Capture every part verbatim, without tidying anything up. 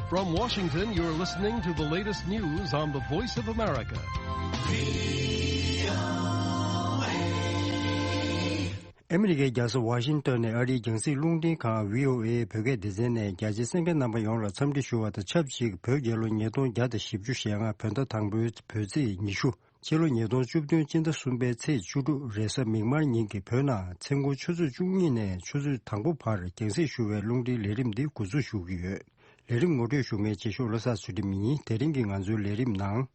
From Washington, you're listening to the latest news on the Voice of America. ཨ་མི་རི་ཀའི་རྒྱལ་ས་ཝ་ཤིང་ཏོན་ནས་ཨ་རིའི་རྒྱང་སྲིང་རླུང་འཕྲིན་ཁང་བྷི་ཨོ་ཨེ་བོད་སྐད་སྡེ་ཚན་ནས་རྒྱ་ཆེའི་གསན་མཁན་རྣམ་པ་ཡོངས་ལ་འཚམས་འདྲི་ཞུ་བ་དང་ཆབས་ཅིག་བོད་རྒྱལ་ལོ་ཉིས་སྟོང་བརྒྱ་དང་བཞི་བཅུ་ཞེ་ལྔ་བོད་ཟླ་དང་པོའི་བོད་ཚེས་ཉི་ཤུ། ཕྱི་ལོ་ཉིས་སྟོང་བཅུ་བདུན་སྤྱི་ཟླ་གསུམ་པའི་ཚེས་བཅུ་དྲུག་རེས་གཟའ་མིག་དམར་ཉིན་གྱི་བོད་ནང་མཚན་གུང་ཆུ་ཚོད་བཅུ་གཉིས་ནས་ཆུ་ཚོད་དང་པོ་བར་རྒྱང་སྲིང་ཞུ་བའི་རླུང་འཕྲིན་ལས་རིམ་འདི་འགོ་འཛུགས་ཞུ་གི་ཡོད། ལས་རིམ་ངོ་སྤྲོད་ཞུ་མཁན་རྗེ་ཤོག་བློ་བཟང་ཚུལ་ཁྲིམས་ཡིན། དེ་རིང་གི་ང་ཚོའི་ལས་རིམ་ནང་།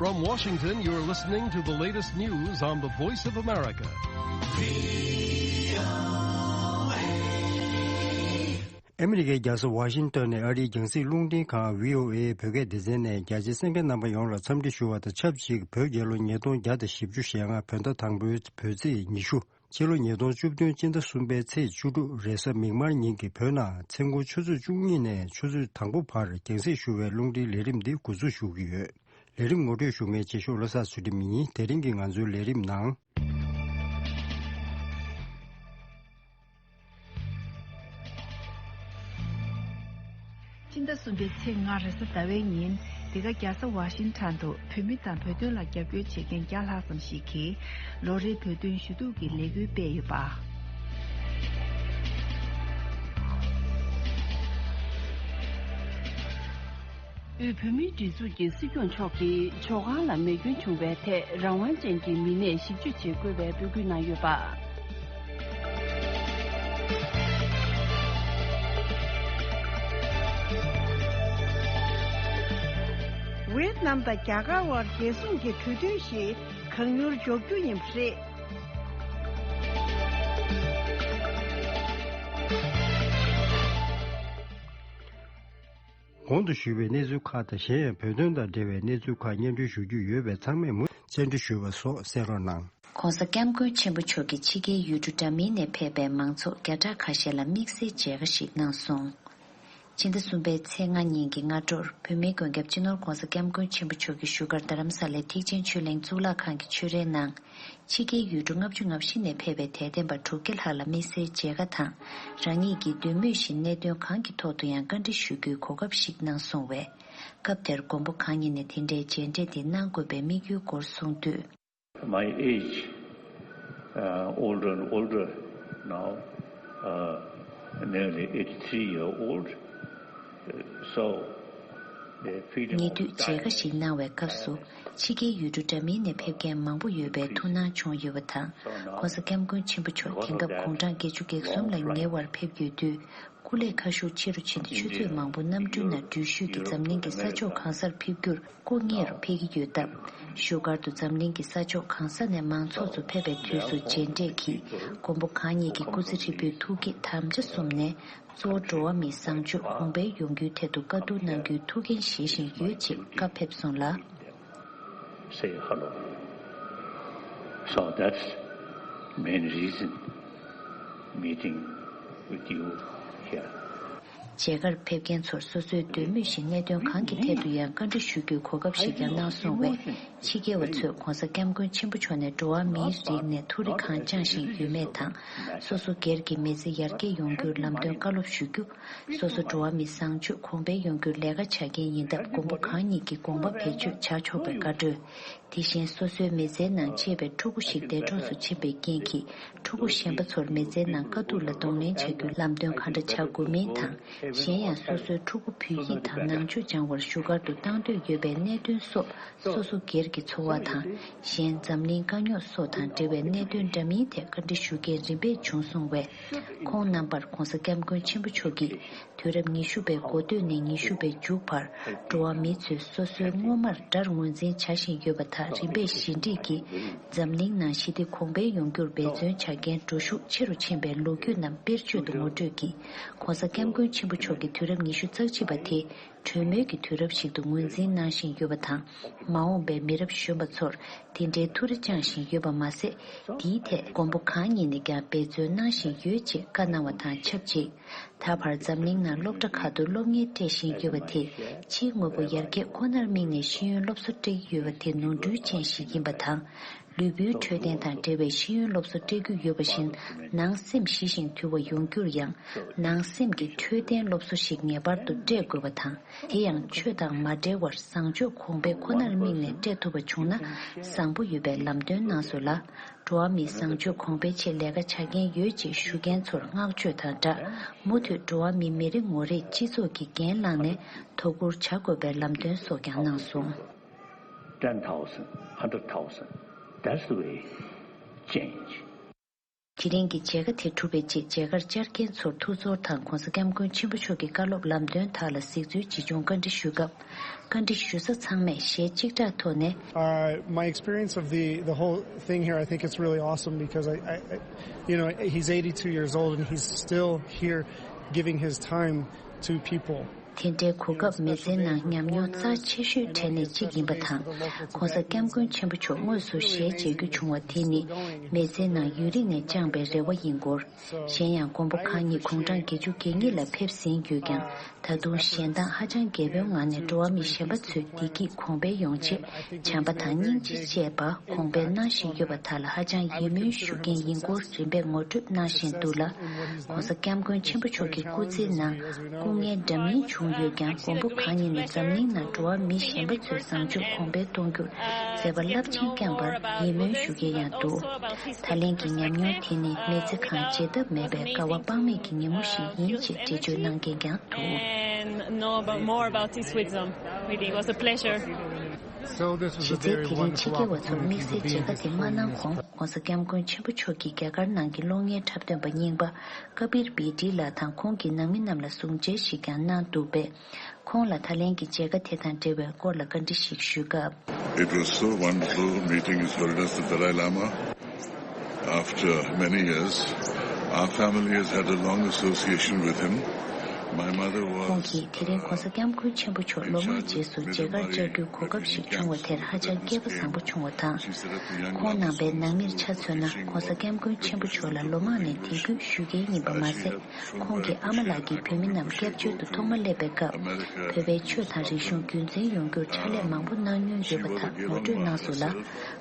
From Washington, you're listening to the latest news on the Voice of America. ཨ་མི་རི་ཀའི་རྒྱལ་ས་ཝ་ཤིང་ཏོན་ནས་ཨ་རིའི་རྒྱང་སྲིང་རླུང་འཕྲིན་ཁང་བྷི་ཨོ་ཨེ་བོད་སྐད་སྡེ་ཚན་ནས་རྒྱ་ཆེའི་གསན་མཁན་རྣམ་པ་ཡོངས་ལ་འཚམས་འདྲི་ཞུ་བ་དང་ཆབས་ཅིག་བོད་རྒྱལ་ལོ་ཉིས་སྟོང་བརྒྱ་དང་བཞི་བཅུ་ཞེ་ལྔ་བོད་ཟླ་དང་པོའི་བོད་ཚེས་ཉི་ཤུ། ཕྱི་ལོ་ཉིས་སྟོང་བཅུ་བདུན་སྤྱི་ཟླ་གསུམ་པའི་ཚེས་བཅུ་དྲུག་རེས་གཟའ་མིག་དམར་ཉིན་གྱི་བོད་ནང་མཚན་གུང་ཆུ་ཚོད་བཅུ་གཉིས་ནས་ཆུ་ཚོད་དང་པོ་བར་རྒྱང་སྲིང་ཞུ་བའི་རླུང་འཕྲིན་ལས་རིམ་འདི་འགོ་འཛུགས་ཞུ་གི་ཡོད། ལས་རིམ་ངོ་སྤྲོད་ཞུ་མཁན་རྗེ་ཤོག་བློ་བཟང་ཚུལ་ཁྲིམས་ཡིན། དེ་རིང་གི་ང་ཚོའི་ལས་རིམ་ནང་། སྤྱི་ཟླ་གསུམ་པའི་ཚེས་ལྔ་རེས་གཟའ་ཟླ་བའི་ཉིན། འདི་ག་རྒྱལ་ས་ཝ་ཤིང་ཊོན་དུ་བོད་མི་དང་བོད་དོན་ལ་རྒྱབ་སྐྱོར་བྱེད་མཁན་བརྒྱ་ལྷག་ཙམ་ཞིག་གིས་ལོ་རེའི་བོད་དོན་ཞུ་གཏུག་གི་ལས་འགུལ་སྤེལ་ཡོད་པ། དབུས་བོད་མིའི་སྒྲིག་འཛུགས་ཀྱི་སྲིད་སྐྱོང་མཆོག་གིས་ཇོ་ཁང་ལ་མེ་སྐྱོན་བྱུང་བའི་ཐད་རང་དབང་ཅན་གྱི་མི་སྣས་ཞིབ་དཔྱོད་བྱེད་དགོས་པའི་འབོད་སྐུལ་གནང་ཡོད་པ། ཝེ་ཏི་ནམ་དང་རྒྱ་གར་དབར་རྒྱལ་སྲུང་གི་གྲོས་མཐུན་ཞིག་གང་མྱུར་འཇོག་རྒྱུ་ཡིན་པ་རེད། གོང་དུ་ཞུས་པའི་གནས་ཚུལ་ཁག་དང་གཞན་ཡང་བོད་དོན་དང་འབྲེལ་བའི་གནས་ཚུལ་ཁག་སྙན་སྒྲོན་ཞུ་རྒྱུ་ཡོད་པས་ཚང་མས་མུ་མཐུད་བཅར་འདྲི་ཞུ་བ་སོགས་གསན་རོགས་གནང་། ྋགོང་ས་ྋསྐྱབས་མགོན་ཆེན་པོ་མཆོག་གིས་ཕྱི་རྒྱལ་ཡུལ་གྲུ་འདྲ་མིན་ནས་ཕེབས་པའི་མང་ཚོགས་བརྒྱ་ཕྲག་ཁ་ཤས་ལ་དམིགས་བསལ་མཇལ་ཁ་ཞིག་གནང་སོང་། ཕྱི་ཟླ་གསུམ་པའི་ཚེས་ལྔ་ཉིན་གྱི་སྔ་དྲོར་བོད་མིའི་མགོན་སྐྱབས་སྤྱི་ནོར་ྋགོང་ས་ྋསྐྱབས་མགོན་ཆེན་པོ་མཆོག་གིས་བཞུགས་སྒར་རྡ་རམ་ས་ལའི་ཐེག་ཆེན་ཆོས་གླིང་གཙུག་ལག་ཁང་གི་ཆོས་རའི་ནང་། ཕྱི་རྒྱལ་ཡུལ་གྲུ་ལྔ་བཅུ་ང་བཞི་ནས་ཕེབས་པའི་དད་ལྡན་པ་དྲུག་བརྒྱ་ལྷག་ལ་དམིགས་བསལ་མཇལ་ཁ་དང་། རང་ཉིད་ཀྱིས་འདོད་མོས་བཞིན་གནད་དོན་གང་གི་ཐོག་ཏུ་ཡང་བཀའ་འདྲི་ཞུ་རྒྱུའི་གོ་སྐབས་ཤིག་གནང་སོང་བས། སྐབས་དེར་མགོན་པོ་གང་ཉིད་ནས་དེ་འདྲའི་མཇལ་འཕྲད་འདི་གནང་དགོས་པའི་དམིགས་ཡུལ་སྐོར་གསུངས་དུས། My age, uh, older and older now, uh, nearly eighty-three year old. Uh, so, the feeling ཉེ་དུས་མཇལ་ཁ་ཞིག་གནང་བའི་སྐབས་སུ། ཕྱི་རྒྱལ་ཡུལ་གྲུ་འདྲ་མིན་ནས་ཕེབས་མཁན་མང་པོ་ཡོད་པའི་ཐུགས་སྣང་བྱུང་ཡོད་པ་དང་། ྋགོང་ས་ྋསྐྱབས་མགོན་ཆེན་པོ་མཆོག་དེང་སྐབས་དགུང་གྲངས་བརྒྱད་ཅུ་གྱ་གསུམ་ལ་ཉེ་བར་ཕེབས་ཡོད་དུས། སྐུ་ལས་ཁ་ཤུགས་ཆེ་རུ་ཕྱིན་ཏེ་ཆུ་ཚོད་མང་པོ་གནམ་གྲུའི་ནང་འགྲུལ་བཞུད་ཀྱིས་འཛམ་གླིང་གི་ས་ཕྱོགས་གང་སར་ཕེབས་རྒྱུར་སྐུ་ངེས་རུ་ཕེབས་ཀྱི་ཡོད་སྟབས། བཞུགས་སྒར་དུ་འཛམ་གླིང་གི་ས་ཕྱོགས་གང་ས་ནས་མང་ཚོགས་ཚོ་ཕེབས་པའི་དུས་སུ་མཇལ་འཕྲད་ཀྱིས་མགོན་པོ་གང་ཉིད་ཀྱི་སྐུ་ཚེ་ཧྲིལ་པོའི་ཐུགས་བསྐྱེད་དམ་བཅའ་གསུམ་ནས། གཙོ་བོ་འགྲོ་བ་མིའི་བཟང་སྤྱོད་གོང་འཕེལ་ཡོང་རྒྱུའི་ཐད་དུ་བཀའ་བསྡུར་གནང་རྒྱུའི་ཐུགས་འགན་བཞེས་བཞིན་ཡོད་ཅེས་བཀའ་ཕེབས་སོང་ལ། Say hello. So that's main reason meeting with you here. མཇལ་ཁར་ཕེབས་མཁན་ཚོར་སོ་སོའི་འདོད་མོས་བཞིན་གནད་དོན་གང་གི་ཐད་དུ་ཡང་བཀའ་འདྲི་ཞུ་རྒྱུའི་གོ་སྐབས་ཤིག་ཀྱང་གནང་སོང་བས། ཕྱི་རྒྱལ་བ་ཚོས་ྋགོང་ས་ྋསྐྱབས་མགོན་ཆེན་པོ་མཆོག་ནས་འགྲོ་བ་མིའི་རིགས་ནས་མཐོ་རིས་གང་སྦྱངས་བཞིན་ཡོད་མེད་དང་། སོ་སོ་སྒེར་གྱི་མི་ཚེ་ཡར་རྒྱས་ཡོང་རྒྱུར་ལམ་སྟོན་བཀའ་སློབ་ཞུ་རྒྱུ། སོ་སོ་འགྲོ་བ་མིའི་བཟང་སྤྱོད་གོང་འཕེལ་ཡོང་རྒྱུར་ལས་ཀ་བྱ་མཁན་ཡིན་སྟབས། མགོན་པོ་གང་ཉིད་ཀྱི་དགོངས་པ་བེད་སྤྱོད་བྱ་ཆོག་པའི་བཀའ་འཁྲོལ། དེ་བཞིན་སོ་སོའི་མི་ཚེའི་ནང་གཅེས་པའི་ཕྲུ་གུ་ཞིག་འདས་གྲོངས་སུ་ཕྱིན་པའི་རྐྱེན་གྱིས། ཕྲུ་གུ་གཞན་པ་ཚོར་མི་ཚེའི་ནང་དཀའ་སྡུག་ལ་གདོང་ལེན་བྱ་རྒྱུའི་ལམ་སྟོན་གང་འདྲ་བྱ་དགོས་མིན་དང་། གཞན་ཡང་སོ་སོའི་ཕྲུ་གུ་བོད་ཡིག་དང་ནང་ཆོས་སྦྱང་བར་བཞུགས་སྒར་དུ་བཏང་འདོད་ཡོད་པའི་གནད་དོན་སོགས། སོ་སོ་སྒེར་གྱི་འཚོ་བ་དང་། གཞན་འཛམ་གླིང་དཀའ་རྙོག་སོགས་དང་འབྲེལ་བའི་གནད་དོན་འདྲ་མིན་ཐད་བཀའ་འདྲི་ཞུ་མཁན་རིམ་པས་བྱུང་སོང་བས། ཁོང་རྣམ་པར་ྋགོང་ས་ྋསྐྱབས་མགོན་ཆེན་པོ་མཆོག་གིས། དུས་རབས་ཉི་ཤུ་པའི་འགོ་སྟོད་ནས་ཉི་ཤུ་པའི་མཇུག་བར། འགྲོ་བ་མི་ཚོས་སོ་སོའི་སྔོན་མར་དགྲར་ངོས་འཛིན་བྱ་བཞིན་ཡོད་པ་དག་རིམ་པས་ཞི་འགྲིག་གིས། འཛམ་གླིང་ནང་ཞི་བདེ་གོང་འཕེལ་ཡོང་རྒྱུར་འབད་བརྩོན་བྱ་མཁན་འགྲོ་ཤུགས་ཆེ་རུ་ཕྱིན་པའི་ལོ་རྒྱུས་རྣམས་དཔེར་བརྗོད་དུ་ངོ་སྤྲོད་ཀྱིས། ྋགོང་ས་ྋསྐྱབས་མགོན་ཆེན་པོ་མཆོག་གི་དུས་རབས་ཉི་ཤུ་རྩ་གཅིག་པ་དེ། གྲོས་མོལ་གྱི་དུས་རབས་ཤིག་ཏུ་ངོས་འཛིན་གནང་བཞིན་ཡོད་པ་དང་། མ་འོངས་པའི་མི་རབས་གཞོན་པ་ཚོར་དེ་འདྲའི་ཐུགས་རེ་བཅངས་བཞིན་ཡོད་པ་མ་ཟད། དེའི་ཐད་མགོན་པོ་གང་ཉིད་ནས་ཀྱང་འབད་བརྩོན་གནང་བཞིན་ཡོད་ཅེས་བཀའ་གནང་བ་དང་ཆབས་ཅིག་ད་བར་འཛམ་གླིང་ནང་སློབ་གྲྭ་ཁག་ཏུ་སློབ་གཉེར་སྤྲད་བཞིན་ཡོད་པ་དེ། ཕྱིའི་དངོས་པོ་ཡར་རྒྱས་ཁོ་ནར་དམིགས་ནས་ཤེས་ཡོན་སློབ་གསོ་སྤྲད་ཀྱི་ཡོད་པ་དེ་ནོར་འཁྲུལ་ཅན་ཞིག་ཡིན་པ་དང་། ལུས་པོའི་འཕྲོད་བསྟེན་དང་འབྲེལ་བའི་ཤེས་ཡོན་སློབ་གསོ་སྤྲད་རྒྱུ་ཡོད་པ་བཞིན། ནང་སེམས་ཞི་ཞིང་དུལ་བ་ཡོང་རྒྱུར་ཡང་། ནང་སེམས་ཀྱི་འཕྲོད་བསྟེན་སློབ་གསོ་ཞིག་ངེས་པར་དུ་སྤྲད་དགོས་པ་དང་། དེ་ཡང་ཆོས་དང་མ་འབྲེལ་བར་བཟང་སྤྱོད་གོང་འཕེལ་ཁོ་ནར་དམིགས་ནས་སྤྲད་ཐུབ་པ་བྱུང་ན། བཟང་པོ་ཡོད་པའི་ལམ་སྟོན་གནང་སོང་ལ། འགྲོ་བ་མིའི་བཟང་སྤྱོད་གོང་འཕེལ་ཆེད་ལས་ཀ་བྱ་མཁན་ཡོད་ཅེས་ཞུ་མཁན་ཚོར་བསྔགས་བརྗོད་དང་སྦྲགས། མུ་མཐུད་འགྲོ་བ་མིའི་མི་རེ་ངོ་རེས་སྤྱི་ཚོགས་ཀྱི་འགན་བླངས་ནས་དོ་ཁུར་བྱ་དགོས་པའི་ལམ་སྟོན་སོགས་ཀྱང་གནང་སོང་། Ten thousand, hundred thousand, that's the way change. དེ་རིང་གི་མཇལ་ཁ་དེ་གྲུབ་པའི་རྗེས་མཇལ་ཁར་བཅར་མཁན་ཚོར་ཐུགས་ཚོར་དང་གོང་ས་སྐྱབས་མགོན་ཆེན་པོ་མཆོག་གི་བཀའ་སློབ་ལམ་སྟོན་དག་ལ་གཟིགས་ཚུལ་ཇི་བྱུང་བཀའ་འདྲི་ཞུས་སྐབས། བཀའ་འདྲི་ཞུ་ས་ཚང་མས་ཞལ་གཅིག་གྲགས་ཐོག་ནས། Uh, my experience of the, the whole thing here, I think it's really awesome because I, I, I, you know, he's eighty-two years old and he's still here giving his time to people. དེ་འདྲའི་གོ་སྐབས་མི་ཚེའི་ནང་ཉམས་མྱོང་རྩ་ཆེ་ཤོས་གྲས་ནས་གཅིག་ཡིན་པ་དང་། གོང་ས་སྐྱབས་མགོན་ཆེན་པོ་མཆོག་དངོས་སུ་ཞལ་མཇལ་རྒྱུ་བྱུང་བ་དེ་ནི་མི་ཚེའི་ནང་ཡུན་རིང་ནས་བཅངས་པའི་རེ་བ་ཡིན་སྐོར། གཞན་ཡང་མགོན་པོ་གང་ཉིད་དགུང་གྲངས་བརྒྱད་ཅུ་གྱ་གཉིས་ལ་ཕེབས་ཟིན་ཡོད་ཀྱང་། ད་དུང་གཞན་དག་ཧ་ཅང་རྒྱལ་པོའི་ངང་ནས་འགྲོ་བ་མི་གཞན་པ་ཚོའི་བདེ་སྐྱིད་གོང་འཕེལ་ཡོང་ཆེད་བྱམས་པ་དང་སྙིང་རྗེ་བཅས་པ་གོང་འཕེལ་གནང་བཞིན་ཡོད་པ་དག་ལ་ཧ་ཅང་ཡིད་སྨོན་ཞུ་མཁན་ཡིན་སྐོར་རིམ་པས་ངོ་སྤྲོད་གནང་བཞིན་འདུག་ལ། ྋགོང་ས་ྋསྐྱབས་མགོན་ཆེན་པོ་མཆོག་གི་སྐུ་ཚེའི་ནང་སྐུ་ངལ་འདྲ་མིན་བྱུང་ཡོད་ཀྱང་། མགོན་པོ་གང་ཉིད་ནས་འཛམ་གླིང་ནང་འགྲོ་བ་མི་གཞན་པ་ཚོའི་བཟང་སྤྱོད་གོང་འཕེལ་གཏོང་རྒྱུར་མཛད་པ་རླབས་ཆེན་བསྐྱངས་པར་ཡིད་སྨོན་ཞུ་མཁན་ཡང་འདུག་ད་ལན་གྱི་ཉམས་མྱོང་དེ་ནི་མི་ཚེ་གང་བརྗེད་ཐབས་མེད་པའི་དགའ་བ་དཔག་མེད་ཀྱི་ཉིན་མོ་ཞིག་ཡིན་ཅེས་འགྲེལ་བརྗོད་གནང་མཁན་ཀྱང་འདུག And know about, more about his wisdom. Really, it was a pleasure. So this was a very wonderful opportunity to be here. གཞི་རྩའི་དེ་རིང་ཕྱི་རྒྱལ་བ་ཚོར་དམིགས་བསལ་མཇལ་ཁ་དེ་མ་གནང་གོང་། ྋགོང་ས་ྋསྐྱབས་མགོན་ཆེན་པོ་མཆོག་གིས་རྒྱ་གར་ནང་གི་གློག་བརྙན་འཁྲབ་སྟོན་པ་རྙིང་པ་ཀ་པིར་བི་ཏི་ལགས་དང་ཁོང་གི་ནང་མི་རྣམས་ལ་གཟུགས་མཇལ་ཞིག་ཀྱང་གནང་འདུག་པས། ཁོང་ལ་ད་ལན་གྱི་མཇལ་ཁ་དེ་དང་འབྲེལ་བའི་སྐོར་ལ་བཀའ་འདྲི་ཞིག་ཞུས་སྐབས། It was so wonderful meeting His Holiness the Dalai Lama. After many years, our family has had a long association with him. My mother was, ཁོང་གིས་དེ་རིང་ྋགོང་ས་ྋསྐྱབས་མགོན་ཆེན་པོ་མཆོག་ལོ་མང་རྗེས་སུ་མཇལ་ཁར་བཅར་རྒྱུའི་གོ་སྐབས་ཤིག་བྱུང་བ་དེར་ཧ་ཅང་སྐལ་པ་བཟང་པོ་བྱུང་བ་དང་། ཁོང་ནང་པའི་ནང་མིར་ཆ་མཚོན་ན་ྋགོང་ས་ྋསྐྱབས་མགོན་ཆེན་པོ་མཆོག་ལ་ལོ་མང་ནས་དད་གུས་ཞུ་མཁན་ཡིན་པ་མ་ཟད། ཁོང་གི་ཨ་མ་ལགས་ཀྱིས་བོད་མི་རྣམས་སྐྱབས་བཅོལ་དུ་ཐོག་མ་སླེབས་པའི་སྐབས། བོད་པའི་ཆོས་དང་རིག་གཞུང་རྒྱུན་འཛིན་ཡོང་རྒྱུར་ཕྱག་ལས་མང་པོ་གནང་མྱོང་ཡོད་པ་དག་ངོ་སྤྲོད་གནང་སོང་ལ།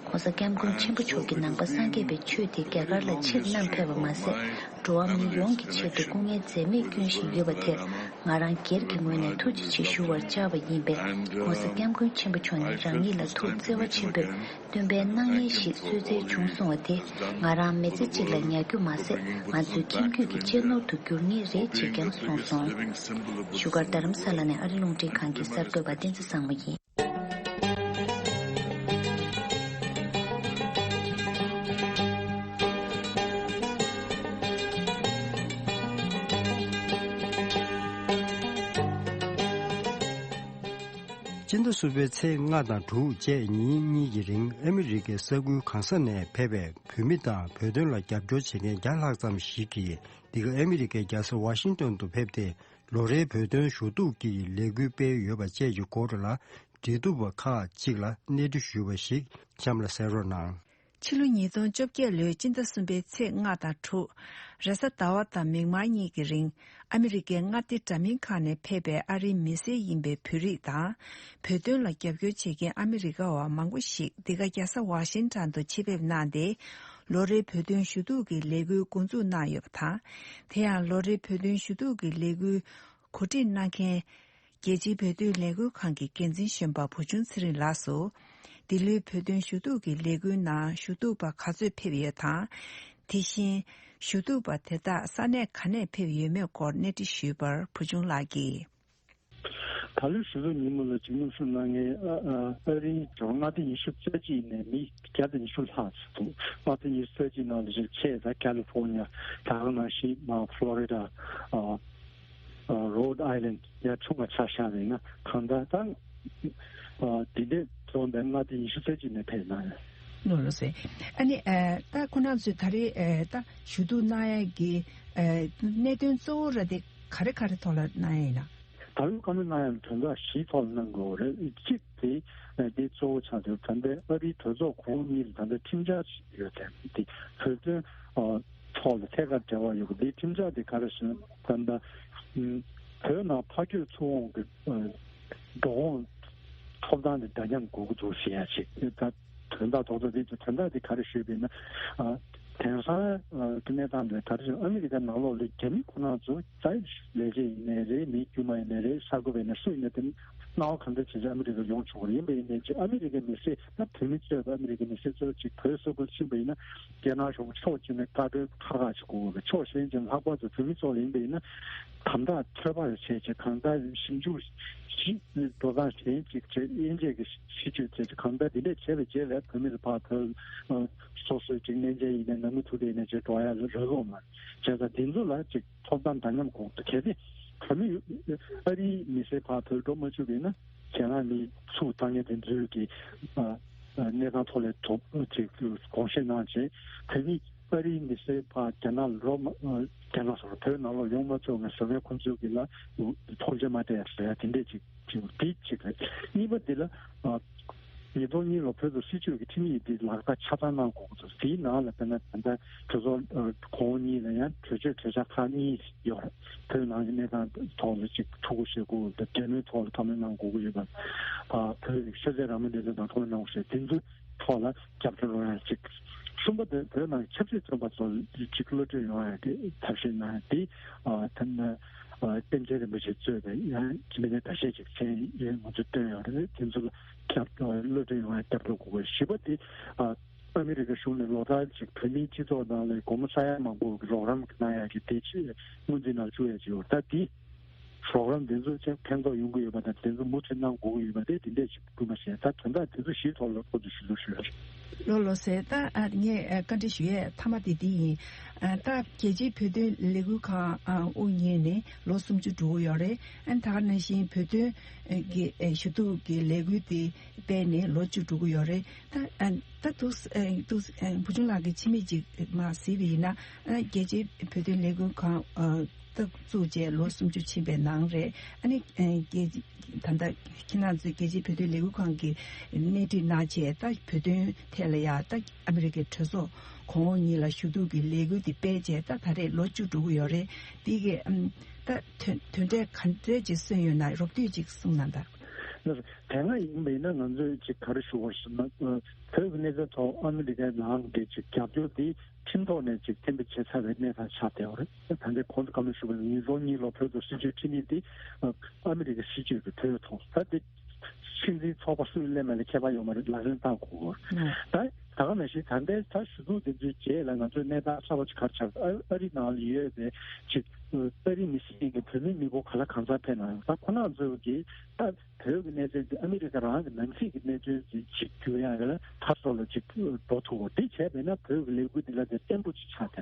ྋགོང་ས་ྋསྐྱབས་མགོན་ཆེན་པོ་མཆོག་གིས་ནང་པ་སངས་རྒྱས་པའི་ཆོས་དེ་རྒྱ་གར་ལ་ཕྱིར་བསྣམས་ཕེབས་པ་མ་ཟད། འགྲོ་བ་མི་ཡོངས་ཀྱི་ཆེད་དུ་སྐུ་ངལ་འཛེམས་མེད་བསྐྱོན་བཞིན་ཡོད་པ་དེར་ང་རང་སྒེར་གྱི་ངོས་ནས་ཐུགས་རྗེ་ཆེ་ཞུ་བར་བཅར་བ་ཡིན་པས། ྋགོང་ས་ྋསྐྱབས་མགོན་ཆེན་པོ་མཆོག་ནས་རང་ཉིད་ལ་ཐུགས་བརྩེ་བ་ཆེན་པོས་སྟོན་པའི་སྣང་བརྙན་ཞིག་གསོལ་སྩལ་བྱུང་སོང་བ་དེ་ང་རང་མི་ཚེ་གཅིག་ལ་ཉར་རྒྱུ་མ་ཟད། ང་ཚོའི་ཁྱིམ་རྒྱུད་ཀྱི་གཅེས་ནོར་དུ་འགྱུར་ངེས་རེད་ཅེས་ཀྱང་གསུངས་སོང་། བཞུགས་སྒར་རྡ་རམ་ས་ལ་ནས་ཨ་རི་རླུང་འཕྲིན་ཁང་གི་གསར་འགོད་པ་བསྟན་འཛིན་བཟང་མོ་ཡིན། སྤྱི་ཟླ་གསུམ་པའི་ཚེས་ལྔ་དང་དྲུག་བཅས་ཉིན་གཉིས་ཀྱི་རིང་ཨ་མི་རི་ཀའི་ས་ཁུལ་གང་ས་ནས་ཕེབས་པའི་བོད་མི་དང་བོད་དོན་ལ་རྒྱབ་སྐྱོར་བྱེད་མཁན་བརྒྱ་ལྷག་ཙམ་ཞིག་གིས། འདི་ག་ཨ་མི་རི་ཀའི་རྒྱལ་ས་ཝ་ཤིང་ཏོན་དུ་ཕེབས་ཏེ། ལོ་རེའི་བོད་དོན་ཞུ་གཏུག་གི་ལས་འགུལ་སྤེལ་ཡོད་པ་བཅས་ཀྱི་སྐོར་ལ། འབྲེལ་གཏུག་པ་ཁག་ཅིག་ལ་གནས་འདྲི་ཞུས་པ་ཞིག་གཤམ་ལ་གསན་རོགས་གནང་། ཕྱི་ལོ་ཉིས་སྟོང་བཅོ་བརྒྱད་ལོའི་སྤྱི་ཟླ་གསུམ་པའི་ཚེས་ལྔ་དང་དྲུག་རེས་གཟའ་ཟླ་བ་དང་མིག་དམར་གཉིས་ཀྱི་རིང་། ཨ་མི་རི་ཀའི་མངའ་སྡེ་འདྲ་མིན་ཁག་ནས་ཕེབས་པའི་ཨ་རིའི་མི་སེར་ཡིན་པའི་བོད་རིགས་དང་། བོད་དོན་ལ་རྒྱབ་སྐྱོར་བྱེད་མཁན་ཨ་མི་རི་ཀ་བ་མང་པོ་ཞིག་འདི་ག་རྒྱལ་ས་ཝ་ཤིང་ཊོན་དུ་ཆེད་ཕེབས་གནང་སྟེ། ལོ་རེའི་བོད་དོན་ཞུ་གཏུག་གི་ལས་འགུལ་འགོ་འཛུགས་གནང་ཡོད་པ་དང་། དེ་ཡང་ལོ་རེའི་བོད་དོན་ཞུ་གཏུག་གི་ལས་འགུལ་གོ་སྒྲིག་གནང་མཁན། རྒྱལ་སྤྱིའི་བོད་དོན་ལས་འགུལ་ཁང་གི་འགན་འཛིན་གཞོན་པ་བུ་ཆུང་ཚེ་རིང་ལགས་སུ། འདི་ལོའི་བོད་དོན་ཞུ་གཏུག་གི་ལས་འགུལ་ནང་ཞུ་གཏུག་པ་ག་ཚོད་ཕེབས་ཡོད་དང་། དེ་བཞིན་ཞུ་གཏུག་པ་དེ་དག་ས་གནས་ག་ནས་ཕེབས་ཡོད་མེད་སྐོར་གནས་འདྲི་ཞུས་པར་བུ་ཆུང་ལགས་ཀྱིས། ད་ལོའི་ཞུ་གཏུག་ཉིན་མོ་ལ་འཇིགས་མེད་སུ་གནང་མཁན་ཨ་ཨ་ཨ་རིའི་མངའ་སྡེ་ཉི་ཤུ་རྩ་གཅིག་ནས་མི་བརྒྱ་དང་ཉི་ཤུ་ལྷག་ཙམ་འདུག་མངའ་སྡེ་ཉི་ཤུ་རྩ་གཅིག་ནང་ལ་ཆེས་ད་ཀ་ལི་ཧྥོར་ནི་ཡ། ད་ག་ནང་བཞིན་མ་ཕློ་རི་ཌ། ཨ་རོ་ཌི་ཨའི་ལན་ཌི་ཡ་ཆུང་བ་ཆ་བཞག་པ་ཡིན་ན་གང་ལྟར་ད་ཨ་འདི་འདྲས་འཛོམས་པའི་མངའ་སྡེ་ཉི་ཤུ་རྩ་གཅིག་ནས་ཕེབས་གནང་ཡོད། ལགས་སོ། ཨ་ནི་ཨ་ད་ཁོང་རྣམ་ཚོས་ད་རེས་ཨ་ད་ཞུ་གཏུག་གནང་ཡ་གི་ཨ་གནད་དོན་གཙོ་བོ་ར་དེ་ག་རེ་ག་རེ་ཐོག་ལ་གནང་ཡ་ཡིན་ན། ད་ལོ་བཀའ་མོལ་གནང་ཡ་ལ་དོན་དག་བཞིའི་ཐོག་ལ་གནང་དགོས་རེད། གཅིག་དེ་ཨ་དེ་གཙོ་བོ་ཆགས་དེ་ད་ལྟ་ཨ་རིའི་གྲོས་ཚོགས་གོང་གཉིས་ལ་ད་ལྟ་ཁྲིམས་འཆར་ཞིག་ཡོད་དེ་དེ་བོད་དོན་ཨ། ཐོག་ལ་ཐད་ཀར་འབྲེལ་བ་ཡོད་པ་འདིའི་ཁྲིམས་འཆར་དེ་ག་རེ་ཟེར་ན། ད་ལྟ་ཨུམ་བོད་ནང་ཕ་སྐྱོད་ཚུར་འོང་གི་ཨ་འགྲོ་འོང་ཐོབ་ཐང་དེ་འདྲ་མཉམ་དགོས་ཀྱི་འདུག་ཟེར་ཡ་ཅིག་ད་དོན་དག་རྡོག་རྩ་དེ་དོན་དག་དེ་ག་རེ་ཞུས་པ་ཡིན་ན། ཨ་དེང་སང་ཨ་གི་གནས་སྟངས་དེ་ག་རེ་ཟེར། ཨ་མི་རི་ཀ་ནང་ལོགས་ལ་རྒྱ་མི་ཁོ་རང་ཚོ་རྩ་ལས་བྱེད་ཡིན་ནའི་རེད། མི་དཀྱུས་མ་ཡིན་ནའི་རེད། གསར་འགོད་པ་ཡིན་ནའི་སུ་ཡིན་ནའི་དེ་སྣང་བ་གང་འདྲ་བྱེད་ཆེད་ཨ་མི་རི་ཀར་ཡོང་ཆོག་གི་རེད། ཡིན་པ་ཡིན་ནའི་ཅིག་ཨ་མི་རི་ཀའི་མི་སེར་ད་བོད་མི་གཙོས་པའི་ཨ་མི་རི་ཀའི་མི་སེར་ཚོ་ཅིག་བོད་སོག་པོར་ཕྱིན་པ་ཡིན་ན། རྒྱ་ནག་གཞུང་ཕྱོགས་གཅིག་ནས་བཀའ་འཁྲོལ་ཁག་ཁག་ཅིག་དགོས་པའི། ཕྱོགས་གཞན་ཅིག་ལྷག་པར་དུ་བོད་མི་ཚོ་ལ་ཡིན་པ་ཡིན་ན། གང་ལྟར་ཐོས་པ་བྱས་ཅིག་གང་ལྟར་ཞིབ་འཇུག་ཞིབ་འགྲོ་སྟངས་གཞན་ཅིག་བྱས། དབྱེ་འབྱེད་ཀྱི་ཤེས་བྱ་བྱས་ཅིག་གང་ལྟར་དེ་འདྲས་བྱས་པའི་རྗེས་ལ་བོད་མི་ཚོ་ཕར་བོད་ཨ་སོ་སོའི་ཅིག་གནས་མཇལ་ཡིན་ནའི་ནང་མི་ཐུག་དེ་ཡིན་ནའི་ཅིག་འགྲོ་ཡ་རག་གི་མ་རེད། བྱས་ཙང་དེ་ཚོ་ལ་ཅིག་ཐོབ་ཐང་འདྲ་མཉམ་དགོས་འདུག་གལ་ཏེ་བོད་མི་ཨ་རིའི་མི་སེར་ཕར་བོད་འགྲོ་མ་བཅུག་པ་ཡིན་ན། རྒྱ་ནག་མི་ཚུར་བཏང་མཁན་དེ་ཚོས་ཀྱི་ཨ་ཨ་གནས་སྟངས་ཐོག་ལ་དོགས་ཅིག་དགོངས་བཞེས་གནང་བྱས། བོད་མི་ཨ་རིའི་མི་སེར་ཕར་རྒྱ་ནག་ལ་འགྲོ་མ་ཨ་རྒྱ་ནག་སོགས་བོད་ནང་ལོགས་ཡོང་མ་ཆོག་མཁན་བཟོ་མཁན་ཁོང་ཚོས་ཀྱི་ལ་ཐོངས་མཆན་མ་སྤྲད་ཡ་བཟོ་ཡ་དེ་འདྲས་ཅིག་ཅིག་དེ་གཅིག་རེད། གཉིས་པ་དེ་ལ་ཨ་ཉིས་སྟོང་གཉིས་ལོ་བོད་དུ་སྲིད་བྱུས་ཀྱི་ཁྲིམས་ཡིག་འདི་ལག་བསྟར་ཆ་ཚང་གནང་དགོས་ཀྱི་འདུག་དེའི་ནང་ལ་དཔེར་ན་ད་ལྟ་གྲོས་ཚོགས་ཨ་གོང་འོག་གཉིས་ལ་ཡང་གྲོས་ཆོད་གྲོས་འཆར་ཁག་གཉིས་ཡོད་རེད། བོད་ནང་གི་གནས་སྟངས་ཐོག་ལ་ཅིག་ཐུགས་ཁུར་བཞེས་དགོས་ཀྱི་འདུག་འབྲེལ་མོལ་ཐོག་ལ་ཐུགས་སྣང་གནང་དགོས་ཀྱི་ཡོད་པ། ཨ་བོད་ཀྱི་ཤ་ཚའི་རང་མོས་ལས་དོན་དང་ཐུགས་སྣང་གནང་དགོས་ཞེས་དེ་ཚོའི་ཐོག་ལ་རྒྱབ་སྐྱོར་རོགས་ཡ་ཅིག་གསུམ་པ་དེ་བོད་ནང་གི་ཆབ་སྲིད་བཙོན་པ་ཚོ་ཅིག་གློད་གྲོལ་ཡོང་ཡ་གི་ཐབས་ཤེས་གནང་ཡ་དེ། ཨ་ད་ནི་ཨ་པཎ་ཆེན་རིན་པོ་ཆེ་གཙོས་པའི་ཡང་མི་སྣ་འགའ་ཤས་ཅིག་མཚན་ཡང་ང་ཚོས་བཏོན་ཡོད་རེད། དེ་ཚོ་ལ་སྐྱབས་གློད་གྲོལ་ཡོང་ཡ་སྐྱབས་འགྲོ་དགོས་པ། བཞི་པ་དེ་ཨ་ཨ་མི་རི་ཀ་གཞུང་ནས་ལོ་ལྟར་ཅིག་བོད་མིའི་སྤྱི་ཚོགས་ནང་ལ་སྒོར་མོ་ས་ཡ་མང་པོ་གི་རོགས་རམ་གནང་ཡ་གི་དེ་ཆེད་སྔོན་རྩིས་ནང་བཅུག་ཡ་ཅིག་ཡོད། ད་དེ་རོགས་རམ་དེ་ཚོ་ཅིག་ཕན་ཐོགས་ཡོང་གི་ཡོད་པ་དང་། དེ་ཚོ་མུ་མཐུད་གནང་དགོས་ཀྱི་ཡོད་པ་དེ་དེ་འདྲས་ཅིག་སྐུལ་མ་བྱས། ད་དོན་དག་དེ་ཚོ་བཞིའི་ཐོག་ལ་སྐོར་དུ་ཞུ་རྒྱུ་ཞུ་ཡ་རེད། ལགས་ལགས་སེ། ད་ཨ་ངས་ཨ་བཀའ་འདྲི་ཞུ་ཡས་མཐའ་མ་དེ་འདི་ཡིན། ཨ་ད་རྒྱལ་སྤྱིའི་བོད་དོན་ལས་འགུལ་ཁང་ཨ་དབུ་བརྙེས་ནས་ལོ་སུམ་ཅུ་འགྲོ་གི་ཡོད་རེད། ཨ་ད་ག་ནང་བཞིན་བོད་དོན་ཨ་གི་ཨ་ཞུ་གཏུག་གི་ལས་འགུལ་དེ་སྤེལ་ནས་ལོ་བཅུ་འགྲོ་གི་ཡོད་རེད། ད་ཨ་ད་འདུག་ཨ་འདུག་ཨ་བུ་ཆུང་ལགས་ཀྱིས་ཕྱི་མིག་ཅིག་མར་གཟིགས་པ་ཡིན་ན། ཨ་རྒྱལ་སྤྱིའི་བོད་དོན་ལས་འགུལ་ཁང་ཨ་ད་བཙུགས་བྱས་ལོ་སུམ་ཅུ་ཕྱིན་པའི་ནང་རེད། ཨ་ནི་ཨ་རྒྱལ་ད་ལྟ་ཁྱེད་རང་ཚོའི་རྒྱལ་སྤྱིའི་བོད་དོན་ལས་འགུལ་ཁང་གིས་སྣེ་ཁྲིད་གནང་བྱས། ད་བོད་དོན་ཐད་ལ་ཡ་ད་ཨ་མི་རི་ཀའི་གྲོས་ཚོགས་གོང་འོག་གཉིས་ལ་ཞུ་གཏུག་གི་ལས་འགུལ་དེ་སྤེལ་བྱས་ད་ད་རེས་ལོ་བཅུ་འགྲོ་གི་ཡོད་རེད། དེ་གི་ཨམ་ད་དོན་དོན་འབྲས་ག་འདྲས་ཅིག་སོན་ཡོད་ན་རོབ་བསྡུས་ཅིག་གསུངས་གནང་དང་། དེ་སྔ་ཡིན་པ་ཡིན་ན་ང་ཚོས་ཅིག་ག་རེ་ཞུ་དགོས་ཟེར་ན། ཨ་བོད་ཀྱི་གནས་ཚུལ་ཐོག་ཨ་མི་རི་ཀའི་ནང་གི་ཅིག་རྒྱབ་སྐྱོར་དེ་ཁྲིམས་ཐོག་ནས་ཅིག་གཏན་འབེབས་བྱས་ཚར་བའི་གནས་སྟངས་ཆགས་བསྡད་ཡོད་རེད། ད་ལྟའི་གོང་དུ་བཀའ་མོལ་ཞུས་པ་ནང་ཉིས་སྟོང་གཉིས་ལོ་བོད་དུ་སྲིད་བྱུས་ཁྲིམས་ཡིག་འདི་ཨ་མི་རི་ཀའི་སྲིད་བྱུས་ཀྱི་ཐོག་ཐོག་ད་དེ་སྲིད་འཛིན་ཚོགས་པ་སུ་ལས་མ་ལས་ཁྱད་པར་ཡོད་མ་རེད། ལག་ལེན་བསྟར་དགོས། ད་ད་ག་ནང་བཞིན་ད་ལྟའི་ད་ཞུ་གཏུག་དེ་ཚོའི་རྗེས་ལ་ང་ཚོའི་གནས་སྟངས་གསར་པ་ཅིག་ག་རེ་ཆགས། ཨ་ཨ་རི་ནང་ལ་ཡོད་པའི་ཅིག་ཨ་རི་མི་སེར་གྱི་བོད་མི་མི་འབོར་ག་ལ་གང་འཚམ་ཕེབས་གནང་ཡོད། ད་ཁོ་རང་ཚོ་གིས་ད་བོད་ཀྱི་གནས་ཚུལ་འདི་ཨ་མི་རི་ཀ་རང་གི་ནང་སྲིད་ཀྱི་གནད་དོན་ཅིག་ཅིག་གྱུར་ཡག་གི་ལ་ཐབས་སོགས་ལ་ཅིག་འགྲོ་ཐུབ་པ་དེ་བྱས་པས་ན་བོད་ཀྱི་ལས་འགུལ་འདི་ལ་དེ་བརྟན་པོ་ཅིག་ཆགས་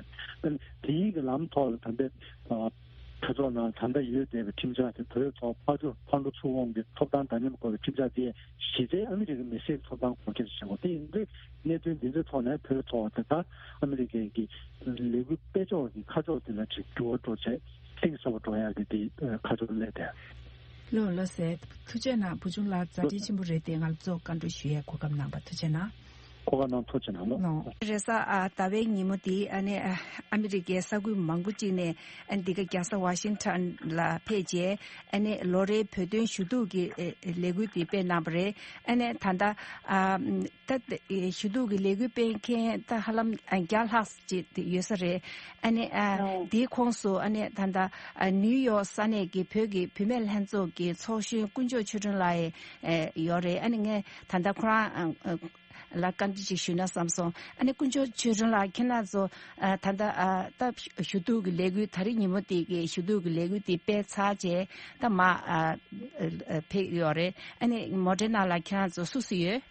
ཐལ། དེའི་གི་ལམ་ཐོག་ལ་ད་ལྟའི་ཨ་གྲོས་ཚོགས་ནང་ད་ལྟ་ཡོད་བསྡད་པའི་ཁྲིམས་འཆར་དེ་བོད་ཐོག་ཕར་ཚུར་ཕར་འགྲོ་ཚུར་འོང་གི་ཐོབ་ཐང་འདྲ་མཉམ་སྐོར་གྱི་ཁྲིམས་འཆར་དེ་གཞི་རྩའི་ཨ་མི་རི་ཀའི་མི་སེར་ཐོབ་ཐང་སྐོར་སྐད་ཆ་བཤད་དགོས། དེ་ཡིན་དུས་གནད་དོན་འདི་ཚོའི་ཐོག་ནས་བོད་ཐོག་དེ་ད་ཨ་མི་རི་ཀའི་གི་ལས་འགུལ་སྤེལ་ཕྱོགས་ཀྱི་ཁ་ཕྱོགས་དེ་ལ་ཅིག་འགྱུར་བ་འགྲོ་བྱས་གཏིང་ཟབ་པོ་འགྲོ་ཡག་གི་དེ་ཁ་ཕྱོགས་སླེབས་ཏེ། ལགས་ལགས་སེ། ཐུགས་རྗེ་གནང་། བུ་ཆུང་ལགས་མཛའ་དྲིན་ཆེན་པོ་རེད་དེ། ང་ལ་གཙོ་བཀའ་འདྲི་ཞུ་ཡས་གོ་སྐབས་གནང་བ་ཐུགས་རྗེ་གནང་། གོ་སྐབས་གནང་། ཐུགས་རྗེ་གནང་། ལགས། རེས་གཟའ་ཨ་ཟླ་བའི་ཉིན་མོ་དེ་ཨ་ནི་ཨ་ཨ་མི་རི་ཀའི་ས་ཁུལ་མང་པོ་ཅིག་ནས་ཨ་ནི་འདི་ག་རྒྱལ་ས་ཝ་ཤིང་ཊོན་ལ་ཕེབས་རྗེས་ཨ་ནི་ལོ་རེའི་བོད་དོན་ཞུ་གཏུག་གི་ཨེ་ལས་འགུལ་དེ་སྤེལ་གནང་བ་རེད། ཨ་ནི་ད་ལྟ་ཨ་ད་ཞུ་གཏུག་གི་ལས་འགུལ་སྤེལ་མཁན་ད་ཧ་ལམ་ཨ་བརྒྱ་ལྷག་ཅིག་ཡོད་ས་རེད། ཨ་ནི་ཨ་ཨོ། དེའི་ཁོངས་སུ་ཨ་ནི་ད་ལྟ་ཨ་ནིའུ་ཡོག་ས་གནས་ཀྱི་བོད་ཀྱི་བུད་མེད་ལྷན་ཚོགས་ཀྱི་ཚོགས་གཞོན་དཀོན་མཆོག་ཆོས་སྒྲོན་ལགས་ཡང་ཨེ་ཡོད་རེད། ཨ་ནི་ངས་ད་ལྟ་ཁོ་རང་ཨ་ཨ་ལ་བཀའ་འདྲི་ཅིག་ཞུས་ན་བསམ་སོང་། ཨ་ནི་དཀོན་མཆོག་ཆོས་སྒྲོན་ལགས་ཁྱེད་རང་ཚོ་ཨ་ད་ལྟ་ཨ་ད་ཞུ་གཏུག་གི་ལས་འགུལ་ད་རེས་ཉིན་མོ་དེ་གི་ཞུ་གཏུག་གི་ལས་འགུལ་དེ་སྤེལ་ཚར་རྗེས་ད་མར་ཨ་ཨ་ཨ་ཕེབས་ཡོད་རེད། ཨ་ནི་མོ་ཊའི་ནང་ལ་ཁྱེད་རང་ཚོ་སུ་སུ་ཡོད།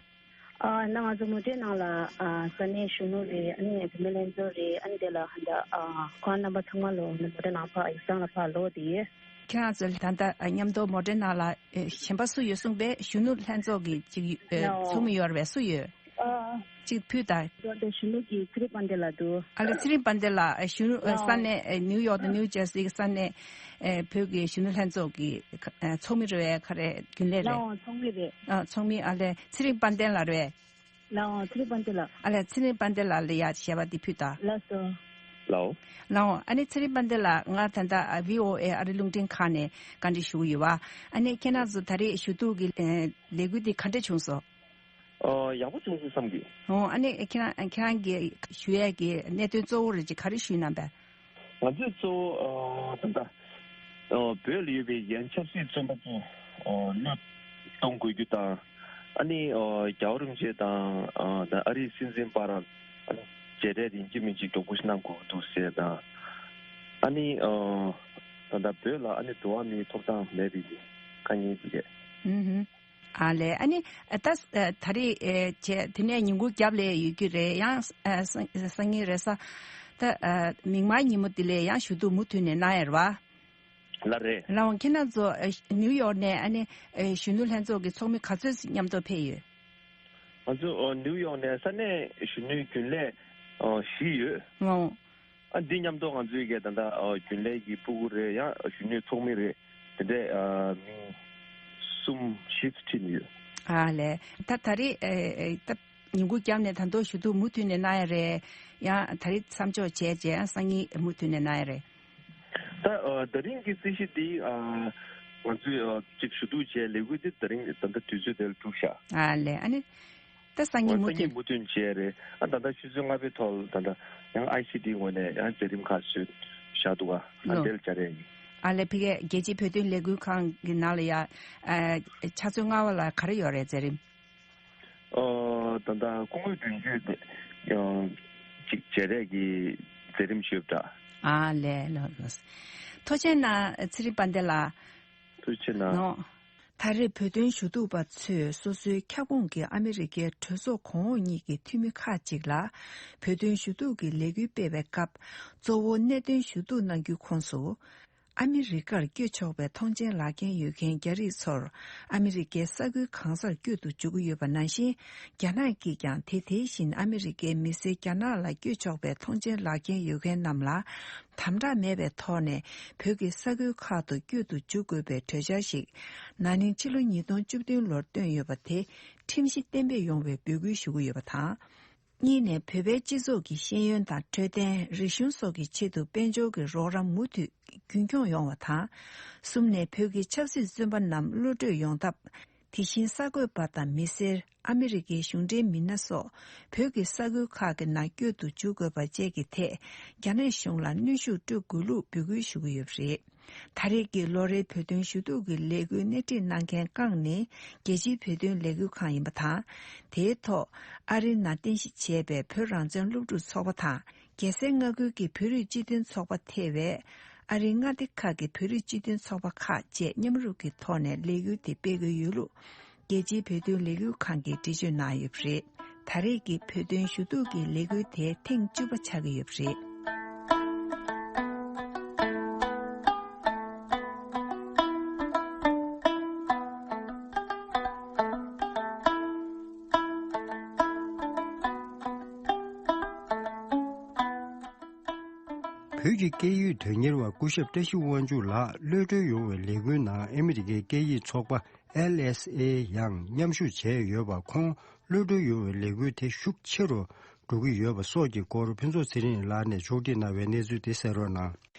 ཨ་ནི་ང་ཚོ་མོ་ཊའི་ནང་ལ་ཨ་ས་གནས་གཞོན་ནུ་རེད། ཨ་ནི་བུད་མེད་ལྷན་ཚོགས་རེད། ཨ་ནི་དེ་ལ་ཧན་ད་ཨ་ཁོང་རྣམ་པ་ཚང་མ་ལོ་ནི་མོ་ཊའི་ནང་ཕར་ཡིག་ཚང་ལ་ཕར་ལོག་དེ་ཡོད། ཁྱེད་རང་ཚོ་ད་ལྟ་མཉམ་དུ་མོ་ཊའི་ནང་ལ་ཨེ་གཞན་པ་སུ་ཡོད་གསུངས་པས། གཞོན་ནུ་ལྷན་ཚོགས་ཀྱི་ཅིག་ཨེ་ལའོ། ཚོགས་མི་ཡོད་རེད་པས། སུ་ཡོད། ཨ། གཅིག་ཕུད་དང་། ད་ལྟ་གཞོན་ནུ་གི་ཚེ་རིང་དཔལ་ལྡན་ལགས་འདུག་ཨ་ལེ། ཚེ་རིང་དཔལ་ལྡན་ལགས་གཞོན་ནུ་ཨེ་ལའོ། ས་གནས་ཨེ་ནིའུ་ཡོག་དང་ནིའུ་ཇར་སི་གི་ས་གནས་ཨེ་བོད་ཀྱི་གཞོན་ནུ་ལྷན་ཚོགས་ཀྱི་ཨེ་ཚོགས་མི་རེད་པས། ག་རེ་རྒྱུན་ལས་རེད། ལའོ། ཚོགས་མི་རེད། ཨ་ཚོགས་མི། ཨ་ལེ། ཚེ་རིང་དཔལ་ལྡན་ལགས་རེད་པས། ལའོ། ཚེ་རིང་དཔལ་ལྡན་ལགས། ཨ་ལེ། ཚེ་རིང་དཔལ་ལྡན་ལགས་ལ་ཡ་ཞལ་པར་འདི་ཕུལ་དང་། ལགས་སོ། ལའོ། ལའོ། ཨ་ནི་ཚེ་རིང་དཔལ་ལྡན་ལགས། ང་ད་ལྟ་ཨ་བྷི་ཨོ་ཨེ་ཨ་རི་རླུང་འཕྲིན་ཁང་ནས་བཀའ་འདྲི་ཞུ་གི་ཡོད་པ། ཨ་ནི་ཁྱེད་རང་ཚོ་ད་རེས་ཞུ་གཏུག་གི་ཨེ་ལས་འགུལ་འདི་ག་འདྲ་བྱུང་སོང་། ཨོ། ཡག་པོ་བྱུང་སོང་བསམ་གི། ཨོ། ཨ་ནི་ཁྱེད་རང་ཁྱེད་རང་གི་ཞུ་ཡས་ཀྱི་གནད་དོན་གཙོ་བོ་རེ་ཅིག་ག་རེ་ཞུས་གནང་པས། ང་ཚོས་གཙོ་བོ་ཨོ་ད་ལྟ་ཨོ་བོད་ལ་ཡོད་པའི་ཡང་ཆབ་སྲིད་བཙོན་པ་ཚོ་ཨོ་གློད་གཏོང་དགོས་རྒྱུ་དང་། ཨ་ནི་ཨོ་རྒྱལ་བ་རིན་པོ་ཆེ་དང་ཨོ་ད་ཨ་རིའི་སྲིད་འཛིན་བར་ཨ་ནི་མཇལ་འཕྲད་ཡིན་གཅིག་མིན་གཅིག་མགྱོགས་པོ་ཞིག་གནང་དགོས་ཀྱི་འདུག་ཟེར་དང་། ཨ་ནི་ཨོ་ད་ལྟ་བོད་ལ་ཨ་ནི་འགྲོ་བ་མིའི་ཐོབ་ཐང་མེད་པའི་དཀའ་ངལ་དེ་གས། ཨུ་ཧུ། ཨ་ལས། ཨ་ནི་ད་ད་རེས་ཨེ་བྱས་དེ་ནས་ཉིན་གུང་རྒྱབ་ལ་ཡོད་ཀྱི་རེད། ཡང་ཨ་སང་སང་ཉིན་རེས་གཟའ་ད་ཨ་མིག་དམར་ཉིན་མོ་དེ་ལ་ཡང་ཞུ་གཏུག་མུ་མཐུད་ནས་གནང་ཡ་རེད་བ། ལ་རེད། ལའོ། ཁྱེད་རང་ཚོ་ཨ་ནིའུ་ཡོག་ནས་ཨ་ནི་ཨེ་གཞོན་ནུ་ལྷན་ཚོགས་ཀྱི་ཚོགས་མི་ག་ཚོད་ཅིག་མཉམ་དུ་ཕེབས་ཡོད། ང་ཚོ་ཨ་ནིའུ་ཡོག་ནས་ས་གནས་གཞོན་ནུའི་རྒྱུན་ལས་ཨ་བཞི་ཡོད། ལའོ། ཨ་འདི་མཉམ་དུ་ང་ཚོའི་གི་ད་ལྟ་ཨ་རྒྱུན་ལས་ཀྱི་སྤུ་གུ་རེད། ཡང་གཞོན་ནུའི་ཚོགས་མི་རེད། དེ་འདྲས་ཨ་མི་གསུམ་བཞི་ཙམ་ཁྲིད་ནས་ཡོད། ཨ་ལས། ད་ད་རེས་ཨེ་ཨེ་ད་ཉིན་གུང་རྒྱབ་ནས་ད་དུང་ཞུ་གཏུག་མུ་མཐུད་ནས་གནང་ཡ་རེད། ཡང་ད་རེས་མཚམས་འཇོག་བྱས་རྗེས་ཡང་སང་ཉིན་མུ་མཐུད་ནས་གནང་ཡ་རེད། ད་ཨ་ད་རིང་གི་རྩིས་གཞི་འདི་ཨ་ང་ཚོས་ཨ་ཅིག་ཞུ་གཏུག་བྱས་ལས་འགུལ་འདི་ད་རིང་ད་ལྟ་དུས་ཚོད་དེར་གྲུབ་ཤག། ཨ་ལས། ཨ་ནི། ད་སང་ཉིན་མུ་མཐུད། སང་ཉིན་མུ་མཐུད་བྱས་རེད། ཨ་ད་ལྟ་ཆུ་ཚོད་ལྔ་པའི་ཐོག་ད་ལྟ་ཡང་ཨའི་སི་ཌི་ངོས་ནས་ཡང་མཛད་རིམ་ཁག་བཟོས་བཞག་འདུག་ག། ཨ་ལོ། དེ་ལ་བཅར་ཡས་ཡིན། ཨ་ལས། ཕ་གིའི་རྒྱལ་སྤྱིའི་བོད་དོན་ལས་འགུལ་ཁང་གི་ནང་ལ་ཡ་ཨ་ཆུ་ཚོད་ལྔ་པ་ལ་ག་རེ་ཡོད་རེད་མཛད་རིམ། ཨོ་ད་ལྟ་སྐུ་ངོ་དོན་གཅོད་དེ་ཡང་ཅིག་མཇལ་འཕྲད་ཀྱི་མཛད་རིམ་ཞུས་པ་འདྲ། ཨ་ལས། ལོ་ལོ། ཐུགས་རྗེ་གནང་ཚེ་རིང་དཔལ་ལྡན་ལགས། ཐུགས་རྗེ་གནང་། ནོ། ད་རེས་བོད་དོན་ཞུ་གཏུག་པ་ཚོས་སོ་སོའི་ཁྱབ་ཁོངས་ཀྱི་ཨ་མི་རི་ཀའི་གྲོས་ཚོགས་གོང་འོག་གཉིས་ཀྱི་འཐུས་མི་ཁག་ཅིག་ལ་བོད་དོན་ཞུ་གཏུག་གི་ལས་འགུལ་སྤེལ་བའི་སྐབས། གཙོ་བོ་གནད་དོན་ཞུ་གཏུག་གནང་རྒྱུའི་ཁོངས་སུ། ཨ་མི་རི་ཀར་བསྐྱོད་ཆོག་པའི་ཐོངས་མཆན་ལག་འཁྱེར་ཡོད་མཁན་རྒྱ་རིགས་ཚོར་ཨ་མི་རི་ཀའི་ས་ཁུལ་གང་སར་བསྐྱོད་དུ་འཇུག་གི་ཡོད་པ་ནང་བཞིན། རྒྱ་ནག་གིས་ཀྱང་དེ་དེ་བཞིན་ཨ་མི་རི་ཀའི་མི་སེར་རྒྱ་ནག་ལ་བསྐྱོད་ཆོག་པའི་ཐོངས་མཆན་ལག་འཁྱེར་ཡོད་མཁན་རྣམས་ལ། དམ་དྲག་མེད་པའི་ཐོག་ནས་བོད་ཀྱི་ས་ཁུལ་ཁག་ཏུ་བསྐྱོད་དུ་འཇུག་དགོས་པའི་གྲོས་འཆར་ཞིག་ན་ནིང་ཕྱི་ལོ་ཉིས་སྟོང་བཅུ་བདུན་ལོར་བཏོན་ཡོད་པ་དེ་ཁྲིམས་གཞི་གཏན་འབེབས་ཡོང་བའི་འབོད་སྐུལ་ཞུ་གི་ཡོད་པ་དང་། གཉིས་ནས་བོད་པའི་སྤྱི་ཚོགས་ཀྱི་ཤེས་ཡོན་དང་འཕྲོད་བསྟེན། རིག་གཞུང་སོགས་ཀྱི་ཆེད་དུ་དཔལ་འབྱོར་གྱི་རོགས་རམ་མུ་མཐུད་རྒྱུན་འཁྱོངས་ཡོང་བ་དང་། གསུམ་ནས་བོད་ཀྱི་ཆབ་སྲིད་བཙོན་པ་རྣམས་གློད་བཀྲོལ་ཡོང་ཐབས། དེ་བཞིན་གསར་འགོད་པ་དང་མི་སེར། ཨ་མི་རི་ཀའི་གཞུང་འབྲེལ་མི་སྣ་སོགས་བོད་ཀྱི་ས་ཁུལ་ཁག་གི་ནང་བསྐྱོད་དུ་འཇུག་དགོས་པ་བཅས་ཀྱི་ཐད་རྒྱ་ནག་གཞུང་ལ་གནོན་ཤུགས་སྤྲོད་དགོས་ལུགས་འབོད་སྐུལ་ཞུ་གི་ཡོད་པ་རེད། ད་རེས་ཀྱི་ལོ་རེའི་བོད་དོན་ཞུ་གཏུག་གི་ལས་འགུལ་སྣེ་ཁྲིད་གནང་མཁན་རྐང་ནི་རྒྱལ་སྤྱིའི་བོད་དོན་ལས་འགུལ་ཁང་ཡིན་པ་དང་། དེའི་ཐོག་ཨ་རིའི་ནང་རྟེན་གཞི་བྱས་པའི་བོད་རང་བཙན་སློབ་ཕྲུག་ཚོགས་པ་དང་། རྒྱལ་སའི་མངའ་ཁུལ་གྱི་བོད་རིགས་སྤྱི་མཐུན་ཚོགས་པ་ཐེ་བའི་ཨ་རིའི་མངའ་སྡེ་ཁག་གི་བོད་རིགས་སྤྱི་མཐུན་ཚོགས་པ་ཁག་བཅས་མཉམ་རུབ་ཀྱི་ཐོག་ནས་ལས་འགུལ་དེ་སྤེལ་གྱི་ཡོད་ལུགས། རྒྱལ་སྤྱིའི་བོད་དོན་ལས་འགུལ་ཁང་གིས་འགྲེལ་བརྗོད་གནང་ཡོད་པ་རེད། ད་རེས་ཀྱི་བོད་དོན་ཞུ་གཏུག་གི་ལས་འགུལ་དེ་ཐེངས་བཅུ་པ་ཆགས་ཀྱི་ཡོད་པ་རེད། བོད་ཀྱི་སྐད་ཡིག་དོན་གཉེར་བ་སྐུ་ཞབས་བཀྲ་ཤིས་དབང་ཕྱུག་ལགས་གློད་གྲོལ་ཡོང་བའི་ལས་འགུལ་ནང་ཨ་མི་རི་ཀའི་སྐད་ཡིག་ཚོགས་པ་ཨེལ་ཨེས་ཨེ་ཡང་མཉམ་ཞུགས་བྱས་ཡོད་པ། ཁོང་གློད་གྲོལ་ཡོང་བའི་ལས་འགུལ་དེ་ཤུགས་ཆེ་རུ་འགྲོ་གི་ཡོད་པ་སོགས་ཀྱི་སྐོར་ཕུན་ཚོགས་ཚེ་རིང་ལགས་ནས་ཕྱོགས་སྒྲིག་གནང་བའི་གནས་ཚུལ་དེ་གསན་རོགས་གནང་།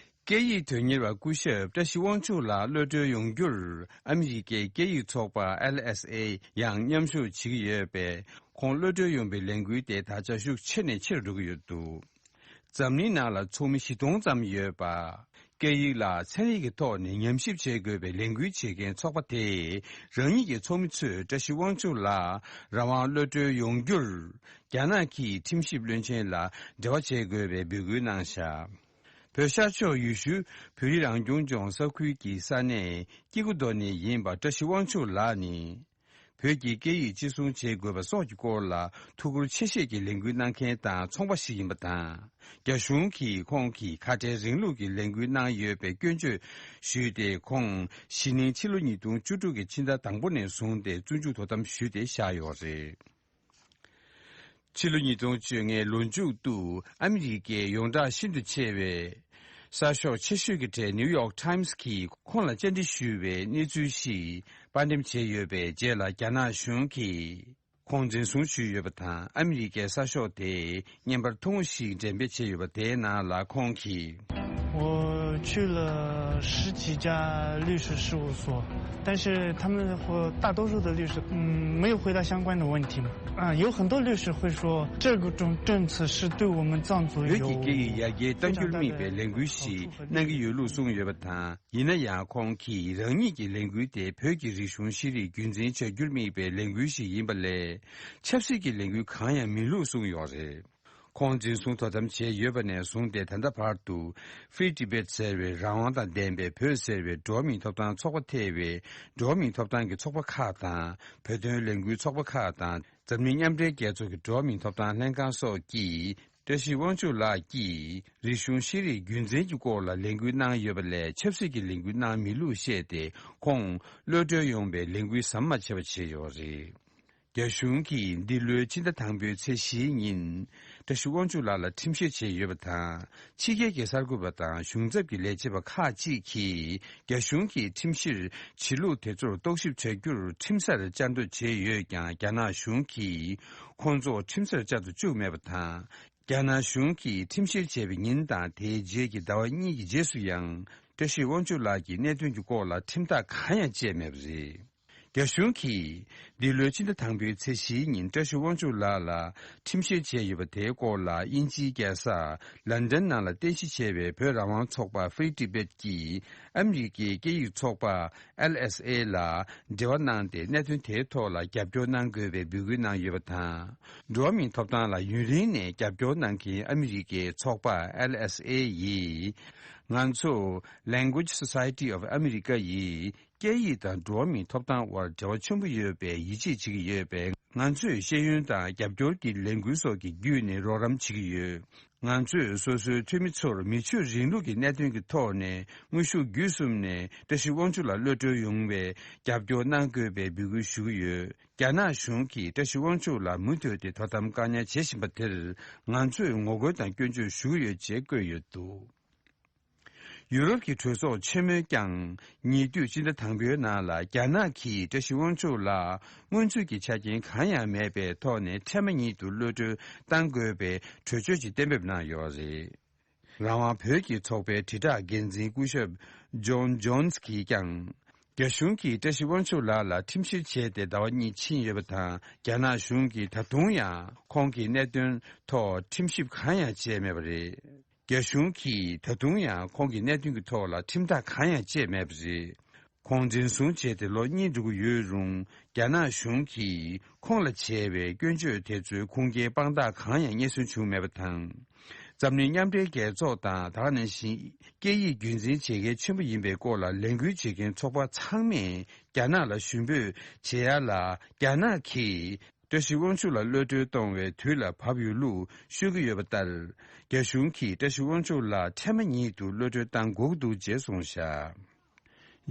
སྐད་ཡིག་དོན་གཉེར་བ་སྐུ་ཞབས་བཀྲ་ཤིས་དབང་ཕྱུག་ལགས་གློད་གྲོལ་ཡོང་རྒྱུར་ཨ་མི་རི་ཀའི་སྐད་ཡིག་ཚོགས་པ་ཨེལ་ཨེས་ཨེ་ཡང་མཉམ་ཞུགས་བྱེད་ཀྱི་ཡོད་པས། ཁོང་གློད་གྲོལ་ཡོང་བའི་ལས་འགུལ་དེ་ད་ཆ་ཤུགས་ཆེ་ནས་ཆེ་རུ་འགྲོ་གི་ཡོད་འདུག། འཛམ་གླིང་ནང་ལ་ཚོགས་མི་བཞི་སྟོང་ཙམ་ཡོད་པ། སྐད་ཡིག་ལ་ཚན་རིག་གི་ཐོག་ནས་ཉམས་ཞིབ་བྱེད་དགོས་པའི་ལས་འགུལ་བྱེད་མཁན་ཚོགས་པ་དེས། རང་ཉིད་ཀྱི་ཚོགས་མི་ཚོས་བཀྲ་ཤིས་དབང་ཕྱུག་ལགས་རང་དབང་གློད་གྲོལ་ཡོང་རྒྱུར། རྒྱ་ནག་གི་ཁྲིམས་ཞིབ་བློན་ཆེན་ལ་འབྲེལ་བ་བྱེད་དགོས་པའི་འབོད་སྐུལ་གནང་བཞག། བོད་ཤར་ཕྱོགས་ཡུལ་ཤུལ་བོད་རིགས་རང་སྐྱོང་ལྗོངས་ས་ཁུལ་གྱི་ས་གནས་སྐྱེ་རྒུ་མདོ་ནས་ཡིན་པ་བཀྲ་ཤིས་དབང་ཕྱུག་ལགས་ནི། བོད་ཀྱི་སྐད་ཡིག་གཅེས་སྲུང་བྱེད་དགོས་པ་སོགས་ཀྱི་སྐོར་ལ་ཐུགས་ཁུར་ཆེ་བཞེས་ཀྱི་ལས་འགུལ་གནང་མཁན་དང་ཚོང་པ་ཞིག་ཡིན་པ་དང་། རྒྱ་གཞུང་གིས་ཁོང་གིས་ཁ་བྲལ་རིང་ལུགས་ཀྱི་ལས་འགུལ་གནང་ཡོད་པའི་སྐྱོན་བརྗོད་ཞུས་ཏེ། ཁོང་གཞེས་ནིང་ཕྱི་ལོ་ཉིས་སྟོང་བཅུ་དྲུག་གི་ཕྱི་ཟླ་དང་པོ་ནས་བཟུང་སྟེ་བཙོན་འཇུག་དོ་དམ་ཞུས་ཏེ་བཞག་ཡོད་རེད། ཕྱི་ལོ་ཉིས་སྟོང་བཅོ་ལྔའི་ལོ་མཇུག་ཏུ་ཨ་མི་རི་ཀའི་ཡོངས་གྲགས་ཤིན་ཏུ་ཆེ་བའི་གསར་ཤོག་ཆེ་ཤོས་ཀྱི་གྲས་ནིའུ་ཡོག་ཊའིམ་སི་གིས་ཁོང་ལ་བཅར་འདྲི་ཞུས་པའི་གནས་ཚུལ་ཞིག་དཔར་འགྲེམས་བྱས་ཡོད་པའི་རྗེས་ལ། རྒྱ་ནག་གཞུང་གིས་ ཁོང་འཛིན་བཟུང་བྱས་ཡོད་པ་དང་ཨ་མི་རི་ཀའི་གསར་ཤོག་དེ་བརྙན་པར་ཐུང་ངུ་ཞིག་འགྲེམས་སྤེལ་བྱས་ཡོད་པ་དེའི་ནང་ལ་ཁོང་གིས། 我去了十几家律师事务所，但是他们或大多数的律师，嗯，没有回答相关的问题嘛。啊，有很多律师会说，这个政政策是对我们藏族有 བོད་ཀྱི་སྐད་ཡིག་ཡར་རྒྱས་གཏང་རྒྱུར་དམིགས་པའི་ལས་འགུལ་ཞིག་གནང་གི་ཡོད་ལུགས་གསུངས་ཡོད་པ་དང་། ཡིན་ན་ཡང་ཁོང་གིས་རང་ཉིད་ཀྱི་ལས་འགུལ་དེ་བོད་ཀྱི་རིག་གཞུང་ཤེས་རིག་རྒྱུན་འཛིན་བྱ་རྒྱུར་དམིགས་པའི་ལས་འགུལ་ཞིག་ཡིན་པ་ལས་ཆབ་སྲིད་ཀྱི་ལས་འགུལ་གང་ཡང་མིན་ལུགས་གསུངས་ཡོད་རེད། ཁོང་འཛིན་བཟུང་དོ་དམ་བྱས་ཡོད་པ་ནས་བཟུང་སྟེ་ད་ལྟ་བར་དུ་Free Tibet ཟེར་བའི་རང་དབང་དང་ལྡན་པའི་བོད་ཟེར་བའི་འགྲོ་བ་མིའི་ཐོབ་ཐང་ཚོགས་པ་ཐེ་བའི་འགྲོ་བ་མིའི་ཐོབ་ཐང་གི་ཚོགས་པ་ཁག་དང་བོད་དོན་ལས་འགུལ་ཚོགས་པ་ཁག་དང་འཛམ་གླིང་མཉམ་འབྲེལ་རྒྱལ་ཚོགས་ཀྱི་འགྲོ་བ་མིའི་ཐོབ་ཐང་ལྷན་ཁང་སོགས་ཀྱིས་བཀྲ་ཤིས་དབང་ཕྱུག་ལགས་ཀྱིས་རིག་གཞུང་ཤེས་རིག་རྒྱུན་འཛིན་གྱི་སྐོར་ལ་ལས་འགུལ་གནང་ཡོད་པ་ལས་ཆབ་སྲིད་ཀྱི་ལས་འགུལ་གནང་མེད་ལུགས་བཤད་དེ་ཁོང་གློད་གྲོལ་ཡོང་བའི་ལས་འགུལ་ཟམ་མ་ཆད་པ་བྱས་ཡོད་རེད། རྒྱ་གཞུང་གིས་འདི་ལོའི་ཕྱི་ཟླ་དང་པོའི་ཚེས་བཞིའི་ཉིན་བཀྲ་ཤིས་དབང་ཕྱུག་ལགས་ལ་ཁྲིམས་བཤེར་བྱས་ཡོད་པ་དང་། ཕྱི་རྒྱལ་གྱི་གསར་འགོད་པ་དང་གཞུང་ཚབ་ཀྱི་ལས་བྱེད་པ་ཁག་ཅིག་གིས་རྒྱ་གཞུང་གིས་ཁྲིམས་བཤེར་བྱེད་ལུགས་དེ་ཚོར་རྟོག་ཞིབ་བྱ་རྒྱུར་ཁྲིམས་སར་བཅར་འདོད་བྱས་ཡོད་ཀྱང་རྒྱ་ནག་གཞུང་གིས་ཁོང་ཚོ་ཁྲིམས་སར་བཅར་དུ་བཅུག་མེད་པ་དང་། རྒྱ་ནག་གཞུང་གིས་ཁྲིམས་བཤེར་བྱས་པའི་ཉིན་དང་དེའི་རྗེས་ཀྱི་ཟླ་བ་གཉིས་ཀྱི་རྗེས་སུ་ཡང་བཀྲ་ཤིས་དབང་ཕྱུག་ལགས་ཀྱི་གནད་དོན་གྱི་སྐོར་ལ་ཁྲིམས་ཐག་གང་ཡང་བཅད་མེད་པ་རེད། རྒྱ་གཞུང་གིས་འདི་ལོའི་ཕྱི་ཟླ་དང་པོའི་ཚེས་བཞིའི་ཉིན་བཀྲ་ཤིས་དབང་ཕྱུག་ལགས་ལ་ཁྲིམས་བཤེར་བྱས་ཡོད་པ་དེའི་སྐོར་ལ་དབྱིན་ཇིའི་རྒྱལ་ས་ལན་ཌན་ནང་ལ་རྟེན་གཞི་བྱས་པའི་བོད་རང་དབང་ཚོགས་པ་Free Tibet་གྱིས་ཨ་མི་རི་ཀའི་སྐད་ཡིག་ཚོགས་པ་ཨེལ་ཨེས་ཨེ་ལ་འབྲེལ་བ་གནང་སྟེ་གནད་དོན་དེའི་ཐོག་ལ་རྒྱབ་སྐྱོར་གནང་དགོས་པའི་འབོད་སྐུལ་གནང་ཡོད་པ་དང་། འགྲོ་བ་མིའི་ཐོབ་ཐང་ལ་ཡུན་རིང་ནས་རྒྱབ་སྐྱོར་གནང་མཁན་ཨ་མི་རི་ཀའི་ཚོགས་པ་ཨེལ་ཨེས་ཨེ་ཡིས། ང་ཚོ་Language Society of America་ཡིས་སྐད་ཡིག་དང་འགྲོ་བ་མིའི་ཐོབ་ཐང་དབར་འབྲེལ་བ་ཆེན་པོ་ཡོད་པའི་ཡིད་ཆེས་བྱེད་ཀྱི་ཡོད་པས། ང་ཚོས་ཤེས་ཡོན་དང་རྒྱབ་སྐྱོར་གྱི་ལས་འགུལ་སོགས་ཀྱི་བརྒྱུད་ནས་རོགས་རམ་བྱེད་ཀྱི་ཡོད། ང་ཚོས་སོ་སོའི་འཐུས་མི་ཚོར་མི་ཆོས་རིང་ལུགས་ཀྱི་གནད་དོན་གྱི་ཐོག་ནས་དངོས་ཤུགས་བརྒྱུད་གསུམ་ནས་བཀྲ་ཤིས་དབང་ཕྱུག་ལ་གློད་གྲོལ་ཡོང་བའི་རྒྱབ་སྐྱོར་གནང་དགོས་པའི་འབོད་སྐུལ་ཞུ་གི་ཡོད། རྒྱ་ནག་གཞུང་གིས་བཀྲ་ཤིས་དབང་ཕྱུག་ལ་མུ་མཐུད་དེ་དོ་དམ་བཀག་ཉར་བྱེད་བཞིན་པ་དེར་ང་ཚོས་ངོ་རྒོལ་དང་སྐྱོན་བརྗོད་ཞུ་གི་ཡོད་ཅེས་བཀོད་ཡོད་འདུག་ཡུ་རོབ་ཀྱི་གྲོས་ཚོགས་ཆེན་མོས་ཀྱང་ཉེ་དུས་སྤྱི་ཟླ་དང་པོའི་ནང་ལ་རྒྱ་ནག་གིས་བཀྲ་ཤིས་དབང་ཕྱུག་ལ་སྔོན་ཚུད་ཀྱི་ཆ་རྐྱེན་གང་ཡང་མེད་པའི་ཐོག་ནས་ཁྲལ་མ་ཉིད་དུ་གློད་གྲོལ་གཏང་དགོས་པའི་གྲོས་ཆོད་ཅིག་གཏན་འབེབས་གནང་ཡོད་རེད། རང་དབང་བོད་ཀྱི་ཚོགས་པའི་དྲིལ་བསྒྲགས་འགན་འཛིན་སྐུ་ཞབས་ཇོན་ཇོན་སི་གིས་ཀྱང་། རྒྱ་གཞུང་གིས་བཀྲ་ཤིས་དབང་ཕྱུག་ལགས་ལ་ཁྲིམས་བཤེར་བྱས་ཏེ་ཟླ་བ་གཉིས་ཕྱིན་ཡོད་པ་དང་། རྒྱ་ནག་གཞུང་གིས་ད་དུང་ཡང་ཁོང་གི་གནད་དོན་ཐོག་ཁྲིམས་ཞིབ་གང་ཡང་བྱས་མེད་པ་རེད། རྒྱ་གཞུང་གིས་ད་དུང་ཡང་ཁོང་གི་གནད་དོན་གྱི་ཐོག་ལ་ཁྲིམས་ཐག་གང་ཡང་བཅད་མེད་པ་རེད། ཁོང་འཛིན་བཟུང་བྱས་ཏེ་ལོ་གཉིས་འགྲོ་གི་ཡོད་རུང་། རྒྱ་ནག་གཞུང་གིས་ཁོང་ལ་བྱས་པའི་སྐྱོན་བརྗོད་དེ་ཚོའི་ཁུངས་སྐྱེལ་དཔང་རྟགས་གང་ཡང་རྙེད་སོན་བྱུང་མེད་པ་དང་། འཛམ་གླིང་མཉམ་འབྲེལ་རྒྱལ་ཚོགས་དང་། ད་ག་ནང་བཞིན་སྐད་ཡིག་རྒྱུན་འཛིན་བྱེད་མཁན་ཆེན་པོ་ཡིན་པའི་སྐོར་ལ་ལས་འགུལ་བྱེད་མཁན་ཚོགས་པ་ཚང་མས་རྒྱ་ནག་ལ་ཞུ་འབོད་བྱེད་ཡ་ལ། རྒྱ་ནག་གིས་བཀྲ་ཤིས་དབང་ཕྱུག་ལ་གློད་གྲོལ་གཏོང་བའི་དུས་ལ་བབ་ཡོད་ལུགས་ཤོད་ཀྱི་ཡོད་པ་ལྟར། རྒྱ་གཞུང་གིས་བཀྲ་ཤིས་དབང་ཕྱུག་ལ་ཁྲལ་མ་ཉིད་དུ་གློད་གྲོལ་གཏང་དགོས་ཀྱི་འདུག་ཅེས་གསུངས་བཞག་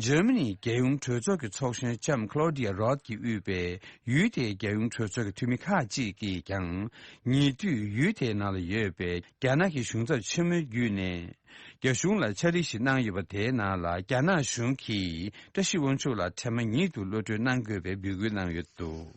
འཇར་མ་ནིའི་རྒྱལ་ཡོངས་གྲོས་ཚོགས་ཀྱི་ཚོགས་གཞོན་ལྕམ་Claudia Roth་གིས་དབུས་པའི་ཡུལ་དེའི་རྒྱལ་ཡོངས་གྲོས་ཚོགས་ཀྱི་འཐུས་མི་ཁག་ཅིག་གིས་ཀྱང་ཉེ་དུས་ཡུལ་དེའི་ནང་ལ་ཡོད་པའི་རྒྱ་ནག་གི་གཞུང་ཚབ་ཆེན་མོའི་བརྒྱུད་ནས་རྒྱ་གཞུང་ལ་ཕྱག་བྲིས་ཤིག་གནང་ཡོད་པ། དེའི་ནང་ལ་རྒྱ་ནག་གཞུང་གིས་བཀྲ་ཤིས་དབང་ཕྱུག་ལ་ཁྲལ་མ་ཉིད་དུ་གློད་གྲོལ་གནང་དགོས་པའི་འབོད་སྐུལ་གནང་ཡོད་འདུག་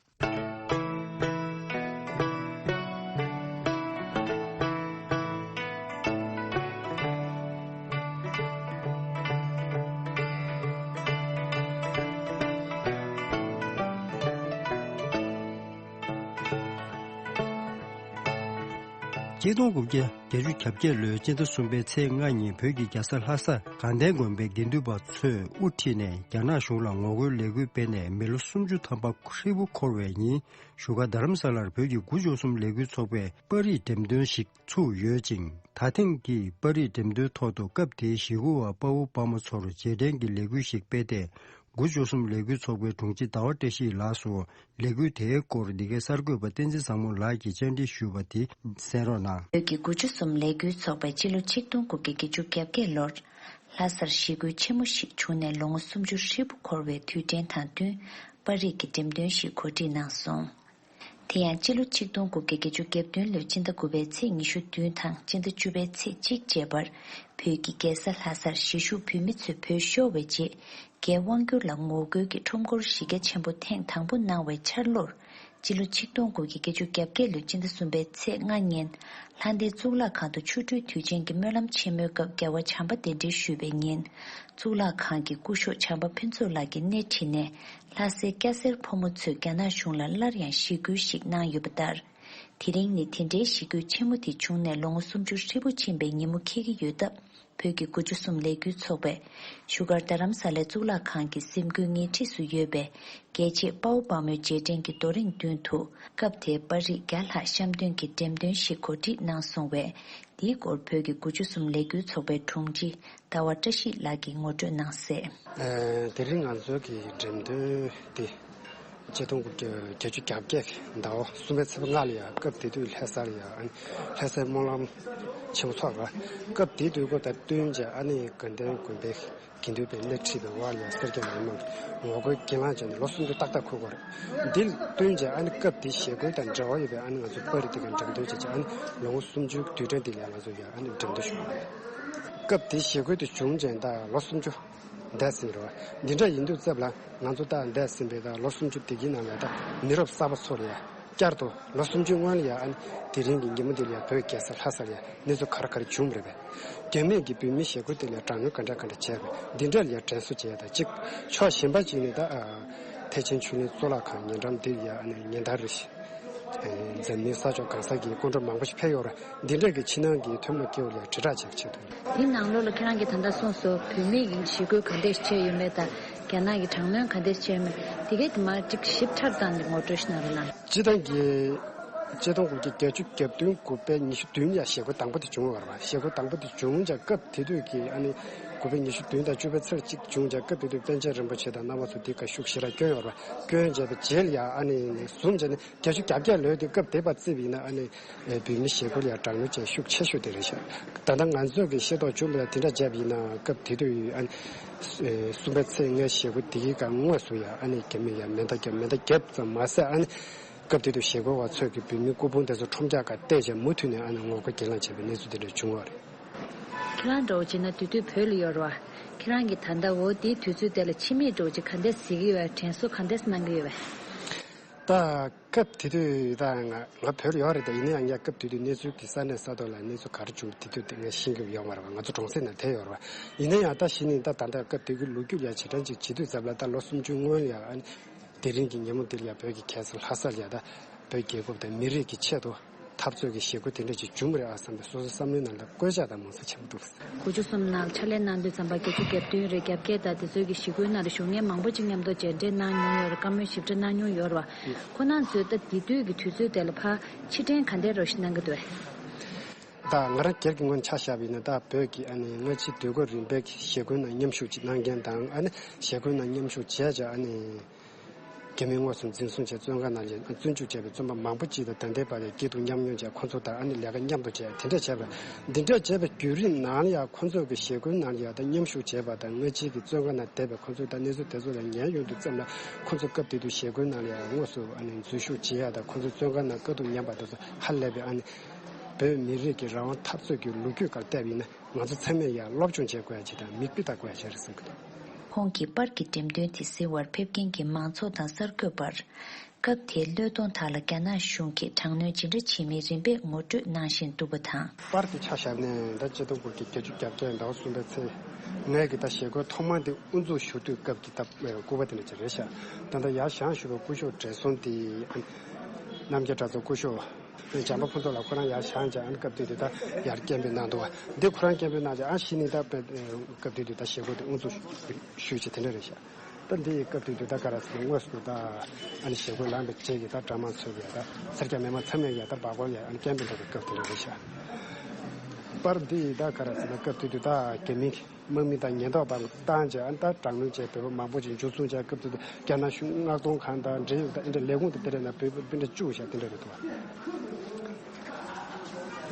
ཆིག་སྟོང་དགུ་བརྒྱ་བརྒྱད་ཅུ་གྱ་བརྒྱད་ལོའི་སྤྱི་ཟླ་གསུམ་པའི་ཚེས་ལྔ་ཉིན་བོད་ཀྱི་རྒྱལ་ས་ལྷ་སར་དགའ་ལྡན་དགོན་པའི་དགེ་འདུན་པ་ཚོས་དབུ་ཁྲིད་ནས་རྒྱ་ནག་གཞུང་ལ་ངོ་རྒོལ་ལས་འགུལ་སྤེལ་ནས་མི་ལོ་སུམ་ཅུ་ཐམ་པ་ཧྲིལ་པོ་འཁོར་བའི་ཉིན། བཞུགས་སྒར་རྡ་རམ་ས་ལར་བོད་ཀྱི་དགུ་བཅུ་གསུམ་ལས་འགུལ་ཚོགས་པས་པར་རིས་འགྲེམས་སྟོན་ཞིག་ཚུགས་ཡོད་ཅིང་། ད་ཐེངས་ཀྱི་པར་རིས་འགྲེམས་སྟོན་ཐོག་ཏུ་སྐབས་དེའི་གཞིས་ཁུལ་བ་དཔའ་བོ་དཔའ་མོ་ཚོར་རྗེས་དྲན་གྱི་ལས་འགུལ་ཞིག་སྤེལ་ཏེ། དགུ་བཅུ་གསུམ་ལས་འགུལ་ཚོགས་པའི་དྲུང་ཆེ་ཟླ་བ་བཀྲ་ཤིས་ལགས་སུ་ལས་འགུལ་དེའི་སྐོར་འདི་གའི་གསར་འགོད་པ་བསྟན་འཛིན་བཟང་མོ་ལགས་ཀྱིས་བཅར་འདྲི་ཞུས་པ་དེ་གསན་རོགས་གནང་། བོད་ཀྱི་དགུ་བཅུ་གསུམ་ལས་འགུལ་ཚོགས་པས་སྤྱི་ལོ་ཆིག་སྟོང་དགུ་བརྒྱ་བརྒྱད་ཅུ་གྱ་བརྒྱད་ལོར་ལྷ་སར་གཞིས་ཁུལ་ཆེན་མོ་ཞིག་བྱུང་ནས་ལོ་ངོ་སུམ་ཅུ་ཧྲིལ་པོ་འཁོར་བའི་དུས་དྲན་དང་བསྟུན་པར་རིས་ཀྱི་འགྲེམས་སྟོན་ཞིག་གོ་སྒྲིག་གནང་སོང་། དེ་ཡང་སྤྱི་ལོ་ཆིག་སྟོང་དགུ་བརྒྱ་བརྒྱད་ཅུ་གྱ་བདུན་ལོའི་སྤྱི་ཟླ་དགུ་པའི་ཚེས་ཉི་ཤུ་བདུན་དང་སྤྱི་ཟླ་བཅུ་པའི་ཚེས་གཅིག་བཅས་པར་བོད་ཀྱི་རྒྱལ་ས་ལྷ་སར་གཞིས་བཞུགས་བོད་མི་ཚོས་བོད་ཤོར་བའི་རྗེས་རྒྱའི་དབང་བསྒྱུར་ལ་ངོ་རྒོལ་གྱི་ཁྲོམ་སྐོར་གཞི་རྒྱ་ཆེན་པོ་ཐེངས་དང་པོ་གནང་བའི་འཆར་ལོར་ སྤྱི་ལོ་ཆིག་སྟོང་དགུ་བརྒྱ་བརྒྱད་ཅུ་གྱ་བརྒྱད་ལོའི་སྤྱི་ཟླ་གསུམ་པའི་ཚེས་ལྔ་ཉིན། ལྷ་ལྡན་གཙུག་ལག་ཁང་དུ་ཆོ་འཕྲུལ་དུས་ཆེན་གྱི་སྨོན་ལམ་ཆེན་མོའི་སྐབས་རྒྱལ་བ་བྱམས་པ་གདན་འདྲེན་ཞུས་པའི་ཉིན། གཙུག་ལག་ཁང་གི་སྐུ་ཞབས་བྱམས་པ་ཕུན་ཚོགས་ལགས་ཀྱིས་སྣེ་ཁྲིད་ནས། ལྷ་སའི་སྐྱ་སེར་ཕོ་མོ་ཚོས་རྒྱ་ནག་གཞུང་ལ་སླར་ཡང་ཞི་རྒོལ་ཞིག་གནང་ཡོད་པ་ལྟར། དེ་རིང་ནི་དེ་འདྲའི་ཞི་རྒོལ་ཆེན་མོ་དེ་བྱུང་ནས་ལོ་ངོ་སུམ་ཅུ་ཧྲིལ་པོ་ཕྱིན་པའི་ཉིན་མོ་འཁེལ་གྱི་ཡོད་སྟབས། བོད་ཀྱི་དགུ་བཅུ་གསུམ་ལས་འགུལ་ཚོགས་པས་བཞུགས་སྒར་རྡ་རམ་ས་ལའི་གཙུག་ལག་ཁང་གི་གཟིམ་དགུའི་ཉེ་འཁྲིས་སུ་ཡོད་པའི་རྒྱལ་གཅེས་དཔའ་བོ་དཔའ་མོའི་རྗེས་དྲན་གྱི་རྡོ་རིང་མདུན་དུ་སྐབས་དེའི་པར་རིས་བརྒྱ་ལྷག་བཤམས་སྟོན་གྱི་འགྲེམས་སྟོན་ཞིག་གོ་སྒྲིག་གནང་སོང་བས། འདིའི་སྐོར་བོད་ཀྱི་དགུ་བཅུ་གསུམ་ལས་འགུལ་ཚོགས་པའི་དྲུང་ཆེ་ཟླ་བ་བཀྲ་ཤིས་ལགས་ཀྱིས་ངོ་སྤྲོད་གནང་གསལ། ཨ། དེ་རིང་ང་ཚོའི་གི་འགྲེམས་སྟོན་དེ། ཆིག་སྟོང་དགུ་བརྒྱ་བརྒྱད་ཅུ་གྱ་བརྒྱད་ཀྱི་ཟླ་བ་གསུམ་པའི་ཚེས་པ་ལྔ་ལ་ཡང་སྐབས་དེ་དུས་ལྷ་སར་ཡང་ལྷ་སའི་སྨོན་ལམ་ཆེན་མོ་ཚོགས་པ། སྐབས་དེ་དུས་སྐབས་དང་བསྟུན་བྱས་ཨ་ནི་དགའ་ལྡན་དགོན་པའི་དགེ་འདུན་པའི་སྣེ་ཁྲིད་པའི་འོག་ལ་ཡང་སེར་སྐྱ་མི་མང་ངོ་རྒོལ་གྱེན་ལངས་བྱས་ནས་ལོ་སུམ་ཅུ་ཏག་ཏག་འཁོར་བ་རེད། འདི་ལ་བསྟུན་བྱས་ཨ་ནི་སྐབས་དེ་ཞི་རྒོལ་དང་འབྲེལ་བ་ཡོད་པའི་ཨ་ནི་ང་ཚོ་པར་རིས་དེ་ག་འགྲེམས་སྟོན་བྱས་བྱས་ཨ་ནི་ལོ་ངོ་སུམ་ཅུའི་དུས་དྲན་དེ་ལ་ཡང་ང་ཚོ་ཡང་ཨ་ནི་འགྲེམས་སྟོན་ཞུ་བ་རེད། སྐབས་དེ་ཞི་རྒོལ་དེ་བྱུང་རྗེས་ད་ལོ་སུམ་ཅུ། འདས་ཟིན་རེད་བ། འདི་འདྲ་ཡིན་དུས་ཙམ་ལ་ང་ཚོ་ད་འདས་ཟིན་པའི་ད་ལོ་སུམ་ཅུ་དེ་གི་ནང་ལ་ད་མི་རབས་གསར་པ་ཚོ་ལ་ཡ་བསྐྱར་དུ་ལོ་སུམ་ཅུའི་སྔོན་ལ་ཡ་ཨ་ནི་དེ་རིང་གི་ཉིན་མོ་འདི་ལ་ཡ་བོད་རྒྱལ་ས་ལྷ་སར་ཡ་གནས་ཚུལ་ག་རེ་ག་རེ་བྱུང་རེད་པས། རྒྱ་མིས་ཀྱི་བོད་མིའི་ཞི་རྒོལ་དེ་ལ་དྲག་གནོན་ག་འདྲ་ག་འདྲ་བྱས་པས་འདི་འདྲ་ལ་ཡ་དྲན་གསོ་བྱས་ཡ་ད་གཅིག་ཕྱོགས་གཞན་པ་གཅིག་ནས་ད་ཨ་ཐེག་ཆེན་ཆོས་གླིང་གཙུག་ལག་ཁང་ཉེ་འགྲམ་འདིར་ཡ་ཨ་ནི་ཉིན་ལྟར་རེ་བཞིན། འཛམ་གླིང་ས་ཕྱོགས་གང་ས་གི་སྐུ་མགྲོན་མང་པོ་ཞིག་ཕེབས་ཡོད་རེད། འདི་འདྲ་གི་ཕྱི་ནང་གི་ཐུན་མོང་སྐྱེ་བོ་ལ་དྲིལ་བསྒྲགས་བྱེད་ཆེད་དུ། དེའི་ནང་ལོགས་ལ་ཁྱེད་རང་གིས་ད་ལྟ་གསུངས་སོ། བོད་མིས་ཞི་རྒོལ་ག་འདྲས་བྱས་ཡོད་མེད་དང་། རྒྱ་ནག་གི་དྲག་གནོན་ག་འདྲས་བྱས་ཡོད་མེད། དེ་གའི་དེ་མར་ཅིག་ཞིབ་ཕྲ་བཏང་ནས་ངོ་སྤྲོད་ཞིག་གནང་རོགས་གནང་། སྤྱིར་བཏང་གི་ཆིག་སྟོང་དགུ་བརྒྱ་བརྒྱད་ཅུ་གྱ་བདུན་དགུ་པའི་ཉི་ཤུ་བདུན་ཡ་ཞི་རྒོལ་དང་པོ་དེ་བྱུང་བ་རེད་བ། ཞི་རྒོལ་དང་པོ་དེ་བྱུང་རྗེས་སྐབས་དེ་དུས་ཀྱི་ཨ་ནི་དགུ་པའི་ཉི་ཤུ་བདུན་དང་བཅུ་པའི་ཚེས་གཅིག་བྱུང་རྗེས་སྐབས་དེ་དུས་པཎ་ཆེན་རིན་པོ་ཆེ་དང་རྣམ་པ་ཚོ་དེ་ག་ཤུགས་ཞེ་དྲག་བསྐྱོན་ཡོད་རེད་བ། བསྐྱོན་རྗེས་པའི་རྗེས་ལ་ཡ་ཨ་ནི་ནས་བཟུང་བྱས་ནས། བརྒྱད་ཅུ་གྱ་བརྒྱད་ལོའི་དུས་སྐབས་དེ་བར་བརྩིས་པ་ཡིན་ན་ཨ་ནི་བོད་མི་ཞི་རྒོལ་ལ་དྲག་གནོན་བྱས་ཤུགས་ཆེ་ཤོས་དེ་རེད་ཤག་ད་ལྟ་ང་ཚོ་གི་ཤེས་རྟོགས་བྱུང་བ་དང་དེ་འདྲ་བྱས་པ་ཡིན་ན་སྐབས་དེ་དུས་ཨ་ནི་གསུམ་པའི་ཚེས་ལྔའི་ཞི་རྒོལ་དེ་གི་སྐབས་དངོས་སུ་ཡང་ཨ་ནི་རྒྱ་མི་ཡང་མེ་མདའ་བརྒྱབ། མེ་མདའ་བརྒྱབ་ཙམ་མ་ཟད་ཨ་ནི་སྐབས་དེ་དུས་ཞི་རྒོལ་བ་ཚོས་ཀྱི་བོད་མི་སྐུ་ཕུང་དེ་ཚོ་ཁྲོམ་རྒྱག་ག་གཏད་བྱས་མུ་མཐུད་ནས་ཨ་ནི་ངོ་རྒོལ་གྱེན་ལངས་བྱས་པའི་གནས་ཚུལ་དེ་འདྲ་བྱུང་བ་རེད། ཁྱེད་རང་འདྲ་བོ་བྱས་ན་དེ་དུས་བོད་ལ་ཡོད་རེད་བ། ཁྱེད་རང་གིས་ད་ལྟ་འོ་དེའི་དུས་ཚོད་དེ་ལ་ཕྱི་མིག་འདྲ་བོ་ཅིག་ག་འདྲས་གཟིགས་ཀྱི་ཡོད་པས། དྲན་གསོ་ག་འདྲས་གནང་གི་ཡོད་པས། ད་སྐབས་དེ་དུས་ད་ང་ང་བོད་ལ་ཡོད་རེད། ད་ཡིན་ན་ཡང་ངས་སྐབས་དེ་དུས་གནས་ཚུལ་གྱི་ས་གནས་ས་ཐོག་ལ་གནས་ཚུལ་ག་རེ་བྱུང་དེ་དུས་དེ་ངས་ཤེས་ཀྱི་ཡོད་མ་རེད་བ། ང་ཚོ་གྲོང་གསེབ་ནང་བསྡད་ཡོད་རེད་བ། ཡིན་ན་ཡང་ད་གཞི་ནས་ད་ད་ལྟ་སྐབས་དེ་གི་ལོ་རྒྱུས་ལ་ཡ་ཕྱིར་དྲན་ཅིག་བྱེད་དུས་ཙམ་ལ་ད་ལོ་སུམ་ཅུ་སྔོན་ལ་ཡ་ཨ་ནི་དེ་རིང་གི་ཉིན་མོ་འདི་ལ་ཡ་བོད་ཀྱི་རྒྱལ་ས་ལྷ་སར་ཡ་ད་བོད་རྒྱལ་ཁབ་དང་མི་རིགས་ཀྱི་ཆེད་དུ་འཐབ་རྩོད་ཀྱི་ཞི་རྒོལ་དེ་འདྲ་ཅིག་བྱུང་བ་རེད་ཨ་བསམ་པའི་སོ་སོའི་བསམ་བློའི་ནང་ལ་བཀོད་འཇགས་དང་མང་ཚོགས་ཆེན་པོ་འདུག་དགུ་བཅུ་གསུམ་ནང་ཕྱག་ལས་གནང་དུས་ཙམ་པ་བརྒྱད་ཅུ་གྱ་བདུན་རེད། གྱ་བརྒྱད་དང་དེ་ཚོའི་གི་ཞི་རྒོལ་ནང་ལ་ཞུགས་མཁན་མང་པོ་ཅིག་མཉམ་དུ་མཇལ་འཕྲད་གནང་མྱོང་ཡོད་རེད། བཀའ་མོལ་ཞིབ་ཕྲ་གནང་མྱོང་ཡོད་རེད་བ། ཁོང་རྣམ་ཚོས་ད་དེ་དུས་ཀྱི་དུས་ཚོད་དེ་ལ་ཕར་ཕྱིར་དྲན་ག་འདྲས་རོགས་ཞིག་གནང་གི་འདུག་བས། ད་ང་རང་སྒེར་གྱི་ངོས་ནས་ཆ་བཞག་པ་ཡིན་ན་ད་བོད་ཀྱི་ཨ་ནི་སྔ་ཕྱི་དུས་འཁོར་རིམ་པའི་གི་ཞི་རྒོལ་ནང་མཉམ་ཞུགས་ཅིག་གནང་མཁན་དང་ཨ་ནི་ཞི་རྒོལ་ནང་མཉམ་ཞུགས་བྱས་བྱས་ཨ་ནི། རྒྱ་མིས་དངོས་སུ་འཛིན་བཟུང་བྱས་བཙོན་ཁང་ནང་ལ་བཙོན་འཇུག་བྱས་པའི་བཙོན་པ་མང་པོ་ཅིག་དང་ད་ལྟའི་བར་ཡང་སྐྱིད་སྡུག་མཉམ་མྱོང་བྱས། ཁོ་ཚོ་དང་ཨ་ནི་ལས་ཀ་མཉམ་དུ་བྱས་དེ་འདྲ་བྱས་པ། འདི་འདྲ་བྱས་པའི་བརྒྱུད་རིམ་ནང་ལ་ཡང་ཁོ་ཚོ་གི་ཞི་རྒོལ་ནང་ལ་ཡང་ད་མཉམ་ཞུགས་བྱས་པ་དང་སྔ་ཕྱི་གི་བཙོན་ཁང་ནང་བསྡད་པའི་ཁོ་ཚོས་ད་གནས་ཚུལ་དེ་ཚོ་ལ་ཉན་ཡོང་དུས་ཙམ་ལ་ཁོ་ཚོ་སྐབས་དེ་དུས་ཞི་རྒོལ་ནང་ལ་ཡང་དངོས་སུ་ཨ་ནི་འཛུལ་ཞུགས་བྱེད་ཡ་དང་ཁོ་ཚོ་བཙོན་ཁང་ནང་དཀའ་སྡུག་མྱངས་པ་དེ་ཚོ་ཧ་ལས་པའི་ཨ་ནི་བོད་མི་རིགས་ཀྱི་རང་དབང་འཐབ་རྩོད་ཀྱི་ལོ་རྒྱུས་སྒང་བལྟས་པ་ཡིན་ན། ང་ཚོ་ཚང་མས་ཡང་སློབ་སྦྱོང་བྱེད་དགོས་ཡ་ཅིག་དང་མིག་དཔེ་ལྟ་དགོས་ཡ་ཅིག་རེད་བསམ་གྱི་འདུག་ཁོང་གིས་པར་གྱི་འགྲེམས་སྟོན་དེ་གཟིགས་པར་ཕེབས་མཁན་གྱི་མང་ཚོགས་དང་གསར་འགོད་པར། སྐབས་དེའི་བློས་གཏོང་དག་ལ་རྒྱ་ནག་གཞུང་གིས་དྲག་གནོན་ཇི་འདྲ་བྱེད་མིན་རིམ་པས་ངོ་སྤྲོད་གནང་བཞིན་འདུག་པ་དང་། པར་དེ་ཆ་བཞག་ནས་ད་ཆིག་སྟོང་དགུ་བརྒྱ་བརྒྱད་ཅུ་གྱ་བརྒྱད་ཟླ་བ་གསུམ་པའི་ཚེས་ལྔའི་གི་ད་ཞི་རྒོལ་ཐོག་མ་དེ་དབུ་འཛུགས་ཞུ་དུས་སྐབས་ཀྱི་ད་སྐུ་པར་དེ་འདྲ་ཅིག་རེད་ཤག་ད་ལྟ་ཡར་བཞེངས་བཞུགས་པའི་སྐུ་ཞབས་བགྲེས་སོང་དེ་རྣམ་རྒྱལ་གྲགས་ཚོགས་སྐུ་ཞབས། བྱམས་པ་ཕུན་ཚོགས་ལགས་ཁོ་རང་ཡར་བཞེངས་བྱས་ཨ་ནི་སྐབས་དེ་དུས་ད་ཡར་སྐད་འབོད་གནང་འདུག་བ། འདི་ཁོ་རང་སྐད་འབོད་གནང་བྱས་ཨ་གཞི་ནས་ད་དཔེ་སྐབས་དེ་དུས་ད་ཞི་རྒོལ་དེ་དབུ་འཛུགས་ཞུས་བྱས་དེ་འདྲ་རེད་ཤག་ད་འདི་ཡི་སྐབས་དེ་དུས་ད་ག་རེ་ཟེར་ན་དངོས་སུ་ད་ཨ་ནི་ཞི་རྒོལ་ལངས་པའི་རྗེས་ཀྱི་ད་དྲ་དམངས་ཚོས་ཀྱི་ད་སེར་སྐྱ་མི་མང་ཚང་མས་ཡར་ད་སྦག་སྐོར་ཡ་ཨ་ནི་སྐད་འབོད་འདྲ་བའི་སྐབས་དེ་འདྲ་རེད་ཤག་པར་འདི་ཡི་ད་ག་རེ་ཟེར་ན་སྐབས་དེ་དུས་ད་རྒྱ་མི་དམག་མི་དང་ཉེན་རྟོག་པ་བཏང་བྱས་ཨ་ནི་ད་དྲག་གནོན་བྱས་བོད་པ་མང་པོ་ཅིག་འཇུ་བཟུང་བྱས། སྐབས་དེ་དུས་རྒྱ་ནག་གཞུང་མངགས་གཏོང་ཁང་དང་འབྲེལ་ཡོད་ད་ཨེ་འདྲ་ལས་ཁུངས་དང་དེ་འདྲ་ནང་བོད་པ་སྤུན་ཟླ་བཅུ་ཞིག་དེ་འདྲ་རེད་འདུག་བ།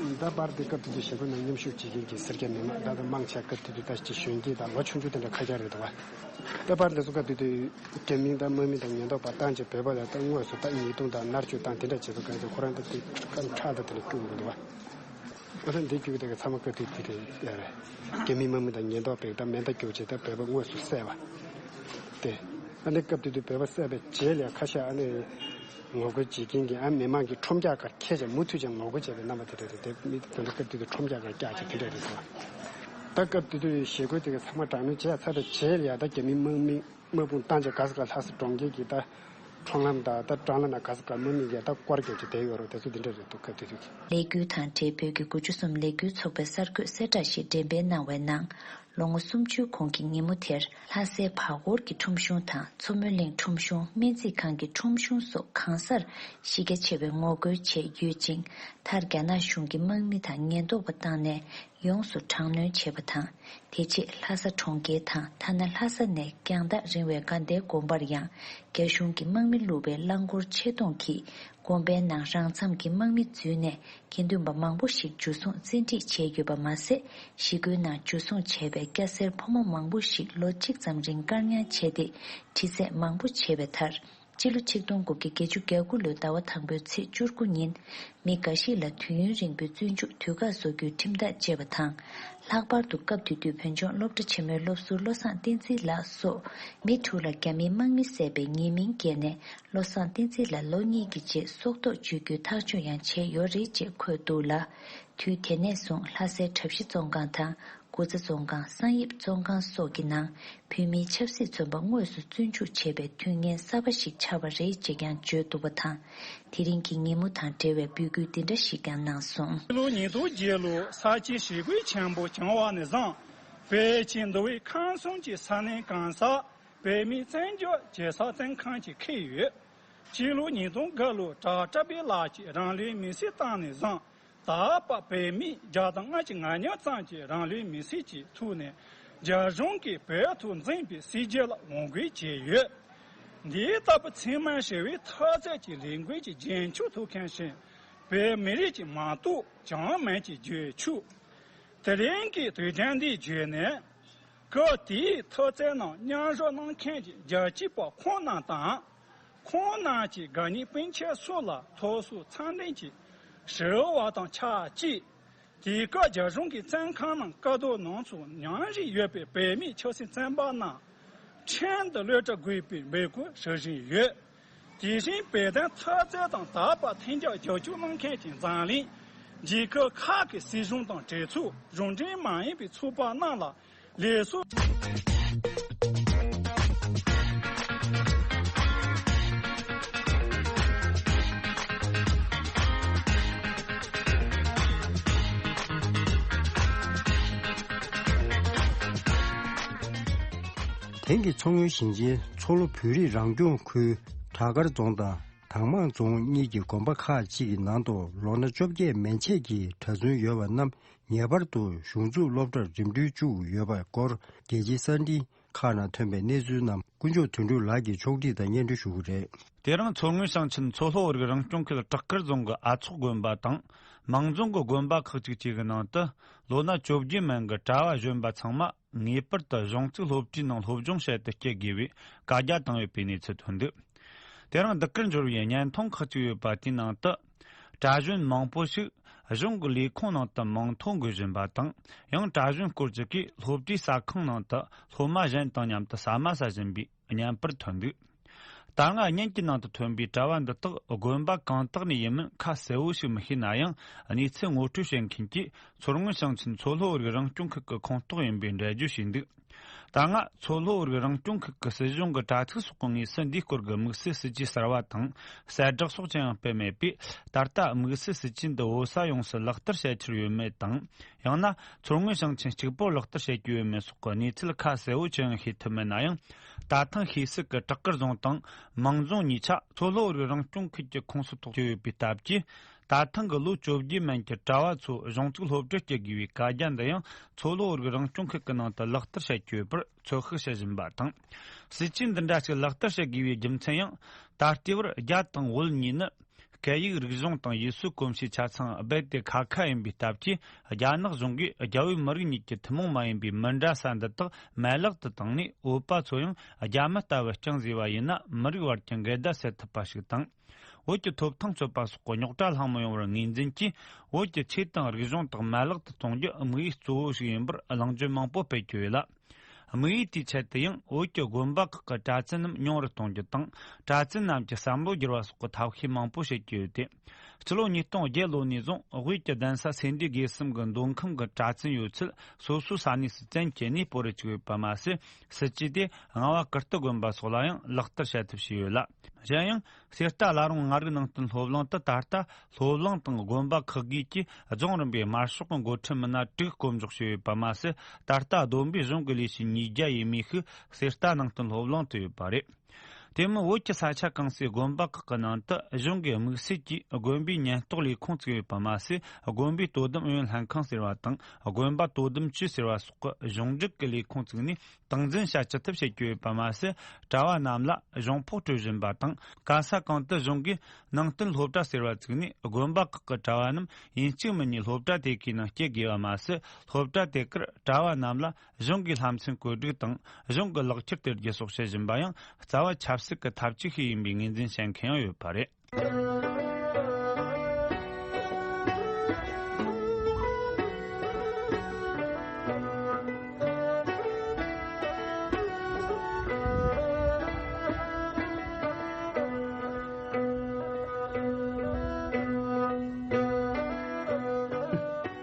ད་པར་དེ་སྐབས་དེ་དུས་ཞི་རྒོལ་ནང་མཉམ་ཞུགས་བྱེད་མཁན་གྱི་སེར་སྐྱ་མི་མང་ད་ལྟ་མང་ཆེ་སྐབས་དེ་དུས་ད་ཅིག་གཞོན་སྐྱེས་དང་ལོ་ཆུང་ཆུང་དེ་འདྲ་ཁ་ཤས་རེད་འདུག་བ། ད་པར་དེ་ཚོ་སྐབས་དེ་དུས་རྒྱ་མི་དང་དམག་མི་དང་ཉེན་རྟོག་པ་བཏང་བྱས་བོད་པ་ལ་ད་དངོས་སུ་ད་ཉེས་རྡུང་དང་མནར་གཅོད་བཏང་དེ་འདྲ་བྱེད་པའི་སྐབས་སུ་ཁོ་རང་ད་དེ་སྐམ་ཁྲག་ད་དེ་འདྲ་སྐྱུག་གི་འདུག་བ། ཨ་ད་འདི་རྒྱུག་དེ་ག་ཚང་མ་སྐབས་དེ་དེ་རེད་ཡ་རེད། རྒྱ་མི་དམག་མི་དང་ཉེན་རྟོག་པས་ད་མེ་མདའ་རྒྱུག་བྱས་ད་བོད་པ་དངོས་སུ་བསད་པ། དེ། ཨ་ནི་སྐབས་དེ་དུས་བོད་པ་བསད་པའི་རྗེས་ལ་ཁ་ཤས་ཨ་ནི། ངོ་རྒོལ་བྱེད་མཁན་གྱི་ཨ་མི་མང་གིས་ཁྲོམ་རྒྱག་གར་ཁྱེད་ཅག་མུ་མཐུད་ཀྱང་ངོ་རྒོལ་བྱས་པའི་རྣམ་པ་དེ་འདྲ་རེད། དེ་མི་དེ་འདྲ་སྐབས་དེ་དུས་ཁྲོམ་རྒྱག་གར་བཀྱག་ཅིག་དེ་འདྲ་རེད་ཟེར་བ། ད་སྐབས་དེ་དུས་ཞི་རྒོལ་དེ་གའི་ཚང་མ་དྲག་གནོན་བྱས་ཚར་བའི་རྗེས་ལ་ཡ་ད་རྒྱ་མིའི་དམག་མི་དམག་དཔུང་བཏང་བྱས་ག་ས་ག་ལྷ་ས་གྲོང་ཁྱེར་གྱི་ད་ཁྲོམ་ལམ་དང་ད་འགྲམ་ལ་ན་ག་ས་ག་དམག་མི་གིས་ད་སྐོར་རྒྱབ་ཅིག་བསྡད་ཡོད་རེད། དེ་ཚོ་དེ་འདྲ་རེད་འདུག་སྐབས་དེ་དུས་ཀྱི། ལས་འགུལ་དང་འབྲེལ་བོད་ཀྱི་དགུ་བཅུ་གསུམ་ལས་འགུལ་ཚོགས་པའི་གསར་འགོད་གསལ་བསྒྲགས་ཤིག་འགྲེམས་སྤེལ་གནང་བའི་ནང་། ལོ་ངོ་སུམ་ཅུའི་གོང་གི་ཉིན་མོ་དེར་ལྷ་སའི་བར་སྐོར་གྱི་ཁྲོམ་གཞུང་དང་མཚོ་མོ་གླིང་ཁྲོམ་གཞུང་། སྨན་རྩིས་ཁང་གི་ཁྲོམ་གཞུང་སོགས་གང་སར་གཞི་རྒྱ་ཆེ་བའི་ངོ་རྒོལ་བྱས་ཡོད་ཅིང་། མཐར་རྒྱ་ནག་གཞུང་གིས་དམག་མི་དང་ཉེན་རྟོག་པ་བཏང་ནས་ཡོངས་སུ་དྲག་གནོན་བྱས་པ་དང་། དེ་རྗེས་ལྷ་ས་གྲོང་ཁྱེར་དང་ཐ་ན་ལྷ་ས་ནས་རྒྱང་ཐག་རིང་བའི་དགའ་ལྡན་དགོན་པར་ཡང་རྒྱ་གཞུང་གིས་དམག་མི་བླུགས་པའི་རླངས་འཁོར་ཆེད་གཏོང་གིས་དགོན་པའི་ནང་རང་མཚམས་ཀྱི་དམག་མི་འཛུལ་ནས། དགེ་འདུན་པ་མང་པོ་ཞིག་འཇུ་བཟུང་བཙན་ཁྲིད་བྱས་ཡོད་པ་མ་ཟད། ཞི་རྒོལ་ནང་འཇུ་བཟུང་བྱས་པའི་སྐྱ་སེར་ཕོ་མོ་མང་པོ་ཞིག་ལོ་གཅིག་ཙམ་རིང་བཀར་ཉར་བྱས་ཏེ། འདྲི་རྩད་མང་པོ་བྱས་པའི་མཐར། སྤྱི་ལོ་ཆིག་སྟོང་དགུ་བརྒྱ་བརྒྱད་ཅུ་གྱ་དགུ་ལོའི་ཟླ་བ་དང་པོའི་ཚེས་བཅུ་དགུ་ཉིན། མི་འགའ་ཞིག་ལ་དུས་ཡུན་རིང་པོའི་བཙོན་འཇུག་དུས་བཀག་བཟོ་རྒྱུའི་ཁྲིམས་ཐག་བཅད་པ་དང་། ལྷག་པར་དུ་སྐབས་དེ་དུས་བོད་ལྗོངས་སློབ་གྲྭ་ཆེན་མོའི་སློབ་ཟུར་བློ་བཟང་བསྟན་འཛིན་ལགས་སོགས་མི་དྲུག་ལ་རྒྱ་མིའི་དམག་མི་བསད་པའི་ཉེས་མིང་བཀལ་ནས། བློ་བཟང་བསྟན་འཛིན་ལ་ལོ་གཉིས་ཀྱི་རྗེས་སྲོག་ཐོག་གཅོད་རྒྱུའི་ཐག་གཅོད་ཡང་བྱས་ཡོད་རེད་ཅེས་འཁོད་འདུག་ལ། དུས་དེ་ནས་བཟུང་ལྷ་སའི་གྲྭ་བཞི་བཙོན་ཁང་དང་། དགུ་ཚ་བཙོན་ཁང་། གསང་ཡིབ་བཙོན་ཁང་སོགས་ཀྱི་ནང་བོད་མིའི་ཆབ་སྲིད་བཙོན་པ་དངོས་སུ་བཙོན་འཇུག་བྱས་པའི་དུས་ངན་གསར་པ་ཞིག་ཆགས་པ་རེད་ཅེས་ཀྱང་བརྗོད་འདུག་པ་དང་། དེ་རིང་གི་ཉིན་མོ་དང་འབྲེལ་བའི་འབོད་སྐུལ་འདི་འདྲ་ཞིག་ཀྱང་གནང་སོང་། ཕྱི་ལོ་ཉིས་སྟོང་བརྒྱད་ལོར་ས་ཆའི་ཞི་རྒོལ་ཆེན་པོ་བྱུང་བ་ནས་བཟུང་། བོད་ཀྱི་འདུལ་བའི་ཁམས་གསུམ་གྱི་ས་གནས་གང་སར་བོད་མིའི་བཙན་བྱོལ་གྱི་ས་བཙོན་ཁང་ཞིག་ཁེལ་ཡོད། ཕྱི་ལོ་ཉིས་སྟོང་དགུ་ལོར་བྲག་བཀྲ་བྷེ་ལགས་ཀྱིས་རང་ལུས་མེར་སྲེག་བཏང་ནས་བཟུང་། ད་བར་བོད་མི་བརྒྱ་དང་ལྔ་བཅུ་ང་གཉིས་ཙམ་གྱིས་རང་ལུས་མེར་སྲེག་གི་ཐོག་ནས་རྒྱ་གཞུང་གིས་བོད་དུ་འཛིན་པའི་སྲིད་བྱུས་ལ་ངོ་རྒོལ་བྱས་ཡོད། འདི་ལྟ་བུ་འཚེ་མེད་ཞི་བའི་འཐབ་རྩོད་ཀྱི་ལས་འགུལ་གྱི་རྒྱུན་ཆད་ཐུབ་མཁན་ཞིག་བོད་མི་རིགས་ཀྱི་མ་གཏོགས་ཅང་མེད་ཅེས་བརྗོད་ཆོག། དེ་རིང་གི་དུས་དྲན་འདིའི་བརྗོད་ནས། སྐབས་དེའི་འཐབ་རྩོད་ནང་མཉམ་ཞུགས་གནང་མཁན་གྱི་རྒྱལ་གཅེས་པ་ཁོང་རྣམས་དང་། ཁོང་རྣམས་ཀྱི་དགའ་ཉེ་སྤུན་མཆེད་སོགས་ལ་ཐུགས་གསོ་འཚམས་འདྲི་ཞུ་བ་དང་ཆབས་ཅིག། དེ་སྐབས་རྒྱ་གཞུང་གིས་བཙོན་ཁང་ནང་དཀའ་སྡུག་མྱོང་ཚུལ་ཉམས་བཞེས་ཡོད་པའི་བོད་མི་ཆབ་སྲིད་བཙོན་པ་རྣམས་ཁྲིམས་དང་བློ་སྒྲིག་དགོས་པའི་འབོད་སྐུལ་ཞུ་བཞིན་ཡོད། དེ་བཞིན་བོད་དོན་འཐབ་རྩོད་དང་དག་པ་མཐུན་འགྱུར་རྒྱབ་སྐྱོར་གནང་མཁན་གྱི་འཛམ་གླིང་རྒྱལ་ཁབ་ཁག་གི་སྲིད་གཞུང་དང་གྲོས་ཚོགས། གཞུང་འབྲེལ་མ་ཡིན་པའི་ཚོགས་པ་རྣམས་ལ་ལེགས་སོ། དེང་གི་མཚོ་སྔོན་ཞིང་ཆེན་མཚོ་ལྷོ་བོད་རིགས་རང་སྐྱོང་ཁུལ་བྲག་དཀར་རྫོང་དང་དྭངས་མ་རྫོང་གཉིས་ཀྱི་དགོན་པ་ཁག་ཅིག་གི་ནང་དུ་ལོ་ན་བཅོ་བརྒྱད་མན་ཆད་ཀྱི་གྲྭ་བཙུན་ཡོད་པ་རྣམས་ངེས་པར་དུ་གཞུང་འཛུགས་སློབ་གྲྭར་འགྲིམ་འགྲུལ་བཅུག་དགོས་ཡོད་པའི་སྐོར་རྒྱལ་སྤྱིའི་གསར་འཕྲིན་ཁག་ནང་ཐོན་པའི་གནས་ཚུལ་རྣམས་དཀོན་མཆོག་དོན་གྲུབ་ལགས་ཀྱིས་ཕྱོགས་སྒྲིག་དང་སྙན་སྒྲོན་ཞུ་གི་རེད། དེ་རིང་མཚོ་སྔོན་ཞིང་ཆེན་མཚོ་ལྷོ་བོད་རིགས་རང་སྐྱོང་ཁུལ་བྲག་དཀར་རྫོང་གི་ཨ་ཚོགས་དགོན་པ་དང་། མང་རྫོང་གི་དགོན་པ་ཁག་ཅིག་བཅས་ཀྱི་ནང་དུ་ལོ་ན་བཅོ་བརྒྱད་མན་གྱི་གྲྭ་བ་གཞོན་པ་ཚང་མ་ངེས་པར་དུ་གཞུང་བཙུགས་སློབ་གྲྭའི་ནང་སློབ་སྦྱོང་བྱེད་དུ་སྐྱེལ་དགོས་པའི་བཀའ་རྒྱ་བཏང་ཡོད་པའི་གནས་ཚུལ་ཐོན་འདུག། དེ་རིང་འདི་གར་འབྱོར་བའི་བརྙན་ཐུང་ཁག་ཅིག་ཡོད་པ་དེའི་ནང་དུ། གྲྭ་གཞོན་མང་པོ་ཞིག་གཞུང་གི་ལས་ཁུངས་ནང་དུ་མིང་ཐོ་འགོད་བཞིན་པ་དང་། ཡང་གྲྭ་གཞོན་སྐོར་ཅིག་གིས་སློབ་གྲྭའི་ཟ་ཁང་ནང་དུ་སློབ་མ་གཞན་དང་མཉམ་དུ་ཟ་མ་ཟ་བཞིན་པའི་བརྙན་པར་ཐོན་འདུག། ད་སྔ་བརྙན་གྱི་ནང་དུ་ཐོན་པའི་གྲྭ་བ་འདི་དག་དགོན་པ་གང་དག་ནས་ཡིན་མིན་ཁ་གསལ་བོ་ཞིག་མི་ཤེས་ན་ཡང་། གནས་ཚུལ་ངོ་སྤྲོད་བྱེད་མཁན་གྱིས་མཚོ་སྔོན་ཞིང་ཆེན་མཚོ་ལྷོ་བོད་རིགས་རང་སྐྱོང་ཁུལ་གྱི་ཁོངས་གཏོགས་ཡིན་པའི་འགྲེལ་བརྗོད་བྱས་འདུག། ད་སྔ་མཚོ་ལྷོ་བོད་རིགས་རང་སྐྱོང་ཁུལ་གྱི་སྲིད་གཞུང་གི་དྲ་ཚིགས་སོགས་ཀྱི་ངོས་སུ་འདིའི་སྐོར་གྱི་དམིགས་བསལ་སྲིད་ཇུས་གསར་བ་དང་གསལ་བསྒྲགས་སོགས་ཅི་ཡང་སྤེལ་མེད་པས། ད་ལྟ་དམིགས་བསལ་སྲིད་ཇུས་འདི་བོད་ས་ཡོངས་སུ་ལག་བསྟར་བྱེད་འཆར་ཡོད་མེད་དང་། ཡང་ན་མཚོ་སྔོན་ཞིང་ཆེན་གཅིག་པོར་ལག་བསྟར་བྱེད་ཀྱི་ཡོད་མེད་སོགས་ཀྱི་གནས་ཚུལ་ཁ་གསལ་བོ་ཅི་ཡང་ཤེས་ཐུབ་མེད་ན་ཡང་། ད་ཐེངས་ཤེས་གསལ་གྱི་བྲག་དཀར་རྫོང་དང་མང་རྫོང་གཉིས་ཆ་མཚོ་ལྷོ་བོད་རིགས་རང་སྐྱོང་ཁུལ་གྱི་ཁོངས་སུ་གཏོགས་ཀྱི་ཡོད་པའི་སྟབས་ཀྱིས། ད་ཐེངས་ཀྱི་ལོ་བཅོ་བརྒྱད་མན་གྱི་གྲྭ་བ་ཚོ་གཞུང་བཙུགས་སློབ་གྲྭར་སྐྱེལ་དགོས་པའི་བཀའ་རྒྱ་འདི་ཡང་མཚོ་ལྷོ་བོད་རིགས་རང་སྐྱོང་ཁུལ་གྱི་ནང་དུ་ལག་བསྟར་བྱེད་ཀྱི་ཡོད་པར་ཚོད་དཔག་བྱེད་བཞིན་པ་དང་། སྲིད་ཇུས་འདི་འདྲ་ཞིག་ལག་བསྟར་བྱེད་དགོས་པའི་རྒྱུ་མཚན་ཡང་། ད་ལྟའི་བར་རྒྱ་དང་བོད་གཉིས་ནི་སྐད་ཡིག་རིག་གཞུང་དང་ཡུལ་སྲོལ་གོམས་གཤིས་ཆ་ཚང་རྦད་དེ་ཁ་ཁ་ཡིན་པའི་སྟབས་ཀྱིས། རྒྱ་ནག་གཞུང་གིས་རྒྱ་བོད་མི་རིགས་གཉིས་ཀྱི་ཐུན་མོང་མ་ཡིན་པའི་མི་འདྲ་ས་འདི་དག་མ་ལག་ཏུ་བཏང་ནས། བོད་པ་ཚོ་ཡང་རྒྱ་མི་ལྟ་བུ་རྐྱང་བཟོས་པ་ཡིན་ན། མི་རིགས་བར་གྱི་འགལ་ཟླ་སེལ་ཐུབ་པ་ཞིག་དང་། བོད་ཀྱི་ཐོབ་ཐང་རྩོད་པ་སོགས་ཀྱི་རྙོག་དྲ་ལྷང་མི་ཡོང་བར་ངོས་འཛིན་གྱིས། བོད་ཀྱི་ཆོས་དང་རིག་གཞུང་དག་མ་ལག་ཏུ་གཏོང་རྒྱུ་དམིགས་ཡུལ་གཙོ་བོ་ཞིག་ཡིན་པར་གླེང་བརྗོད་མང་པོ་སྤེལ་གྱི་ཡོད་ལ། དམིགས་ཡུལ་དེའི་ཆེད་དུ་ཡང་བོད་ཀྱི་དགོན་པ་ཁག་གི་གྲྭ་བཙུན་རྣམས་ཉུང་རུ་གཏོང་རྒྱུ་དང་། གྲྭ་བཙུན་རྣམས་ཀྱི་བསམ་བློ་བསྒྱུར་བ་སོགས་ཀྱི་ཐབས་ཤེས་མང་པོ་བྱེད་ཀྱི་ཡོད་དེ། སྤྱི་ལོ་ཉིས་སྟོང་བརྒྱད་ལོ་ནས་བཟུང་བོད་ཀྱི་གདན་ས་སེ་འབྲས་དགེ་གསུམ་གྱི་མདོ་ཁམས་ཀྱི་གྲྭ་བཙུན་ཡོད་ཚད་སོ་སོའི་ས་གནས་སུ་བཙན་བྱས་ནས་སྤོ་རུ་བཅུག་ཡོད་པ་མ་ཟད། སྲིད་ཇུས་དེ་རྔ་བ་ཀིརྟི་དགོན་པ་སོགས་ལ་ཡང་ལག་བསྟར་བྱ་ཐབས་བྱས་ཡོད་ལ། གཞན་ཡང་། གསེར་རྟ་བླ་རུང་ལྔ་རིག་ནང་བསྟན་སློབ་གླིང་དུ་ད་ལྟ་སློབ་གླིང་དང་དགོན་པ་ཁག་བགོས་ཀྱིས་རྫོང་རིམ་པའི་དམར་ཤོག་གི་འགོ་ཁྲིད་མི་སྣ་དྲུག་བསྐོ་འཇོག་བྱས་ཡོད་པ་མ་ཟད། ད་ལྟ་བསྡོམས་པས་གཞུང་གི་ལས་བྱེད་ཉིས་བརྒྱ་ཡས་མས་ཤིག་གསེར་རྟ་ནང་བསྟན་སློབ་གླིང་དུ་ཡོད་པ་རེད། དེ་མིན་བོད་ཀྱི་ས་ཆ་གང་སའི་དགོན་པ་ཁག་གི་ནང་དུ་གཞུང་གི་དམིགས་བསལ་གྱིས་དགོན་པའི་ཉེན་རྟོག་ལས་ཁུངས་བཙུགས་ཡོད་པ་མ་ཟད། དགོན་པའི་དོ་དམ་ཨུ་ཡོན་ལྷན་ཁང་ཟེར་བ་དང་། དགོན་པ་དོ་དམ་ཅུས་ཟེར་བ་སོགས་ཀྱི་གཞུང་འབྲེལ་གྱི་ལས་ཁུངས་བཙུགས་ནས་སྟངས་འཛིན་བྱ་ཅི་ཐུབ་བྱེད་ཀྱི་ཡོད་པ་མ་ཟད། གྲྭ་བ་རྣམས་ལ་གཞུང་ཕོགས་སྤྲོད་བཞིན་པ་དང་། ག་ས་གང་དུ་གཞུང་གིས་ནང་བསྟན་སློབ་གྲྭ་ཟེར་བ་བཙུགས་ནས། དགོན་པ་ཁག་གི་གྲྭ་བ་རྣམས་ཡིན་གཅིག་མིན་གཉིས་སློབ་གྲྭ་དེ་གའི་ནང་སྐྱེལ་དགོས་པ་མ་ཟད། སློབ་གྲྭ་དེ་གར་གྲྭ་བ་རྣམས་ལ་གཞུང་གིས་ལྷ་མཚན་བཀོད་སྒྲིག་དང་། གཞུང་གི་ལག་ཁྱེར་སྟེར་རྒྱུ་སོགས་བྱེད་བཞིན་པ་ཡང་རྩ་བ་ཆབ་སྲིད་ཀྱི་ཐབས་ཇུས་ཤིག་ཡིན་པའི་ངོས་འཛིན་བྱེད་མཁན་ཡང་ཡོད་པ་རེད།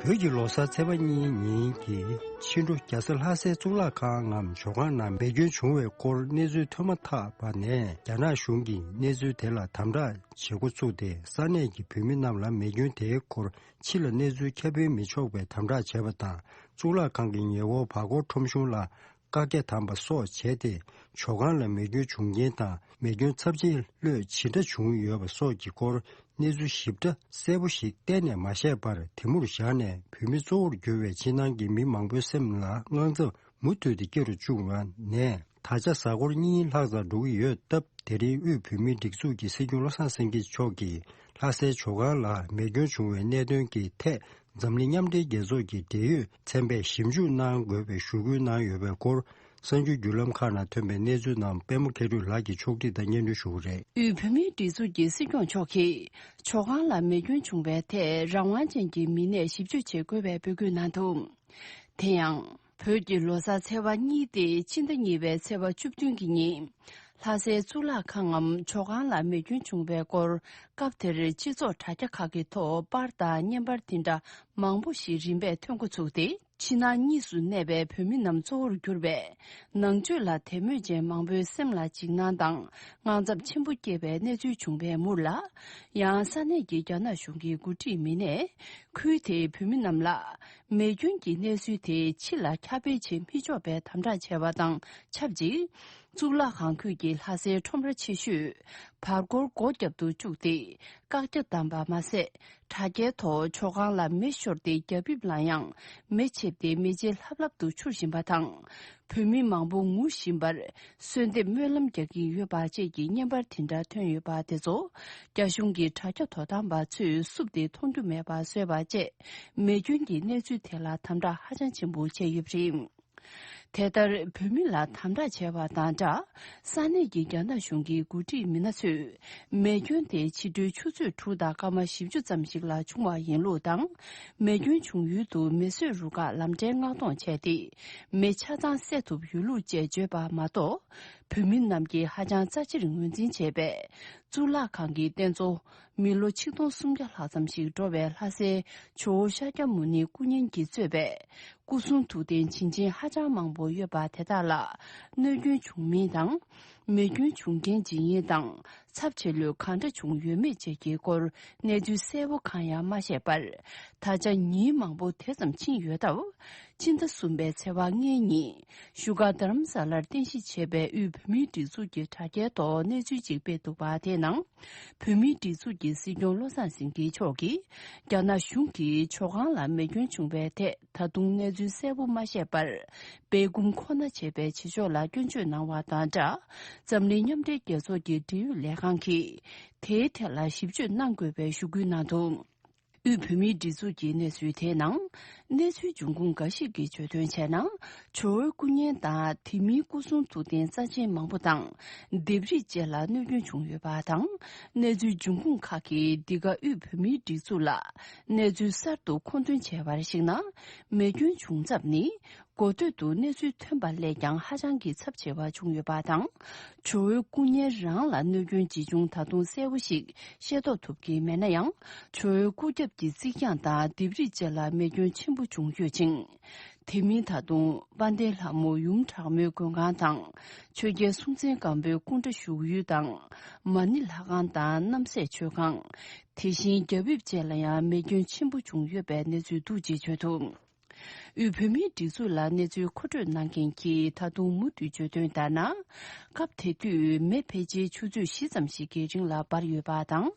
བོད་ཀྱི་ལོ་གསར་ཚེས་པ་གཉིས་ཉིན་གྱི་ཕྱི་དྲོ་རྒྱལ་ས་ལྷ་སའི་གཙུག་ལག་ཁང་ངམ་ཇོ་ཁང་ནང་མེ་སྐྱོན་བྱུང་བའི་སྐོར་གནས་ཚུལ་ཐོན་མ་ཐག་པ་ནས། རྒྱ་ནག་གཞུང་གིས་གནས་ཚུལ་དེ་ལ་དམ་དྲག་བྱེད་འགོ་བཙུགས་ཏེ། ས་གནས་ཀྱི་བོད་མི་རྣམས་ལ་མེ་སྐྱོན་དེའི་སྐོར་ཕྱི་ལ་གནས་ཚུལ་ཁྱབ་སྤེལ་མི་ཆོག་པའི་དམ་དྲག་བྱས་པ་དང་། གཙུག་ལག་ཁང་གི་ཉེ་འཁོར་བར་སྐོར་ཁྲོམ་གཞུང་ལ་བཀག་རྒྱ་བཏང་པ་སོགས་བྱས་ཏེ། ཇོ་ཁང་ལ་མེ་སྐྱོན་བྱུང་རྐྱེན་དང་། མེ་སྐྱོན་ཚབས་ཆེན་ལྷོད་ཇི་འདྲ་བྱུང་ཡོད་པ་སོགས་ཀྱི་སྐོར་གནས་ཚུལ་ཞིབ་ཕྲ་གསལ་པོ་ཞིག་གཏན་ནས་མ་བཤད་པར། དེ་མུར་བཞག་ནས། བོད་མི་གཙོ་བོར་གྱུར་བའི་ཕྱི་ནང་གི་མི་མང་པོའི་སེམས་ལ་དངངས་འཚབ་མུ་མཐུད་དེ་སྐྱེ་རུ་བཅུག་པ་ནས། ད་ཆ་གཟའ་འཁོར་གཉིས་ལྷག་ཙམ་འགྲོ་གི་ཡོད་སྟབས། དེ་རིང་དབུས་བོད་མིའི་སྒྲིག་འཛུགས་ཀྱི་སྲིད་སྐྱོང་བློ་བཟང་སེང་གེ་མཆོག་གིས་ལྷ་སའི་ཇོ་ཁང་ལ་མེ་སྐྱོན་བྱུང་བའི་གནད་དོན་གྱི་ཐད། འཛམ་གླིང་མཉམ་འབྲེལ་རྒྱལ་ཚོགས་ཀྱི་འབྲེལ་ཡོད་ཚན་པས་ཞིབ་འཇུག་གནང་དགོས་པའི་ཞུ་སྐུལ་གནང་ཡོད་པའི་སྐོར། གསར་འགྱུར་བརྒྱུད་ལམ་ཁག་ནང་ཐོན་པའི་གནས་ཚུལ་རྣམས་པད་མ་མཁས་གྲུབ་ལགས་ཀྱིས་ཕྱོགས་སྒྲིག་དང་སྙན་སྒྲོན་ཞུ་གི་རེད། དབུས་བོད་མིའི་སྒྲིག་འཛུགས་ཀྱི་སྲིད་སྐྱོང་མཆོག་གིས་ཇོ་ཁང་ལ་མེ་སྐྱོན་བྱུང་བའི་ཐད་རང་དབང་ཅན་གྱི་མི་སྣས་ཞིབ་འཇུག་བྱེད་དགོས་པའི་འབོད་སྐུལ་གནང་འདུག་དེ་ཡང་། བོད་ཀྱི་ལོ་གསར་ཚེས་པ་གཉིས་ཏེ། ཕྱི་ཟླ་གཉིས་པའི་ཚེས་པ་བཅུ་བདུན་གྱི་ཉིན། ལྷ་སའི་གཙུག་ལག་ཁང་ངམ་ཇོ་ཁང་ལ་མེ་སྐྱོན་བྱུང་བའི་སྐོར། སྐབས་དེར་སྤྱི་ཚོགས་དྲ་རྒྱ་ཁག་གི་ཐོག་པར་དང་བརྙན་པར་དེ་འདྲ་མང་པོ་ཞིག་རིམ་པས་ཐོན་འགོ་ཚུགས་ཏེ། ཕྱི་ནང་གཉིས་སུ་གནས་པའི་བོད་མི་རྣམས་གཙོ་བོར་གྱུར་པའི་ནང་ཆོས་ལ་དད་མོས་ཅན་མང་པོའི་སེམས་ལ་འཇིགས་སྣང་དང་དངངས་འཚབ་ཆེན་པོ་སྐྱེས་པའི་གནས་ཚུལ་བྱུང་བའི་མུར་ལ། ཡང་ས་གནས་ཀྱི་རྒྱ་ནག་གཞུང་གི་འགོ་ཁྲིད་མི་སྣས་ཁུལ་དེའི་བོད་མི་རྣམས་ལ། མེ་སྐྱོན་གྱི་གནས་ཚུལ་དེ་ཕྱི་ལ་ཁྱབ་སྤེལ་བྱེད་མི་ཆོག་པའི་དམ་དྲག་བྱས་པ་དང་ཆབས་ཅིག་གཙུག་ལག་ཁང་ཁུལ་གྱི་ལྷ་སའི་ཁྲོམ་ར་ཆེ་ཤོས་བར་སྐོར་སྒོ་བརྒྱབ་ཏུ་བཅུག་སྟེ་བཀག་རྒྱ་བཏང་པ་མ་ཟད། དྲ་རྒྱའི་ཐོག་ཇོ་ཁང་ལ་མེ་ཤོར་ཏེ་རྒྱ་ཕིབས་ལ་ཡང་མེ་མཆེད་དེ་མེ་ལྕེ་ལྷབ་ལྷབ་ཏུ་འཕྱུར་བཞིན་པ་དང་། བོད་མི་མང་པོ་ངུ་བཞིན་པར་གསོལ་འདེབས་སྨོན་ལམ་རྒྱག་གིན་ཡོད་པ་བཅས་ཀྱི་བརྙན་པར་དེ་འདྲ་ཐོན་ཡོད་པ་དེ་ཚོ་རྒྱ་གཞུང་གི་དྲ་རྒྱ་དོ་དམ་པ་ཚོས་བསུབས་ཏེ་མཐོང་རྒྱུ་མེད་པ་བཟོས་པ་བཅས། མེ་སྐྱོན་གྱི་གནས་ཚུལ་དེ་ལ་དམ་དྲག་ཧ་ཅང་ཆེན་པོ་བྱས་ཡོད་པ་རེད། དེ་ལྟར་བོད་མི་ལ་དམ་དྲག་བྱས་པ་དང་སྦྲགས། ས་གནས་ཀྱི་རྒྱ་ནག་གཞུང་གི་འགོ་ཁྲིད་མི་སྣ་ཚོས། མེ་སྐྱོན་དེ་ཕྱི་དྲོའི་ཆུ་ཚོད་དྲུག་དང་སྐར་མ་བཞི་བཅུ་ཙམ་ཞིག་ལ་བྱུང་བ་ཡིན་ལུགས་དང་། མེ་སྐྱོན་བྱུང་ཡུལ་དུ་མེ་གསོད་རུ་ཁག་ལམ་འཕྲལ་མངགས་གཏོང་བྱས་ཏེ། མེ་ཆ་ཚང་བསད་ཐུབ་ཡོད་ལུགས་བཅས་བརྗོད་པ་མ་གཏོགས། བོད་མི་རྣམས་ཀྱིས་ཧ་ཅང་རྩ་ཆེར་ངོས་འཛིན་བྱས་པའི་གཙུག་ལག་ཁང་གི་རྟེན་གཙོ། མི་ལོ་ཆིག་སྟོང་སུམ་བརྒྱ་ལྷག་ཙམ་ཞིག་འགྲོ་བའི་ལྷ་སའི་ཇོ་བོ་ཤཱཀྱ་མུ་ནེ་སྐུ་བརྙན་གྱིས་གཙོས་པའི་སྐུ་གསུང་ཐུགས་རྟེན་བྱིན་ཅན་ཧ་ཅང་མང་པོ་ཡོད་པ་དེ་དག་ལ་གནོད་སྐྱོན་བྱུང་མིན་དང་། མེ་སྐྱོན་བྱུང་རྐྱེན་ཇི་ཡིན་དང་། ཚབས་ཆེ་ལོས་གང་འདྲ་བྱུང་ཡོད་མེད་བཅས་ཀྱི་སྐོར་གནས་ཚུལ་གསལ་པོ་གང་ཡང་མ་བཤད་པར། ད་ཆ་ཉིན་མང་པོ་དེ་ཙམ་ཕྱིན་ཡོད་སྟབས། སྤྱི་ཟླ་གསུམ་པའི་ཚེས་པ་ལྔའི་ཉིན་བཞུགས་སྒར་རྡ་རམ་ས་ལར་རྟེན་གཞི་བྱས་པའི་དབུས་བོད་མིའི་སྒྲིག་འཛུགས་ཀྱི་དྲ་རྒྱའི་ཐོག་གནས་ཚུལ་ཅིག་སྤེལ་འདུག་པ་དེའི་ནང་། བོད་མིའི་སྒྲིག་འཛུགས་ཀྱི་སྲིད་སྐྱོང་བློ་བཟང་སེང་གེ་མཆོག་གིས་རྒྱ་ནག་གཞུང་གིས་ཇོ་ཁང་ལ་མེ་སྐྱོན་བྱུང་བའི་ཐད་ད་དུང་གནས་ཚུལ་གསལ་པོ་མ་བཤད་པར། སྦས་སྐུང་ཁོ་ན་བྱས་པའི་བྱེད་ཕྱོགས་ལ་སྐྱོན་བརྗོད་གནང་བ་དང་སྦྲགས། འཛམ་གླིང་མཉམ་འབྲེལ་རྒྱལ་ཚོགས་ཀྱི་འབྲེལ་ཡོད་ལས་ཁང་གིས་དེའི་ཐད་ལ་ཞིབ་དཔྱོད་གནང་དགོས་པའི་ཞུ་སྐུལ་གནང་འདུག་དབུས་བོད་མིའི་སྒྲིག་འཛུགས་ཀྱི་གནས་ཚུལ་དེའི་ནང་། གནས་ཚུལ་འབྱུང་ཁུངས་འགའ་ཞིག་གིས་བརྗོད་དོན་བྱས་ན། ཇོ་བོའི་སྐུ་བརྙན་དང་དེ་མིན་སྐུ་གསུང་ཐུགས་རྟེན་རྩ་ཆེན་མང་པོ་དང་ལྡེབས་རིས་བཅས་ལ་གནོད་སྐྱོན་བྱུང་ཡོད་པ་དང་། གནས་ཚུལ་འབྱུང་ཁུངས་ཁག་གིས་འདི་ག་དབུས་བོད་མིའི་སྒྲིག་འཛུགས་ལ་གནས་ཚུལ་གསར་དུ་མཁོ་འདོན་བྱས་པར་གཞིགས་ན། མེ་སྐྱོན་བྱུང་ཚབ་ནི། འགོ་སྟོད་དུ་གནས་ཚུལ་ཐོན་པ་ལས་ཀྱང་ཧ་ཅང་གི་ཚབས་ཆེ་བ་བྱུང་ཡོད་པ་དང་། ཇོ་བོའི་སྐུ་བརྙན་རང་ལ་གནོད་སྐྱོན་ཇི་བྱུང་ད་དུང་གསལ་པོ་ཞིག་ཤེས་རྟོགས་ཐུབ་ཀྱི་མེད་ན་ཡང་། ཇོ་བོའི་སྐུ་རྒྱབ་ཀྱི་རྩིག་གྱང་དང་ལྡེབས་རིས་བཅས་ལ་མེ་སྐྱོན་ཆེན་པོ་བྱུང་ཡོད་ཅིང་། དེ་མིན་ད་དུང་དཔལ་ལྡན་ལྷ་མོ་ཡུམ་དྲག་མོའི་མགོན་ཁང་དང་། ཆོས་རྒྱལ་སྲོང་བཙན་སྒམ་པོའི་སྐུ་འདྲ་བཞུགས་ཡུལ་དང་། མ་ཎི་ལྷ་ཁང་དང་རྣམ་སྲས་མཆོད་ཁང་། དེ་བཞིན་རྒྱ་དབུས་བཅས་ལ་ཡང་མེ་སྐྱོན་ཆེན་པོ་བྱུང་ཡོད་པའི་གནས་ཚུལ་འདུག་ཅེས་བརྗོད་འདུག་དབུས་བོད་མིའི་སྒྲིག་འཛུགས་ལ་གནས་ཚུལ་མཁོ་སྤྲོད་གནང་མཁན་གྱིས་ད་དུང་མུ་མཐུད་བརྗོད་དོན་ལྟར་ན། སྐབས་དེ་དུས་མེ་ཕལ་ཆེར་ཆུ་ཚོད་བཞི་ཙམ་ཞིག་གི་རིང་ལ་འབར་ཡོད་པ་དང་།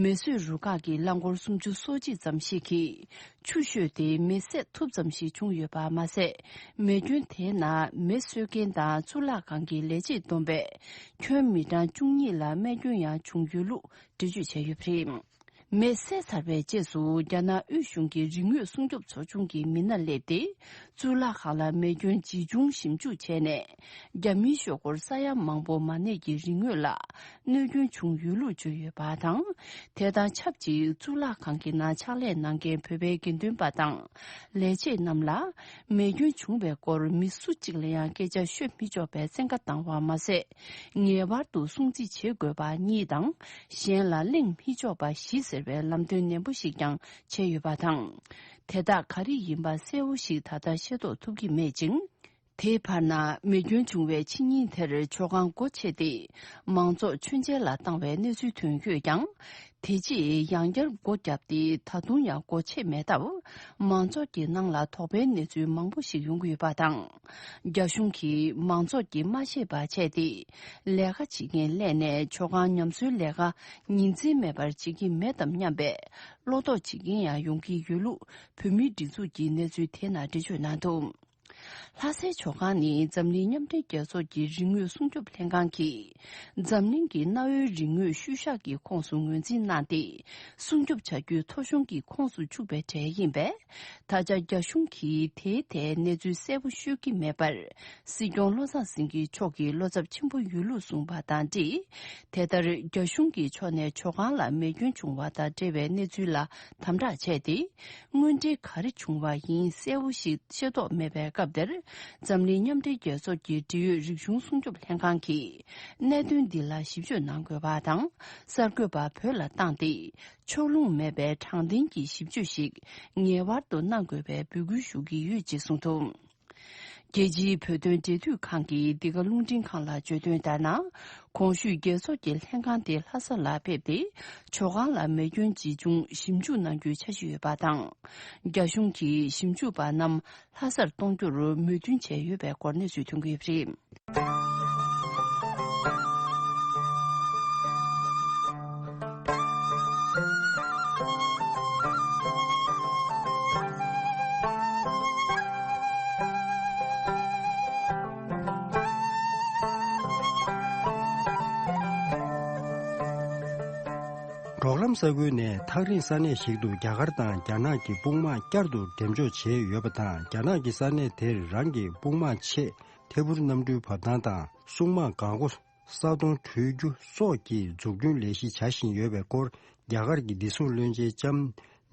མེ་གསོད་རུ་ཁག་གི་རླངས་འཁོར་སུམ་ཅུ་སོ་གཅིག་ཙམ་ཞིག་གིས་ཆུ་བཤོས་ཏེ་མེ་བསད་ཐུབ་ཙམ་ཞིག་བྱུང་ཡོད་པ་མ་ཟད། མེ་སྐྱོན་དེའི་ནང་མེ་གསོད་མཁན་དང་གཙུག་ལག་ཁང་གི་ལས་བྱེད་བསྡོམས་པས་ཁྱོན་མི་གྲངས་བཅུ་གཉིས་ལ་རྨས་སྐྱོན་ཡང་བྱུང་ཡོད་ལུགས་འགྲེལ་བརྗོད་བྱས་ཡོད་པ་རེད། མེ་བསད་ཚར་བའི་རྗེས་སུ་རྒྱ་ནག་དབུས་གཞུང་གི་རིག་དངོས་སྲུང་སྐྱོབ་ཚོགས་ཆུང་གི་མི་སྣ་སླེབས་ཏེ། གཙུག་ལག་ཁང་ལ་མེ་སྐྱོན་ཇི་བྱུང་ཞིབ་འཇུག་བྱས་ནས། རྒྱ་མིའི་ཤོག་སྒོར་ས་ཡ་མང་པོ་མ་གནས་ཀྱི་རིག་དངོས་ལ་གནོད་སྐྱོན་བྱུང་ཡོད་ལུགས་བརྗོད་ཡོད་པ་དང་། དེ་དང་ཆབས་ཅིག་གཙུག་ལག་ཁང་གི་ནང་ཕྱག་ལས་གནང་མཁན་བོད་པའི་དགེ་འདུན་པ་དང་ལས་བྱེད་རྣམས་ལ། མེ་སྐྱོན་བྱུང་བའི་སྐོར་མི་སུ་གཅིག་ལ་ཡང་སྐད་ཆ་ཤོད་མི་ཆོག་པའི་བཙན་བཀའ་བཏང་བ་མ་ཟད། ངེས་པར་དུ་སྲུང་བརྩི་བྱེད་དགོས་པ་གཉིས་དང་། གཞན་ལ་གླེང་མི་ཆོག་པ་བཞི་ཟེར་བའི་ལམ་སྟོན་ནན་པོ་ཞིག་ཀྱང་བྱས་ཡོད་པ་དང་། དེ་དག་ག་རེ་ཡིན་པ་གསལ་བོ་ཞིག་ད་ལྟ་ཤེས་རྟོགས་ཐུབ་ཀྱི་མེད་ཅིང་། དེའི་བར་ན་མེ་སྐྱོན་བྱུང་བའི་ཕྱི་ཉིན་དེར་མཆོད་ཁང་སྒོ་ཕྱེ་སྟེ། མང་ཚོགས་མཆོད་མཇལ་ལ་བཏང་བའི་གནས་ཚུལ་ཐོན་ཡོད་ཀྱང་། དེ་རྗེས་ཡང་བསྐྱར་སྒོ་བརྒྱབ་སྟེ་ད་དུང་ཡང་སྒོ་ཕྱེ་མེད་སྟབས། མང་ཚོགས་ཀྱི་ནང་ལ་དོགས་པའི་གནས་ཚུལ་མང་པོ་ཞིག་ཡོང་གི་ཡོད་པ་དང་། རྒྱ་གཞུང་གིས་མང་ཚོགས་ཀྱིས་མ་ཤེས་པ་བྱས་ཏེ། ལས་ཀ་བྱེད་མཁན་སླེབས་ནས་མཆོད་ཁང་ཉམས་གསོའི་ལས་ཀ་ཉིན་མཚན་མེད་པར་བྱེད་ཀྱི་མེད་དམ་སྙམ་པའི་བློ་དོགས་བྱེད་མཁན་ཡང་ཡོང་གི་ཡོད་ལུགས་བོད་མིའི་སྒྲིག་འཛུགས་ཀྱི་གནས་ཚུལ་དེ་ནང་འགྲེལ་བརྗོད་གནང་འདུག་ལྷ་སའི་མཆོད་ཁང་ནི་འཛམ་གླིང་མཉམ་འབྲེལ་རྒྱལ་ཚོགས་ཀྱི་རིག་དངོས་སྲུང་སྐྱོབ་ལྷན་ཁང་གིས། འཛམ་གླིང་གི་གནའ་བོའི་རིག་དངོས་ཤུལ་བཞག་གི་ཁོངས་སུ་ངོས་འཛིན་གནང་སྟེ། སྲུང་སྐྱོབ་བྱ་རྒྱུའི་ཐོ་གཞུང་གི་ཁོངས་སུ་བཅུག་པའི་གྲས་ཡིན་པས། ད་ཆ་རྒྱ་གཞུང་གིས་དེའི་ཐད་གནས་ཚུལ་གསལ་པོ་ཤོད་ཀྱི་མེད་པར། སྲིད་སྐྱོང་བློ་བཟང་སེང་གེ་མཆོག་གིས་བློ་འཚབ་ཆེན་པོ་ཡོད་ལུགས་གསུངས་པ་དང་འབྲེལ། དེ་ལྟར་རྒྱ་གཞུང་གི་ཕྱོགས་ནས་མཆོད་ཁང་ལ་མེ་སྐྱོན་བྱུང་བ་དང་འབྲེལ་བའི་གནས་ཚུལ་ལ་དམ་དྲག་བྱས་ཏེ། དངོས་འབྲེལ་ག་རེ་བྱུང་བ་ཡིན་གསལ་བོ་ཞིག་ཤེས་རྟོགས་མེད་པའི་སྐབས་དེར། འཛམ་གླིང་མཉམ་འབྲེལ་རྒྱལ་ཚོགས་ཀྱི་འབྲེལ་ཡོད་རིག་གཞུང་སྲུང་སྐྱོབ་ལྷན་ཁང་གིས། གནད་དོན་འདི་ལ་ཞིབ་དཔྱོད་གནང་དགོས་པ་དང་། གསར་འགོད་པ་བོད་ལ་བཏང་སྟེ། ཕྱོགས་ལྷུང་མེད་པའི་དྲང་བདེན་གྱི་ཞིབ་དཔྱོད་ཞིག་ངེས་པར་དུ་གནང་དགོས་པའི་འབོད་སྐུལ་ཞུ་གི་ཡོད་ཅེས་གསུངས་འདུག་རྒྱལ་སྤྱིའི་བོད་དོན་འབྲེལ་མཐུད་ཁང་གིས་འདི་ག་རླུང་འཕྲིན་ཁང་ལ་བརྗོད་དོན་ལྟར་ན། གོང་ཞུས་རྒྱལ་ཚོགས་ཀྱི་ལྷན་ཁང་དེ་ལྷ་ས་ལ་ཕེབས་ཏེ། མཆོད་ཁང་ལ་མེ་སྐྱོན་ཇི་བྱུང་ཞིབ་འཇུག་གནང་རྒྱུའི་འཆར་གཞི་ཡོད་པ་དང་། རྒྱ་གཞུང་གིས་ཞིབ་འཇུག་པ་རྣམས་ལྷ་སར་གཏོང་རྒྱུར་མོས་མཐུན་བྱས་ཡོད་པའི་སྐོར་གནས་ཚུལ་ཐོན་གྱི་ཡོད་པ་རེད། འབྲོག་ལམ་ས་ཁུལ་ནས་ཐག་རིང་ས་གནས་ཤིག་ཏུ་རྒྱ་གར་དང་རྒྱ་ནག་གི་དཔུང་དམག་བསྐྱར་དུ་འགྲེམས་འཇོག་བྱས་ཡོད་པ་དང་། རྒྱ་ནག་གི་ས་གནས་དེར་རང་གི་དཔུང་དམག་ཆེད་ཐད་འཕུར་གནམ་གྲུའི་བབས་ཐང་དང་སྲུང་དམག་འགག་སྒོ་ས་སྟོང་འཕྲོད་རྒྱུ་སོགས་ཀྱི་འཛུགས་སྐྲུན་ལས་གཞི་བྱ་བཞིན་ཡོད་པའི་སྐོར། རྒྱ་གར་གྱི་བདེ་སྲུང་བློན་ཆེན་ལྕམ་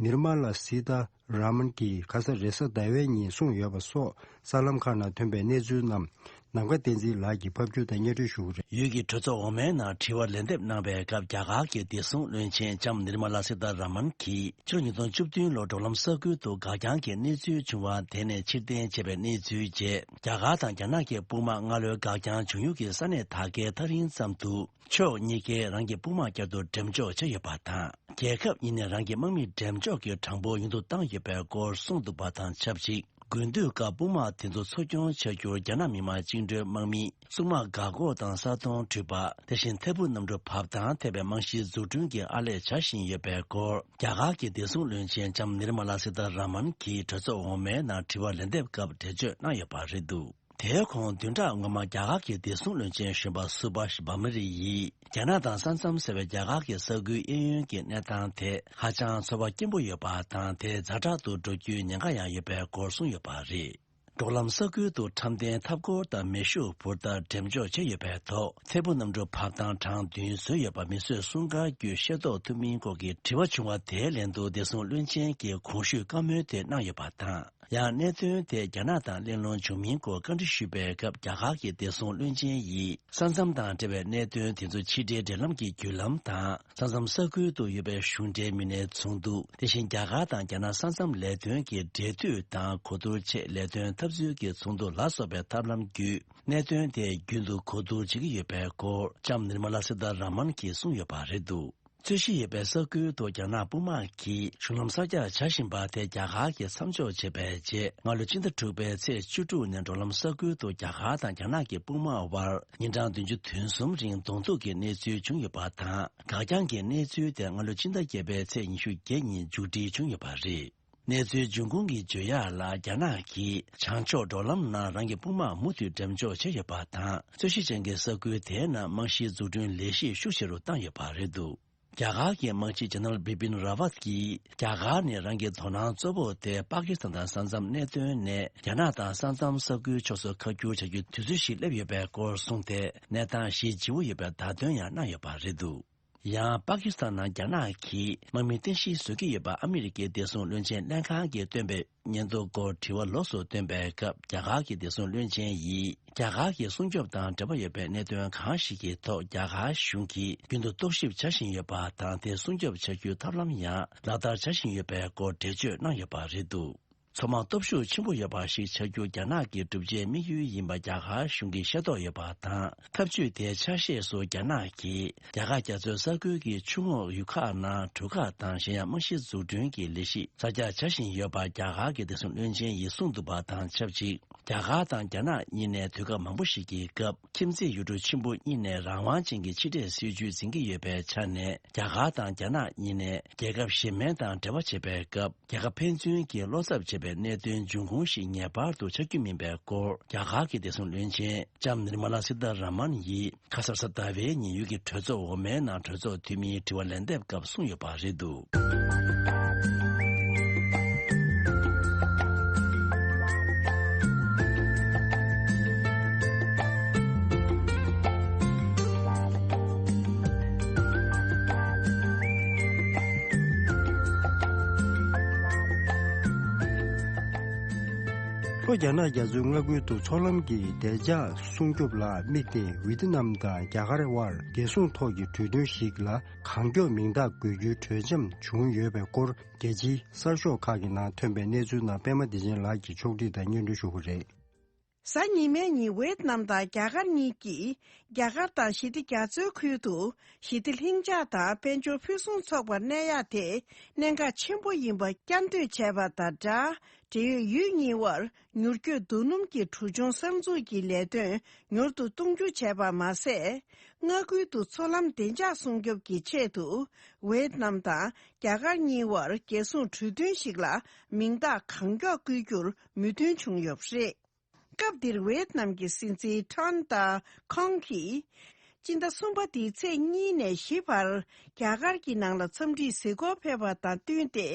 ནིར་མ་ལ་སི་ཐ་ར་མན་གྱིས་ཁ་ས་རེས་གཟའ་ཟླ་བའི་ཉིན་གསུངས་ཡོད་པ་སོགས། གསར་ལམ་ཁག་ནང་ཐོན་པའི་གནས་ཚུལ་རྣམས་ནམ་མཁའ་བསྟན་འཛིན་ལགས་ཀྱིས་ཕབ་སྒྱུར་དང་སྙན་སྒྲོན་ཞུ་གི་རེད། ཡུལ་གྱི་གྲོས་ཚོགས་འོག་མའི་ནང་དྲི་བར་ལན་འདེབས་གནང་བའི་སྐབས། རྒྱ་གར་གྱི་བདེ་སྲུང་བློན་ཆེན་ལྕམ་ནིར་མ་ལ་སི་ཐ་ར་མན་གྱིས། ཕྱི་ལོ་ཉིས་སྟོང་བཅུ་བདུན་ལོར་འབྲོག་ལམ་ས་ཁུལ་དུ་འགག་རྐྱང་གི་གནས་ཚུལ་བྱུང་བ་དེ་ནས་ཕྱིར་འཐེན་བྱས་པའི་གནས་ཚུལ་རྗེས། རྒྱ་གར་དང་རྒྱ་ནག་གི་དཔུང་དམག་སྔ་ལོའི་འགག་རྐྱང་བྱུང་ཡུལ་གྱི་ས་གནས་དག་གའི་ཐག་རིང་ཙམ་དུ། ཕྱོགས་གཉིས་ཀས་རང་གི་དཔུང་དམག་བསྐྱར་དུ་འགྲེམས་འཇོག་བྱས་ཡོད་པ་དང་། རྒྱལ་ཁབ་གཉིས་ནས་རང་གི་དམག་མི་འགྲེམས་འཇོག་གི་གྲངས་འབོར་ཉུང་དུ་བཏང་ཡོད་པའི་སྐོར་གསུངས་འདུག་པ་དང་ཆབས་ཅིག་དགུན་དུས་སྐབས་དཔུང་དམག་དེ་ཚོ་འཚོ་སྐྱོང་བྱ་རྒྱུར་རྒྱ་ནག་མི་དམངས་བཅིངས་འགྲོལ་དམག་མིས་སྲུང་དམག་འགག་སྒོ་དང་ས་སྟོང་འཕྲོད་པ། དེ་བཞིན་ཐད་འཕུར་གནམ་གྲུ་བབས་ཐང་ཐེ་བའི་རྨང་གཞིའི་འཛུགས་སྐྲུན་གྱི་ཨར་ལས་བྱ་བཞིན་ཡོད་པའི་སྐོར། རྒྱ་གར་གྱི་བདེ་སྲུང་བློན་ཆེན་ལྕམ་ནིར་མ་ལ་སི་ཐ་ར་མན་གྱིས་གྲོས་ཚོགས་འོག་མའི་ནང་དྲི་བར་ལན་འདེབས་སྐབས་འགྲེལ་བརྗོད་གནང་ཡོད་པ་རེད་འདུག་དེའི་གོང་བདུན་ཕྲག་སྔོན་མ་རྒྱ་གར་གྱི་བདེ་སྲུང་བློན་ཆེན་གཞོན་པ་སུ་བྷ་ཤི་བྷ་མ་རི་ཡིས། རྒྱ་ནག་དང་ས་མཚམས་ཟེར་བའི་རྒྱ་གར་གྱི་ས་ཁུལ་གཡས་གཡོན་གྱི་གནས་སྟངས་ཐད་ཧ་ཅང་ཚོར་བ་སྐྱེན་པོ་ཡོད་པ་དང་། དེ་ཛ་དྲག་ཏུ་འགྲོ་རྒྱུའི་ཉེན་ཁ་ཡང་ཡོད་པའི་སྐོར་གསུངས་ཡོད་པ་རེད། འབྲོག་ལམ་ས་ཁུལ་དུ་ཁྲོམ་སྡེའི་འཐབ་འཁོར་དང་མེ་ཤུགས་འབུར་ཐབས་འགྲེམས་འཇོག་བྱས་ཡོད་པའི་ཐོག་ཐད་འཕུར་གནམ་གྲུ་བབས་ཐང་གྲངས་བདུན་བཟོས་ཡོད་པ་མི་སེར་སྲུང་སྐར་བརྒྱུད་ཤེས་རྟོགས་ཐུབ་མིན་སྐོར་གྱི་དྲི་བ་བྱུང་བ་དེའི་ལན་དུ་བདེ་སྲུང་བློན་ཆེན་གྱིས་གོང་ཞུས་བཀའ་མོལ་དེ་གནང་ཡོད་པ་དང་། ཡང་གནད་དོན་དེ་རྒྱ་ནག་དང་གླེང་སློང་བྱུང་མིན་སྐོར་བཀའ་འདྲི་ཞུས་པའི་སྐབས། རྒྱ་གར་གྱི་བདེ་སྲུང་བློན་ཆེན་ཡིས་ས་མཚམས་དང་འབྲེལ་བའི་གནད་དོན་དེ་ཚོ་ཕྱི་འབྲེལ་འབྲེལ་ལམ་གྱི་བརྒྱུད་ལམ་དང་། ས་མཚམས་ས་ཁུལ་དུ་ཡོད་པའི་གཞུང་འབྲེལ་མི་སྣའི་ཚོགས་འདུ། དེ་བཞིན་རྒྱ་གར་དང་རྒྱ་ནག་ས་མཚམས་ལས་དོན་གྱི་འབྲེལ་མཐུད་དང་གོ་བསྡུར་ཆེད་ལས་དོན་འཐབ་རྩོད་ཀྱི་ཚོགས་འདུ་ལ་སོགས་པའི་ཐབས་ལམ་བརྒྱུད། གནད་དོན་དེ་རྒྱུན་དུ་གོ་བསྡུར་བྱེད་ཀྱི་ཡོད་པའི་སྐོར་ལྕམ་ནིར་མ་ལ་སི་ཏཱ་ར་མན་གྱིས་གསུངས་ཡོད་པ་རེད་འདུག་རྩོད་གཞི་ཡོད་པའི་ས་ཁུལ་དུ་རྒྱ་ནག་དཔུང་དམག་གིས་གཞུང་ལམ་གསར་རྒྱག་བྱ་བཞིན་པ་དེ་རྒྱ་གར་གྱིས་མཚམས་འཇོག་བྱས་པའི་རྗེས། སྔ་ལོ་ཕྱི་ཟླ་དྲུག་པའི་ཚེས་བཅུ་དྲུག་ནས་འབྲོག་ལམ་ས་ཁུལ་དུ་རྒྱ་གར་དང་རྒྱ་ནག་གི་དཔུང་དམག་དབར་ཉིན་གྲངས་བདུན་ཅུ་དོན་གསུམ་རིང་གདོང་ཐུག་གི་གནས་ཚུལ་བྱུང་ཡོད་པ་དང་། འགག་རྐྱང་གི་གནས་ཚུལ་དེ་སྔ་ལོ་ཕྱི་ཟླ་བརྒྱད་པའི་ཚེས་ཉི་ཤུ་བརྒྱད་ཉིན་མཇུག་སྒྲིལ་བྱུང་ཡོད་པ་རེད། གནས་ཚུལ་འབྱུང་ཁུངས་ཀྱིས་བརྗོད་ཡག་ལ། རྒྱ་ནག་གིས་བྱང་ཕྱོགས་འབྲོག་ལམ་ནང་རང་གི་དཔུང་དམག་མུ་མཐུད་འགྲེམས་འཇོག་བྱས་ཡོད་པ་དང་། རྩོད་གཞི་ཅན་གྱི་ས་ཁུལ་དེའི་ནང་རྨང་གཞིའི་འཛུགས་སྐྲུན་ལས་གཞི་ཤུགས་ཆེ་རུ་བཏང་ཡོད་པ་རེད་འདུག་རྒྱ་གར་གྱི་དམག་སྤྱི་ཇེ་ནལ་བི་པིན་ར་ཝད་ཀྱིས། རྒྱ་གར་ནི་རང་གི་དོ་སྣང་གཙོ་བོ་དེ་པ་ཀི་སི་ཐན་དང་ས་མཚམས་གནད་དོན་ནས། རྒྱ་ནག་དང་ས་མཚམས་ས་ཁུལ་ཕྱོགས་སུ་ཁ་བསྒྱུར་བྱ་རྒྱུའི་དུས་ཚོད་ཞིག་སླེབས་ཡོད་པའི་སྐོར་གསུངས་ཏེ། གནས་སྟངས་ཞེ་ལྗིད་པོ་ཡོད་པའི་བརྡ་སྟོན་ཡང་གནང་ཡོད་པ་རེད་འདུག་ཡང་། པ་ཀི་སི་ཐན་ནང་རྒྱ་ནག་གིས་དམག་མི་རྟེན་གཞི་བཟོ་གི་ཡོད་པ་ཨ་མི་རི་ཀའི་བདེ་སྲུང་བློན་ཆེན་ལྷན་ཁང་གིས་བཏོན་པའི་སྙན་ཐོ་སྐོར་དྲི་བ་ལོགས་སུ་བཏོན་པའི་སྐབས། རྒྱ་གར་གྱི་བདེ་སྲུང་བློན་ཆེན་ཡིས། རྒྱ་གར་གྱི་སྲུང་སྐྱོབ་དང་འབྲེལ་བ་ཡོད་པའི་གནད་དོན་གང་ཞིག་གི་ཐོག་རྒྱ་གར་གཞུང་གིས་རྒྱུན་དུ་རྟོག་ཞིབ་བྱ་བཞིན་ཡོད་པ་དང་། དེ་སྲུང་སྐྱོབ་བྱ་རྒྱུའི་ཐབས་ལམ་ཡང་ལག་བསྟར་བྱ་བཞིན་ཡོད་པའི་སྐོར་འགྲེལ་བརྗོད་གནང་ཡོད་པ་རེད་འདུག་མཚོ་དམག་སྟོབས་ཤུགས་ཆེན་པོ་ཡོད་པ་ཞིག་བྱ་རྒྱུ་རྒྱ་ནག་གི་གྲུབ་ཆའི་དམིགས་ཡུལ་ཡིན་པ་རྒྱ་གར་གཞུང་གིས་ཤེས་རྟོགས་ཡོད་པ་དང་། ཐབས་ཇུས་དེའི་ཆ་ཤས་སུ་རྒྱ་ནག་གིས་རྒྱ་གར་རྒྱ་མཚོའི་ས་ཁུལ་གྱི་ཆུ་ངོགས་ཡུལ་ཁག་ནང་གྲུ་ཁ་དང་གཞན་ཡང་རྨང་གཞི་འཛུགས་སྐྲུན་གྱི་ལས་གཞི་གསར་རྒྱག་བྱ་བཞིན་ཡོད་པ་རྒྱ་གར་གྱི་བདེ་སྲུང་བློན་ཆེན་ཡིས་གསུངས་འདུག་པ་དང་ཆབས་ཅིག་རྒྱ་གར་དང་རྒྱ་ནག་གཉིས་ནས་དུས་སྐབས་མང་པོ་ཞིག་གི་སྐབས། ཁྱིམ་མཚེས་ཡུལ་གྲུ་ཆེན་པོ་གཉིས་ནས་རང་དབང་ཅན་གྱི་ཕྱི་འབྲེལ་སྲིད་ཇུས་འཛིན་གྱི་ཡོད་པའི་ཆ་ནས། རྒྱ་གར་དང་རྒྱ་ནག་གཉིས་ནས་རྒྱལ་ཁབ་གཞན་མིན་དང་འབྲེལ་བ་བྱེད་པའི་སྐབས། རྒྱལ་ཁབ་ཕན་ཚུན་གྱི་བློ་འཚབ་བྱེད་པའི་གནད་དོན་འབྱུང་ཁུངས་ཤིག་ངེས་པར་དུ་ཆགས་རྒྱུ་མིན་པའི་སྐོར། རྒྱ་གར་གྱི་བདེ་སྲུང་བློན་ཆེན་ལྕམ་ནིར་མ་ལ་སི་ཏཱ་ར་མན་ཡིས་ཁ་སང་གཟའ་ཟླ་བའི་ཉིན་ཡུལ་གྱི་གྲོས་ཚོགས་འོག་མའི་ནང་གྲོས་ཚོགས་འཐུས་མིའི་དྲི་བ་ལན་འདེབས་སྐབས་གསུངས་ཡོད་པ་རེད་འདུག་ལྷོ་རྒྱ་ནག་རྒྱ་མཚོའི་མངའ་ཁུལ་དུ་མཚོ་ལམ་གྱི་བདེ་འཇགས་སྲུང་སྐྱོབ་ལ་དམིགས་ཏེ། ཝེ་ཏི་ནམ་དང་རྒྱ་གར་དབར་རྒྱལ་སྲུང་ཐོག་གི་གྲོས་མཐུན་ཞིག་ལ་གང་མགྱོགས་མིང་རྟགས་འགོད་རྒྱུའི་གྲོས་འཆམ་བྱུང་ཡོད་པའི་སྐོར། རྒྱལ་སྤྱིའི་གསར་ཤོག་ཁག་གི་ནང་ཐོན་པའི་གནས་ཚུལ་རྣམས་པད་མ་བདེ་ཆེན་ལགས་ཀྱིས་ཕྱོགས་སྒྲིག་དང་སྙན་སྒྲོན་ཞུ་གི་རེད། གཟའ་ཉི་མའི་ཉིན་ཝེ་ཏི་ནམ་དང་རྒྱ་གར་གཉིས་ཀྱིས། རྒྱ་གར་དང་ཞི་བདེ་རྒྱ་མཚོའི་ཁུལ་དུ་ཞི་བདེ་ལྷིང་འཇགས་དང་དཔལ་འབྱོར་ཕུན་སུམ་ཚོགས་པར་གནས་ཡག་དེ་གནད་འགག་ཆེན་པོ་ཡིན་པ་བསྐྱར་ཟློས་བྱས་པ་དང་སྦྲགས། འབྲེལ་ཡོད་ཡུལ་གཉིས་དབར་མྱུར་སྐྱོད་རྡོ་སྣུམ་གྱི་གྲུ་ཆུང་གསར་འཛུགས་ཀྱི་ལས་དོན་མྱུར་དུ་གཏོང་རྒྱུ་བྱས་པ་མ་ཟད། མངའ་ཁུལ་དུ་མཚོ་ལམ་བདེ་འཇགས་སྲུང་སྐྱོབ་ཀྱི་ཆེད་དུ་ཝེ་ཏི་ནམ་དང་རྒྱ་གར་གཉིས་དབར་རྒྱལ་སྲུང་གྲོས་མཐུན་ཞིག་ལ་མིང་རྟགས་གང་མགྱོགས་བཀོད་རྒྱུར་མོས་མཐུན་བྱུང་ཡོད་པ་རེད། སྐབས་འདིར་ཝེ་ཏི་ནམ་གྱི་སྲིད་འཛིན་ཁྲོན་ཏཱ་ཁོང་གིས། སྤྱི་ཟླ་གསུམ་པ་འདིའི་ཚེས་གཉིས་ནས་བཞི་བར་རྒྱ་གར་གྱི་ནང་ལ་འཚམས་འདྲིའི་གཟིགས་སྐོར་ཕེབས་པ་དང་བསྟུན་ཏེ།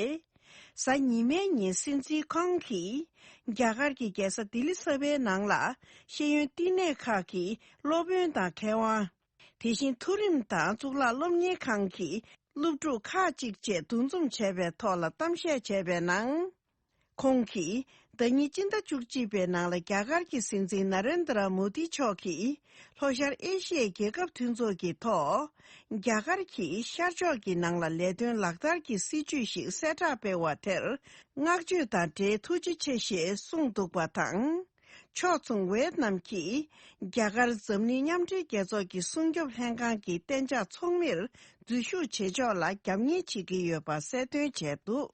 གཟའ་ཉི་མའི་ཉིན་སྲིད་འཛིན་ཁོང་གིས་རྒྱ་གར་གྱི་རྒྱལ་ས་ལྡི་ལི་གསར་པའི་ནང་ལ་ཤེས་ཡོན་བསྟི་གནས་ཁག་གི་སློབ་དཔོན་དང་མཁས་དབང་། དེ་བཞིན་མཐོ་རིམ་དང་གཙུག་ལག་སློབ་གཉེར་ཁང་གི་སློབ་ཕྲུག་ཁག་ཅིག་བཅས་འདུ་འཛོམས་བྱས་པའི་ཐོག་ལ་གཏམ་བཤད་བྱས་པའི་ནང་། ཁོང་གིས་ཟླ་ཉིན་སྤྱི་ཟླ་བཅུ་གཅིག་པའི་ནང་ལ་རྒྱ་གར་གྱི་སྲིད་འཛིན་ན་རེན་དྲ་མོ་དི་མཆོག་གིས་ལྷོ་ཤར་ཨེ་ཤི་ཡའི་རྒྱལ་ཁབ་མཐུན་ཚོགས་ཀྱི་ཐོག་རྒྱ་གར་གྱིས་ཤར་ཕྱོགས་ཀྱི་ནང་ལ་ལས་དོན་ལག་བསྟར་གྱི་སྲིད་ཇུས་ཤིག་གསལ་བསྒྲགས་སྤེལ་བ་དེར་བསྔགས་བརྗོད་དང་འབྲེལ་ཐུགས་རྗེ་ཆེ་ཞེས་གསུངས་འདུག་པ་དང་། ཕྱོགས་མཚུངས་ཝེ་ཏི་ནམ་གྱིས་རྒྱ་གར་འཛམ་གླིང་མཉམ་འབྲེལ་རྒྱལ་ཚོགས་ཀྱི་སྲུང་སྐྱོབ་ལྷན་ཁང་གི་གཏན་འཇགས་ཚོགས་མིར་འཛུལ་ཞུགས་བྱེད་ཕྱོགས་ལ་རྒྱབ་གཉེར་བྱེད་ཀྱི་ཡོད་པ་གསལ་སྟོན་བྱས་འདུག་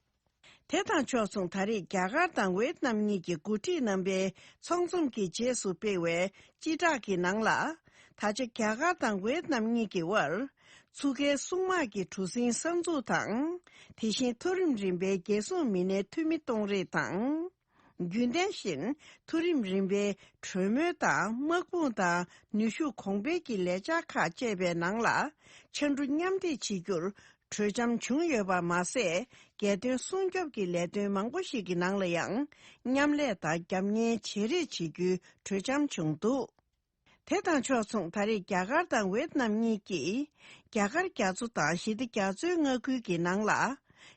དེ་དང་ཕྱོགས་མཚུངས་ད་རེས་རྒྱ་གར་དང་ཝེ་ཏི་ནམ་གཉིས་ཀྱི་འགོ་ཁྲིད་རྣམ་པའི་ཚོགས་འཛོམས་ཀྱི་རྗེས་སུ་སྤེལ་བའི་སྤྱི་བསྒྲགས་ཀྱི་ནང་ལ། ད་ཆ་རྒྱ་གར་དང་ཝེ་ཏི་ནམ་གཉིས་ཀྱི་དབར་ཚུགས་ཀའི་སྲུང་དམག་གི་གྲུ་གཟིངས་གསར་འཛུགས་དང་། དེ་བཞིན་མཐོ་རིམ་རིམ་པའི་རྒྱལ་སྲུང་མི་སྣའི་འཐུས་མི་གཏོང་རེས་དང་། རྒྱུན་ལྡན་བཞིན་མཐོ་རིམ་རིམ་པའི་གྲོས་མོལ་དང་དམག་དཔུང་དང་ནུས་ཤུགས་གོང་འཕེལ་གྱི་ལས་འཆར་ཁག་བཅས་པའི་ནང་ལ་ཕྱར་གྲུ་མཉམ་འདེགས་བྱེད་རྒྱུར་གྲོས་འཆམ་བྱུང་ཡོད་པ་མ་ཟད། རྒྱལ་དོན་སྲུང་སྐྱོབ་ཀྱི་ལས་དོན་མང་པོ་ཞིག་གི་ནང་ལ་ཡང་མཉམ་ལས་དང་རྒྱབ་གཉེར་བྱེད་རེས་བྱེད་རྒྱུའི་གྲོས་འཆམ་བྱུང་འདུག་དེ་དང་ཕྱོགས་མཚུངས། ད་རེས་རྒྱ་གར་དང་ཝེད་ནམ་གཉིས་ཀྱིས་རྒྱ་གར་རྒྱ་མཚོ་དང་ཞི་བདེ་རྒྱ་མཚོའི་མངའ་ཁུལ་གྱི་ནང་ལ་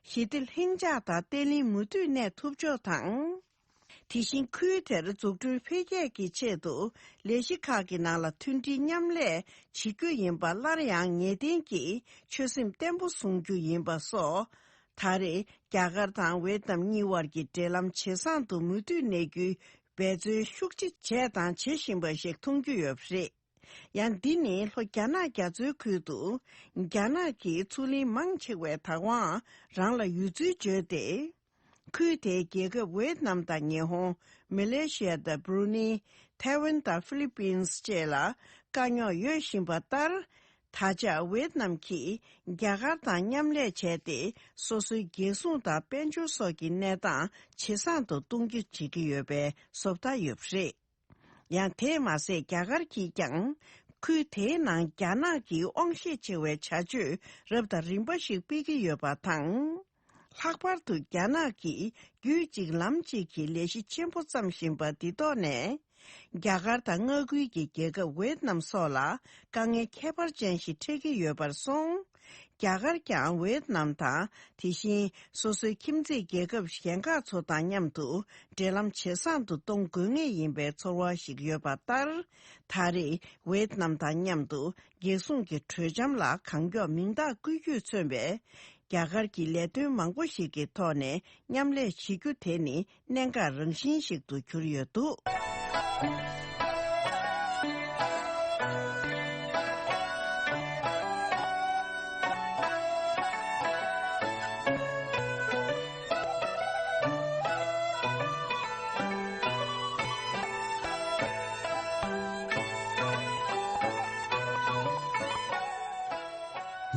ཞི་བདེ་ལྷིང་འཇགས་དང་བརྟན་ལྷིང་མུ་མཐུད་གནས་ཐུབ་ཕྱོགས་དང་། དེ་བཞིན་ཁུལ་དེར་འཛུགས་སྐྲུན་འཕེལ་རྒྱས་ཀྱི་ཆེད་དུ་ལས་གཞི་ཁག་གི་ནང་ལ་མཐུན་སྒྲིལ་མཉམ་ལས་བྱེད་རྒྱུ་ཡིན་པ་སླར་ཡང་ངེས་གཏན་གྱིས་ཆོད་སེམས་བརྟན་པོ་བཟུང་རྒྱུ་ཡིན་པ་སོགས། ད་རེས་རྒྱ་གར་དང་ཝེད་ནམ་གཉིས་དབར་གྱི་འབྲེལ་ལམ་ཇེ་བཟང་དུ་མུ་མཐུད་གནས་རྒྱུའི་འབད་བརྩོན་ཤུགས་ཆེ་བྱས་དང་བྱེད་བཞིན་པ་ཞིག་མཐོང་རྒྱུ་ཡོད་པ་རེད། ཡང་འདི་ནི་ལྷོ་རྒྱ་ནག་རྒྱ་མཚོའི་ཁུལ་དུ་རྒྱ་ནག་གི་མཚོ་གླིང་མང་ཆེ་བས་བདག་དབང་རང་ལ་ཡོད་ཚུལ་བརྗོད་དེ། ཁུལ་དེའི་རྒྱལ་ཁབ་ཝེད་ནམ་དང་ཉི་ཧོང་། མེ་ལེ་ཤི་ཡ་དང་སྦྲུ་ནེ། ཐའེ་ཝན་དང་ཧྥི་ལི་པིན་སི་བཅས་ལ་དཀའ་རྙོག་ཡོད་བཞིན་པ་ལྟར། ད་ཆ་ཝེད་ནམ་གྱིས་རྒྱ་གར་དང་མཉམ་ལས་བྱས་ཏེ། སོ་སོའི་རྒྱལ་སྲུང་དང་དཔལ་འབྱོར་སོགས་ཀྱི་གནས་སྟངས་ཇེ་བཟང་དུ་གཏོང་རྒྱུ་བྱེད་ཀྱི་ཡོད་པའི་བཟོ་ལྟ་ཡོད་པ་རེད། ཡང་དེས་མ་ཟད། རྒྱ་གར་གྱིས་ཀྱང་ཁུལ་དེའི་ནང་རྒྱ་ནག་གི་དབང་ཤེད་ཆེ་བའི་བྱ་སྤྱོད་རབ་དང་རིམ་པ་ཞིག་སྤེལ་གྱི་ཡོད་པ་དང་། ལྷག་པར་དུ་རྒྱ་ནག་གིས་རྒྱུད་གཅིག་ལམ་གཅིག་གི་ལས་གཞི་ཆེན་པོ་བརྩམས་བཞིན་པ་འདི་ཐོག་ནས། རྒྱ་གར་དང་མངའ་ཁུལ་གྱི་རྒྱལ་ཁབ་ཝེད་ནམ་སོགས་ལ་དཀའ་ངལ་ཁྱད་པར་ཅན་ཞིག་འཕྲད་ཀྱི་ཡོད་པར་སོང་། རྒྱ་གར་ཀྱང་ཝེད་ནམ་དང་། དེ་བཞིན་སོ་སོའི་ཁྱིམ་མཚེས་རྒྱལ་ཁབ་གཞན་ཁག་ཚོ་དང་མཉམ་དུ་འབྲེལ་ལམ་ཇེ་བཟང་དུ་གཏོང་དགོས་ངེས་ཡིན་པའི་ཚོར་བ་ཞིག་ཡོད་པ་ལྟར། ད་རེས་ཝེད་ནམ་དང་མཉམ་དུ་རྒྱལ་སྲུང་གི་གྲོས་འཆམ་ལ་གང་མགྱོགས་མིང་རྟགས་བཀོད་རྒྱུས་མཚོན་པའི་རྒྱ་གར་གྱི་ལས་དོན་མང་པོ་ཞིག་གི་ཐོག་ནས་མཉམ་ལས་བྱེད་རྒྱུ་དེ་ནི་གནད་འགག་རང་བཞིན་ཞིག་ཏུ་གྱུར་ཡོད་འདུག་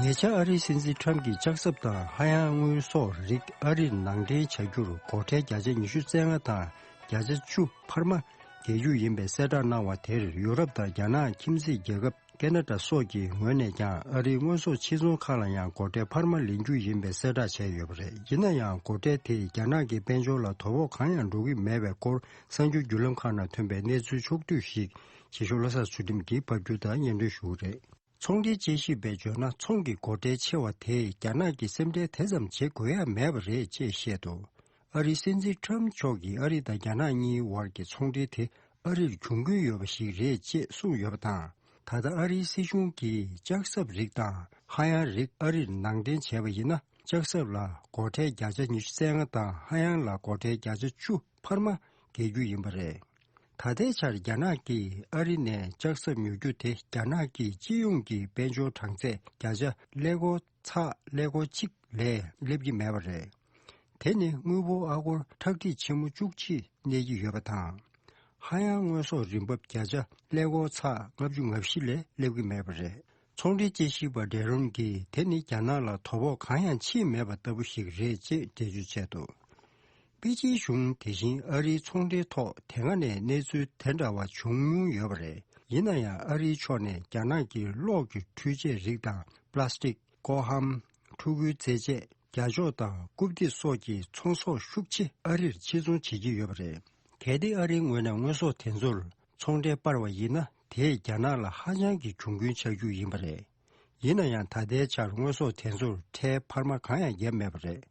ཉེ་ཆར་ཨ་རིའི་སྲིད་འཛིན་ཁྲམ་གྱིས་ལྕགས་ཟམ་དང་ཧ་ཡང་དངོས་ཟོག་རིགས་ཨ་རིར་ནང་འདྲེན་བྱ་རྒྱུར་སྒོ་ཁྲལ་བརྒྱ་ཆ་ཉི་ཤུ་རྩ་ལྔ་དང་བརྒྱ་ཆ་བཅུ་འཕར་མ་འགེལ་རྒྱུ་ཡིན་པའི་གསལ་བསྒྲགས་གནང་བ་དེར། ཡུ་རོབ་དང་རྒྱ་ནག་ཁྱིམ་མཚེས་རྒྱལ་ཁབ་ཁེ་ན་ཌ་སོགས་ཀྱི་ངོས་ནས་ཀྱང་ཨ་རིའི་དངོས་ཟོག་ཕྱིར་ཚོང་ཁག་ལ་ཡང་སྒོ་ཁྲལ་འཕར་མ་ལེན་རྒྱུ་ཡིན་པའི་གསལ་བསྒྲགས་བྱས་ཡོད་པ་རེད། ཡིན་ན་ཡང་། སྒོ་ཁྲལ་དེས་རྒྱ་ནག་གི་དཔལ་འབྱོར་ལ་དོ་ཕོག་གང་ཡང་འགྲོ་གི་མེད་པའི་སྐོར་གསར་འགྱུར་བརྒྱུད་ལམ་ཁག་ནང་ཐོན་པའི་གནས་ཚུལ་ཕྱོགས་བསྡུས་ཤིག་ཞེ་ཤོག་བློ་བཟང་ཚུལ་ཁྲིམས་ཀྱིས་ཕབ་སྒྱུར་དང་སྙན་སྒྲོན་ཞུ་གི་རེད། ཚོང་འབྲེལ་དཔྱད་ཞིབ་པས་བརྗོད་ན། ཚོང་གི་སྒོ་ཁྲལ་ཆེ་བ་དེས་རྒྱ་ནག་གི་སེམས་ཁྲལ་དེ་ཙམ་བྱེད་དགོས་ཡ་མེད་པ་རེད་ཅེས་བཤད་འདུག་ཨ་རིའི་སྲིད་འཛིན་ཁྲམ་མཆོག་གིས་ཨ་རི་དང་རྒྱ་ནག་གཉིས་དབར་གྱི་ཚོང་འབྲེལ་དེ་ཨ་རིར་གྱོང་གུན་ཡོད་པ་ཞིག་རེད་ཅེས་གསུངས་ཡོད་པ་དང་། ད་ལྟ་ཨ་རིའི་སྲིད་གཞུང་གིས་ལྕགས་ཟམ་རིགས་དང་ཧ་ཡང་རིགས་ཨ་རིར་ནང་འདྲེན་བྱས་པ་ཡིན་ན། ལྕགས་ཟམ་ལ་སྒོ་ཁྲལ་བརྒྱ་ཆ་ཉི་ཤུ་རྩ་ལྔ་དང་ཧ་ཡང་ལ་སྒོ་ཁྲལ་བརྒྱ་ཆ་བཅུ་འཕར་མ་འགེལ་རྒྱུ་ཡིན་པ་རེད། ད་ལྟའི་ཆར་རྒྱ་ནག་གིས་ཨ་རི་ནས་ལྕགས་ཟམ་ཉོ་རྒྱུ་དེ་རྒྱ་ནག་གི་སྤྱི་ཡོངས་ཀྱི་དཔལ་འབྱོར་གྲངས་ཚད་བརྒྱ་ཆ་ཀླད་ཀོར་ཚེག་ཀླད་ཀོར་གཅིག་ལས་སླེབས་ཀྱི་མེད་པ་རེད། དེ་ནི་དངུལ་འབོར་ཨ་སྒོར་ཁྲག་ཁྲིག་ཆེན་མོ་བཅུ་གཅིག་གནས་ཀྱི་ཡོད་པ་དང་། ཧ་ཡང་དངོས་ཟོག་རིན་འབབ་བརྒྱ་ཆ་ཀླད་ཀོར་ཚེག་ལྔ་བཅུ་ང་བཞི་ལས་སླེབས་ཀྱི་མེད་པ་རེད། ཚོང་འབྲེལ་དཔྱད་ཞིབ་པ་ཌེ་རོན་གྱིས་དེ་ནི་རྒྱ་ནག་ལ་དོ་ཕོག་གང་ཡང་ཕྱིན་མེད་པ་ལྟ་བུ་ཞིག་རེད་ཅེས་འགྲེལ་བརྗོད་བྱས་འདུག་པེ་ཅིན་གཞུང་དེ་བཞིན་ཨ་རིའི་ཚོང་འབྲེལ་ཐོག་དེ་སྔ་ནས་གནས་ཚུལ་དེ་འདྲ་བ་བྱུང་མྱོང་ཡོད་པ་རེད། ཡིན་ན་ཡང་ཨ་རིའི་ཕྱོགས་ནས་རྒྱ་ནག་གི་གློག་གི་འཕྲུལ་ཆས་རིགས་དང་པ་ལ་སི་ཊིག་ཀོ་ཧམ། ཕྲུ་གུའི་རྩེད་ཆས། རྒྱ་ལྕོག་དང་རྐུབ་སྟེགས་སོགས་ཀྱི་ཚོང་ཟོག་ཤུགས་ཆེ་ཨ་རིར་ཕྱིར་ཚོང་བྱེད་ཀྱི་ཡོད་པ་རེད། གལ་ཏེ་ཨ་རིའི་ངོས་ནས་དངོས་ཟོག་དེ་ཚོར་ཚོང་ཁྲལ་སྤར་བ་ཡིན་ན། དེས་རྒྱ་ནག་ལ་ཧ་ཅང་གི་གྱོང་གུན་ཆགས་རྒྱུ་ཡིན་པ་རེད། ཡིན་ན་ཡང་། ད་ལྟའི་ཆར་དངོས་ཟོག་དེ་ཚོར་ཁྲལ་འཕར་མ་གང་ཡང་བརྒྱབ་མེད་པ་རེད།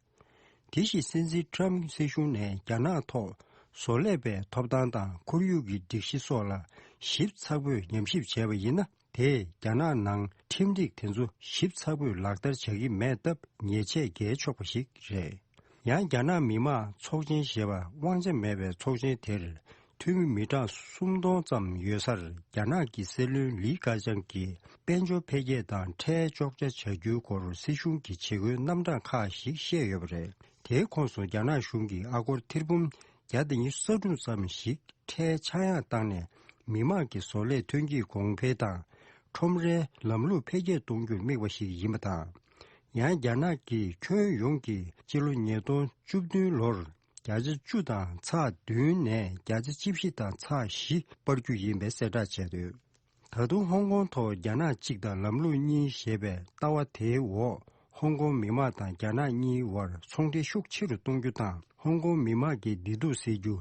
དེ་བཞིན་སྲིད་འཛིན་ཁྲམ་སྲིད་གཞུང་ནས་རྒྱ་ནག་ཐོག་བཟོ་ལས་པའི་ཐོབ་ཐང་དང་ཁོར་ཡུག་གི་སྒྲིག་གཞི་སོགས་ལ་ཞིབ་ཚགས་པོས་ཉམས་ཞིབ་བྱས་པ་ཡིན་ན། དེས་རྒྱ་ནག་ནང་ཁྲིམས་སྒྲིག་དེ་ཚོ་ཞིབ་ཚགས་པོས་ལག་བསྟར་བྱ་གི་མེད་སྟབས་ཉེས་ཆད་འགེལ་ཆོག་པ་ཞིག་རེད། ཡང་། རྒྱ་ནག་མི་དམངས་ཚོགས་ཆེན་ཞེས་པ་དབང་ཆ་མེད་པའི་ཚོགས་ཆེན་དེར་འཐུས་མི་མི་གྲངས་སུམ་སྟོང་ཙམ་ཡོད་སར། རྒྱ་ནག་གི་སྲིད་བློན་ལི་ཁེ་ཆང་གིས་དཔལ་འབྱོར་འཕེལ་རྒྱས་དང་ཁྲལ་གཅོག་ཆ་བྱ་རྒྱུའི་སྐོར་སྲིད་གཞུང་གི་བྱེད་སྒོའི་རྣམ་གྲངས་ཁག་ཞིག་བཤད་ཡོད་པ་རེད། དེའི་ཁོངས་སུ་རྒྱ་ནག་གཞུང་གིས་ཨ་སྒོར་ཐེར་འབུམ་བརྒྱ་དང་ཉི་ཤུ་རྩ་དྲུག་ཙམ་ཞིག་ཁྲལ་ཆག་ཡང་བཏང་ནས། མི་དམངས་ཀྱི་བཟོ་ལས་ཐོན་སྐྱེད་གོང་འཕེལ་དང་ཁྲོམ་རའི་ལམ་ལུགས་འཕེལ་རྒྱས་གཏོང་རྒྱུར་དམིགས་པ་ཞིག་ཡིན་པ་དང་། ཡང་། རྒྱ་ནག་གིས་ཁྱོན་ཡོངས་ཀྱི་སྤྱི་ལོ་ཉིས་སྟོང་བཅུ་བདུན་ལོར་ བརྒྱ་ཆ་བཅུ་དང་ཚེག་བདུན་ནས་བརྒྱ་ཆ་བཅུ་བཞི་དང་ཚེག་བཞི་སྤར་རྒྱུ་ཡིན་པའི་གསལ་བསྒྲགས་བྱས་འདུག། ད་དུང་ཧོང་ཀོང་ཐོག་རྒྱ་ནག་གཅིག་དང་ལམ་ལུགས་གཉིས་ཞེས་པའི་ལྟ་བ་དེའི་འོག་ཧོང་ཀོང་མི་དམངས་དང་རྒྱ་ནག་གཉིས་དབར་ཚོང་འབྲེལ་ཤུགས་ཆེ་རུ་གཏོང་རྒྱུ་དང་། ཧོང་ཀོང་མི་དམངས་ཀྱི་བདེ་སྡུག་སེལ་རྒྱུ།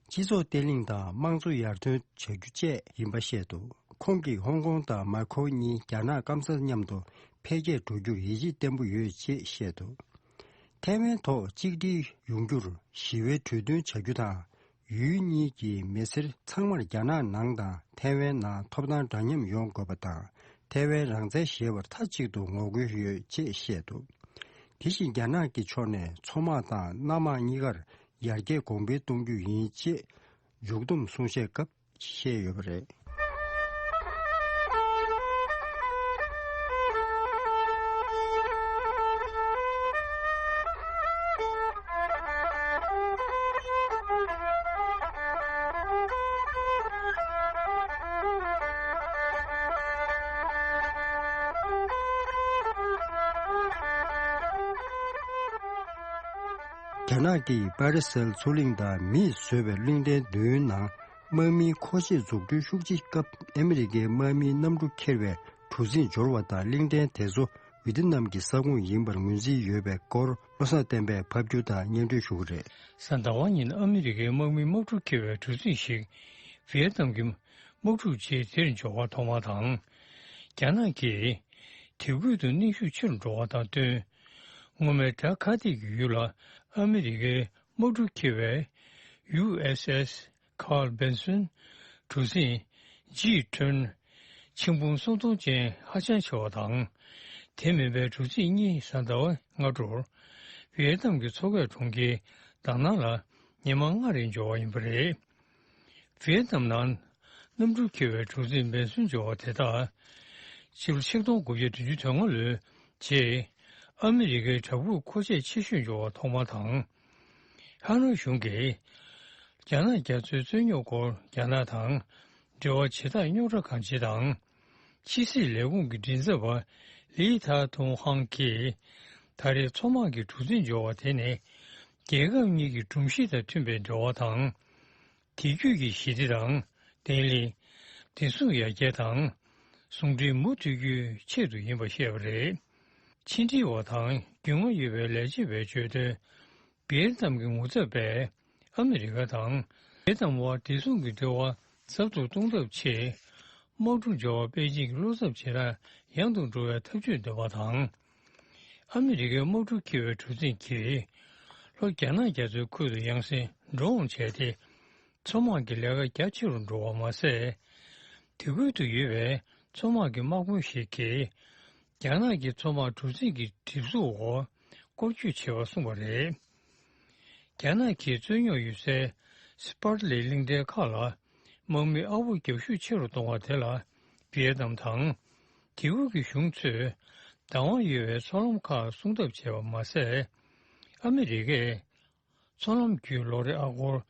སྤྱི་ཚོགས་བརྟན་ལྷིང་དང་དམངས་གཙོ་ཡར་ཐོན་བྱ་རྒྱུ་བཅས་ཡིན་པ་བཤད་འདུག། ཁོང་གིས་ཧོང་ཀོང་དང་མཱ་ཁོའུ་གཉིས་རྒྱ་ནག་སྐམ་སར་མཉམ་དུ་འཕེལ་རྒྱས་འགྲོ་རྒྱུར་ཡིད་ཆེས་བརྟན་པོ་ཡོད་ཅེས་བཤད་འདུག། ཐའེ་ཝན་ཐོག་གཅིག་སྒྲིལ་ཡོང་རྒྱུར་ཞི་བའི་གྲོས་མཐུན་བྱ་རྒྱུ་དང་། ཡུལ་གཉིས་ཀྱི་མི་སེར་ཚང་མར་རྒྱ་ནག་ནང་དང་ཐའེ་ཝན་ནང་ཐོབ་ཐང་འདྲ་མཉམ་ཡོང་དགོས་པ་དང་། ཐའེ་ཝན་རང་བཙན་ཞེས་པར་མཐའ་གཅིག་ཏུ་ངོ་རྒོལ་ཡོད་ཅེས་བཤད་འདུག། དེ་བཞིན་རྒྱ་ནག་གི་ཕྱོགས་ནས་མཚོ་དམག་དང་གནམ་དམག་གཉིས་ཀར་ཡར་རྒྱས་གོང་འཕེལ་གཏོང་རྒྱུ་ཡིན་ཅེས་མཇུག་བསྡོམས་གསུང་བཤད་སྐབས་བཤད་ཡོད་པ་རེད། རྒྱ་ནག་གིས་པ་རི་སེལ་མཚོ་གླིང་དང་མིས་བཟོས་པའི་གླིང་ཕྲན་བདུན་ནང་དམག་མིའི་མཁོ་ཆས་འཛུགས་སྐྲུན་ཤུགས་ཆེ་སྐབས་ཨ་མི་རི་ཀའི་དམག་མིའི་གནམ་གྲུ་འཁྱེར་བའི་གྲུ་གཟིངས་འབྱོར་བ་དང་གླིང་ཕྲན་དེ་ཚོ་ཝི་ཏི་ནམ་གྱི་ས་ཁོངས་ཡིན་པར་ངོས་འཛིན་ཡོད་པའི་སྐོར་བློ་བཟང་བསྟན་པས་ཕབ་སྒྱུར་དང་སྙན་སྒྲོན་ཞུ་གི་རེད། གཟའ་ཟླ་བ་ཉིན་ཨ་མི་རི་ཀའི་དམག་མིའི་དམག་གྲུ་འཁྱེར་བའི་གྲུ་གཟིངས་ཤིག་ཝི་ཡེ་ནམ་གྱི་དམག་འཁྲུག་རྗེས་དེར་འབྱོར་བ་ཐོག་མ་དང་། རྒྱ་ནག་གིས་དེ་ཁུལ་དུ་གནོན་ཤུགས་ཆེ་རུ་འགྲོ་བ་དང་བསྟུན། སྔོན་མའི་བྲག་ཁ་སྟེང་གི་ཡུལ་ལ་ཨ་མི་རི་ཀའི་དམག་གྲུ་འཁྱེར་བའི་ཡུ་ཨེས་ཨེས་ཁཱརལ་བན་སོན་གྲུ་གཟིངས་ཇི་ཁྲོན་ཆིག་འབུམ་སུམ་སྟོང་ཅན་ཧ་ཅང་ཆེ་བ་དང་། དེ་མིན་པའི་གྲུ་གཟིངས་གཉིས་གཟའ་ཟླ་བ་སྔ་དྲོར་ཝི་ཡེ་ནམ་གྱི་མཚོ་ཁའི་གྲོང་ཁྱེར་དཱ་ནང་ལ་ཉི་མ་ལྔ་རིང་འབྱོར་བ་ཡིན་པ་རེད། ཝི་ཡེ་ནམ་ནང་གནམ་གྲུ་འཁྱེར་བའི་གྲུ་གཟིངས་བན་སོན་འབྱོར་བ་དེ་དག་ཕྱི་ལོ་ཆིག་སྟོང་དགུ་བརྒྱ་བདུན་ཅུ་དོན་ལྔ་ལོའི་རྗེས་ཨ་མི་རི་ཀའི་བྲག་ཕུག་མཁོ་ཆས་ཆེ་ཤོས་འབྱོར་བ་ཐོག་མ་དང་། ཧ་ནོ་གཞུང་གིས་རྒྱ་ནག་རྒྱ་མཚོའི་རྩོད་རྙོག་སྐོར་རྒྱ་ནག་དང་འབྲེལ་བ་བྱེད་སྟངས་རྙོག་དྲ་གང་ཆེ་དང་། ཕྱི་སྲིད་ལས་ཁུངས་ཀྱི་མགྲིན་ཚབ་པ་ལི་ཐ་ཐུང་ཧང་གིས་ད་རེས་མཚོ་དམག་གི་གྲུ་གཟིངས་འབྱོར་བ་དེ་ནི་རྒྱལ་ཁབ་གཉིས་ཀྱི་སྒྲོམ་གཞི་དང་མཐུན་པའི་འབྲེལ་བ་དང་། དེང་དུས་ཀྱི་ཞི་བདེ་དང་བརྟན་ལྷིང་། བདེ་སྲུང་ཡར་རྒྱས་དང་ཟུང་འབྲེལ་མུ་མཐུད་རྒྱུའི་ཆེད་དུ་ཡིན་པ་བཤད་པ་རེད། ཕྱི་འབྲེལ་བ་དང་རྒྱུས་མངའ་ཡོད་པའི་ལས་བྱེད་པས་བརྗོད་དོན། ཝི་ཡེ་ནམ་གྱི་ངོ་ཚབ་པས་ཨ་མི་རི་ཀ་དང་ཝི་ཡེ་ནམ་དབར་བདེ་སྲུང་གི་འབྲེལ་བ་ཟབ་ཏུ་གཏོང་ཐབས་ཆེད། དམག་གྲུ་འབྱོར་བ་པེ་ཅིང་གི་བློ་འཚབ་བྱེད་ར་ཡང་དུ་འགྲོ་བའི་ཐབས་ཇུས་འདོན་པ་དང་། ཨ་མི་རི་ཀའི་དམག་གྲུ་འཁྱེར་བའི་གྲུ་གཟིངས་ཀྱིས་ལྷོ་རྒྱ་ནག་རྒྱ་མཚོའི་ཁུལ་དུ་ཡང་སེ་འགྲོ་འོང་བྱས་ཏེ། མཚོ་དམག་གི་ལས་ཀ་རྒྱ་ཆེ་རུ་འགྲོ་བ་མ་ཟད། དེ་ཁུལ་དུ་ཡོད་པའི་མཚོ་དམག་གི་དམག་དཔོན་ཞིག་གིས། རྒྱ་ནག་གི་མཚོ་དམག་གྲུ་གཟིངས་ཀྱི་གྲིབ་གཟུགས་འོག་སྐོར་སྐྱོད་བྱས་པ་གསུངས་པ་རེད། རྒྱ་ནག་གིས་རྩོད་རྙོག་ཡོད་སའི་སི་པར་ལི་གླིང་ཕྲན་ཁག་ལ་དམག་མི་ཨ་བོ་རྒྱག་ཤུགས་ཆེ་རུ་གཏོང་བ་དེ་ལ་ཝི་ཡེ་ནམ་དང་། དེ་ཁུལ་གྱི་གཞུང་ཚོས་བདག་དབང་ཡོད་པའི་མཚོ་ལམ་ཁག་སྲུང་ཐབས་བྱས་པ་མ་ཟད། ཨ་མི་རི་ཀས་མཚོ་ལམ་བརྒྱུད་ལོ་རེ་ཨ་སྒོར་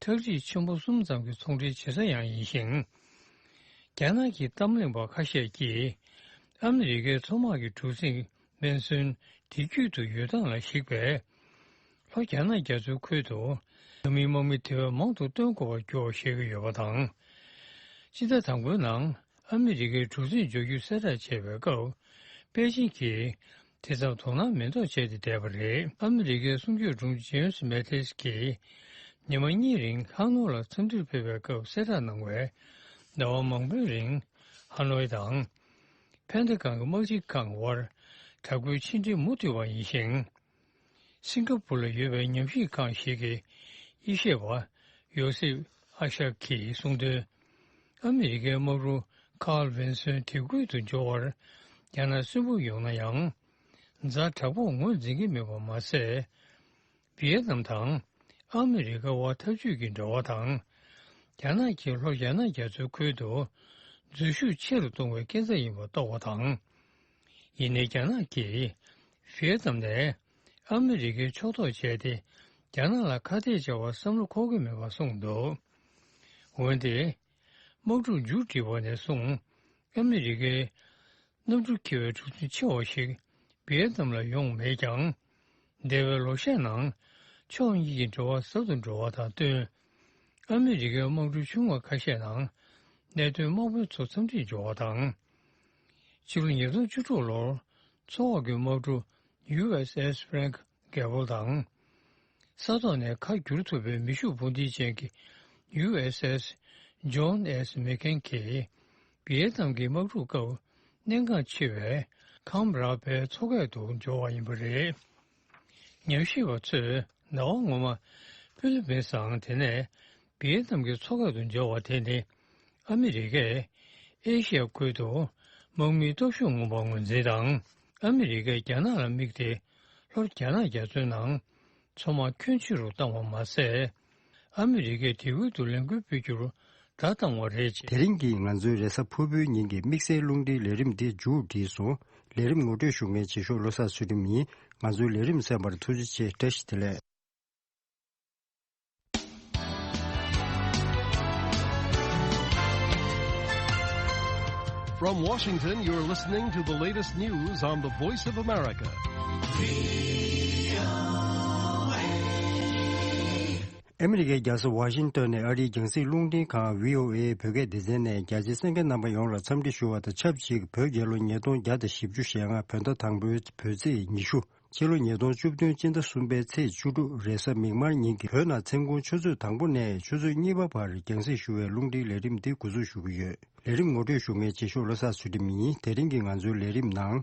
ཐག་རིས་ཆེན་པོ་གསུམ་ཙམ་གྱི་ཚོང་འབྲེལ་བྱེད་ས་ཡང་ཡིན་ཞིང་། རྒྱ་ནག་གི་གཏམ་གླེང་པ་ཁ་ཤས་ཀྱིས་ཨ་མི་རི་ཀའི་མཚོ་དམག་གི་གྲུ་གཟིངས་སྨན་སོན་དེ་རྒྱུད་དུ་ཡོད་སྟངས་ལ་གཞིགས་པས། ལྷོ་རྒྱ་ནག་རྒྱ་མཚོའི་ཁུལ་དུ་འཛམ་གླིང་དམག་མི་དེ་བས་མང་དུ་བཏོན་དགོས་པར་འགྱུར་བ་བཤད་ཀྱི་ཡོད་པ་དང་། སྤྱི་ཟླ་དང་པོའི་ནང་ཨ་མི་རི་ཀའི་གྲུ་གཟིངས་འཇོག་རྒྱུའི་གསལ་བསྒྲགས་བྱས་པའི་སྐབས། པེ་ཅིང་གིས་དེ་ཙམ་དོ་སྣང་མི་འདོགས་བྱས་ཏེ་བསྡད་པ་རེད། ཨ་མི་རི་ཀའི་གསུང་ཆོས་དྲུང་ཆེ་ཇེམ་སི་མེ་ཏིས་ཀྱིས་ཉི་མ་གཉིས་རིང་ཧ་ནོ་ལ་འཚམས་འདྲིར་ཕེབས་པའི་སྐབས་གསལ་བསྒྲགས་གནང་བས། ཟླ་བ་མང་པོའི་རིང་ཧ་ནོའི་དང་། ཕན་ཐེ་ཁང་གི་དམག་སྤྱི་ཁང་དབར་དྲག་པོའི་ཕྱི་འབྲེལ་མུ་མཐུད་པ་ཡིན་ཞིང་། སིང་ག་པུར་ལ་ཡོད་པའི་ཉམས་ཞིབ་ཁང་ཞིག་གི་དབྱེ་ཞིབ་པ་ཡོ་སེབ་ཨ་ཤག་གིས་གསུངས་དོན། ཨ་མི་རི་ཀའི་དམག་རུ་ཁཱརལ་ཝིན་སོན་དེ་ཁུལ་དུ་འབྱོར་བར་རྒྱ་ནག་སུན་པོ་ཡོང་ན་ཡང་། ཛ་དྲག་པོ་ངོས་འཛིན་གྱི་མེད་པ་མ་ཟད། ཝི་ཡེ་ནམ་དང་ཨ་མི་རི་ཀ་དབར་འཐབ་ཇུས་ཀྱི་འབྲེལ་བ་དང་། རྒྱ་ནག་གིས་ལྷོ་རྒྱ་ནག་རྒྱ་མཚོའི་ཁུལ་དུ་འཛུལ་ཞུགས་ཆེ་རུ་གཏོང་བའི་སྐྱིན་ཚབ་ཡིན་པ་རྟོགས་པ་དང་། ཡིན་ནའི་རྒྱ་ནག་གིས་ཝི་ཡེ་ནམ་ནས་ཨ་མི་རི་ཀའི་ཕྱོགས་གཏོགས་བྱས་ཏེ་རྒྱ་ནག་ལ་ཁ་གཏད་བཅག་པར་བསམ་བློ་འཁོར་གྱི་མེད་པར་གསུངས་འདུག། འོན་ཏེ། དམག་འཁྲུག་མཇུག་སྒྲིལ་བ་ནས་བཟུང་ཨ་མི་རི་ཀའི་གནམ་གྲུ་འཁྱེར་བའི་གྲུ་གཟིངས་ཆེ་བ་ཞིག་ཝི་ཡེ་ནམ་ལ་ཡོང་མེད་ཀྱང་། འདས་པའི་ལོ་ཤས་ནང་ ཕྱོགས་གཉིས་ཀྱི་འབྲེལ་བ་ཟབ་ཏུ་འགྲོ་བ་དང་བསྟུན། ཨ་མི་རི་ཀའི་དམག་གྲུ་ཆུང་བ་ཁ་ཤས་ནང་གནད་དོན་དམག་དཔོན་ཚོ་འཚམས་འདྲིར་འབྱོར་བ་དང་། ཕྱི་ལོ་ཉིས་སྟོང་བཅུ་དྲུག་ལོར་མཚོ་འོག་གི་དམག་གྲུ་ཡུ་ཨེས་ཨེས་Frank Gable དང་། ས་ཐོག་ནས་ཁ་བསྒྱུར་ཐུབ་པའི་མེ་ཤུགས་འཕུར་མདེལ་ཅན་གྱི་ཡུ་ཨེས་ཨེས་John S. McCain གྱིས་ཝི་ཡེ་ནམ་གྱི་དམག་འཁྲུག་སྐབས་གནད་འགག་ཆེ་བའི་ཁམ་རག་པའི་མཚོ་ཁ་དུ་འབྱོར་བ་ཡིན་པ་རེད། ཉམས་ཞིབ་པ་ཚོས་ཟླ་བ་སྔོན་མ་ཧྥི་ལི་པིན་སའང་དེ་ནས་ཝི་ཡེ་ནམ་གྱི་མཚོ་ཁ་དུ་འབྱོར་བ་དེ་ནི་ཨ་མི་རི་ཀས་ཨེ་ཤི་ཡ་ཁུལ་དུ་དམག་མིའི་སྟོབས་ཤུགས་མངོན་པར་ངོས་འཛིན་དང་། ཨ་མི་རི་ཀས་རྒྱ་ནག་ལ་དམིགས་ཏེ་ལྷོ་རྒྱ་ནག་རྒྱ་མཚོའི་ནང་མཚོ་དམག་ཁྱོན་ཆེ་རུ་བཏང་བ་མ་ཟད། ཨ་མི་རི་ཀས་དེ་ཁུལ་དུ་ལས་འགུལ་སྤེལ་རྒྱུར་བརྡ་བཏང་བ་རེད་ཅེས། དེ་རིང་གི་ང་ཚོའི་རེས་གཟའ་ཕུར་བུའི་ཉིན་གྱི་དམིགས་བསལ་རླུང་འཕྲིན་ལས་རིམ་འདི་མཇུག་བསྒྲིལ་སོང་། ལས་རིམ་ངོ་སྤྲོད་ཞུ་མཁན་རྗེས་ཤོག་བློ་བཟང་ཚུལ་ཁྲིམས་ཡིན། ང་ཚོའི་ལས་རིམ་གསན་པར་ཐུགས་རྗེ་ཆེ། བཀྲ་ཤིས་བདེ་ལེགས། From Washington, you're listening to the latest news on the Voice of America. ཨ་མི་རི་ཀའི་རྒྱལ་ས་ཝ་ཤིང་ཏོན་ནས་ཨ་རིའི་རྒྱང་སྲིང་རླུང་འཕྲིན་ཁང་བྷི་ཨོ་ཨེ་བོད་སྐད་སྡེ་ཚན་ནས་རྒྱ་ཆེའི་གསན་མཁན་རྣམ་པ་ཡོངས་ལ་འཚམས་འདྲི་ཞུ་བ་དང་ཆབས་ཅིག་བོད་རྒྱལ་ལོ་ཉིས་སྟོང་བརྒྱ་དང་བཞི་བཅུ་ཞེ་ལྔ་བོད་ཟླ་དང་པོའི་བོད་ཚེས་ཉི་ཤུ། ཕྱི་ལོ་ཉིས་སྟོང་བཅུ་བདུན་སྤྱི་ཟླ་གསུམ་པའི་ཚེས་བཅུ་དྲུག་རེས་གཟའ་མིག་དམར་ཉིན་གྱི་བོད་ནང་མཚན་གུང་ཆུ་ཚོད་དང་པོ་ནས་ཆུ་ཚོད་གཉིས་པ་བར་རྒྱང་སྲིང་ཞུ་བའི་རླུང་འཕྲིན་ལས་རིམ་འདི་འགོ་འཛུགས་ཞུ་གི་ཡོད། ལས་རིམ་ངོ་སྤྲོད་ཞུ་མཁན་རྗེས་ཤོག་བློ་བཟང་ཚུལ་ཁྲིམས་ཡིན། དེ་རིང་གི་ང་ཚོའི་ལས་རིམ་ནང་།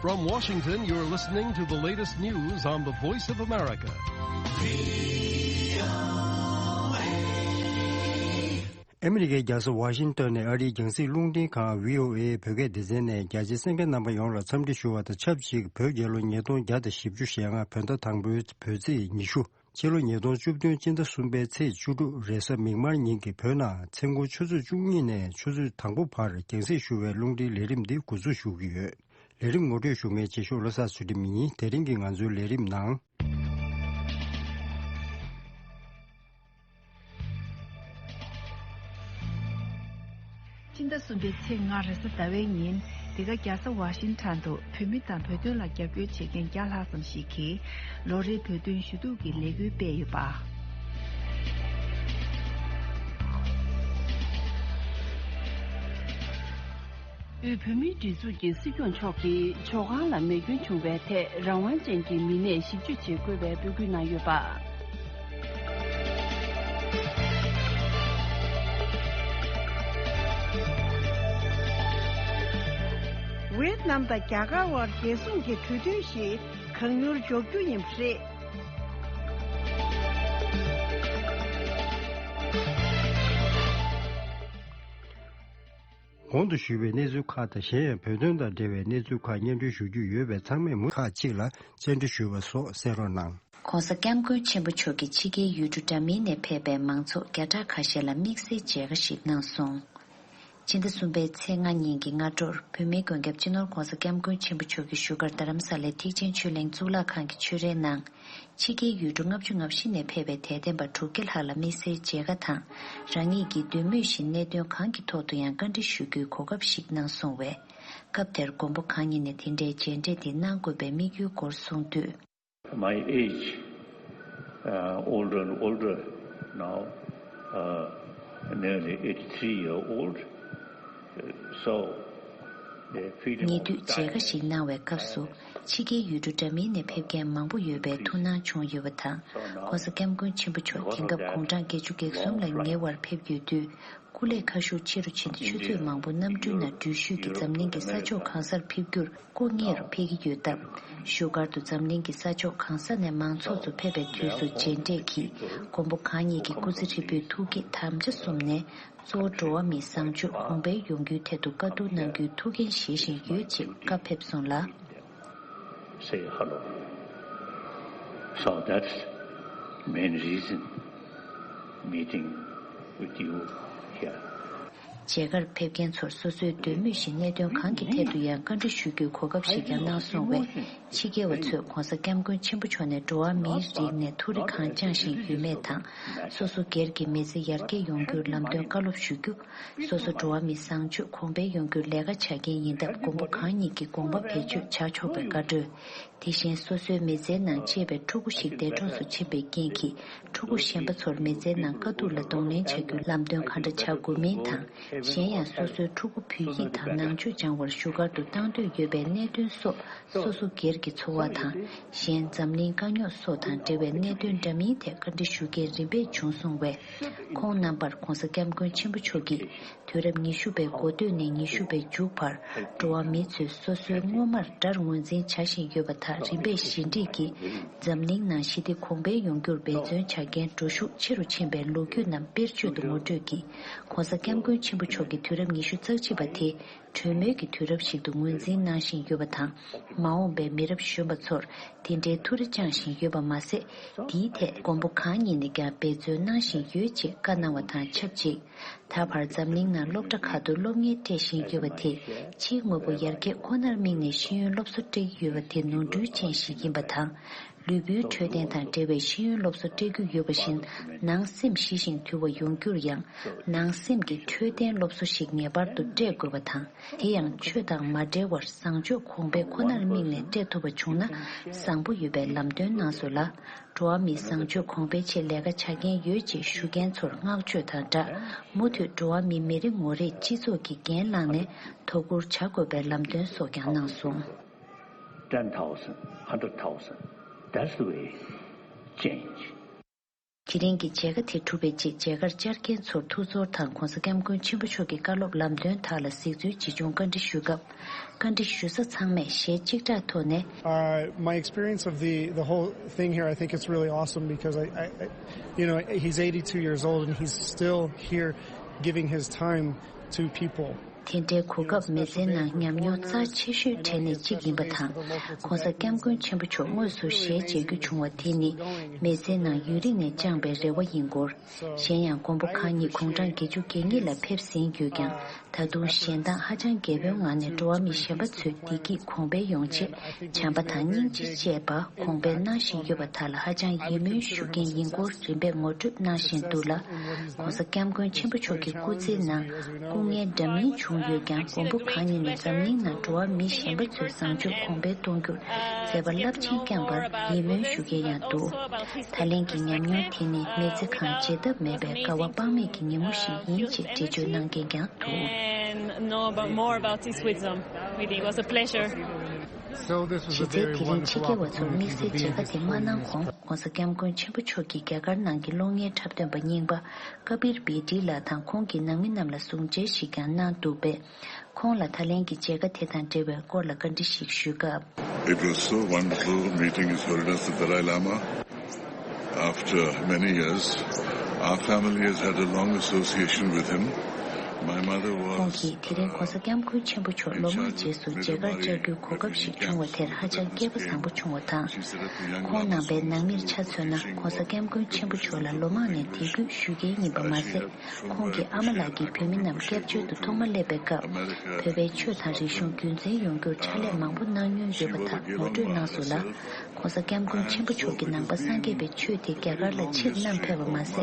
From Washington, you're listening to the latest news on the Voice of America. ཨ་མི་རི་ཀའི་རྒྱལ་ས་ཝ་ཤིང་ཏོན་ནས་ཨ་རིའི་རྒྱང་སྲིང་རླུང་འཕྲིན་ཁང་བྷི་ཨོ་ཨེ་བོད་སྐད་སྡེ་ཚན་ནས་རྒྱ་ཆེའི་གསན་མཁན་རྣམ་པ་ཡོངས་ལ་འཚམས་འདྲི་ཞུ་བ་དང་ཆབས་ཅིག་བོད་རྒྱལ་ལོ་ཉིས་སྟོང་བརྒྱ་དང་བཞི་བཅུ་ཞེ་ལྔ་བོད་ཟླ་དང་པོའི་བོད་ཚེས་ཉི་ཤུ། ཕྱི་ལོ་ཉིས་སྟོང་བཅུ་བདུན་སྤྱི་ཟླ་གསུམ་པའི་ཚེས་བཅུ་དྲུག་རེས་གཟའ་མིག་དམར་ཉིན་གྱི་བོད་ནང་མཚན་གུང་ཆུ་ཚོད་བཅུ་གཉིས་ནས་ཆུ་ཚོད་དང་པོ་བར་རྒྱང་སྲིང་ཞུ་བའི་རླུང་འཕྲིན་ལས་རིམ་འདི་འགོ་འཛུགས་ཞུ་གི་ཡོད། ལས་རིམ་ངོ་སྤྲོད་ཞུ་མཁན་རྗེས་ཤོག་བློ་བཟང་ཚུལ་ཁྲིམས་ཡིན། དེ་རིང་གི་ང་ཚོའི་ལས་རིམ་ནང་། སྤྱི་ཟླ་གསུམ་པའི་ཚེས་ལྔ་རེས་གཟའ་ཟླ་བའི་ཉིན་འདི་ག་རྒྱལ་ས་ཝ་ཤིང་ཊོན་དུ་བོད་མི་དང་བོད་དོན་ལ་རྒྱབ་སྐྱོར་བྱེད་མཁན་བརྒྱ་ལྷག་ཙམ་ཞིག་གིས་ལོ་རེའི་བོད་དོན་ཞུ་གཏུག་གི་ལས་འགུལ་སྤེལ་ཡོད་པ། དབུས་བོད་མིའི་སྒྲིག་འཛུགས་ཀྱི་སྲིད་སྐྱོང་མཆོག་གིས་ཇོ་ཁང་ལ་མེ་སྐྱོན་བྱུང་བའི་ཐད་རང་དབང་ཅན་གྱི་མི་སྣས་ཞིབ་དཔྱོད་བྱེད་དགོས་པའི་འབོད་སྐུལ་གནང་ཡོད་པ། ཝེ་ཏི་ནམ་དང་རྒྱ་གར་དབར་རྒྱལ་སྲུང་གི་གྲོས་མཐུན་ཞིག་གང་མྱུར་འཇོག་རྒྱུ་ཡིན་པ་རེད། གོང་དུ་ཞུས་པའི་གནས་ཚུལ་ཁག་དང་གཞན་ཡང་བོད་དོན་དང་འབྲེལ་བའི་གནས་ཚུལ་ཁག་སྙན་སྒྲོན་ཞུ་རྒྱུ་ཡོད་པས་ཚང་མས་མུ་ཁག་ཅིག་ལ་བཅར་འདྲི་ཞུས་པ་སོགས་གསན་རོགས་གནང་། ྋགོང་ས་ྋསྐྱབས་མགོན་ཆེན་པོ་མཆོག་གིས་ཕྱི་རྒྱལ་ཡུལ་གྲུ་འདྲ་མིན་ནས་ཕེབས་པའི་མང་ཚོགས་བརྒྱ་ཕྲག་ཁ་ཤས་ལ་དམིགས་བསལ་མཇལ་ཁ་ཞིག་གནང་སོང་། སྤྱི་ཟླ་གསུམ་པའི་ཚེས་ལྔ་ཉིན་གྱི་སྔ་དྲོར་བོད་མིའི་མགོན་སྐྱབས་སྤྱི་ནོར་ྋགོང་ས་ྋསྐྱབས་མགོན་ཆེན་པོ་མཆོག་གིས་བཞུགས་སྒར་རྡ་རམ་ས་ལའི་ཐེག་ཆེན་ཆོས་གླིང་གཙུག་ལག་ཁང་གི་ཆོས་རའི་ནང་། ཕྱི་རྒྱལ་ཡུལ་གྲུ་ལྔ་བཅུ་ང་བཞི་ནས་ཕེབས་པའི་དད་ལྡན་པ་དྲུག་བརྒྱ་ལྷག་ལ་དམིགས་བསལ་མཇལ་ཁ་དང་། རང་ཉིད་ཀྱིས་འདོད་མོས་བཞིན་གནད་དོན་གང་གི་ཐོག་ཏུ་ཡང་བཀའ་འདྲི་ཞུ་རྒྱུའི་གོ་སྐབས་ཤིག་གནང་སོང་བས། སྐབས་དེར་མགོན་པོ་གང་ཉིད་ནས་དེ་འདྲའི་མཇལ་འཕྲད་འདི་གནང་དགོས་པའི་དམིགས་ཡུལ་སྐོར་གསུངས་དུས། My age, uh, older and older now, uh, nearly eighty-three year old. Uh, so, the feeling ཉེ་དུས་མཇལ་ཁ་ཞིག་གནང་བའི་སྐབས་སུ། ཕྱི་རྒྱལ་ཡུལ་གྲུ་འདྲ་མིན་ནས་ཕེབས་མཁན་མང་པོ་ཡོད་པའི་ཐུགས་སྣང་བྱུང་ཡོད་པ་དང་། ྋགོང་ས་ྋསྐྱབས་མགོན་ཆེན་པོ་མཆོག་དེང་སྐབས་དགུང་གྲངས་བརྒྱད་ཅུ་གྱ་གསུམ་ལ་ཉེ་བར་ཕེབས་ཡོད་དུས། སྐུ་ལས་ཁ་ཤུགས་ཆེ་རུ་ཕྱིན་ཏེ་ཆུ་ཚོད་མང་པོ་གནམ་གྲུའི་ནང་འགྲུལ་བཞུད་ཀྱིས་འཛམ་གླིང་གི་ས་ཕྱོགས་གང་སར་ཕེབས་རྒྱུར་སྐུ་ངེས་རུ་ཕེབས་ཀྱི་ཡོད་སྟབས། བཞུགས་སྒར་དུ་འཛམ་གླིང་གི་ས་ཕྱོགས་གང་ས་ནས་མང་ཚོགས་ཚོ་ཕེབས་པའི་དུས་སུ་མཇལ་འཕྲད་ཀྱིས་མགོན་པོ་གང་ཉིད་ཀྱི་སྐུ་ཚེ་ཧྲིལ་པོའི་ཐུགས་བསྐྱེད་དམ་བཅའ་གསུམ་ནས། གཙོ་བོ་འགྲོ་བ་མིའི་བཟང་སྤྱོད་གོང་འཕེལ་ཡོང་རྒྱུའི་ཐད་དུ་བཀའ་བསྡུར་གནང་རྒྱུའི་ཐུགས་འགན་བཞེས་བཞིན་ཡོད་ཅེས་བཀའ་ཕེབས་སོང་ལ། Say hello. So that's main reason meeting with you here. མཇལ་ཁར་ཕེབས་མཁན་ཚོར་སོ་སོའི་འདོད་མོས་བཞིན་གནད་དོན་གང་གི་ཐད་དུ་ཡང་བཀའ་འདྲི་ཞུ་རྒྱུའི་གོ་སྐབས་ཤིག་ཀྱང་གནང་སོང་བས། ཕྱི་རྒྱལ་བ་ཚོས་༧གོང་ས་༧སྐྱབས་མགོན་ཆེན་པོ་མཆོག་ནས་འགྲོ་བ་མིའི་རིགས་ནས་མཐོ་རིས་གང་བཅངས་བཞིན་ཡོད་མེད་དང་། སོ་སོ་སྒེར་གྱི་མི་ཚེ་ཡར་རྒྱས་ཡོང་རྒྱུར་ལམ་སྟོན་བཀའ་སློབ་ཞུ་རྒྱུ། སོ་སོ་འགྲོ་བ་མི་བཟང་སྤྱོད་གོང་འཕེལ་ཡོང་རྒྱུར་ལས་ཀ་བྱ་མཁན་ཡིན་སྟབས། མགོན་པོ་གང་ཉིད་ཀྱི་དགོངས་པ་བེད་སྤྱོད་བྱ་ཆོག་པའི་བཀའ་འཁྲོལ། དེ་བཞིན་སོ་སོའི་མི་ཚེའི་ནང་གཅེས་པའི་ཕྲུ་གུ་ཞིག་འདས་གྲོངས་སུ་ཕྱིན་པའི་རྐྱེན་གྱིས། ཕྲུ་གུ་གཞན་པ་ཚོར་མི་ཚེའི་ནང་དཀའ་སྡུག་ལ་གདོང་ལེན་བྱ་རྒྱུའི་ལམ་སྟོན་ག་འདྲ་བྱ་དགོས་མིན་དང་། གཞན་ཡང་སོ་སོའི་ཕྲུ་གུ་བོད་ཡིག་དང་ནང་ཆོས་སྦྱང་བར་བཞུགས་སྒར་དུ་བཏང་འདོད་ཡོད་པའི་གནད་དོན་སོགས། སོ་སོ་སྒེར་གྱི་འཚོ་བ་དང་། གཞན་འཛམ་གླིང་དཀའ་རྙོག་སོགས་དང་འབྲེལ་བའི་གནད་དོན་འདྲ་མིན་ཐད་བཀའ་འདྲི་ཞུ་མཁན་རིམ་པས་བྱུང་སོང་བས། ཁོང་རྣམ་པར་༧གོང་ས་༧སྐྱབས་མགོན་ཆེན་པོ་མཆོག་གིས། དུས་རབས་ཉི་ཤུ་པའི་འགོ་སྟོད་ནས་ཉི་ཤུ་པའི་མཇུག་བར། འགྲོ་བ་མི་ཚོས་སོ་སོའི་སྔོན་མར་དགྲར་ངོས་འཛིན་བྱ་བཞིན་ཡོད་པ་དག་རིམ་པས་ཞི་འགྲིག་གིས། འཛམ་གླིང་ནང་ཞི་བདེ་གོང་འཕེལ་ཡོང་རྒྱུར་འབད་བརྩོན་བྱ་མཁན་འགྲོ་ཤུགས་ཆེ་རུ་ཕྱིན་པའི་ལོ་རྒྱུས་རྣམས་དཔེར་བརྗོད་དུ་ངོ་སྤྲོད་ཀྱིས། ༧གོང་ས་༧སྐྱབས་མགོན་ཆེན་པོ་མཆོག་གིས་དུས་རབས་ཉི་ཤུ་རྩ་གཅིག་པ་དེ། གྲོས་མོལ་གྱི་དུས་རབས་ཤིག་ཏུ་ངོས་འཛིན་གནང་བཞིན་ཡོད་པ་དང་། མ་འོངས་པའི་མི་རབས་གཞོན་པ་ཚོར་དེ་འདྲའི་མཐོ་རིས་བཅངས་བཞིན་ཡོད་པ་མ་ཟད། འདིའི་ཐད་མགོན་པོ་གང་ཉིད་ནས་ཀྱང་འབད་བརྩོན་གནང་བཞིན་ཡོད་ཅེས་བཀའ་གནང་བ་དང་ཆབས་ཅིག། ད་བར་འཛམ་གླིང་ནང་སློབ་གྲྭ་ཁག་ཏུ་སློབ་གཉེར་སྤྲད་བཞིན་ཡོད་པ་དེ། ཕྱིའི་དངོས་པོ་ཡར་རྒྱས་ཁོ་ནར་དམིགས་ནས་ཤེས་ཡོན་སློབ་གསོ་སྤྲད་ཀྱི་ཡོད་པ་དེ་ནོར་འཁྲུལ་ཅན་ཞིག་ཡིན་པ་དང་། ལུས་པོའི་འཕྲོད་བསྟེན་དང་འབྲེལ་བའི་ཤེས་ཡོན་སློབ་གསོ་སྤྲད་རྒྱུ་ཡོད་པ་བཞིན། ནང་སེམས་ཞི་ཞིང་དུལ་བ་ཡོང་རྒྱུར་ཡང་། ནང་སེམས་ཀྱི་འཕྲོད་བསྟེན་སློབ་གསོ་ཞིག་ངེས་པར་དུ་སྤྲད་དགོས་པ་དང་། དེ་ཡང་ཆོས་དང་མ་འབྲེལ་བར་བཟང་སྤྱོད་གོང་འཕེལ་ཁོ་ནར་དམིགས་ནས་སྤྲད་ཐུབ་པ་བྱུང་ན། བཟང་པོ་ཡོད་པའི་ལམ་སྟོན་གནང་སོང་ལ། འགྲོ་བ་མིའི་བཟང་སྤྱོད་གོང་འཕེལ་ཆེད་ལས་ཀ་བྱ་མཁན་ཡོད་ཅེས་ཞུ་མཁན་ཚོར་བསྔགས་བརྗོད་དང་སྦྲགས། མུ་མཐུད་འགྲོ་བ་མིའི་མི་རེ་ངོ་རེས་སྤྱི་ཚོགས་ཀྱི་འགན་བླངས་ནས་དོ་ཁུར་བྱ་དགོས་པའི་ལམ་སྟོན་སོགས་ཀྱང་གནང་སོང་། Ten thousand, hundred thousand. That's the way change. དེ་རིང་གི་མཇལ་ཁ་དེ་གྲུབ་པའི་རྗེས་མཇལ་ཁར་བཅར་མཁན་ཚོར་ཐུགས་ཚོར་དང་༧གོང་ས་༧སྐྱབས་མགོན་ཆེན་པོ་མཆོག་གི་བཀའ་སློབ་ལམ་སྟོན་དག་ལ་གཟིགས་ཚུལ་ཇི་བྱུང་བཀའ་འདྲི་ཞུས་སྐབས། བཀའ་འདྲི་ཞུ་ས་ཚང་མས་ཞལ་གཅིག་གྲགས་ཐོག་ནས། Uh, my experience of the, the whole thing here, I think it's really awesome because I, I, I, you know, he's eighty-two years old and he's still here giving his time to people. དེ་འདྲའི་གོ་སྐབས་མི་ཚེའི་ནང་ཉམས་མྱོང་རྩ་ཆེ་ཤོས་གྲས་ནས་གཅིག་ཡིན་པ་དང་། ༧གོང་ས་༧སྐྱབས་མགོན་ཆེན་པོ་མཆོག་དངོས་སུ་ཞལ་མཇལ་རྒྱུ་བྱུང་བ་དེ་ནི་མི་ཚེའི་ནང་ཡུན་རིང་ནས་བཅངས་པའི་རེ་བ་ཡིན་སྐོར། གཞན་ཡང་མགོན་པོ་གང་ཉིད་དགུང་གྲངས་བརྒྱད་ཅུ་གྱ་གཉིས་ལ་ཕེབས་ཟིན་ཡོད་ཀྱང་། ད་དུང་གཞན་དག་ཧ་ཅང་རྒྱལ་པོའི་ངང་ནས་འགྲོ་བ་མི་གཞན་པ་ཚོའི་བདེ་སྐྱིད་གོང་འཕེལ་ཡོང་ཆེད་བྱམས་པ་དང་སྙིང་རྗེ་བཅས་པ་གོང་འཕེལ་གནང་བཞིན་ཡོད་པ་དག་ལ་ཧ་ཅང་ཡིད་སྨོན་ཞུ་མཁན་ཡིན་སྐོར་རིམ་པས་ངོ་སྤྲོད་གནང་བཞིན་འདུག་ལ། ༧གོང་ས་༧སྐྱབས་མགོན་ཆེན་པོ་མཆོག་གི་སྐུ་ཚེའི་ནང་སྐུ་ངལ་འདྲ་མིན་བྱུང་ཡོད་ཀྱང་། མགོན་པོ་གང་ཉིད་ནས་འཛམ་གླིང་ནང་འགྲོ་བ་མི་གཞན་པ་ཚོའི་བཟང་སྤྱོད་གོང་འཕེལ་གཏོང་རྒྱུར་མཛད་པ་རླབས་ཆེན་བསྐྱངས་པར་ཡིད་སྨོན་ཞུ་མཁན་ཡང་འདུག། ད་ལན་གྱི་ཉམས་མྱོང་དེ་ནི་མི་ཚེ་གང་བརྗེད་ཐབས་མེད་པའི་དགའ་བ་དཔག་མེད་ཀྱི་ཉིན་མོ་ཞིག་ཡིན་ཅེས་འགྲེལ་བརྗོད་གནང་མཁན་ཀྱང་འདུག། And know about, more about his wisdom. Really, it was a pleasure. So this was a very wonderful opportunity to be in his presence. གཞི་རྩའི་དེ་རིང་ཕྱི་རྒྱལ་བ་ཚོར་དམིགས་བསལ་མཇལ་ཁ་དེ་མ་གནང་གོང་༧གོང་ས་༧སྐྱབས་མགོན་ཆེན་པོ་མཆོག་གིས་རྒྱ་གར་ནང་གི་གློག་བརྙན་འཁྲབ་སྟོན་པ་རྙིང་པ་ཀ་པིར་བི་ཏི་ལགས་དང་ཁོང་གི་ནང་མི་རྣམས་ལ་གཟུགས་མཇལ་ཞིག་ཀྱང་གནང་འདུག་པས། ཁོང་ལ་ད་ལན་གྱི་མཇལ་ཁ་དེ་དང་འབྲེལ་བའི་སྐོར་ལ་བཀའ་འདྲི་ཞིག་ཞུས་སྐབས། It was so wonderful meeting His Holiness the Dalai Lama. After many years, our family has had a long association with him. My mother was, ཁོང་གིས་དེ་རིང་༧གོང་ས་༧སྐྱབས་མགོན་ཆེན་པོ་མཆོག་ལོ་མང་རྗེས་སུ་མཇལ་ཁར་བཅར་རྒྱུའི་གོ་སྐབས་ཤིག་བྱུང་བ་དེར་ཧ་ཅང་སྐལ་པ་བཟང་པོ་བྱུང་བ་དང་། ཁོང་རྣམ་པའི་ནང་མིར་ཆ་མཚོན་ན་༧གོང་ས་༧སྐྱབས་མགོན་ཆེན་པོ་མཆོག་ལ་ལོ་མང་ནས་དད་གུས་ཞུ་མཁན་ཡིན་པ་མ་ཟད། ཁོང་གི་ཨ་མ་ལགས་ཀྱིས་བོད་མི་རྣམས་སྐྱབས་བཅོལ་དུ་ཐོག་མ་སླེབས་པའི་སྐབས། བོད་པའི་ཆོས་དང་རིག་གཞུང་རྒྱུན་འཛིན་ཡོང་རྒྱུར་ཕྱག་ལས་མང་པོ་གནང་མྱོང་ཡོད་པ་དག་ངོ་སྤྲོད་གནང་སོང་ལ། ༧གོང་ས་༧སྐྱབས་མགོན་ཆེན་པོ་མཆོག་གིས་ནང་པ་སངས་རྒྱས་པའི་ཆོས་དེ་རྒྱ་གར་ལ་ཕྱིར་བསྣམས་ཕེབས་པ་མ་ཟད།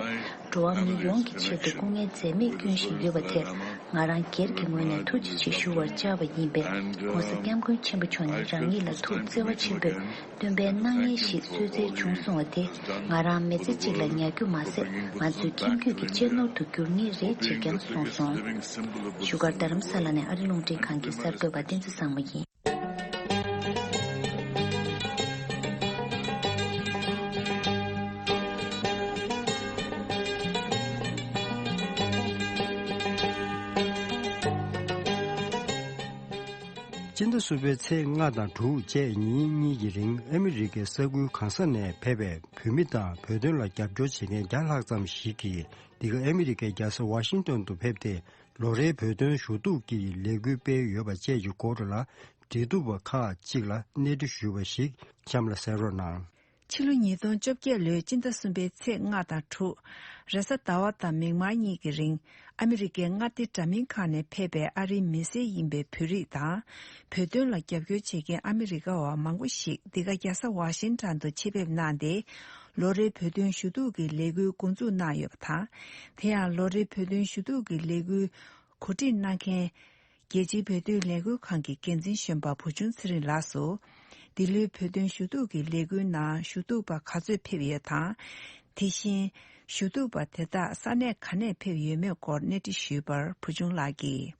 འགྲོ་བ་མི་ཡོངས་ཀྱི་ཆེད་དུ་སྐུ་ངལ་འཛེམས་མེད་བསྐྱོན་བཞིན་ཡོད་པ་དེར། ང་རང་སྒེར་གྱི་ངོས་ནས་ཐུགས་རྗེ་ཆེ་ཞུ་བར་བཅར་བ་ཡིན་པས། ༧གོང་ས་༧སྐྱབས་མགོན་ཆེན་པོ་མཆོག་ནས་རང་ཉིད་ལ་ཐུགས་བརྩེ་བ་ཆེན་པོས་སྟོན་པའི་གནང་ངེས་ཤིག་གསོལ་སྩལ་བྱུང་སོང་བ་དེ། ང་རང་མི་ཚེ་གཅིག་ལ་ཉར་རྒྱུ་མ་ཟད། ང་ཚོའི་ཁྱིམ་རྒྱུད་ཀྱི་གཅེས་ནོར་དུ་འགྱུར་ངེས་རེད་ཅེས་ཀྱང་གསུངས་སོང་། བཞུགས་སྒར་རྡ་རམ་ས་ལ་ནས་ཨ་རི་རླུང་འཕྲིན་ཁང་གི་གསར་འགོད་པ་བསྟན་འཛིན་བཟང་མོ་ཡིན། སྤྱི་ཟླ་གསུམ་པའི་ཚེས་ལྔ་དང་དྲུག་བཅས་ཉིན་གཉིས་ཀྱི་རིང་ཨ་མི་རི་ཀའི་ས་ཁུལ་གང་ས་ནས་ཕེབས་པའི་བོད་མི་དང་བོད་དོན་ལ་རྒྱབ་སྐྱོར་བྱེད་མཁན་བརྒྱ་ལྷག་ཙམ་ཞིག་གིས། འདི་ག་ཨ་མི་རི་ཀའི་རྒྱལ་ས་ཝ་ཤིང་ཏོན་དུ་ཕེབས་ཏེ། ལོ་རེའི་བོད་དོན་ཞུ་གཏུག་གི་ལས་འགུལ་སྤེལ་ཡོད་པ་བཅས་ཀྱི་སྐོར་ལ། འབྲེལ་གཏུག་པ་ཁག་ཅིག་ལ་གནས་འདྲི་ཞུས་པ་ཞིག་གཤམ་ལ་གསན་རོགས་གནང་། ཕྱི་ལོ་ཉིས་སྟོང་བཅོ་བརྒྱད་ལོའི་སྤྱི་ཟླ་གསུམ་པའི་ཚེས་ལྔ་དང་དྲུག་རེས་གཟའ་ཟླ་བ་དང་མིག་དམར་གཉིས་ཀྱི་རིང་། ཨ་མི་རི་ཀའི་མངའ་སྡེ་འདྲ་མིན་ཁག་ནས་ཕེབས་པའི་ཨ་རིའི་མི་སེར་ཡིན་པའི་བོད་རིགས་དང་། བོད་དོན་ལ་རྒྱབ་སྐྱོར་བྱེད་མཁན་ཨ་མི་རི་ཀ་བ་མང་པོ་ཞིག་འདི་ག་རྒྱལ་ས་ཝ་ཤིང་ཊོན་དུ་ཆེད་ཕེབས་གནང་སྟེ། ལོ་རེའི་བོད་དོན་ཞུ་གཏུག་གི་ལས་འགུལ་འགོ་འཛུགས་གནང་ཡོད་པ་དང་། དེ་ཡང་ལོ་རེའི་བོད་དོན་ཞུ་གཏུག་གི་ལས་འགུལ་གོ་སྒྲིག་གནང་མཁན། རྒྱལ་སྤྱིའི་བོད་དོན་ལས་འགུལ་ཁང་གི་འགན་འཛིན་གཞོན་པ་བུ་ཆུང་ཚེ་རིང་ལགས་སུ། འདི་ལོའི་བོད་དོན་ཞུ་གཏུག་གི་ལས་འགུལ་ནང་ཞུ་གཏུག་པ་ག་ཚོད་ཕེབས་ཡོད་དང་། དེ་བཞིན་ཞུ་གཏུག་པ་དེ་དག་ས་གནས་ག་ནས་ཕེབས་ཡོད་མེད་སྐོར་གནས་འདྲི་ཞུས་པར་བུ་ཆུང་ལགས་ཀྱིས།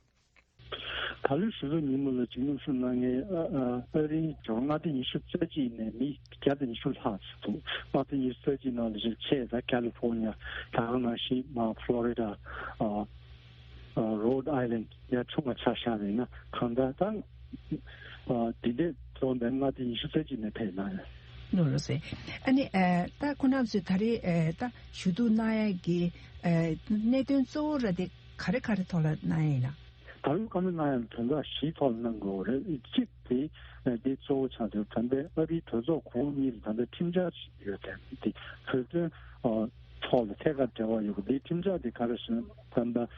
ད་ལོའི་ཞུ་གཏུག་ཉིན་མོ་ལ་ཅིག་མཉམ་ཞུགས་གནང་མཁན་ཨ་ཨ་ཨ་རིའི་ཇོ་མངའ་སྡེ་ཉི་ཤུ་རྩ་གཅིག་ནས་མི་བརྒྱ་དང་ཉི་ཤུ་ལྷག་ཙམ་འདུག་མངའ་སྡེ་ཉི་ཤུ་རྩ་གཅིག་ནང་ལ་ཅིག་ཆེས་ད་ཀ་ལི་ཧྥོར་ནི་ཡ། ད་ག་ནང་བཞིན་མ་ཕློ་རི་ཌ། ཨ། རོ་ཌི་ཨའི་ལན་ཌི་ཡར་ཆུང་བ་ཆ་བཞག་པ་ཡིན་ན་གང་ལྟར་ད། འདི་འདྲས་འཛོམས་པའི་མངའ་སྡེ་ཉི་ཤུ་རྩ་གཅིག་ནས་ཕེབས་གནང་ཡོད། ལགས་སོ། ཨ་ནི་ད་ཁོང་རྣམ་ཚོས་ད་རེས་ད་ཞུ་གཏུག་གནང་ཡག་གི་གནད་དོན་གཙོ་བོ་ར་དེ་ག་རེ་ག་རེ་ཐོག་ལ་གནང་ཡ་ཡིན་ན། ད་རུང་བཀའ་མོལ་གནང་ཡག་དོན་དག་བཞིའི་ཐོག་ལ་གནང་དགོས་རེད། གཅིག་དེ་འདི་གཙོ་བོ་ཆགས་ཡོད། ད་ལྟའི་ཨ་རིའི་གྲོས་ཚོགས་གོང་གཉིས་ལ་ད་ལྟ་ཁྲིམས་འཆར་ཞིག་ཡོད་དེ་འདི་བོད་དོན། ཐོག་ལ་ཐད་ཀར་འབྲེལ་བ་ཡོད་པ་འདིའི་ཁྲིམས་འཆར་འདི་ག་རེ་ཟེར་ན་ད་ལྟ་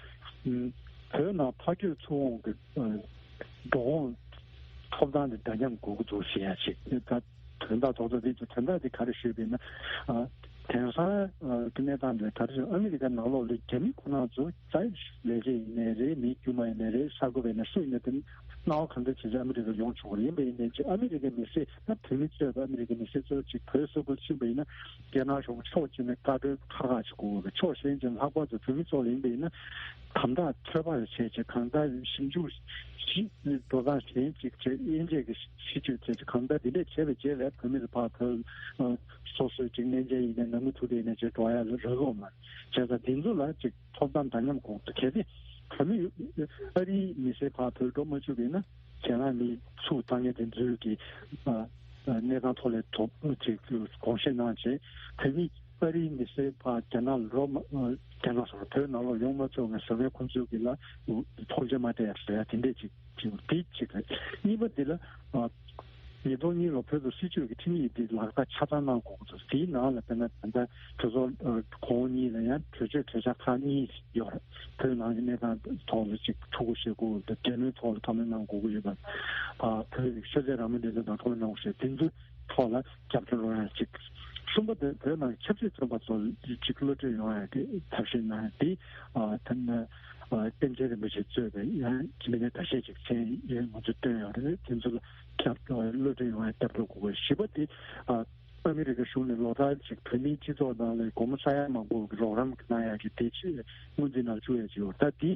བོད་ནང་ཕ་སྐྱོད་ཚུར་འོང་གི་འགྲོ་འོང་ཐོབ་ཐང་འདི་འདྲ་མཉམ་དགོས་ཀྱི་འདུག་ཟེར་ཡ་ཞིག་ད་དོན་དག་རྡོག་རྩ་འདི་དོན་དག་འདི་ག་རེ་ཞུས་པ་ཡིན་ན། དེང་སང་གི་གནས་སྟངས་འདི་ག་རེ་ཞུ་ཨ་མི་རི་ཀ་ནང་ལོགས་ལ་རྒྱ་མི་ཁོ་རང་ཚོ་རྩ་ལས་བྱེད་ཡིན་ནའི་རེད། མི་དཀྱུས་མ་ཡིན་ནའི་རེད། གསར་འགོད་པ་ཡིན་ནའི་སུ་ཡིན་ནའི་དེ་སྣང་བ་གང་འདྲ་བྱེད་ཆེད་ཨ་མི་རི་ཀར་ཡོང་ཆོག་གི་ཡིན་པ་ཡིན་ནའི་ཅིག་ཨ་མི་རི་ཀའི་མི་སེར་ད་བོད་མི་གཙོས་པའི་ཨ་མི་རི་ཀའི་མི་སེར་གཙོ་བོ་ཅིག་བོད་སོག་པོ་ཕྱིན་པ་ཡིན་ན་རྒྱ་ནག་གཞུང་ཕྱོགས་གཅིག་ནས་བཀའ་འཁྲོལ་ཁག་ཁག་ཅིག་དགོས་པས་ཕྱོགས་གཞན་ཅིག་ལྷག་པར་དུ་བོད་མི་ཚོ་ལ་ཡིན་པ་ཡིན་ན་དམ་དྲག་ཚོད་དཔག་བྱས་ཅིག་གང་ལྟར་ཞིབ་འཇུག་ཞིབ་འགྲོ་སྟངས་གཞན་ཅིག་བྱས་དབྱེ་འབྱེད་ཀྱི་ཞིབ་འཇུག་བྱས་ཅིག་གང་ལྟར་འདི་འདྲས་བྱས་པའི་རྗེས་ལ་བོད་མི་ཚོ་ཕར་བོད་སོ་སོའི་ཅིག་གནས་མཇལ་ཡིན་ནའི་ནང་མི་ཐུག་དེ་ཡིན་ནའི་ཅིག་འགྲོ་ཡ་ལ་རག་གི་ཡོད་མ་རེད། བྱས་ཙང་འདི་ཚོ་ལ་ཅིག་ཐོབ་ཐང་འདྲ་མཉམ་དགོས་འདུག་གལ་ཏེ་བོད་མི་ཨ་རིའི་མི་སེར་ཕར་བོད་འགྲོ་མ་བཅུག་པ་ཡིན་ན་རྒྱ་ནག་མི་ཚུར་བཏང་མཁན་དེ་ཚོས་ཀྱི་གནས་སྟངས་ཐོག་ལ་དོགས་ཅིག་དགོངས་བཞེས་གནང་བྱས་བོད་མི་ཨ་རིའི་མི་སེར་ཕར་རྒྱ་ནག་ལ་འགྲོ་མ་རྒྱ་ནག་སོགས་བོད་ནང་ལོགས་ཡོང་མ་ཆོག་ངས་ཟེར་བའི་ཁོང་ཚོས་ཀྱི་ལ་ཐོངས་མཆན་མ་སྤྲད་ཡ་ཟེར་ཡ་དེ་འདྲས་ཅིག་ཅིག་འདི་གཅིག་རེད། གཉིས་པ་འདི་ལ། ཉིས་སྟོང་གཉིས་ལོ་བོད་དུ་སྲིད་བྱུས་ཀྱི་ཁྲིམས་ཡིག་འདི་ལག་བསྟར་ཆ་ཚང་གནང་དགོས་ཀྱི་འདུག་དེའི་ནང་ལ་དཔེར་ན་ད་ལྟ་གྲོས་ཚོགས་གོང་འོག་གཉིས་ལ་ཡང་གྲོས་ཆོད་གྲོས་འཆར་ཁག་གཉིས་ཡོད་རེད། བོད་ནང་གི་གནས་སྟངས་ཐོག་ལ་ཅིག་ཐུགས་ཁུར་བཞེས་དགོས་ཀྱི་འདུག་འབྲེལ་མོལ་ཐོག་ལ་བཀའ་མོལ་གནང་དགོས་ཀྱི་ཡོད་པ། བོད་ཀྱི་ཤེས་ཚད་རང་མོས་འབྲེལ་མཐུད་དང་བཀའ་མོལ་གནང་དགོས་ཞེས་དེ་ཚོའི་ཐོག་ལ་རྒྱབ་སྐྱོར་རོགས་ཡ་ཅིག་གསུམ་པ་དེ་བོད་ནང་ཆབ་སྲིད་བཙོན་པ་ཚོ་ཅིག་གློད་གྲོལ་ཡོང་ཡ་གི་ཐབས་ཤེས་གནང་ཡ་དེ་ད་ནི་པཎ་ཆེན་རིན་པོ་ཆེ་གཙོས་པའི་ཡང་མི་སྣ་འགའ་ཤས་ཅིག་མཚན་ཡོད་ང་ཚོས་བཏོན་ཡོད་རེད། དེ་ཚོ་ལ་སྐྱབས་གློད་གྲོལ་ཡོང་ཡ་སྐྱབས་འགྲོ་དགོས་པ། བཞི་པ་དེ་ཨ་མི་རི་ཀ་གཞུང་ནས་ལོ་ལྟར་ཅིག་བོད་མིའི་སྤྱི་ཚོགས་ནང་ལ་སྒོར་མོ་ས་ཡ་མང་པོ་གི་རོགས་རམ་གནང་ཡ་གི་དེ་ཆེད་སྔོན་རྩིས་ནང་བཅུག་ཡ་ཅིག་ཡོད། ད་དེ་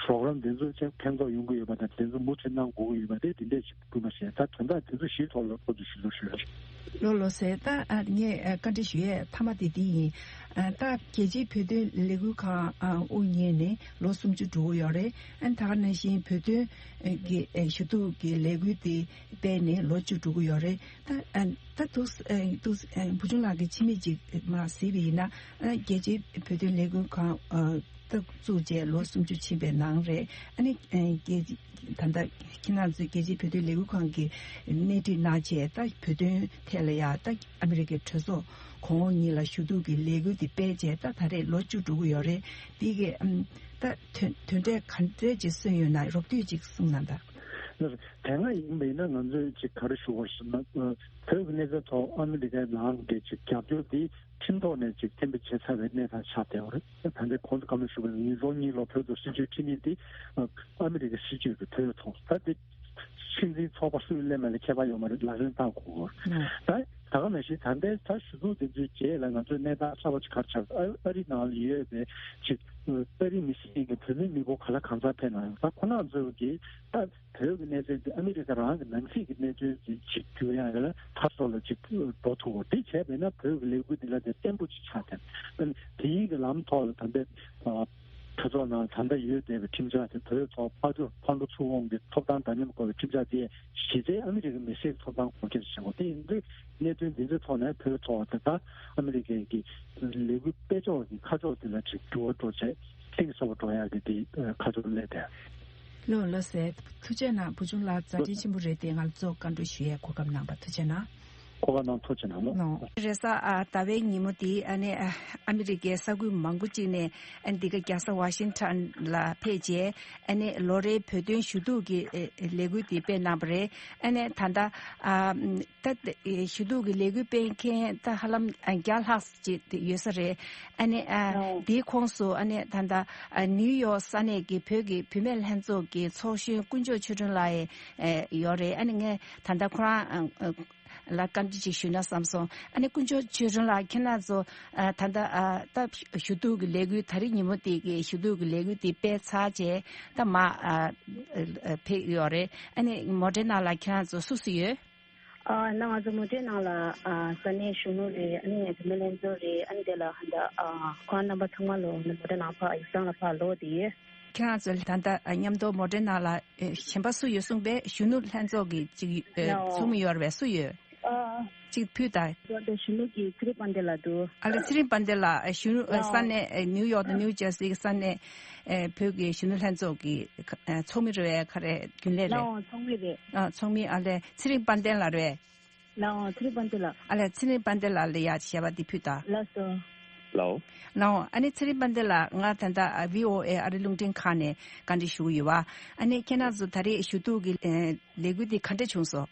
རོགས་རམ་དེ་ཚོ་ཅིག་ཕན་ཐོགས་ཡོང་གི་ཡོད་པ་དང་དེ་ཚོ་མུ་མཐུད་གནང་དགོས་ཀྱི་ཡོད་པ་དེ་དེ་འདྲས་ཅིག་སྐུལ་མ་བྱས། ད་དོན་དག་དེ་ཚོ་བཞིའི་ཐོག་ལ་ཁོ་ཚོས་ཞུ་གཏུག་ཞུས་ཡོད་རེད། ལགས་ལགས་སོ། ད་ཨ་ངས་ཨ་བཀའ་འདྲི་ཞུ་ཡས་མཐའ་མ་དེ་འདི་ཡིན། ཨ་ད་རྒྱལ་སྤྱིའི་བོད་དོན་ལས་འགུལ་ཁང་ཨ་དབུ་བརྙེས་ནས་ལོ་སུམ་ཅུ་འགྲོ་གི་ཡོད་རེད། ཨ་ད་ག་ནང་བཞིན་བོད་དོན་ཨ་གི་ཨ་ཞུ་གཏུག་གི་ལས་འགུལ་དེ་སྤེལ་ནས་ལོ་བཅུ་འགྲོ་གི་ཡོད་རེད། ད་ཨ་ད་འདུག་ཨ་འདུག་ཨ་བུ་ཆུང་ལགས་ཀྱིས་ཕྱི་མིག་ཅིག་མར་གཟིགས་པ་ཡིན་ན་ཨ་རྒྱལ་སྤྱིའི་བོད་དོན་ལས་འགུལ་ཁང་ཨ་ད་བཙུགས་བྱས་ལོ་སུམ་ཅུ་ཕྱིན་པའི་ནང་རེད། ཨ་ནི་ཨ་རྒྱལ་ད་ལྟ་ཁྱེད་རང་ཚོས་རྒྱལ་སྤྱིའི་བོད་དོན་ལས་འགུལ་ཁང་གི་སྣེ་ཁྲིད་གནང་བྱས་ད་བོད་དོན་ཐད་ལ་ཡ་ད་ཨ་མི་རི་ཀའི་གྲོས་ཚོགས་གོང་འོག་གཉིས་ལ་ཞུ་གཏུག་གི་ལས་འགུལ་དེ་སྤེལ་བྱས་ད་ད་རེས་ལོ་བཅུ་འགྲོ་གི་ཡོད་རེད། འདི་གི་ཨམ་ད་དོན་དོན་འབྲས་ག་འདྲས་ཅིག་སོན་ཡོད་ན་རོབ་བསྡུས་ཅིག་གསུངས་གནང་དང་། དེ་སྔ་ཡིན་པ་ཡིན་ན་ང་ཚོས་ཅིག་ག་རེ་ཞུ་དགོས་ཞུ་ན་བོད་ཀྱི་གནས་ཚུལ་ཐོག་ཨ་མི་རི་ཀའི་ནང་གི་ཅིག་རྒྱབ་སྐྱོར་དེ་ཁྲིམས་ཐོག་ནས་ཅིག་གཏན་འབེབས་བྱས་ཚར་བའི་གནས་སྟངས་ཆགས་བསྡད་ཡོད་རེད། ད་ལྟའི་གོང་དུ་བཀའ་མོལ་ཞུས་པ་ནང་བཞིན་ཉིས་སྟོང་གཉིས་ལོ་བོད་དུ་སྲིད་བྱུས་ཁྲིད་མཁན་དེ་ཨ་མི་རི་ཀའི་སྲིད་བྱུས་ཀྱི་བོད་ཐོག་ད་དེ་སྲིད་འཛིན་ཚོགས་པ་སུས་སླེབས་མེད་ལ་ཁྱད་པར་ཡོད་མ་རེད། ལག་ལེན་བསྟར་དགོས་ཀྱི་ཡོད་རེད། ད་ད་ག་ནང་བཞིན་ད་ལྟའི་ད་ཞུ་གཏུག་དེ་ཚོའི་རྗེས་ལ་ང་ཚོས་གནས་སྟངས་གསར་པ་ཅིག་ག་རེ་ཆགས་ཨ་ཨ་རི་ནང་ལ་ཡོད་པའི་ཅིག་ཨ་རིའི་མི་སེར་ཡིན་པའི་བོད་མི་མི་འབོར་ག་ལ་གང་འཚམ་ཕེབས་ན་ཡང་ད་ཁོ་རང་ཚོས་ཀྱིས་ད་བོད་ཀྱི་གནས་ཚུལ་འདི་ཨ་མི་རི་ཀ་རང་གི་ནང་སྲིད་ཀྱི་གནས་ཚུལ་འདི་ཅིག་འགྱུར་ཡག་ལ་ད་སོ་ལ་ཅིག་འགྲོ་ཐུབ་པ་འདི་བྱས་པས་ན་བོད་ཀྱི་ལས་འགུལ་འདི་ལ་དེ་བརྟན་པོ་ཅིག་ཆགས་ཏེ་དེའི་གི་ལམ་ཐོག་ལ་ད་ལྟའི་གྲོས་ཚོགས་ནང་ད་ལྟ་ཡོད་བསྡད་པའི་ཁྲིམས་འཆར་དེ་བོད་ཐོག་ཕར་ཚུར་ཕར་འགྲོ་ཚུར་འོང་གི་ཐོབ་ཐང་འདྲ་མཉམ་སྐོར་གྱི་ཁྲིམས་འཆར་དེ་གཞི་རྩའི་ཨ་མི་རི་ཀའི་མི་སེར་ཐོབ་ཐང་སྐོར་གྱི་བྱེད་སྒོ་དེ་ཡིན་དུས་གནད་དོན་འདི་ཚོའི་ཐོག་ནས་བོད་ཐོག་དེ་ད་ཨ་མི་རི་ཀའི་གི་ལས་འགུལ་སྤེལ་ཕྱོགས་ཀྱི་ཁ་ཕྱོགས་དེ་ལ་ཅིག་འགྱུར་བ་འགྲོ་བྱས་གཏིང་ཟབ་པོ་འགྲོ་ཡག་གི་དེ་ཁ་ཕྱོགས་སླེབས་ཏེ། ལགས་ལགས་སོ། ཐུགས་རྗེ་གནང་བུ་ཆུང་ལགས། མཛད་འཕྲིན་ཆེན་པོ་རེད་དེ་ང་ལ་གཙོ་བཀའ་འགྲོ་ཞུ་ཡས་གོ་སྐབས་གནང་བ་ཐུགས་རྗེ་གནང་། གོ་བ་གནང་ཐུབ་ཅེས་གནང་ལོ། ནོ། རེས་གཟའ་ཨ་ཟླ་བའི་ཉིན་མོ་དེ་ཨ་ནི་ཨ་ཨ་མི་རི་ཀའི་ས་ཁུལ་མང་པོ་ཅིག་ནས་ཨ་ནི་འདི་ག་རྒྱལ་ས་ཝ་ཤིང་ཊོན་ལ་ཕེབས་རྗེས་ཨ་ནི་ལོ་རེའི་བོད་དོན་ཞུ་གཏུག་གི་ཨེ་ལས་འགུལ་དེ་སྤེལ་གནང་བ་རེད། ཨ་ནི་ད་ལྟ་ཨ་ད་ཞུ་གཏུག་གི་ལས་འགུལ་སྤེལ་མཁན་ད་ཧ་ལམ་ཨ་བརྒྱ་ལྷག་ཅིག་ཡོད་ས་རེད། ཨ་ནི་ཨ་ནོ། དེའི་ཁོངས་སུ་ཨ་ནི་ད་ལྟ་ཨ་ནིའུ་ཡོག་ས་གནས་ཀྱི་བོད་ཀྱི་བུད་མེད་ལྷན་ཚོགས་ཀྱི་ཚོགས་གཞོན་དཀོན་མཆོག་ཆོས་སྒྲོན་ལགས་ཡང་ཨེ་ཡོད་རེད། ཨ་ནི་ངས་ད་ལྟ་ཁོ་རང་ཨ་ཨ་ལ་བཀའ་འདྲི་ཅིག་ཞུས་ན་བསམ་སོང་། ཨ་ནི་དཀོན་མཆོག་ཆོས་སྒྲོན་ལགས་ཁྱེད་རང་ཚོ་ཨ་ད་ལྟ་ཨ་ད་ཞུ་གཏུག་གི་ལས་འགུལ་ད་རེས་ཉིན་མོ་དེ་གི་ཞུ་གཏུག་གི་ལས་འགུལ་དེ་སྤེལ་ཚར་རྗེས་ད་མར་ཨ་ཨ་ཕེབས་ཡོད་རེད། ཨ་ནི་མོ་ཊའི་ནང་ལ་ཁྱེད་རང་ཚོ་སུ་སུ་ཡོད། ཨ་ན་ང་ཚོ་མོ་ཊའི་ནང་ལ་ཨ་ས་གནས་གཞོན་ནུ་རེད། ཨ་ནི་བུད་མེད་ལྷན་ཚོགས་རེད། ཨ་ནི་དེ་ལ་ཧ་འདྲ་ཨ་ཁོང་རྣམ་པ་ཚང་མ་ལོ་ནི་མོ་ཊའི་ནང་ཕར་ཡིག་ཚང་ལ་ཕར་ལོག་བསྡད་ཡོད། ཁྱེད་རང་ཚོ་ད་ལྟ་མཉམ་དུ་མོ་ཊའི་ནང་ལ་ཨེ་གཞན་པ་སུ་ཡོད་གསུངས་པས། གཞོན་ནུ་ལྷན་ཚོགས་ཀྱི་གཅིག་ཨེ་ནའོ། ཚོགས་མི་ཡོད་རེད་པས། སུ་ཡོད། ཨ་གཅིག་ཕུད་དང་། ད་ལྟ་གཞོན་ནུ་གི་ཚེ་རིང་དཔལ་ལྡན་ལགས་འདུག། ཨ་ལེ་ཚེ་རིང་དཔལ་ལྡན་ལགས་ཨེ་གཞོན་ནུ་ཨེ་ནའོ། ས་གནས་ཨེ་ནིའུ་ཡོག་དང་ནིའུ་ཇར་སི་གི་ས་གནས་ཨེ་བོད་ཀྱི་གཞོན་ནུ་ལྷན་ཚོགས་ཀྱི་ཨེ་ཚོགས་མི་རེད་པས། ག་རེ་རྒྱུན་ལས་རེད། ནའོ་ཚོགས་མི་རེད། ཨ་ཚོགས་མི་ཨ་ལེ་ཚེ་རིང་དཔལ་ལྡན་ལགས་རེད། ལའོ། ཚེ་རིང་དཔལ་ལྡན་ལགས། ཨ་ལས་ཚེ་རིང་དཔལ་ལྡན་ལགས་ལ་ཡ་ཞལ་པར་འདི་ཕུལ་དང་། ལགས་སོ། ལའོ། ལའོ། ཨ་ནི་ཚེ་རིང་དཔལ་ལྡན་ལགས། ང་ད་ལྟ་ཨ་བྷི་ཨོ་ཨེ་ཨ་རི་རླུང་འཕྲིན་ཁང་ནས་བཀའ་འདྲི་ཞུ་གི་ཡོད་པ། ཨ་ནི་ཁྱེད་རང་ཚོ་ད་རེས་ཞུ་གཏུག་གི་ཨེ་ལས་འགུལ་འདི་ག་འདྲ་བྱུང་སོང་།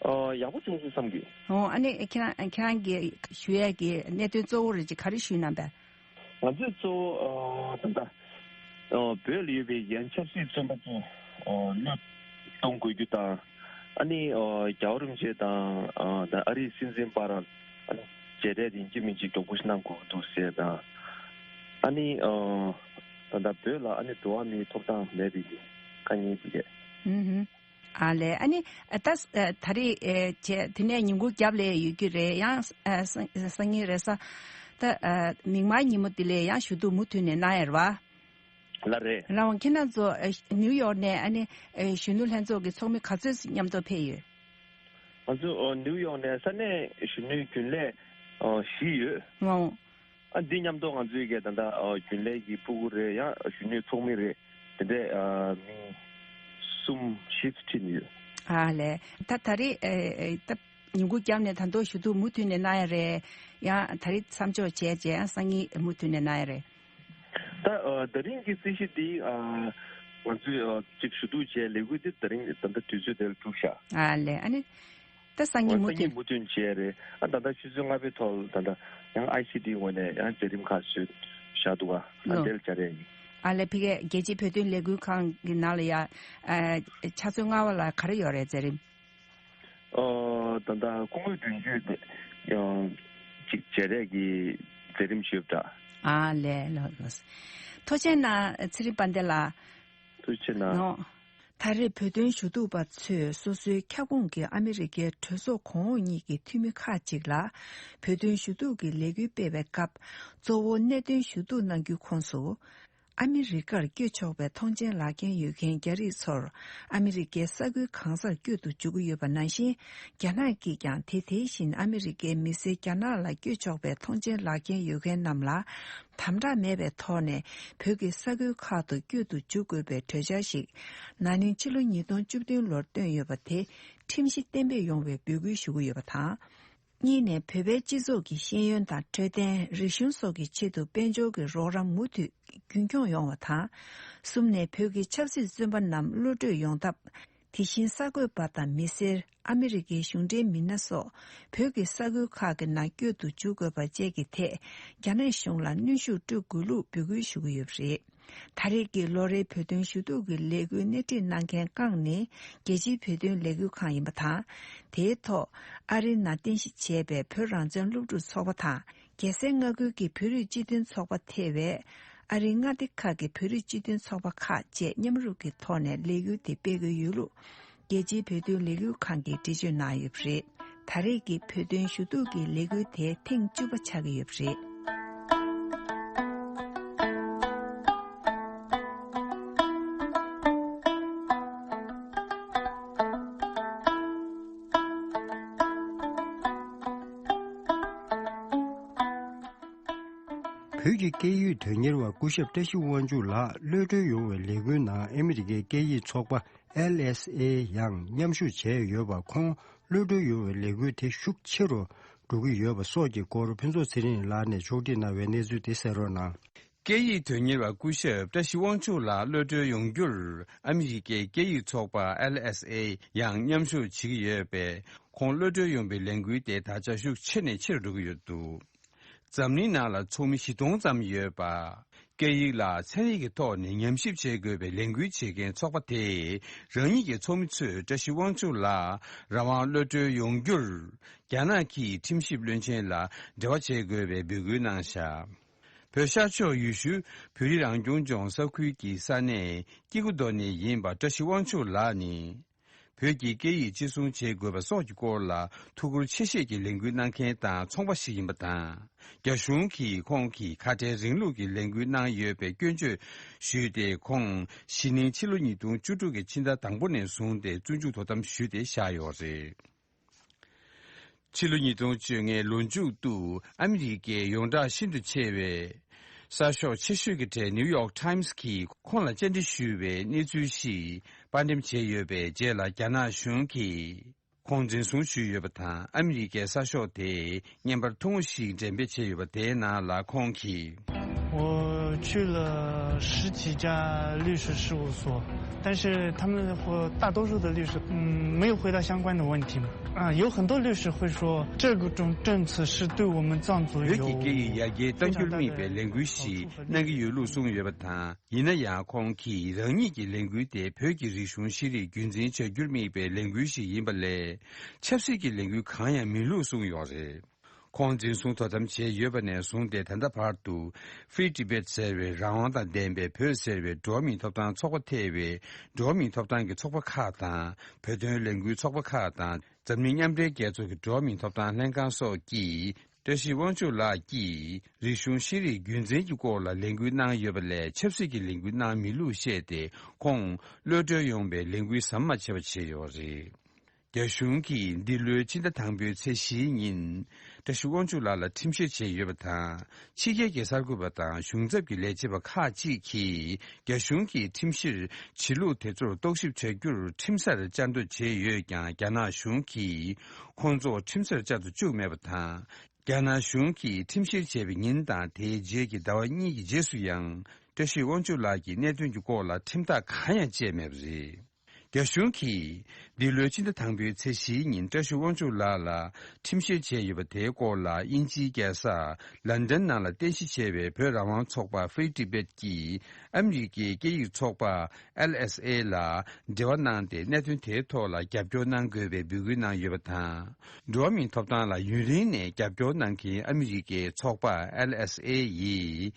ཨ་ཡག་པོ་བྱུང་སོང་བསམ་གི། ཨོ། ཨ་ནི་ཁྱེད་རང་ཁྱེད་རང་གི་ཞུ་ཡས་ཀྱི་གནད་དོན་གཙོ་བོ་རེ་ཅིག་ག་རེ་ཞུས་གནང་པས། ང་ཚོས་གཙོ་བོ་ཨ་ད་ལྟ་ཨ་བོད་ལ་ཡོད་པའི་ཡང་ཆབ་སྲིད་བཙོན་པ་ཚོ་ཨ་གློད་གཏོང་དགོས་རྒྱུ་དང་། ཨ་ནི་ཨ་རྒྱལ་བ་རིན་པོ་ཆེ་དང་ཨ་ད་ཨ་རིའི་སྲིད་འཛིན་བར་ཨ་ནི་མཇལ་འཕྲད་ཡིན་གཅིག་མིན་གཅིག་མགྱོགས་པོ་ཞིག་གནང་དགོས་ཀྱི་འདུག་ཟེར་དང་། ཨ་ནི་ཨ་ད་ལྟ་བོད་ལ་ཨ་ནི་འགྲོ་བ་མིའི་ཐོབ་ཐང་མེད་པའི་དཀའ་ངལ་དེ་རེད། ཨུ་ཧུ། ཨ་ལས། ཨ་ནི་ད་ད་རེས་ཨེ་བྱས་དེ་ནས་ཉིན་གུང་རྒྱབ་ལས་ཡོད་ཀྱི་རེད། ཡང་ཨ་སང་སང་ཉིན་རེས་གཟའ་ད་ཨ་མིག་དམར་ཉིན་མོ་དེ་ལས་ཡང་ཞུ་གཏུག་མུ་མཐུད་ནས་གནང་ཡ་རེད་པ། ལགས་རེད། ལགས་འོང་། ཁྱེད་རང་ཚོ་ཨ་ནིའུ་ཡོག་ནས་ཨ་ནི་ཨེ་གཞོན་ནུ་ལྷན་ཚོགས་ཀྱི་ཚོགས་མི་ག་ཚོད་མཉམ་དུ་ཕེབས་ཡོད། ང་ཚོ་ཨ་ནིའུ་ཡོག་ནས་ས་གནས་གཞོན་ནུའི་རྒྱུན་ལས་ཨ་བཞི་ཡོད། ལགས་འོང་། ཨ་འདི་མཉམ་དུ་ང་ཚོའི་གི་ད་ལྟ་ཨ་རྒྱུན་ལས་ཀྱི་ཕྲུ་གུ་རེད། ཡང་གཞོན་ནུའི་ཚོགས་མི་རེད། དེ་འདྲས་ཨ་མི་གསུམ་བཞི་ཙམ་ཁྲིད་ནས་ཡོད། ཨ་ལས། ད་ད་རེས་ཨེ་ཨེ་ད་ཉིན་གུང་རྒྱབ་ནས་ད་དུང་ཞུ་གཏུག་མུ་མཐུད་ནས་གནང་ཡ་རེད། ཡང་ད་རེས་མཚམས་འཇོག་བྱས་རྗེས་ཡང་སང་ཉིན་མུ་མཐུད་ནས་གནང་ཡ་རེད། ད་ཨ་ད་རིང་གི་སྲིད་གཞི་འདི་ཨ་ང་ཚོས་ཨ་ཅིག་ཞུ་གཏུག་བྱས་ལས་འགུལ་འདི་ད་རིང་ད་ལྟ་དུས་ཚོད་དེར་གྲུབ་ཤག། ཨ་ལས། ཨ་ནི། ད་སང་ཉིན་མུ་མཐུད། སང་ཉིན་མུ་མཐུད་བྱས་རེད། ཨ་ད་ལྟ་ཆུ་ཚོད་ལྔ་པའི་ཐོག་ད་ལྟ་ཡང་ཨའི་སི་ཌི་ངོས་ནས་ཡང་མཛད་རིམ་ཁག་བཟོས་བཞག་འདུག་ག། ཨ་ལོ། དེར་བཅར་ཡས་ཡིན། ཨ་ལས། ཕ་གིའི་རྒྱལ་སྤྱིའི་བོད་དོན་ལས་འགུལ་ཁང་གི་ནང་ལ་ཡ་ཨ་ཕྱག་ཚོད་ལྔ་པ་ལ་ག་རེ་ཡོད་རེད་མཛད་རིམ། ཨོ་ད་ལྟ་སྐུ་ངོ་དོན་གཅོད་དེ་ཡང་ཅིག་མཇལ་འཕྲད་ཀྱི་མཛད་རིམ་ཞུས་པ་འདྲ། ཨ་ལས། ལགས་ལགས། ཐུགས་རྗེ་གནང་ཚེ་རིང་དཔལ་ལྡན་ལགས། ཐུགས་རྗེ་གནང་། ནོ། ད་རེས་བོད་དོན་ཞུ་གཏུག་པ་ཚོས་སོ་སོའི་ཁྱབ་ཁོངས་ཀྱི་ཨ་མི་རི་ཀའི་གྲོས་ཚོགས་གོང་འོག་གཉིས་ཀྱི་འཐུས་མི་ཁག་ཅིག་ལ་བོད་དོན་ཞུ་གཏུག་གི་ལས་འགུལ་སྤེལ་བའི་སྐབས། གཙོ་བོ་གནད་དོན་ཞུ་གཏུག་གནང་རྒྱུའི་ཁོངས་སུ། ཨ་མི་རི་ཀར་བསྐྱོད་ཆོག་པའི་ཐོངས་མཆན་ལག་ཁྱེར་ཡོད་མཁན་རྒྱ་རིགས་ཚོར་ཨ་མི་རི་ཀའི་ས་ཁུལ་གང་སར་བསྐྱོད་དུ་འཇུག་གི་ཡོད་པ་ནང་བཞིན། རྒྱ་ནག་གིས་ཀྱང་དེ་དེ་བཞིན་ཨ་མི་རི་ཀའི་མི་སེར་རྒྱ་ནག་ལ་བསྐྱོད་ཆོག་པའི་ཐོངས་མཆན་ལག་ཁྱེར་ཡོད་མཁན་རྣམས་ལ། དམ་དྲག་མེད་པའི་ཐོག་ནས་བོད་ཀྱི་ས་ཁུལ་ཁག་ཏུ་བསྐྱོད་དུ་འཇུག་དགོས་པའི་གྲོས་འཆར་ཞིག་ན་ནིང་ཕྱི་ལོ་ཉིས་སྟོང་བཅུ་བདུན་ལོར་བཏོན་ཡོད་པ་དེ་ཁྲིམས་གཞི་གཏན་འབེབས་ཡོང་བའི་འབོད་སྐུལ་ཞུ་གི་ཡོད་པ་དང་། གཉིས་ནས་བོད་པའི་སྤྱི་ཚོགས་ཀྱི་ཤེས་ཡོན་དང་འཕྲོད་བསྟེན། རིག་གཞུང་སོགས་ཀྱི་ཆེད་དུ་དཔལ་འབྱོར་གྱི་རོགས་རམ་མུ་མཐུད་རྒྱུན་འཁྱོངས་ཡོང་བ་དང་། གསུམ་ནས་བོད་ཀྱི་ཆབ་སྲིད་བཙོན་པ་རྣམས་གློད་བཀྲོལ་ཡོང་ཐབས། དེ་བཞིན་གསར་འགོད་པ་དང་མི་སེར། ཨ་མི་རི་ཀའི་གཞུང་འབྲེལ་མི་སྣ་སོགས་བོད་ཀྱི་ས་ཁུལ་ཁག་གི་ནང་བསྐྱོད་དུ་འཇུག་དགོས་པ་བཅས་ཀྱི་ཐད་རྒྱ་ནག་གཞུང་ལ་གནོན་ཤུགས་སྤྲོད་དགོས་ལུགས་འབོད་སྐུལ་ཞུ་གི་ཡོད་པ་རེད། ད་རེས་ཀྱི་ལོ་རེའི་བོད་དོན་ཞུ་གཏུག་གི་ལས་འགུལ་སྣེ་ཁྲིད་གནང་མཁན་རྐང་ནི་རྒྱལ་སྤྱིའི་བོད་དོན་ལས་འགུལ་ཁང་ཡིན་པ་དང་། དེའི་ཐོག་ཨ་རིའི་ནང་རྟེན་གཞི་བྱས་པའི་བོད་རང་བཙན་སློབ་ཕྲུག་ཚོགས་པ་དང་། རྒྱལ་སའི་མངའ་ཁུལ་གྱི་བོད་རིགས་སྤྱི་མཐུན་ཚོགས་པ་ཐེ་བའི་ཨ་རིའི་མངའ་སྡེ་ཁག་གི་བོད་རིགས་སྤྱི་མཐུན་ཚོགས་པ་ཁག་བཅས་མཉམ་རུབ་ཀྱི་ཐོག་ནས་ལས་འགུལ་དེ་སྤེལ་གྱི་ཡོད་ལུགས། རྒྱལ་སྤྱིའི་བོད་དོན་ལས་འགུལ་ཁང་གིས་འགྲེལ་བརྗོད་གནང་ཡོད་པ་རེད། ད་རེས་ཀྱི་བོད་དོན་ཞུ་གཏུག་གི་ལས་འགུལ་དེ་ཐེངས་བཅུ་པ་ཆགས་ཀྱི་ཡོད་པ་རེད། བོད་ཀྱི་སྐད་ཡིག་དོན་གཉེར་བ་སྐུ་ཞབས་བཀྲ་ཤིས་དབང་ཕྱུག་ལགས་གློད་གྲོལ་ཡོང་བའི་ལས་འགུལ་ནང་ཨ་མི་རི་ཀའི་སྐད་ཡིག་ཚོགས་པ་ཨེལ་ཨེས་ཨེ་ཡང་མཉམ་ཞུགས་བྱས་ཡོད་པ་ཁོང་ གློད་གྲོལ་ཡོང་བའི་ལས་འགུལ་དེ་ཤུགས་ཆེ་རུ་འགྲོ་གི་ཡོད་པ་སོགས་ཀྱི་སྐོར་ཕུན་ཚོགས་ཚེ་རིང་ལགས་ནས་ཕྱོགས་སྒྲིག་གནང་བའི་གནས་ཚུལ་དེ་གསན་རོགས་གནང་། སྐད་ཡིག་དོན་གཉེར་བ་སྐུ་ཞབས་བཀྲ་ཤིས་དབང་ཕྱུག་ལགས་གློད་གྲོལ་ཡོང་རྒྱུར་ཨ་མི་རི་ཀའི་སྐད་ཡིག་ཚོགས་པ་ཨེལ་ཨེས་ཨེ་ཡང་མཉམ་ཞུགས་བྱེད་ཀྱི་ཡོད་པས། ཁོང་གློད་གྲོལ་ཡོང་བའི་ལས་འགུལ་དེ་ད་ཆ་ཤུགས་ཆེ་ནས་ཆེ་རུ་འགྲོ་གི་ཡོད་འདུག་འཛམ་གླིང་ནང་ལ་ཚོགས་མི་བཞི་སྟོང་ཙམ་ཡོད་པ། སྐད་ཡིག་ལ་ཚན་རིག་གི་ཐོག་ནས་ཉམས་ཞིབ་བྱེད་དགོས་པའི་ལས་འགུལ་བྱེད་མཁན་ཚོགས་པ་དེས། རང་ཉིད་ཀྱི་ཚོགས་མི་ཚོས་བཀྲ་ཤིས་དབང་ཕྱུག་ལགས་རང་དབང་གློད་གྲོལ་ཡོང་རྒྱུར། རྒྱ་ནག་གི་ཁྲིམས་ཞིབ་བློན་ཆེན་ལ་འབྲེལ་བ་བྱེད་དགོས་པའི་འབོད་སྐུལ་གནང་བཞག་བོད་ཤར་ཕྱོགས་ཡུལ་ཤུལ་བོད་རིགས་རང་སྐྱོང་ལྗོངས་ས་ཁུལ་གྱི་ས་གནས་སྐྱེ་རྒུ་མདོ་ནས་ཡིན་པ་བཀྲ་ཤིས་དབང་ཕྱུག་ལགས་ནི། བོད་ཀྱི་སྐད་ཡིག་གཅེས་སྲུང་བྱེད་དགོས་པ་སོགས་ཀྱི་སྐོར་ལ་ཐུགས་ཁུར་ཆེ་བཞེས་ཀྱི་ལས་འགུལ་གནང་མཁན་དང་ཚོང་པ་ཞིག་ཡིན་པ་དང་། རྒྱ་གཞུང་གིས་ཁོང་གིས་ཁ་བྲལ་རིང་ལུགས་ཀྱི་ལས་འགུལ་གནང་ཡོད་པའི་སྐྱོན་བརྗོད་ཞུས་ཏེ། ཁོང་གཞེས་ནིང་ཕྱི་ལོ་ཉིས་སྟོང་བཅུ་དྲུག་གི་ཕྱི་ཟླ་དང་པོ་ནས་བཟུང་སྟེ་བཙོན་འཇུག་དོ་དམ་ཞུས་ཏེ་བཞག་ཡོད་རེད། ཕྱི་ལོ་ཉིས་སྟོང་བཅོ་ལྔའི་ལོ་མཇུག་ཏུ་ཨ་མི་རི་ཀའི་ཡོངས་གྲགས་ཤིན་ཏུ་ཆེ་བའི་གསར་ཤོག་ཆེ་ཤོས་ཀྱི་གྲས་ནིའུ་ཡོག་ཊའིམ་སི་གིས་ཁོང་ལ་བཅར་འདྲི་ཞུས་པའི་གནས་ཚུལ་ཞིག་དཔར་འགྲེམས་བྱས་ཡོད་པའི་རྗེས་ལ། རྒྱ་ནག་གཞུང་གིས་ཁོང་འཛིན་བཟུང་ཞུས་ཡོད་པ་དང་། ཨ་མི་རི་ཀའི་གསར་ཤོག་དེས་བརྙན་པར་ཐུང་ངུ་ཞིག་འགྲེམས་སྤེལ་བྱས་ཡོད་པ་དེའི་ནང་ལ་ཁོང་གིས། 我去了十几家律师事务所，但是他们或大多数的律师，嗯，没有回答相关的问题嘛。啊，有很多律师会说，这种政策是对我们藏族有 བོད་ཀྱི་སྐད་ཡིག་ཡར་རྒྱས་གཏང་རྒྱུར་དམིགས་པའི་ལས་འགུལ་ཞིག་གནང་གི་ཡོད་ལུགས་གསུངས་ཡོད་པ་དང་། ཡིན་ན་ཡང་ཁོང་གིས་རང་ཉིད་ཀྱི་ལས་འགུལ་དེ་བོད་ཀྱི་རིག་གཞུང་ཤེས་རིག་རྒྱུན་འཛིན་བྱ་རྒྱུར་དམིགས་པའི་ལས་འགུལ་ཞིག་ཡིན་པ་ལས། ཆབ་སྲིད་ཀྱི་ལས་འགུལ་གང་ཡང་མིན་ལུགས་གསུངས་ཡོད་རེད། ཁོང་འཛིན་བཟུང་དོ་དམ་བྱས་ཡོད་པ་ནས་བཟུང་སྟེ། ད་ལྟ་བར་དུ་Free Tibet ཟེར་བའི་རང་དབང་དང་ལྡན་པའི་བོད་ཟེར་བའི་འགྲོ་བ་མིའི་ཐོབ་ཐང་ཚོགས་པ་ཐེ་བའི་འགྲོ་བ་མིའི་ཐོབ་ཐང་གི་ཚོགས་པ་ཁག་དང་། བོད་དོན་ལས་འགུལ་ཚོགས་པ་ཁག་དང་། འཛམ་གླིང་མཉམ་འབྲེལ་རྒྱལ་ཚོགས་ཀྱི་འགྲོ་བ་མིའི་ཐོབ་ཐང་ལྷན་ཁང་སོགས་ཀྱིས། བཀྲ་ཤིས་དབང་ཕྱུག་ལགས་ཀྱིས་རིག་གཞུང་ཤེས་རིག་རྒྱུན་འཛིན་གྱི་སྐོར་ལ་ལས་འགུལ་གནང་ཡོད་པ་ལས། ཆབ་སྲིད་ཀྱི་ལས་འགུལ་གནང་མེད་ལུགས་བཤད་དེ། ཁོང་གློད་གྲོལ་ཡོང་བའི་ལས་འགུལ་ཟམ་མ་ཆད་པ་བྱས་ཡོད་རེད། རྒྱ་གཞུང་གིས་འདི་ལོའི་ཕྱི་ཟླ་དང་པོའི་ཚེས་བཞིའི་ཉིན། བཀྲ་ཤིས་དབང་ཕྱུག་ལགས་ལ་ཁྲིམས་བཤེར་བྱས་ཡོད་པ་དང་། ཕྱི་རྒྱལ་གྱི་གསར་འགོད་པ་དང་གཞུང་ཚབ་ཀྱི་ལས་བྱེད་པ་ཁག་ཅིག་གིས། རྒྱ་གཞུང་གིས་ཁྲིམས་བཤེར་བྱེད་ལུགས་དེ་ཚོར་རྟོག་ཞིབ་བྱ་རྒྱུར་ཁྲིམས་སར་བཅར་འདོད་བྱས་ཡོད་ཀྱང་། རྒྱ་ནག་གཞུང་གིས་ཁོང་ཚོ་ཁྲིམས་སར་བཅར་དུ་བཅུག་མེད་པ་དང་། རྒྱ་ནག་གཞུང་གིས་ཁྲིམས་བཤེར་བྱས་པའི་ཉིན་དང་དེའི་རྗེས་ཀྱི་ཟླ་བ་གཉིས་ཀྱི་རྗེས་སུ་ཡང་། བཀྲ་ཤིས་དབང་ཕྱུག་ལགས་ཀྱི་གནད་དོན་གྱི་སྐོར་ལ་ཁྲིམས་ཐག་གང་ཡང་བཅད་མེད་པ་རེད། རྒྱ་གཞུང་གིས་འདི་ལོའི་ཕྱི་ཟླ་དང་པོའི་ཚེས་བཞིའི་ཉིན། བཀྲ་ཤིས་དབང་ཕྱུག་ལགས་ལ་ཁྲིམས་བཤེར་བྱས་ཡོད་པ་དེའི་སྐོར་ལ། དབྱིན་ཇིའི་རྒྱལ་ས་ལན་ཌན་ནང་ལ་རྟེན་གཞི་བྱས་པའི་བོད་རང་དབང་ཚོགས་པ་Free Tibet ཀྱིས་ཨ་མི་རི་ཀའི་སྐད་ཡིག་ཚོགས་པ་ཨེལ་ཨེས་ཨེ་ལ་འབྲེལ་བ་གནང་སྟེ། གནད་དོན་དེའི་ཐོག་ལ་རྒྱབ་སྐྱོར་གནང་དགོས་པའི་འབོད་སྐུལ་གནང་ཡོད་པ་དང་། འགྲོ་བ་མིའི་ཐོབ་ཐང་ལ་ཡུན་རིང་ནས་རྒྱབ་སྐྱོར་གནང་མཁན་ཨ་མི་རི་ཀའི་ཚོགས་པ་ཨེལ་ཨེས་ཨེ་ཡིས།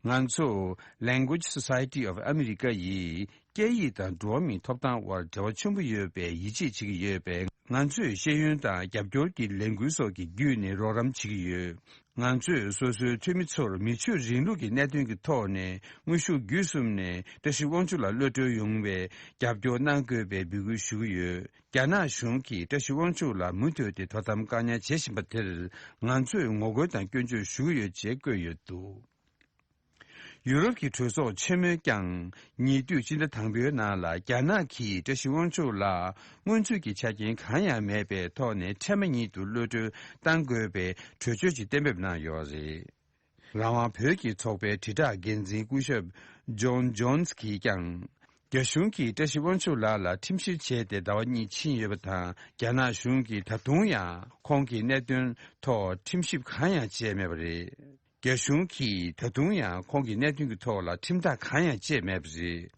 ང་ཚོ་Language Society of America ཡིས། སྐད་ཡིག་དང་འགྲོ་བ་མིའི་ཐོབ་ཐང་དབར་འབྲེལ་བ་ཆེན་པོ་ཡོད་པའི་ཡིད་ཆེས་བྱེད་ཀྱི་ཡོད་པས། ང་ཚོས་ཤེས་ཡོན་དང་རྒྱབ་སྐྱོར་གྱི་ལས་འགུལ་སོགས་ཀྱི་བརྒྱུད་ནས་རོགས་རམ་བྱེད་ཀྱི་ཡོད། ང་ཚོས་སོ་སོའི་འཐུས་མི་ཚོར་མི་ཆོས་རིང་ལུགས་ཀྱི་གནད་དོན་གྱི་ཐོག་ནས་དངོས་ཤུགས་བརྒྱུད་གསུམ་ནས་བཀྲ་ཤིས་དབང་ཕྱུག་ལ་གློད་གྲོལ་ཡོང་བའི་རྒྱབ་སྐྱོར་གནང་དགོས་པའི་འབོད་སྐུལ་ཞུ་གི་ཡོད། རྒྱ་ནག་གཞུང་གིས་བཀྲ་ཤིས་དབང་ཕྱུག་ལ་མུ་མཐུད་དེ་དོ་དམ་བཀག་ཉར་བྱེད་བཞིན་པ་དེར། ང་ཚོས་ངོ་རྒོལ་དང་སྐྱོན་བརྗོད་ཞུ་གི་ཡོད་ཅེས་བཀོད་ཡོད་འདུག་ཡུ་རོབ་ཀྱི་གྲོས་ཚོགས་ཆེན་མོས་ཀྱང་། ཉེ་དུས་ཕྱི་ཟླ་དང་པོའི་ནང་ལ། རྒྱ་ནག་གིས་བཀྲ་ཤིས་དབང་ཕྱུག་ལ་སྔོན་ཚུད་ཀྱི་ཆ་རྐྱེན་གང་ཡང་མེད་པའི་ཐོག་ནས་ཁྲལ་མ་ཉིད་དུ་གློད་གྲོལ་གཏང་དགོས་པའི་གྲོས་ཆོད་ཅིག་གཏན་འབེབས་གནང་ཡོད་རེད། རང་དབང་བོད་ཀྱི་ཚོགས་པའི་དྲིལ་བསྒྲགས་འགན་འཛིན་སྐུ་ཞབས་ཇོན་ཇོན་སི་གིས་ཀྱང་། རྒྱ་གཞུང་གིས་བཀྲ་ཤིས་དབང་ཕྱུག་ལགས་ལ་ཁྲིམས་བཤེར་བྱས་ཏེ་ཟླ་བ་གཉིས་ཕྱིན་ཡོད་པ་དང་། རྒྱ་ནག་གཞུང་གིས་ད་དུང་ཡང་ཁོང་གི་གནད་དོན་ཐོག་ཁྲིམས་ཞིབ་གང་ཡང་བྱས་མེད་པ་རེད། རྒྱ་གཞུང་གིས་ད་དུང་ཡང་ཁོང་གི་གནད་དོན་གྱི་ཐོག་ལ་ཁྲིམས་ཐག་གང་ཡང་བཅད་མེད་པ་རེད།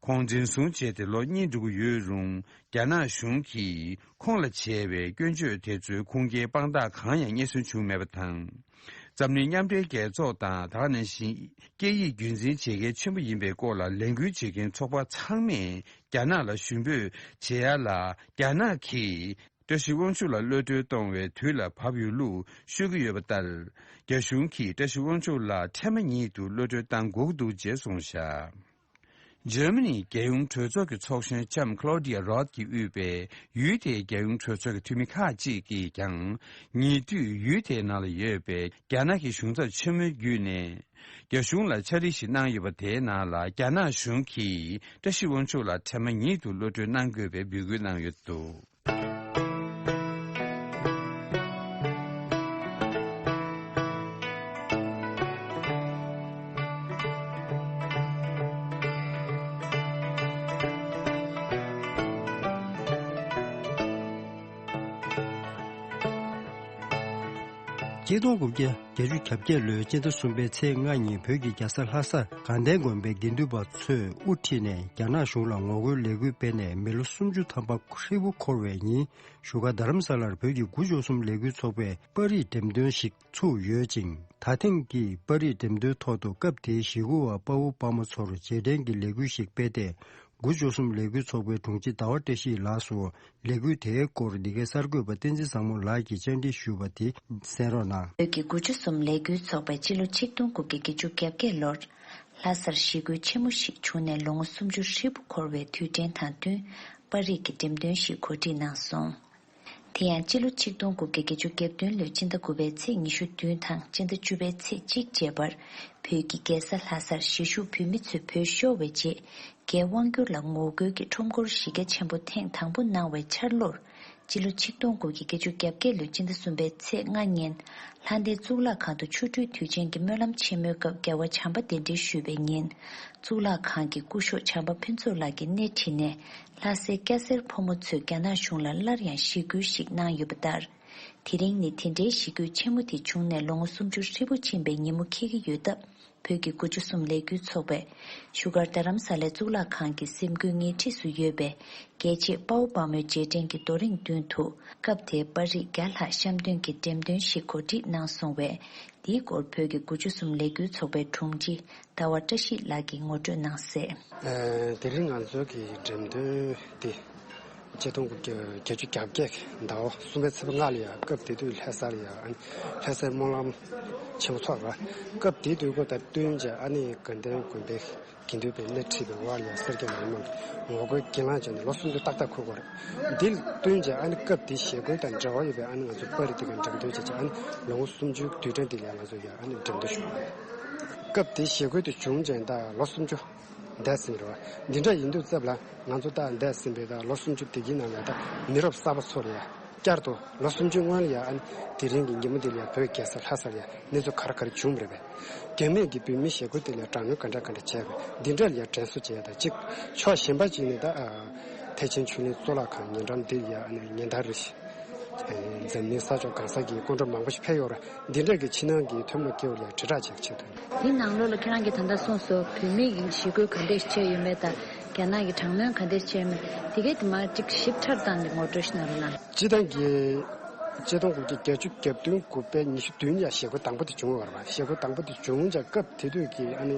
ཁོང་འཛིན་བཟུང་བྱས་ཏེ་ལོ་གཉིས་འགྲོ་གི་ཡོད་རུང་། རྒྱ་ནག་གཞུང་གིས་ཁོང་ལ་བྱས་པའི་སྐྱོན་བརྗོད་དེ་ཚོའི་ཁུངས་སྐྱེལ་དཔང་རྟགས་གང་ཡང་རྙེད་སོན་བྱུང་མེད་པ་དང་། འཛམ་གླིང་མཉམ་འབྲེལ་རྒྱལ་ཚོགས་དང་། ད་ག་ནང་བཞིན་སྐད་ཡིག་རྒྱུན་འཛིན་བྱེད་མཁན་ཆེན་པོ་ཡིན་པའི་སྐོར་ལ་ལས་འགུལ་བྱེད་མཁན་ཚོགས་པ་ཚང་མས་རྒྱ་ནག་ལ་ཞུ་འབོད་བྱེད་ཡ་ལ། རྒྱ་ནག་གིས་བཀྲ་ཤིས་དབང་ཕྱུག་ལ་གློད་གྲོལ་གཏོང་བའི་དུས་ལ་བབ་ཡོད་ལུགས་ཤོད་ཀྱི་ཡོད་པ་ལྟར། རྒྱ་གཞུང་གིས་བཀྲ་ཤིས་དབང་ཕྱུག་ལ་ཁྲལ་མ་ཉིད་དུ་གློད་གྲོལ་གཏང་དགོས་ཀྱི་འདུག་ཅེས་གསུངས་བཞག་འཇར་མ་ནིའི་རྒྱལ་ཡོངས་གྲོས་ཚོགས་ཀྱི་ཚོགས་གཞོན་ལྕམ་Claudia Roth གིས་དབུས་པའི་ཡུལ་དེའི་རྒྱལ་ཡོངས་གྲོས་ཚོགས་ཀྱི་འཐུས་མི་ཁག་ཅིག་གིས་ཀྱང་། ཉེ་དུས་ཡུལ་དེའི་ནང་ལ་ཡོད་པའི་རྒྱ་ནག་གི་གཞུང་ཚབ་ཆེན་མོའི་བརྒྱུད་ནས། རྒྱ་གཞུང་ལ་ཕྱག་བྲིས་ཤིག་གནང་ཡོད་པ། དེའི་ནང་ལ་རྒྱ་ནག་གཞུང་གིས་བཀྲ་ཤིས་དབང་ཕྱུག་ལ་ཁྲལ་མ་ཉིད་དུ་གློད་གྲོལ་གནང་དགོས་པའི་འབོད་སྐུལ་གནང་ཡོད་འདུག་ཆིག་སྟོང་དགུ་བརྒྱ་བརྒྱད་ཅུ་གྱ་བརྒྱད་ལོའི་སྤྱི་ཟླ་གསུམ་པའི་ཚེས་ལྔ་ཉིན་བོད་ཀྱི་རྒྱལ་ས་ལྷ་སར་དགའ་ལྡན་དགོན་པའི་དགེ་འདུན་པ་ཚོས་དབུ་ཁྲིད་ནས་རྒྱ་ནག་གཞུང་ལ་ངོ་རྒོལ་ལས་འགུལ་སྤེལ་ནས་མི་ལོ་སུམ་ཅུ་ཐམ་པ་ཧྲིལ་པོ་འཁོར་བའི་ཉིན། བཞུགས་སྒར་རྡ་རམ་ས་ལར་བོད་ཀྱི་དགུ་བཅུ་གསུམ་ལས་འགུལ་ཚོགས་པས་པར་རིས་འགྲེམས་སྟོན་ཞིག་ཚུགས་ཡོད་ཅིང་། ད་ཐེངས་ཀྱི་པར་རིས་འགྲེམས་སྟོན་ཐོག་ཏུ་སྐབས་དེའི་ཞི་རྒོལ་བ་དཔའ་བོ་དཔའ་མོ་ཚོར་རྗེས་དྲན་གྱི་ལས་འགུལ་ཞིག་སྤེལ་ཏེ། དགུ་བཅུ་གསུམ་ལས་འགུལ་ཚོགས་པའི་དྲུང་ཆེ་ཟླ་བ་བཀྲ་ཤིས་ལགས་སུ་ལས་འགུལ་དེའི་སྐོར་འདི་གའི་གསར་འགོད་པ་བསྟན་འཛིན་བཟང་མོ་ལགས་ཀྱིས་བཅར་འདྲི་ཞུས་པ་དེ་གསན་རོགས་གནང་། བོད་ཀྱི་དགུ་བཅུ་གསུམ་ལས་འགུལ་ཚོགས་པས་སྤྱི་ལོ་ཆིག་སྟོང་དགུ་བརྒྱ་བརྒྱད་ཅུ་གྱ་བརྒྱད་ལོར་ལྷ་སར་ཞི་རྒོལ་ཆེན་མོ་ཞིག་བྱུང་ནས་ལོ་ངོ་སུམ་ཅུ་ཧྲིལ་པོ་འཁོར་བའི་དུས་དྲན་དང་བསྟུན་པར་རིས་ཀྱི་འགྲེམས་སྟོན་ཞིག་གོ་སྒྲིག་གནང་སོང་། དེ་ཡང་སྤྱི་ལོ་ཆིག་སྟོང་དགུ་བརྒྱ་བརྒྱད་ཅུ་གྱ་བདུན་ལོའི་སྤྱི་ཟླ་དགུ་པའི་ཚེས་ཉི་ཤུ་བདུན་དང་སྤྱི་ཟླ་བཅུ་པའི་ཚེས་གཅིག་བཅས་པར་བོད་ཀྱི་རྒྱལ་ས་ལྷ་སར་གཞིས་བཞུགས་བོད་མི་ཚོས་བོད་ཤོར་བའི་རྗེས་རྒྱའི་དབང་བསྒྱུར་ལ་ངོ་རྒོལ་གྱི་ཁྲོམ་སྐོར་གཞི་རྒྱ་ཆེན་པོ་ཐེངས་དང་པོ་གནང་བའི་འཆར་ལོར། སྤྱི་ལོ་ཆིག་སྟོང་དགུ་བརྒྱ་བརྒྱད་ཅུ་གྱ་བརྒྱད་ལོའི་སྤྱི་ཟླ་གསུམ་པའི་ཚེས་ལྔ་ཉིན་ལྷ་ལྡན་གཙུག་ལག་ཁང་དུ་ཆོ་འཕྲུལ་དུས་ཆེན་གྱི་སྨོན་ལམ་ཆེན་མོའི་སྐབས་རྒྱལ་བ་བྱམས་པ་གདན་འདྲེན་ཞུས་པའི་ཉིན། གཙུག་ལག་ཁང་གི་སྐུ་ཞབས་བྱམས་པ་ཕུན་ཚོགས་ལགས་ཀྱིས་སྣེ་ཁྲིད་ནས་ལྷ་སའི་སྐྱ་སེར་ཕོ་མོ་ཚོས་རྒྱ་ནག་གཞུང་ལ་སླར་ཡང་ཞི་རྒོལ་ཞིག་གནང་ཡོད་པ་ལྟར། དེ་རིང་ནི་དེ་འདྲའི་ཞི་རྒོལ་ཆེན་མོ་དེ་བྱུང་ནས་ལོ་ངོ་སུམ་ཅུ་ཧྲིལ་པོ་ཕྱིན་པའི་ཉིན་མོ་འཁེལ་གྱི་ཡོད་སྟབས། བོད་ཀྱི་དགུ་བཅུ་གསུམ་ལས་འགུལ་ཚོགས་པས་བཞུགས་སྒར་རྡ་རམ་ས་ལའི་གཙུག་ལག་ཁང་གི་གཟིམ་དགོན་ཉེ་འཁྲིས་སུ་ཡོད་པའི་རྒྱལ་གཅེས་དཔའ་བོ་དཔའ་མོའི་རྗེས་དྲན་གྱི་རྡོ་རིང་མདུན་དུ་སྐབས་དེའི་པར་རིས་བརྒྱ་ལྷག་བཤམས་སྟོན་གྱི་འགྲེམས་སྟོན་ཞིག་གོ་སྒྲིག་གནང་སོང་བས། འདིའི་སྐོར་བོད་ཀྱི་དགུ་བཅུ་གསུམ་ལས་འགུལ་ཚོགས་པའི་དྲུང་ཆེ་ཟླ་བ་བཀྲ་ཤིས་ལགས་ཀྱིས་ངོ་སྤྲོད་གནང་གསལ། ཨ། དེ་རིང་ང་ཚོ་གི་འགྲེམས་སྟོན་འདི་ཆིག་སྟོང་དགུ་བརྒྱ་བརྒྱད་ཅུ་གྱ་བརྒྱད་ཟླ་བ་གསུམ་པའི་ཚེས་པ་ལྔ་ལ་ཡང་སྐབས་དེ་དུས་ལྷ་སར་ཡང་ལྷ་སའི་སྨོན་ལམ་ཆེན་པོ་ཚོགས་པ། སྐབས་དེ་དུས་ཁོ་དང་བསྟུན་བྱས་ཨ་ནི་དགའ་ལྡན་དགོན་པའི་དགེ་འདུན་པའི་སྣེ་ཁྲིད་པའི་འོག་ལ་ཡང་སེར་སྐྱ་མི་མང་གིས་ངོ་རྒོལ་གྱེན་ལངས་བྱས་ནས་ལོ་སུམ་ཅུ་ཏག་ཏག་འཁོར་བ་རེད། འདི་ལ་བསྟུན་བྱས་ཨ་ནི་སྐབས་དེའི་ཞི་རྒོལ་དང་འབྲེལ་བ་ཡོད་པའི་ཨ་ནི་ང་ཚོ་པར་རིས་དེ་ག་འགྲེམས་སྟོན་བྱས་བྱས་ཨ་ནི་ལོ་ངོ་སུམ་ཅུའི་དུས་དྲན་དེ་ལ་ཡང་ང་ཚོ་ཡང་ཨ་ནི་འགྲེམས་སྟོན་ཞུ་བ་རེད། སྐབས་དེའི་ཞི་རྒོལ་དེ་བྱུང་བྱས་ད་ལོ་སུམ་ཅུ་འདས་ཟིན་རེད་བ། འདི་འདྲ་ཡིན་དུས་ཙམ་ལ་ང་ཚོ་ད་འདས་ཟིན་པའི་ད་ལོ་སུམ་ཅུ་དེ་གི་ནང་ལ་ད་མི་རབས་གསར་པ་ཚོ་ལ་ཡང་བསྐྱར་དུ་ལོ་སུམ་ཅུ་སྔོན་ལ་ཡང་ཨ་ནི་དེ་རིང་གི་ཉིན་མོ་འདི་ལ་ཡང་བོད་རྒྱལ་ས་ལྷ་སར་ཡང་གནས་ཚུལ་ག་རེ་ག་རེ་བྱུང་བ་རེད་པས། རྒྱ་མིས་ཀྱིས་བོད་མིའི་ཞི་རྒོལ་དེ་ལ་དྲག་གནོན་ག་འདྲ་ག་འདྲ་བྱས་པས་འདི་འདྲ་ལ་ཡང་དྲན་གསོ་བྱས་དང་གཅིག་ཕྱོགས་གཞན་པ་གཅིག་ནས་ད་ཨ་ཐེག་ཆེན་ཆོས་གླིང་གཙུག་ལག་ཁང་ཉེ་འགྲམ་འདི་ལ་ཡང་ཨ་ནི་ཉེ་འདབས་རེ་ཞིག་འཛམ་གླིང་ས་ཕྱོགས་གང་ས་གི་སྐུ་འགྲོ་མང་པོ་ཞིག་ཕེབས་ཡོད་རེད། འདི་འདྲ་གི་ཕྱི་ནང་གི་ཐུན་མོང་སྐྱེ་བོ་ལ་དྲིལ་བསྒྲགས་བྱེད་ཆེད་དུ། འདི་ནང་ལོགས་ལ་ཁྱེད་རང་གིས་ད་ལྟ་གསུངས་སོ། བོད་མི་གི་ཞི་རྒོལ་ག་འདྲས་བྱས་ཡོད་མེད་དང་རྒྱ་ནག་གི་དྲག་གནོན་ག་འདྲས་བྱས་ཡོད་མེད་དེ་གའི་དེ་མར་ཅིག་ཞིབ་ཕྲ་བཏང་ནས་ངོ་སྤྲོད་ཞིག་གནང་རོགས་གནང་། སྤྱི་བཏང་གི་ཆིག་སྟོང་དགུ་བརྒྱ་བརྒྱད་ཅུ་གྱ་བདུན་དགུ་པའི་ཉི་ཤུ་བདུན་ཡ་ཞི་རྒོལ་དང་པོ་དེ་བྱུང་བ་རེད་པ། ཞི་རྒོལ་དང་པོ་དེ་བྱུང་ཙང་སྐབས་དེ་དུས་ཀྱི་ཨ་ནི་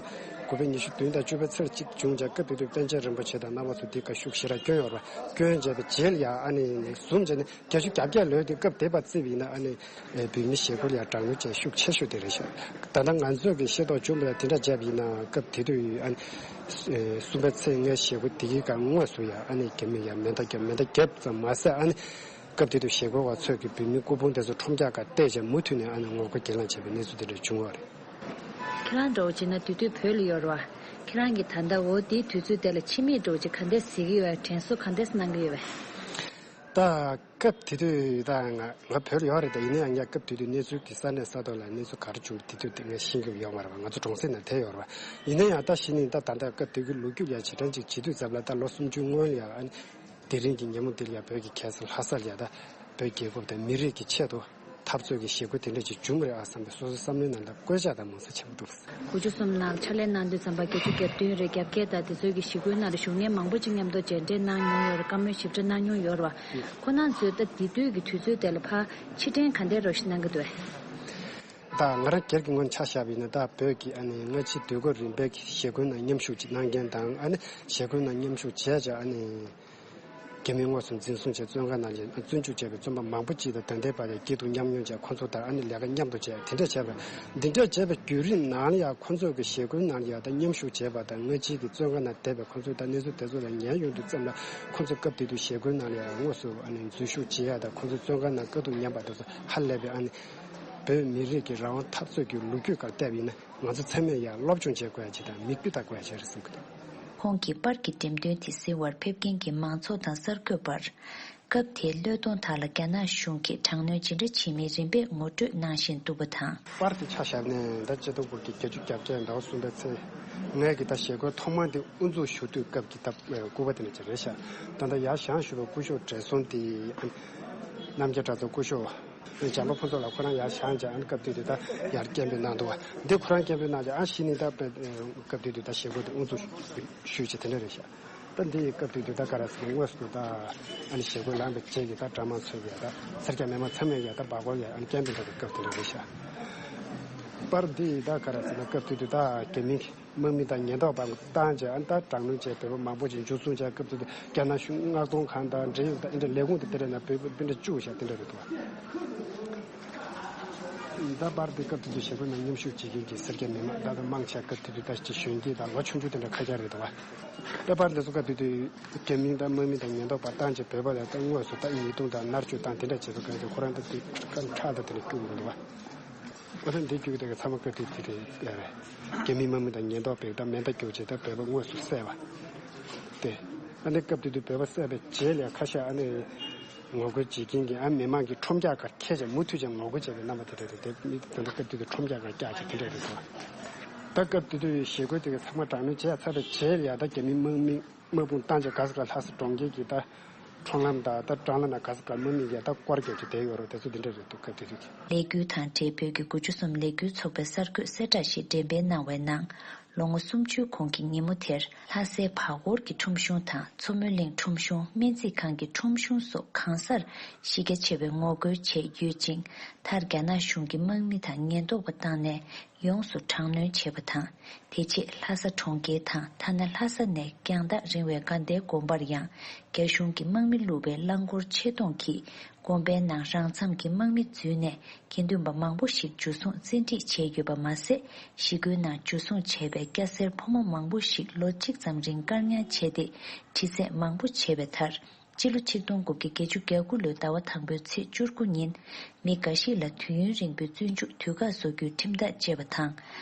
དགུ་པའི་ཉི་ཤུ་བདུན་དང་བཅུ་པའི་ཚེས་གཅིག་བྱུང་ཙང་སྐབས་དེ་དུས་པཎ་ཆེན་རིན་པོ་ཆེ་དང་རྣམ་པ་ཚོ་དེ་ག་ཤུགས་ཞེ་དྲག་བསྐྱོན་ཡོད་རེད་པ། བསྐྱོན་བྱས་པའི་རྗེས་ལ་ཡ་ཨ་ནི་བཟུང་བྱས་ནས། བརྒྱད་ཅུ་གྱ་བརྒྱད་ལོའི་དུས་སྐབས་དེ་བར་བརྩིས་པ་ཡིན་ན་ཨ་ནི་བོད་མི་ཞི་རྒོལ་ཡང་དྲག་གནོན་བྱས་ཤུགས་ཆེ་ཤོས་དེ་རེད་ཤག་ད་ལྟ་ང་ཚོས་ཀྱི་ཤེས་རྟོགས་བྱུང་བ་དེ་འདྲ་བྱས་པ་ཡིན་ན་སྐབས་དེ་དུས་ཨ་ནི་གསུམ་པའི་ཚེས་ལྔའི་ཞི་རྒོལ་དེ་གའི་སྔོན་སུ་ཡང་ཨ་ནི་རྒྱ་མི་ཡང་མེ་མདའ་བརྒྱབ། མེ་མདའ་བརྒྱབ་ཙམ་མ་ཟད་ཨ་ནི་སྐབས་དེ་དུས་ཞི་རྒོལ་བ་ཚོས་ཀྱི་བོད་མིའི་སྐུ་ཕུང་དེ་ཚོ་ཁྲོམ་རྒྱག་ག་གཏད་བྱས་མུ་མཐུད་ནས་ཨ་ནི་ངོ་རྒོལ་གྱེན་ལངས་བྱས་པའི་གནས་ཚུལ་དེ་འདྲ་བྱུང་བ་རེད། ཁྱེད་རང་འདྲ་བོ་བྱས་ན་དེ་དུས་བོད་ལ་ཡོད་རེད་པ། ཁྱེད་རང་གིས་ད་ལྟ་འོ་དེའི་དུས་ཚོད་དེ་ལ་ཕྱི་མིག་འདྲ་བོ་ཅིག་ག་འདྲས་གཟིགས་ཀྱི་ཡོད་པ། དྲན་གསོ་ག་འདྲས་གནང་གི་ཡོད་པ། ད་སྐབས་དེ་དུས་ད་ང་ང་བོད་ལ་ཡོད་རེད། ད་ཡིན་ན་ཡང་ངས་སྐབས་དེ་དུས་གནས་ཚུལ་གྱི་ས་གནས་ས་ཐོག་ལ་གནས་ཚུལ་ག་རེ་བྱུང་དེ་དུས་དེ་ངས་ཤེས་ཀྱི་ཡོད་མ་རེད་པ། ང་ཚོ་གྲོང་གསེབ་ནང་བསྡད་ཡོད་རེད་པ། ཡིན་ན་ཡང་ད་གཞི་ནས་ད་ད་ལྟ་སྐབས་དེ་གི་ལོ་རྒྱུས་ལ་ཡང་བྱེད་སྟངས་ཅིག་བྱེད་དུས་ཙམ་ལ་ད་ལོ་སུམ་ཅུ་སྔོན་ལ་ཡང་ཨ་ནི་དེ་རིང་གི་ཉིན་མོ་འདི་ལ་ཡང་བོད་ཀྱི་རྒྱལ་ས་ལྷ་སར་ཡང་ད་བོད་རྒྱལ་ཁབ་དང་མི་རིགས་ཀྱི་ཆེད་དུ་འཐབ་རྩོད་ཀྱི་ཞི་རྒོལ་དེ་འདྲ་ཅིག་བྱུང་རེད་ཨ་བསམ་པའི་སོ་སོའི་བསམ་བློའི་ནང་ལ་བཀོད་ཆག་དང་མང་ས་ཆེན་པོ་འདུག་དགུ་བཅུ་གསུམ་ནང་ཕྱག་ལས་གནང་དུས་ཙམ་པ་བརྒྱད་ཅུ་གྱ་བདུན་རེད། གྱ་བརྒྱད་དང་དེ་ཚོའི་གི་ཞི་རྒོལ་ནང་ལ་བཞུགས་མཁན་མང་པོ་ཅིག་མཉམ་དུ་མཇལ་འཕྲད་གནང་མྱོང་ཡོད་རེད། བཀའ་མོལ་ཞིབ་ཕྲ་གནང་མྱོང་ཡོད་རེད་པ། ཁོང་རྣམ་ཚོས་ད་དེ་དུས་ཀྱི་དུས་ཚོད་དེ་ལ་ཕར་ཕྱིར་དྲན་ག་འདྲས་རོགས་ཞིག་གནང་གི་འདུག་པས། ད་ང་རང་སྒེར་གྱི་ངོས་ནས་ཆ་བཞག་པ་ཡིན་ན་ད་བོད་ཀྱི་ཨ་ནི་སྔ་ཕྱི་དུས་འཁོར་རིམ་པའི་གི་ཞི་རྒོལ་ནང་མཉམ་ཞུགས་ཅིག་གནང་མཁན་དང་ཨ་ནི་ཞི་རྒོལ་ནང་མཉམ་ཞུགས་བྱས་ཙང་ཨ་ནི། རྒྱ་མིའི་དངོས་སུ་འཛིན་བཟུང་བྱས་བཙོན་ཁང་ནང་ལ་བཙོན་འཇུག་བྱས་པའི་བཙོན་པ་མང་པོ་ཅིག་དང་ད་ལྟའི་བར་ཡང་སྐྱིད་སྡུག་མཉམ་མྱོང་བྱས་ཁོང་ཚོ་དང་ཨ་ནི་ལས་ཀ་མཉམ་དུ་བྱས་དེ་འདྲ་བྱས་པ། འདི་འདྲ་བྱས་པའི་བརྒྱུད་རིམ་ནང་ལ་ཡང་ཁོང་ཚོ་གི་ཞི་རྒོལ་ནང་ལ་ཡང་ད་མཉམ་ཞུགས་བྱས་པ་དང་སྔ་ཕྱི་གི་བཙོན་ཁང་ནང་བསྡད་པའི་ཁོང་ཚོའི་ད་གནས་ཚུལ་དེ་ཚོ་ལ་ཉན་ཡོང་དུས་ཙམ་ལ་ཁོང་ཚོ་སྐབས་དེ་དུས་ཞི་རྒོལ་ནང་ལ་ཡང་དངོས་སུ་ཨ་ནི་འཛུལ་ཞུགས་བྱེད་ཡ་དང་ཁོང་ཚོ་བཙོན་ཁང་ནང་དཀའ་སྡུག་མྱངས་པ་དེ་ཚོ་ཧ་ལས་པའི་ཨ་ནི་བོད་མི་རིགས་ཀྱི་རང་དབང་འཐབ་རྩོད་ཀྱི་ལོ་རྒྱུས་སྒང་བལྟས་པ་ཡིན་ན། ང་ཚོ་ཚང་མས་ཡང་སློབ་སྦྱོང་བྱེད་དགོས་ཡ་ཅིག་དང་མིག་དཔེ་ལྟ་དགོས་ཡ་ཅིག་རེད་བསམ་གྱི་འདུག་ཁོང་གི་པར་གྱི་འགྲེམས་སྟོན་དེ་གཟིགས་པར་ཕེབས་མཁན་གྱི་མང་ཚོགས་དང་གསར་འགོད་པར། སྐབས་དེའི་བློས་གཏོང་དག་ལ་རྒྱ་ནག་གཞུང་གིས་དྲག་གནོན་ཇི་འདྲ་བྱེད་མིན་རིམ་པས་ངོ་སྤྲོད་གནང་བཞིན་འདུག་པ་དང་། པར་དེ་ཆ་བཞག་ནས་ཟླ་བཅུ་དང་པོ་གི་བརྒྱད་ཅུ་གྱ་བརྒྱད་ཟླ་བ་གསུམ་པའི་ཚེ། ངས་ཀྱི་ད་ཞི་རྒོལ་ཐོག་མ་འདི་དབུ་འཛུགས་ཞུ་དུས་སྐབས་ཀྱི་ད་སྐུ་པར་དེ་འདྲ་ཅིག་རེད་ཤག་ད་ལྟ་ཡར་བཞེངས་བཞུགས་པའི་སྐུ་ཞབས་བགྲེས་སོང་དེ་རྣམ་རྒྱལ་གྲྭ་ཚང་སྐུ་ཞབས། བྱམས་པ་ཕུན་ཚོགས་ལགས་ཁོ་རང་ཡར་བཞེངས་བྱས་ཨ་ནི་སྐབས་དེ་དུས་ད་ཡར་སྐད་འབོད་གནང་འདུག་བ། འདི་ཁོ་རང་སྐད་འབོད་གནང་བྱས་ཨ་གཞི་ནས་ད་དཔེ་སྐབས་དེ་དུས་ད་ཞེ་དགུ་དེ་དབུ་འཛུགས་ཞུས་བྱས་དེ་འདྲ་རེད་ཤག་ད་འདི་ཡི་སྐབས་དེ་དུས་ད་ག་རེ་ཟེར་ན་དངོས་སུ་ད་ཨ་ནི་ཞེ་དགུ་ལངས་པའི་རྗེས་ཀྱི་ད་གྲྭ་མང་ཚོས་ཀྱི་ད་སེར་སྐྱ་མི་མང་ཚང་མས་ཀྱི་ད་སྦ་སྐོར་ཡ་ཨ་ནི་སྐད་འབོད་འདྲ་བའི་སྐབས་དེ་འདྲ་རེད་ཤག་པར་འདི་ཡི་ད་ག་རེ་ཟེར་ན་སྐབས་དེ་དུས་ད་རྒྱ་མི་དམག་མི་དང་ཉེན་རྟོག་པ་བཏང་བྱས་ཨ་ནི་ད་དྲག་གནོན་བྱས་བོད་པ་མང་པོ་ཅིག་འཇུ་བཟུང་བྱས། སྐབས་དེ་དུས་རྒྱ་ནག་གཞུང་མངགས་གཏོང་ཁང་དང་འབྲེལ་ཡོད་ད་ཨེ་འདྲ་ལས་ཁུངས་དེ་དེ་རེད་ན་བོད་པ་སྤུན་ཟླ་བཅུ་བཞག་དེ་འདྲ་རེད་འདུག་བ། ད་པར་དེ་སྐབས་དེ་དུས་ཞེ་དགུ་ནང་མཉམ་ཞུགས་བྱེད་མཁན་གྱི་སེར་སྐྱ་མི་མང་ད་དུང་མང་ཆེ་སྐབས་དེ་དུས་ད་ཅི་གཞོན་སྐྱེས་དང་ལོ་ཆུང་ཆུང་དེ་འདྲ་ཁ་ཤས་རེད་འདུག་བ། ད་པར་དེ་ཚོ་སྐབས་དེ་དུས་རྒྱ་མི་དང་དམག་མི་དང་ཉེན་རྟོག་པ་བཏང་བྱས་བོད་པ་ལ་ད་དངོས་སུ་ད་ཉེས་རྡུང་དང་མནར་གཅོད་བཏང་དེ་འདྲ་བྱེད་པའི་སྐབས་དེ་ཁོ་རང་ད་དེ་སྐབས་ཁྲག་ད་དེ་འདྲ་སྐྱུག་འདུག་བ། ཨོ་ད་འདི་རྒྱུགས་དེ་གི་ཚང་མ་བཀའ་ཁྲིད་དེ་རེད་ཡ་རེད། རྒྱ་མི་དམག་མི་དང་ཉེན་རྟོག་པས་ད་མེ་མདའ་རྒྱུགས་བྱས་ད་བོད་པ་དངོས་སུ་བསད་པ། དེ། ཨ་ནི་སྐབས་དེ་དུས་བོད་པ་བསད་པའི་རྗེས་ལ་ཁ་ཤས་ཨ་ནི་ངོ་རྒོལ་བྱེད་མཁན་གྱི་ཨ་མི་མང་གི་ཁྲོམ་རྒྱག་གར་འཁྱེར་བྱས་མུ་མཐུད་ཅིག་ངོ་རྒོལ་བྱས་པའི་རྣམ་པ་དེ་འདྲ་རེད་དེ་མི་དེ་འདྲ་སྐབས་དེ་དུས་ཁྲོམ་རྒྱག་གར་བཀྱགས་བྱས་དེ་འདྲ་རེད་འདུག་ད་སྐབས་དེ་དུས་ཞེ་རྒོལ་དེ་གི་ཚང་མ་དྲག་གནོན་བྱས་ཚར་བའི་རྗེས་ལ་ཡ་ད་རྒྱ་མི་དམག་མི། དམག་དཔུང་བཏང་རྗེས་ག་ས་ག་ལྷ་ས་གྲོང་ཁྱེར་གྱི་ད་ཁྲོམ་ལམ་དང་ད་འགྲམ་ལ་ན་ག་ས་ག་དམག་མི་ཡ་ད་སྐོར་རྒྱབ་ཀྱི་བསྡད་ཡོད་རེད། དེ་ཚོ་འདི་འདྲ་རེད་འདུག་སྐབས་དེ་དུས་ཀྱི། ལས་འགུལ་དང་འབྲེལ་བོད་ཀྱི་དགུ་བཅུ་གསུམ་ལས་འགུལ་ཚོགས་པས་གསར་འགོད་གསལ་བསྒྲགས་ཤིག་འགྲེམས་སྤེལ་གནང་བའི་ནང་། ལོ་ངོ་སུམ་ཅུའི་གོང་གི་ཉིན་མོ་དེར་ལྷ་སའི་བར་སྐོར་གྱི་ཁྲོམ་གཞུང་དང་མཚོ་མོ་གླིང་ཁྲོམ་གཞུང་སྨན་རྩིས་ཁང་གི་ཁྲོམ་གཞུང་སོགས་གང་སར་གཞི་རྒྱ་ཆེ་བའི་ངོ་རྒོལ་བྱས་ཡོད་ཅིང་། མཐར་རྒྱ་ནག་གཞུང་གིས་དམག་མི་དང་ཉེན་རྟོག་པ་བཏང་ནས། ཡོངས་སུ་དྲག་གནོན་བྱས་པ་དང་། དེ་རྗེས་ལྷ་ས་གྲོང་ཁྱེར་དང་ཐ་ན་ལྷ་ས་ནས་རྒྱང་ཐག་རིང་བའི་དགའ་ལྡན་དགོན་པར་ཡང་རྒྱ་གཞུང་གིས་དམག་མི་བླུགས་པའི་རླངས་འཁོར་ཆེད་གཏོང་གིས་དགོན་པའི་ནང་རང་འཚམ་གྱི་དམག་མི་འཛུལ་ནས་དགེ་འདུན་པ་མང་པོ་ཞིག་འཇུ་བཟུང་བཙན་ཁྲིད་བྱས་ཡོད་པ་མ་ཟད། གཞིས་ཁུལ་ནང་འཇུ་བཟུང་བྱས་པའི་སྐྱ་སེར་ཕོ་མོ་མང་པོ་ཞིག་ལོ་གཅིག་ཙམ་རིང་བཀག་ཉར་བྱས་ཏེ་དྲི་རྩད་མང་པོ་བྱས་པའི་མཐར། སྤྱི་ལོ་ཆིག་སྟོང་དགུ་བརྒྱ་བརྒྱད་ཅུ་གྱ་དགུ་ལོའི་ཟླ་བ་དང་པོའི་ཚེས་བཅུ་དགུ་ཉིན། མི་འགའ་ཞིག་ལ་དུས་ཡུན་རིང་པོའི་བཙོན་འཇུག་དུས་བཀག་བཟོ་རྒྱུའི་ཁྲིམས་ཐག་བཅད་པ་དང་།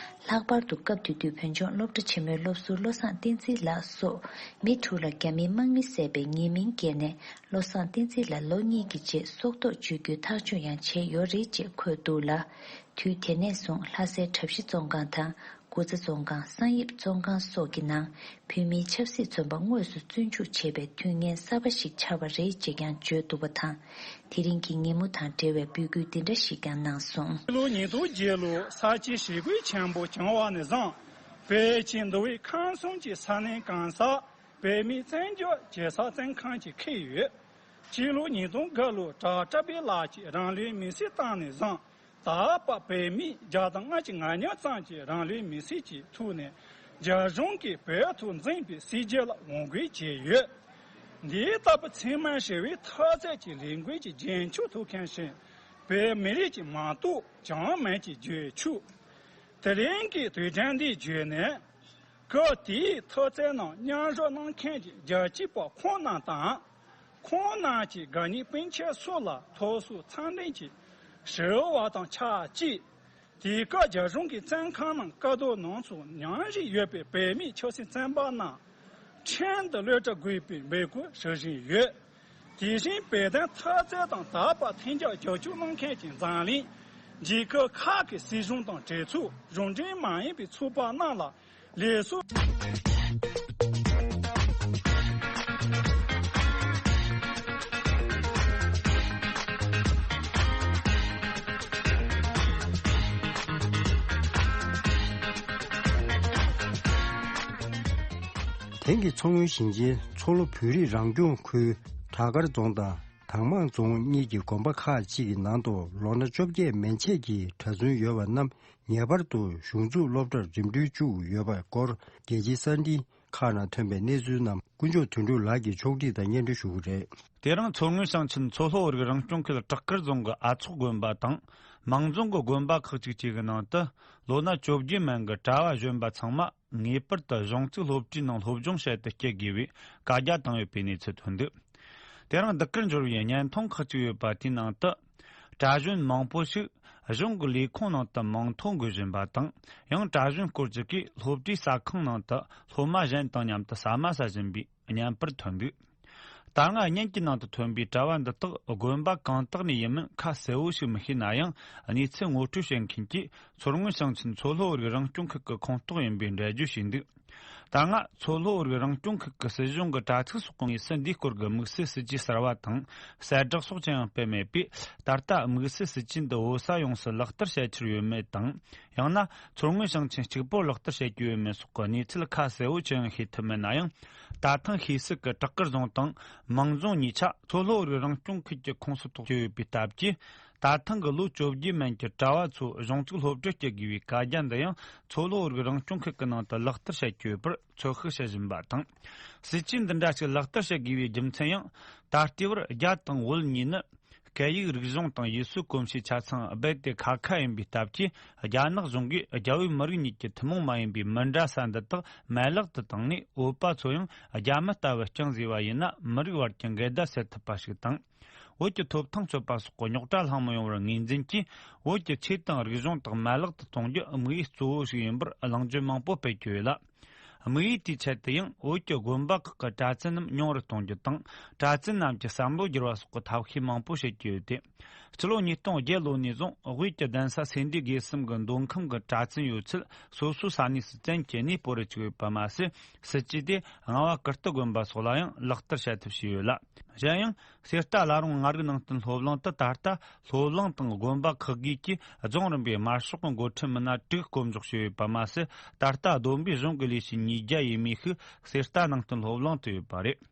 ལྷག་པར་དུ་སྐབས་དེ་དུས་བོད་ལྗོངས་སློབ་གྲྭ་ཆེན་མོའི་སློབ་ཟུར་བློ་བཟང་བསྟན་འཛིན་ལགས་སོགས་མི་དྲུག་ལ་རྒྱ་མིའི་དམག་མི་བསད་པའི་ཉེས་མིང་བཀལ་ནས་བློ་བཟང་བསྟན་འཛིན་ལ་ལོ་གཉིས་ཀྱི་རྗེས་སྲོག་ཐོག་གཅོད་རྒྱུའི་ཐག་གཅོད་ཡང་བྱས་ཡོད་རེད་ཅེས་འཁོད་འདུག་ལ། དུས་དེ་ནས་བཟུང་ལྷ་སའི་གྲྭ་བཞི་བཙོན་ཁང་དང་། དགུ་ཚ་བཙོན་ཁང་། གསང་ཡིབ་བཙོན་ཁང་སོགས་ཀྱི་ནང་བོད་མིའི་ཆབ་སྲིད་བཙོན་པ་དངོས་སུ་བཙོན་འཇུག་བྱས་པའི་དུས་ངན་གསར་པ་ཞིག་ཆགས་པ་རེད་ཅེས་ཀྱང་བརྗོད་འདུག་པ་དང་། དེ་རིང་གི་ཉིན་མོ་དང་འབྲེལ་བའི་འབོད་སྐུལ་འདི་འདྲ་ཞིག་ཀྱང་གནང་སོང་། ཕྱི་ལོ་ཉིས་སྟོང་བརྒྱད་ལོར་ས་བྱི་ཞི་རྒོལ་ཆེན་པོ་བྱུང་བ་ནས་བཟུང་བོད་ཀྱི་འདུལ་བའི་ཁམས་གསུམ་གྱི་ས་གནས་གང་སར་བོད་མིའི་བཙན་བྱོལ་གྱི་ས་བཙོན་ཁང་ཅིག་འཁེལ་ཡོད། ཕྱི་ལོ་ཉིས་སྟོང་དགུ་ལོར་བྲག་བཀྲ་བྷེ་ལགས་ཀྱིས་རང་ལུས་མེར་སྲེག་བཏང་ནས་བཟུང་། ད་བར་བོད་མི་བརྒྱ་དང་ལྔ་བཅུ་ང་གཉིས་ཙམ་གྱིས་རང་ལུས་མེར་སྲེག་གི་ཐོག་ནས་རྒྱ་གཞུང་གིས་བོད་ཐོག་འཛིན་པའི་སྲིད་བྱུས་ལ་ངོ་རྒོལ་བྱས་ཡོད། འདི་ལྟ་བུ་འཚེ་མེད་ཞི་བའི་འཐབ་རྩོད་ཀྱི་ལས་འགུལ་གྱི་རྒྱན་ཆོས་ཐོག་མཁན་ཞིག་བོད་མི་རིགས་ཀྱི་མ་གཏོགས་ཅང་མེད་ཅེས་བརྗོད་ཆོག་དེ་རིང་གི་དུས་དྲན་འདིའི་བརྗོད་ནས། སྐབས་དེའི་འཐབ་རྩོད་ནང་མཉམ་ཞུགས་གནང་མཁན་གྱི་རྒྱལ་གཅེས་པ་ཁོང་རྣམས་དང་། ཁོང་རྣམས་ཀྱི་དགའ་ཉེ་སྤུན་མཆེད་སོགས་ལ་ཐུགས་གསོ་འཚམས་འདྲི་ཞུ་བ་དང་ཆབས་ཅིག་དེའི་སྐབས་རྒྱ་གཞུང་གིས་བཙོན་ཁང་ནང་དཀའ་སྡུག་མྱོང་ཚུལ་ཉམས་བཞེས་ཡོད་པའི་བོད་མི་ཆབ་སྲིད་བཙོན་པ་རྣམས་ཁྲིམས་དང་བློ་གྲོས་དགོས་པའི་འབོད་སྐུལ་ཞུ་བཞིན་ཡོད། དེ་བཞིན་བོད་དོན་འཐབ་རྩོད་དང་དར་བར་མཐུན་རྐྱབ་རྒྱབ་སྐྱོར་གནང་མཁན་གྱི་འཛམ་གླིང་རྒྱལ་ཁབ་ཁག་གི་སྲིད་གཞུང་དང་གྲོས་ཚོགས། གཞུང་འབྲེལ་མ་ཡིན་པའི་ཚོགས་པ་རྣམས་ལ་ལེགས་སོ། དེང་གི་མཚོ་སྔོན་ཞིང་ཆེན་མཚོ་ལྷོ་བོད་རིགས་རང་སྐྱོང་ཁུལ་བྲག་དཀར་རྫོང་དང་དྭངས་མང་རྫོང་གཉིས་ཀྱི་དགོན་པ་ཁག་ཅིག་གི་ནང་དུ་ལོ་ན་བཅོ་བརྒྱད་མན་ཆད་ཀྱི་གྲྭ་བཙུན་ཡོད་པ་རྣམས་ངེས་པར་དུ་གཞུང་འཛུགས་སློབ་གྲྭར་འགྲིམ་འགྲུལ་བཅུག་ཡོད་པའི་སྐོར་རྒྱལ་སྤྱིའི་གསར་འཕྲིན་ཁག་ནང་ཐོན་པའི་གནས་ཚུལ་རྣམས་དཀོན་མཆོག་དོན་གྲུབ་ལགས་ཀྱིས་ཕྱོགས་སྒྲིག་དང་སྙན་སྒྲོན་ཞུ་གི་རེད། དེ་རིང་མཚོ་སྔོན་ཞིང་ཆེན་མཚོ་ལྷོ་བོད་རིགས་རང་སྐྱོང་ཁུལ་བྲག་དཀར་རྫོང་གི་ཨ་ཚོགས་དགོན་པ་དང་མང་རྫོང་གི་དགོན་པ་ཁག་ཅིག་བཅས་ཀྱི་ནང་དུ་ལོ་ན་བཅོ་བརྒྱད་མན་གྱི་གྲྭ་བ་གཞོན་པ་ཚང་མ་ངེས་པར་དུ་གཞུང་བཙུགས་སློབ་གྲྭའི་ནང་སློབ་སྦྱོང་བྱེད་དུ་སྐྱེལ་དགོས་པའི་བཀའ་རྒྱ་བཏང་ཡོད་པའི་གནས་ཚུལ་ཐོན་འདུག་དེ་རིང་བདག་གིར་འབྱོར་བའི་བརྙན་ཐུང་ཁག་ཅིག་ཡོད་པ་དེའི་ནང་དུ། གྲྭ་གཞོན་མང་པོ་ཞིག་གཞུང་གི་ལས་ཁུངས་ནང་དུ་མིང་ཐོ་འགོད་བཞིན་པ་དང་། ཡང་གྲྭ་གཞོན་སྐོར་ཅིག་གིས་སློབ་གྲྭའི་ཟ་ཁང་ནང་དུ་སློབ་མ་གཞན་དང་མཉམ་དུ་ཟ་མ་ཟ་བཞིན་པའི་བརྙན་པར་ཐོན་འདུག་ད་སྔ་བརྙན་གྱི་ནང་དུ་ཐོན་པའི་གྲྭ་བ་འདི་དག་དགོན་པ་གང་དག་ནས་ཡིན་མིན་ཁ་གསལ་བོ་ཞིག་མི་ཤེས་ན་ཡང་། གནས་ཚུལ་ངོ་སྤྲོད་བྱེད་མཁན་གྱིས་མཚོ་སྔོན་ཞིང་ཆེན་མཚོ་ལྷོ་བོད་རིགས་རང་སྐྱོང་ཁུལ་གྱི་ཁོངས་གཏོགས་ཡིན་པའི་འགྲེལ་བརྗོད་བྱས་འདུག་ད་སྔ་མཚོ་ལྷོ་རིགས་རང་སྐྱོང་ཁུལ་གྱི་སྲིད་གཞུང་གི་དྲ་ཚིགས་སོགས་ཀྱི་ངོས་སུ་འདིའི་སྐོར་གྱི་དམིགས་བསལ་སྲིད་ཇུས་གསར་བ་དང་གསལ་བསྒྲགས་སོགས་ཅི་ཡང་སྤེལ་མེད་པས། ད་ལྟ་དམིགས་བསལ་སྲིད་ཇུས་འདི་བོད་ས་ཡོངས་སུ་ལག་བསྟར་བྱ་འཆར་ཡོད་མེད་དང་། ཡང་ན་མཚོ་སྔོན་ཞིང་ཆེན་གཅིག་པོར་ལག་བསྟར་བྱ་རྒྱུ་ཡོད་མེད་སོགས་ཀྱི་གནས་ཚུལ་ཁ་གསལ་བོ་ཅི་ཡང་ཤེས་ཐུབ་མེད་ན་ཡང་། ད་ཐེངས་ཤེས་གསལ་གྱི་བྲག་དཀར་རྫོང་དང་མང་རྫོང་གཉིས་ཆ་མཚོ་ལྷོ་རིགས་རང་སྐྱོང་ཁུལ་གྱི་ཁོངས་སུ་གཏོགས་ཀྱི་ཡོད་པའི་སྟབས་ཀྱིས། ད་ཐེངས་ཀྱི་ལོ་བཅོ་བརྒྱད་མན་གྱི་གྲྭ་བ་ཚོ་གཞུང་ཚུགས་སློབ་གྲྭར་སྐྱེལ་དགོས་པའི་བཀའ་རྒྱ་འདི་ཡང་མཚོ་ལྷོ་རིགས་རང་སྐྱོང་ཁུལ་གྱི་ནང་དུ་ལག་བསྟར་བྱ་རྒྱུ་ཡོད་པར་ཚོད་དཔག་བྱེད་བཞིན་པ་དང་། སྲིད་ཇུས་འདི་འདྲ་ཞིག་ལག་བསྟར་བྱེད་དགོས་པའི་རྒྱུ་མཚན་ཡང་། ད་ལྟའི་བར་རྒྱ་དང་བོད་གཉིས་ནི། སྐད་ཡིག་རིག་གཞུང་དང་ཡུལ་སྲོལ་གོམས་གཤིས་ཆ་ཚང་རྦད་དེ་ཁ་ཁ་ཡིན་པའི་སྟབས་ཀྱིས། རྒྱ་ནག་གཞུང་གིས་རྒྱ་བོད་མི་རིགས་གཉིས་ཀྱི་ཐུན་མོང་མ་ཡིན་པའི་མི་འདྲ་ས་འདི་དག་མ་ལག་ཏུ་བཏང་ནས། བོད་པ་ཚོ་ཡང་རྒྱ་མི་ལྟ་བུ་རྐྱང་བཟོས་པ་ཡིན་ན། མི་རིགས་བར་གྱི་འགལ་ཟླ་སེལ་ཐུབ་པ་ཞིག་དང་། བོད་ཀྱི་ཐོབ་ཐང་རྩོད་པ་སོགས་ཀྱི་རྙོག་དྲ་ལྷག་མི་ཡོང་བར་ངོས་འཛིན་གྱིས། བོད་ཀྱི་ཆོས་དང་རིག་གཞུང་དག་མ་ལག་ཏུ་གཏོང་རྒྱུ་དམིགས་ཡུལ་གཙོ་བོ་ཞིག་ཡིན་པར་གླེང་བརྗོད་མང་པོ་སྤེལ་གྱི་ཡོད་ལ། དམིགས་ཡུལ་དེའི་ཆེད་དུ་ཡང་བོད་ཀྱི་དགོན་པ་ཁག་གི་གྲྭ་བཙུན་རྣམས་ཉུང་རུ་གཏོང་རྒྱུ་དང་། གྲྭ་བཙུན་རྣམས་ཀྱི་བསམ་བློ་བསྒྱུར་བ་སོགས་ཀྱི་ཐབས་ཤེས་མང་པོ་བྱེད་ཀྱི་ཡོད་དེ། སྤྱི་ལོ་ཉིས་སྟོང་བརྒྱད་ལོ་ནས་བཟུང་བོད་ཀྱི་གདན་ས་སེ་འབྲས་དགེ་གསུམ་གྱི་མདོ་ཁམས་ཀྱི་གྲྭ་བཙུན་ཡོད་ཚད་སོ་སོའི་ས་གནས་སུ་བཙན་བྱས་ནས་སྤོ་རུ་བཅུག་ཡོད་པ་མ་ཟད། སྲིད་ཇུས་དེ་རྔ་བ་ཀིརྟི་དགོན་པ་སོགས་ལ་ཡང་ལག་བསྟར་བྱ་ཐབས་བྱས་ཡོད་ལ། གཞན་ཡང་། གསེར་རྟ་བླ་རུང་ལྔ་རིག་ནང་བསྟན་སློབ་གླིང་དུ་ད་ལྟ་སློབ་གླིང་དང་དགོན་པ་ཁག་བགོས་ཀྱིས་རྫོང་རིམ་པའི་དམར་ཤོག་གི་འགོ་ཁྲིད་མི་སྣ་དྲུག་བསྐོ་འཇོག་བྱས་ཡོད་པ་མ་ཟད། ད་ལྟ་བསྡོམས་པས་གཞུང་གི་ལས་བྱེད་ཉིས་བརྒྱ་ཡས་མས་ཤིག་གསེར་རྟ་ནང་བསྟན་སློབ་གླིང་དུ་ཡོད་པ་རེད།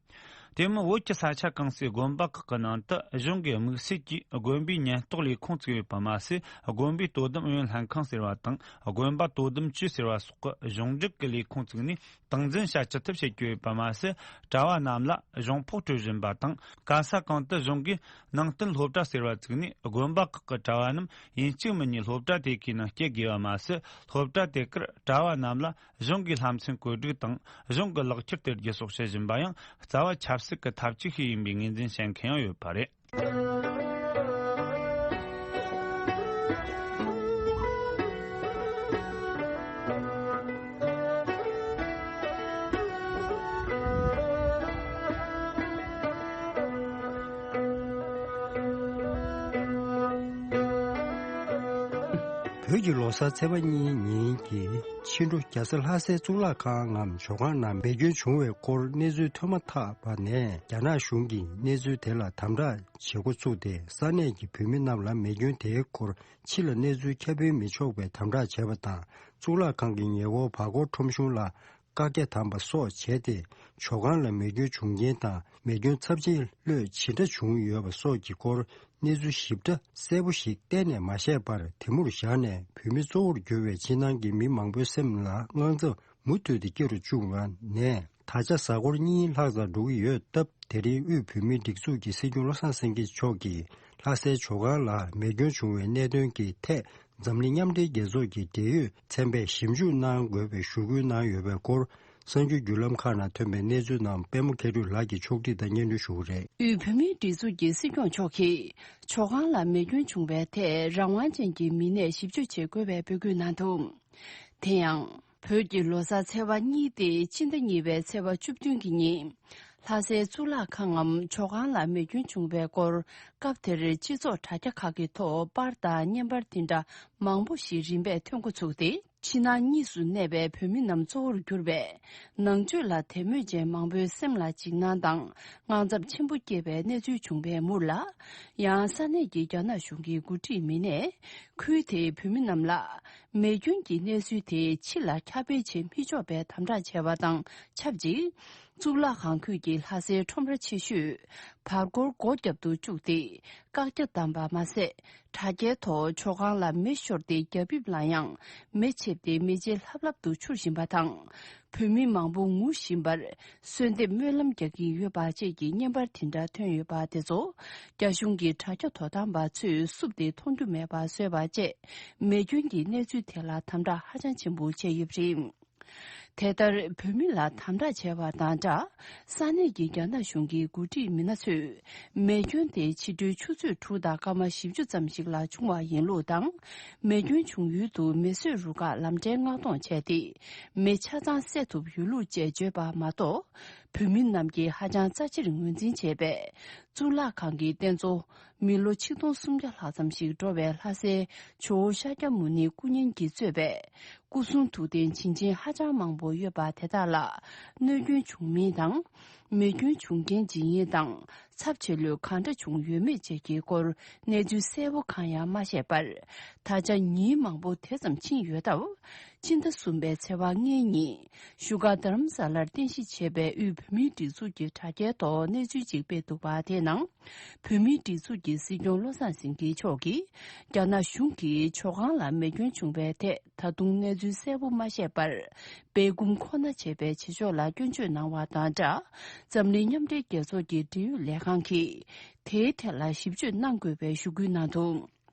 དེ་མིན་བོད་ཀྱི་ས་ཆ་གང་སའི་དགོན་པ་ཁག་གི་ནང་དུ་གཞུང་གི་དམིགས་བསལ་གྱིས་དགོན་པའི་ཉེན་རྟོག་ལས་ཁུངས་བཙུགས་ཡོད་པ་མ་ཟད། དགོན་པའི་དོ་དམ་ཨུ་ཡོན་ལྷན་ཁང་ཟེར་བ་དང་། དགོན་པ་དོ་དམ་ཅུས་ཟེར་བ་སོགས་ཀྱི་གཞུང་འབྲེལ་གྱི་ལས་ཁུངས་བཙུགས་ནས། སྟངས་འཛིན་བྱ་ཅི་ཐུབ་བྱེད་ཀྱི་ཡོད་པ་མ་ཟད། གྲྭ་བ་རྣམས་ལ་གཞུང་ཕོགས་སྤྲོད་བཞིན་པ་དང་། ག་ས་གང་དུ་གཞུང་གིས་ནང་བསྟན་སློབ་གྲྭ་ཟེར་བ་བཙུགས་ནས། དགོན་པ་ཁག་གི་གྲྭ་བ་རྣམས་ཡིན་གཅིག་མིན་གཉིས་སློབ་གྲྭ་དེ་གའི་ནང་སྐྱེལ་དགོས་པ་མ་ཟད། སློབ་གྲྭ་དེ་གར་གྲྭ་བ་རྣམས་ལ་གཞུང་གིས་ལྷ་མཚན་བཀོད་སྒྲིག་དང་། གཞུང་གི་ལག་ཁྱེར་སྟེར་རྒྱུ་སོགས་བྱེད་བཞིན་པ་ཡང་རྩ་བ་ཆབ་སྲིད་ཀྱི་ཐབས་ཇུས་ཤིག་ཡིན་པའི་ངོས་འཛིན་བྱེད་མཁན་ཡང་ཡོད་པ་རེད། བོད་ཀྱི་ལོ་གསར་ཚེས་པ་གཉིས་ཉིན་གྱི་ཕྱི་དྲོ་རྒྱལ་ས་ལྷ་སའི་གཙུག་ལག་ཁང་ངམ་ཇོ་ཁང་ནང་མེ་སྐྱོན་བྱུང་བའི་སྐོར་གནས་ཚུལ་ཐོན་མ་ཐག་པ་ནས། རྒྱ་ནག་གཞུང་གིས་གནས་ཚུལ་དེ་ལ་དམ་དྲག་བྱེད་འགོ་བཙུགས་ཏེ། ས་གནས་ཀྱི་བོད་མི་རྣམས་ལ་མེ་སྐྱོན་དེའི་སྐོར་ཕྱི་ལ་གནས་ཚུལ་ཁྱབ་སྤེལ་མི་ཆོག་པའི་དམ་དྲག་བྱས་པ་དང་། གཙུག་ལག་ཁང་གི་ཉེ་འཁོར་བར་སྐོར་ཁྲོམ་གཞུང་ལ་བཀག་རྒྱ་བསྡམས་པ་སོགས་བྱས་ཏེ། ཇོ་ཁང་ལ་མེ་སྐྱོན་བྱུང་རྐྱེན་དང་། མེ་སྐྱོན་ཚབས་ཆེན་ལྷོད་ཇི་འདྲ་བྱུང་ཡོད་པ་སོགས་ཀྱི་སྐོར་གནས་ཚུལ་ཞིབ་ཕྲ་གསལ་པོ་ཞིག་གཏན་ནས་མ་བཤད་པར། དེ་མུར་བཞག་ནས་བོད་མི་གཙོ་བོར་གྱུར་བའི་ཕྱི་ནང་གི་མི་མང་པོའི་སེམས་ལ་དངངས་འཚབ་མུ་མཐུད་དེ་སྐྱེ་རུ་བཅུག་པ་ནས། ད་ཆ་གཟའ་འཁོར་གཉིས་ལྷག་ཙམ་འགྲོ་གི་ཡོད་སྟབས། དེ་རིང་དབུས་བོད་མིའི་སྒྲིག་འཛུགས་ཀྱི་སྲིད་སྐྱོང་བློ་བཟང་སེང་གེ་མཆོག་གིས་ལྷ་སའི་ཇོ་ཁང་ལ་མེ་སྐྱོན་བྱུང་བའི་གནད་དོན་གྱི་ཐད། འཛམ་གླིང་མཉམ་འབྲེལ་རྒྱལ་ཚོགས་ཀྱི་འབྲེལ་ཡོད་ཚན་པས་ཞིབ་འཇུག་གནང་དགོས་པའི་ཞུ་སྐུལ་གནང་ཡོད་པའི་སྐོར། གསར་འགྱུར་བརྒྱུད་ལམ་ཁག་ནང་ཐོན་པའི་གནས་ཚུལ་རྣམས་པད་མ་མཁས་གྲུབ་ལགས་ཀྱིས་ཕྱོགས་སྒྲིག་དང་སྙན་སྒྲོན་ཞུ་གི་རེད། དབུས་བོད་མིའི་སྒྲིག་འཛུགས་ཀྱི་སྲིད་སྐྱོང་མཆོག་གིས་ཇོ་ཁང་ལ་མེ་སྐྱོན་བྱུང་བའི་ཐད་རང་དབང་ཅན་གྱི་མི་སྣས་ཞིབ་འཇུག་བྱེད་དགོས་པའི་འབོད་སྐུལ་གནང་འདུག་དེ་ཡང་། བོད་ཀྱི་ལོ་གསར་ཚེས་པ་གཉིས་ཏེ། ཕྱི་ཟླ་གཉིས་པའི་ཚེས་པ་བཅུ་བདུན་གྱི་ཉིན། ལྷ་སའི་གཙུག་ལག་ཁང་ངམ་ཇོ་ཁང་ལ་མེ་སྐྱོན་བྱུང་བའི་སྐོར། སྐབས་དེར་སྤྱི་ཚོགས་དྲ་རྒྱ་ཁག་གི་ཐོག་པར་དང་བརྙན་པར་དེ་འདྲ་མང་པོ་ཞིག་རིམ་པས་ཐོན་འགོ་ཚུགས་ཏེ། ཕྱི་ནང་གཉིས་སུ་གནས་པའི་བོད་མི་རྣམས་གཙོ་བོར་གྱུར་པའི་ནང་ཆོས་ལ་དད་མོས་ཅན་མང་པོའི་སེམས་ལ་འཇིགས་སྣང་དང་དངངས་འཚབ་ཆེན་པོ་སྐྱེས་པའི་གནས་ཚུལ་བྱུང་བའི་མུར་ལ། ཡང་ས་གནས་ཀྱི་རྒྱ་ནག་གཞུང་གི་འགོ་ཁྲིད་མི་སྣས་ཁུལ་དེའི་བོད་མི་རྣམས་ལ། མེ་སྐྱོན་གྱི་གནས་ཚུལ་དེ་ཕྱི་ལ་ཁྱབ་སྤེལ་བྱེད་མི་ཆོག་པའི་དམ་དྲག་བྱས་པ་དང་ཆབས་ཅིག་གཙུག་ལག་ཁང་ཁུལ་གྱི་ལྷ་སའི་ཁྲོམ་ར་ཆེ་ཤོས་བར་སྐོར་སྒོ་བརྒྱབ་ཏུ་བཅུག་སྟེ། བཀག་རྒྱ་བསྡམས་པ་མ་ཟད། དྲ་རྒྱའི་ཐོག་ཇོ་ཁང་ལ་མེ་ཤོར་ཏེ། རྒྱ་ཕིབས་ལ་ཡང་མེ་མཆེད་དེ། མེ་ལྕེ་ལྷབ་ལྷབ་ཏུ་འཕྱུར་བཞིན་པ་དང་། བོད་མི་མང་པོ་ངུ་བཞིན་པར་གསོལ་འདེབས་སྨོན་ལམ་རྒྱག་གིན་ཡོད་པ་བཅས་ཀྱི་བརྙན་པར་དེ་འདྲ་ཐོན་ཡོད་པ་དེ་ཚོ། རྒྱ་གཞུང་གི་དྲ་རྒྱ་དོ་དམ་པ་ཚོས་བསུབས་ཏེ་མཐོང་རྒྱུ་མེད་པ་བཟོས་པ་བཅས། མེ་སྐྱོན་གྱི་གནས་ཚུལ་དེ་ལ་དམ་དྲག་ཧ་ཅང་ཆེན་པོ་བྱས་ཡོད་པ་རེད། དེ་ལྟར་བོད་མི་ལ་དམ་དྲག་བྱས་པ་དང་སྦྲགས། ས་གནས་ཀྱི་རྒྱ་ནག་གཞུང་གི་འགོ་ཁྲིད་མི་སྣ་ཚོས། མེ་སྐྱོན་དེ་ཕྱི་དྲོའི་ཆུ་ཚོད་དྲུག་དང་སྐར་མ་བཞི་བཅུ་ཙམ་ཞིག་ལ་བྱུང་བ་ཡིན་ལུགས་དང་། མེ་སྐྱོན་བྱུང་ཡུལ་དུ་མེ་གསོད་རུ་ཁག་ལམ་འཕྲལ་མངགས་གཏོང་བྱས་ཏེ། མེ་ཆ་ཚང་བསད་ཐུབ་ཡོད་ལུགས་བཅས་བརྗོད་པ་མ་གཏོགས། བོད་མི་རྣམས་ཀྱིས་ཧ་ཅང་རྩ་ཆེར་ངོས་འཛིན་བྱས་པའི་གཙུག་ལག་ཁང་གི་རྟེན་གཙོ། མི་ལོ་ཆིག་སྟོང་སུམ་བརྒྱ་ལྷག་ཙམ་ཞིག་འགྲོ་བའི་ལྷ་སའི་ཇོ་བོ་ཤཱཀྱ་མུ་ནེ་སྐུ་བརྙན་གྱིས་གཙོས་པའི་སྐུ་གསུང་ཐུགས་རྟེན་བྱིན་ཅན་ཧ་ཅང་མང་པོ་ཡོད་པ་དེ་དག་ལ་གནོད་སྐྱོན་བྱུང་མིན་དང་། མེ་སྐྱོན་བྱུང་རྐྱེན་ཇི་ཡིན་དང་། ཚབས་ཆེ་ལོས་གང་འདྲ་བྱུང་ཡོད་མེད་བཅས་ཀྱི་སྐོར་གནས་ཚུལ་གསལ་པོ་གང་ཡང་མ་བཤད་པར། ད་ཆ་ཉིན་མང་པོ་དེ་ཙམ་ཕྱིན་ཡོད་སྟབས། ཕྱི་ཟླ་གསུམ་པའི་ཚེས་པ་ལྔའི་ཉིན་བཞུགས་སྒར་རྡ་རམ་ས་ལར་རྟེན་གཞི་བྱས་པའི་དབུས་བོད་མིའི་སྒྲིག་འཛུགས་ཀྱི་དྲ་རྒྱའི་ཐོག་གནས་ཚུལ་ཅིག་སྤེལ་འདུག་པ། དེའི་ནང་བོད་མིའི་སྒྲིག་འཛུགས་ཀྱི་སྲིད་སྐྱོང་བློ་བཟང་སེང་གེ་མཆོག་གིས་རྒྱ་ནག་གཞུང་གིས་ཇོ་ཁང་ལ་མེ་སྐྱོན་བྱུང་བའི་ཐད་ད་དུང་གནས་ཚུལ་གསལ་པོ་མ་བཤད་པར། སྦས་སྐུང་ཁོ་ན་བྱས་པའི་བྱེད་ཕྱོགས་ལ་སྐྱོན་བརྗོད་གནང་བ་དང་སྦྲགས། འཛམ་གླིང་མཉམ་འབྲེལ་རྒྱལ་ཚོགས་ཀྱི་འབྲེལ་ཡོད་ལས་ཁང་གིས་དེའི་ཐད་ལ་ཞིབ་དཔྱོད་གནང་དགོས་པའི་ཞུ་སྐུལ་གནང་འདུག་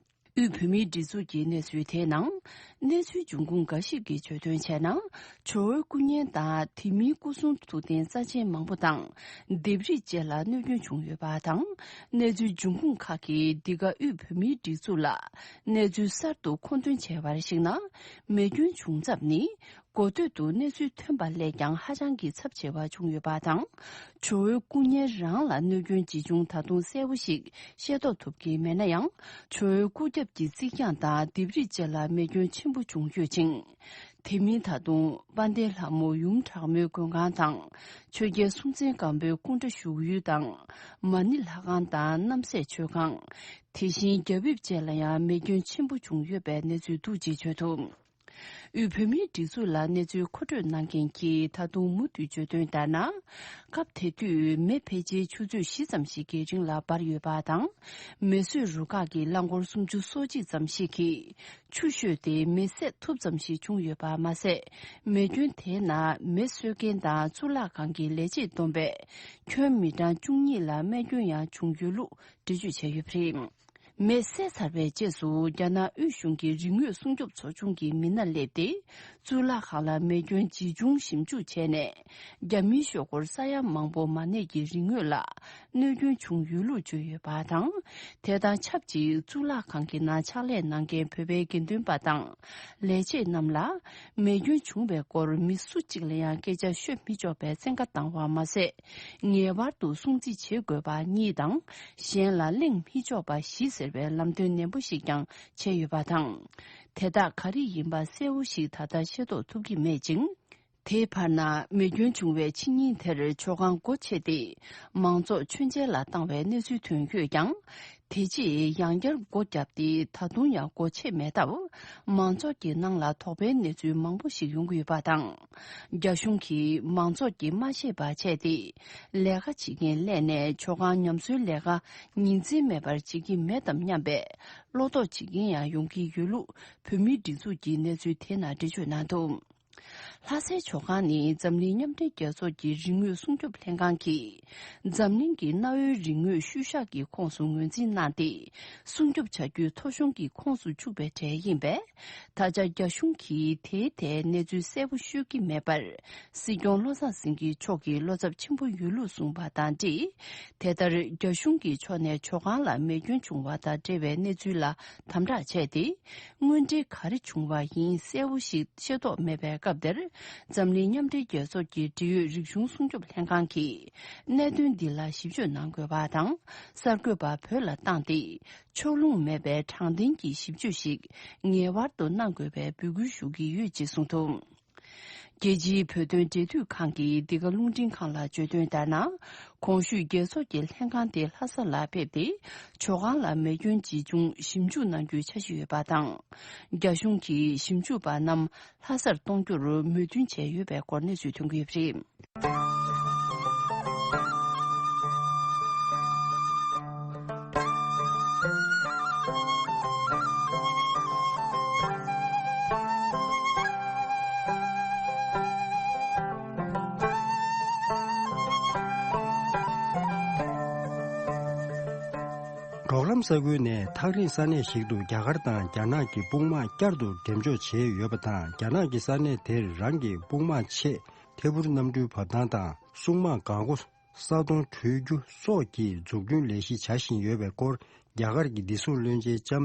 དབུས་བོད་མིའི་སྒྲིག་འཛུགས་ཀྱི་གནས་ཚུལ་དེའི་ནང་། གནས་ཚུལ་འབྱུང་ཁུངས་འགའ་ཞིག་གིས་བརྗོད་དོན་བྱས་ན། ཇོ་བོའི་སྐུ་བརྙན་དང་དེ་མིན་སྐུ་གསུང་ཐུགས་རྟེན་རྩ་ཆེན་མང་པོ་དང་ལྡེབས་རིས་བཅས་ལ་གནོད་སྐྱོན་བྱུང་ཡོད་པ་དང་། གནས་ཚུལ་འབྱུང་ཁུངས་ཁག་གིས་འདི་ག་དབུས་བོད་མིའི་སྒྲིག་འཛུགས་ལ་གནས་ཚུལ་གསར་དུ་མཁོ་འདོན་བྱས་པར་གཞིགས་ན། མེ་སྐྱོན་བྱུང་ཚབ་ནི། འགོ་སྟོད་དུ་གནས་ཚུལ་ཐོན་པ་ལས་ཀྱང་ཧ་ཅང་གི་ཚབས་ཆེ་བ་བྱུང་ཡོད་པ་དང་། ཇོ་བོའི་སྐུ་བརྙན་རང་ལ་གནོད་སྐྱོན་ཇི་བྱུང་ད་དུང་གསལ་པོ་ཞིག་ཤེས་རྟོགས་ཐུབ་ཀྱི་མེད་ན་ཡང་། ཇོ་བོའི་སྐུ་རྒྱབ་ཀྱི་རྩིག་གྱང་དང་ལྡེབས་རིས་བཅས་ལ་མེ་སྐྱོན་ཆེན་པོ་བྱུང་ཡོད་ཅིང་། དེ་མིན་ད་དུང་དཔལ་ལྡན་ལྷ་མོ་ཡུམ་དྲག་མོའི་མགོན་ཁང་དང་། ཆོས་རྒྱལ་སྲོང་བཙན་སྒམ་པོའི་སྐུ་འདྲ་བཞུགས་ཡུལ་དང་། མ་ཎི་ལྷ་ཁང་དང་རྣམ་སྲས་མཆོད་ཁང་། དེ་བཞིན་རྒྱ་ཕིབས་བཅས་ལ་ཡང་མེ་སྐྱོན་ཆེན་པོ་བྱུང་ཡོད་པའི་གནས་ཚུལ་འདུག་ཅེས་བརྗོད་འདུག་དབུས་བོད་མིའི་སྒྲིག་འཛུགས་ལ་གནས་ཚུལ་མཁོ་སྤྲོད་གནང་མཁན་གྱིས་ད་དུང་མུ་མཐུད་བརྗོད་དོན་ལྟར་ན། སྐབས་དེ་དུས་མེ་ཕལ་ཆེར་ཆུ་ཚོད་བཞི་ཙམ་ཞིག་གི་རིང་ལ་འབར་ཡོད་པ་དང་། མེ་གསོད་རུ་ཁག་གི་རླངས་འཁོར་སུམ་ཅུ་སོ་གཅིག་ཙམ་ཞིག་གིས་ཆུ་བཤོས་ཏེ་མེ་བསད་ཐུབ་ཙམ་ཞིག་བྱུང་ཡོད་པ་མ་ཟད། མེ་སྐྱོན་དེའི་ནང་མེ་གསོད་མཁན་དང་གཙུག་ལག་ཁང་གི་ལས་བྱེད་བསྡོམས་པས་ཁྱོན་མི་གྲངས་བཅུ་གཉིས་ལ་རྨས་སྐྱོན་ཡང་བྱུང་ཡོད་ལུགས་འགྲེལ་བརྗོད་བྱས་ཡོད་པ་རེད། མེ་བསད་ཚར་བའི་རྗེས་སུ་རྒྱ་ནག་དབུས་གཞུང་གི་རིག་དངོས་སྲུང་སྐྱོབ་ཚོགས་ཆུང་གི་མི་སྣ་སླེབས་ཏེ། གཙུག་ལག་ཁང་ལ་མེ་སྐྱོན་ཇི་བྱུང་ཞིབ་འཇུག་བྱས་ནས། རྒྱ་མིའི་ཤོག་སྒོར་ས་ཡ་མང་པོ་མ་གནས་ཀྱི་རིག་དངོས་ལ་གནོད་སྐྱོན་བྱུང་ཡོད་ལུགས་བརྗོད་ཡོད་པ་དང་། དེ་དང་ཆབས་ཅིག་གཙུག་ལག་ཁང་གི་ནང་ཕྱག་ལས་གནང་མཁན་བོད་པའི་དགེ་འདུན་པ་དང་ལས་བྱེད་རྣམས་ལ། མེ་སྐྱོན་བྱུང་བའི་སྐོར་མི་སུ་གཅིག་ལ་ཡང་སྐད་ཆ་ཤོད་མི་ཆོག་པའི་བཙན་བཀའ་བཏང་བ་མ་ཟད། ངེས་པར་དུ་སྲུང་བརྩི་བྱེད་དགོས་པ་གཉིས་དང་། གཞན་ལ་གླེང་མི་ཆོག་པ་བཞི་ཟེར་བའི་ལམ་སྟོན་ནན་པོ་ཞིག་ཀྱང་བྱས་ཡོད་པ་དང་། དེ་དག་ག་རེ་ཡིན་པ་གསལ་བོ་ཞིག་ད་ལྟ་ཤེས་རྟོགས་ཐུབ་ཀྱི་མེད་ཅིང་། དེའི་བར་ན་མེ་སྐྱོན་བྱུང་བའི་ཕྱི་ཉིན་དེར་ཇོ་ཁང་སྒོ་ཕྱེ་སྟེ། མང་ཚོགས་མཆོད་མཇལ་ལ་བཏང་བའི་གནས་ཚུལ་ཐོན་ཡོད་ཀྱང་། དེ་རྗེས་ཡང་བསྐྱར་སྒོ་བརྒྱབ་སྟེ་ད་དུང་ཡང་སྒོ་ཕྱེ་མེད་སྟབས། མང་ཚོགས་ཀྱི་ནང་ལ་དོགས་པའི་གནས་ཚུལ་མང་པོ་ཞིག་ཡོང་གི་ཡོད་པ་དང་། རྒྱ་གཞུང་གིས་མང་ཚོགས་ཀྱིས་མ་ཤེས་པ་བྱས་ཏེ། ལས་ཀ་བྱེད་མཁན་སླེབས་ནས་ཇོ་ཁང་ཉམས་གསོའི་ལས་ཀ་ཉིན་མཚན་མེད་པར་བྱེད་ཀྱི་མེད་དམ་སྙམ་པའི་བློ་དོགས་བྱེད་མཁན་ཡང་ཡོང་གི་ཡོད་ལུགས་བོད་མིའི་སྒྲིག་འཛུགས་ཀྱི་གནས་ཚུལ་དེ་ནང་འགྲེལ་བརྗོད་གནང་འདུག་ལྷ་སའི་ཇོ་ཁང་ནི་འཛམ་གླིང་མཉམ་འབྲེལ་རྒྱལ་ཚོགས་ཀྱི་རིག་དངོས་སྲུང་སྐྱོབ་ལྷན་ཁང་གིས་འཛམ་གླིང་གི་གནའ་བོའི་རིག་དངོས་ཤུལ་བཞག་གི་ཁོངས་སུ་ངོས་འཛིན་གནང་སྟེ། སྲུང་སྐྱོབ་བྱ་རྒྱུའི་ཐོ་གཞུང་གི་ཁོངས་སུ་བཅུག་པའི་གྲས་ཡིན་པས། ད་ཆ་རྒྱ་གཞུང་གིས་དེའི་ཐད་གནས་ཚུལ་གསལ་པོ་ཤོད་ཀྱི་མེད་པར། སྲིད་སྐྱོང་བློ་བཟང་སེང་གེ་མཆོག་གིས་བློ་འཚབ་ཆེན་པོ་ཡོད་ལུགས་གསུངས་པ་དང་འབྲེལ། དེ་ལྟར་རྒྱ་གཞུང་གི་ཕྱོགས་ནས་ཇོ་ཁང་ལ་མེ་སྐྱོན་བྱུང་བ་དང་འབྲེལ་བའི་གནས་ཚུལ་ལ་དམ་དྲག་བྱས་ཏེ། དངོས་འབྲེལ་ག་རེ་བྱུང་བ་ཡིན་གསལ་བོ་ཞིག་ཤེས་རྟོགས་མེད་པའི་སྐབས་དེར། འཛམ་གླིང་མཉམ་འབྲེལ་རྒྱལ་ཚོགས་ཀྱི་འབྲེལ་ཡོད་རིག་གཞུང་སྲུང་སྐྱོབ་ལྷན་ཁང་གིས་གནད་དོན་འདི་ལ་ཞིབ་དཔྱོད་གནང་དགོས་པ་དང་། གསར་འགོད་པ་བོད་ལ་བཏང་སྟེ། ཕྱོགས་ལྷུང་མེད་པའི་དྲང་བདེན་གྱི་ཞིབ་དཔྱོད་ཞིག་ངེས་པར་དུ་གནང་དགོས་པའི་འབོད་སྐུལ་ཞུ་གི་ཡོད་ཅེས་གསུངས་འདུག་རྒྱལ་སྤྱིའི་བོད་དོན་འབྲེལ་མཐུད་ཁང་གིས་འདི་ག་རླུང་འཕྲིན་ཁང་ལ་བརྗོད་དོན་ལྟར་ན། གོང་ཞུས་རྒྱལ་ཚོགས་ཀྱི་ལྷན་ཁང་དེ་ལྷ་ས་ལ་ཕེབས་ཏེ། ཇོ་ཁང་ལ་མེ་སྐྱོན་ཇི་བྱུང་ཞིབ་འཇུག་གནང་རྒྱུའི་འཆར་གཞི་ཡོད་པ་དང་། རྒྱ་གཞུང་གིས་ཞིབ་འཇུག་པ་རྣམས་ལྷ་སར་གཏོང་རྒྱུར་མོས་མཐུན་བྱས་ཡོད་པའི་སྐོར་གནས་ཚུལ་ཐོན་གྱི་ཡོད་པ་རེད། འབྲོག་ལམ་ས་ཁུལ་ནས་ཐག་རིང་ས་གནས་ཤིག་ཏུ་རྒྱ་གར་དང་རྒྱ་ནག་གི་དཔུང་དམག་བསྐྱར་དུ་འགྲེམས་འཇོག་བྱས་ཡོད་པ་དང་། རྒྱ་ནག་གི་ས་གནས་དེར་རང་གི་དཔུང་དམག་ཆེད་ཐད་འཕུར་གནམ་གྲུའི་བབས་ཐང་དང་སྲུང་དམག་འགག་སྒོ་ས་སྟོང་འཕྲོད་རྒྱུ་སོགས་ཀྱི་འཛུགས་སྐྲུན་ལས་གཞི་བྱ་བཞིན་ཡོད་པའི་སྐོར་རྒྱ་གར་གྱི་བདེ་སྲུང་བློན་ཆེན་ལྕམ་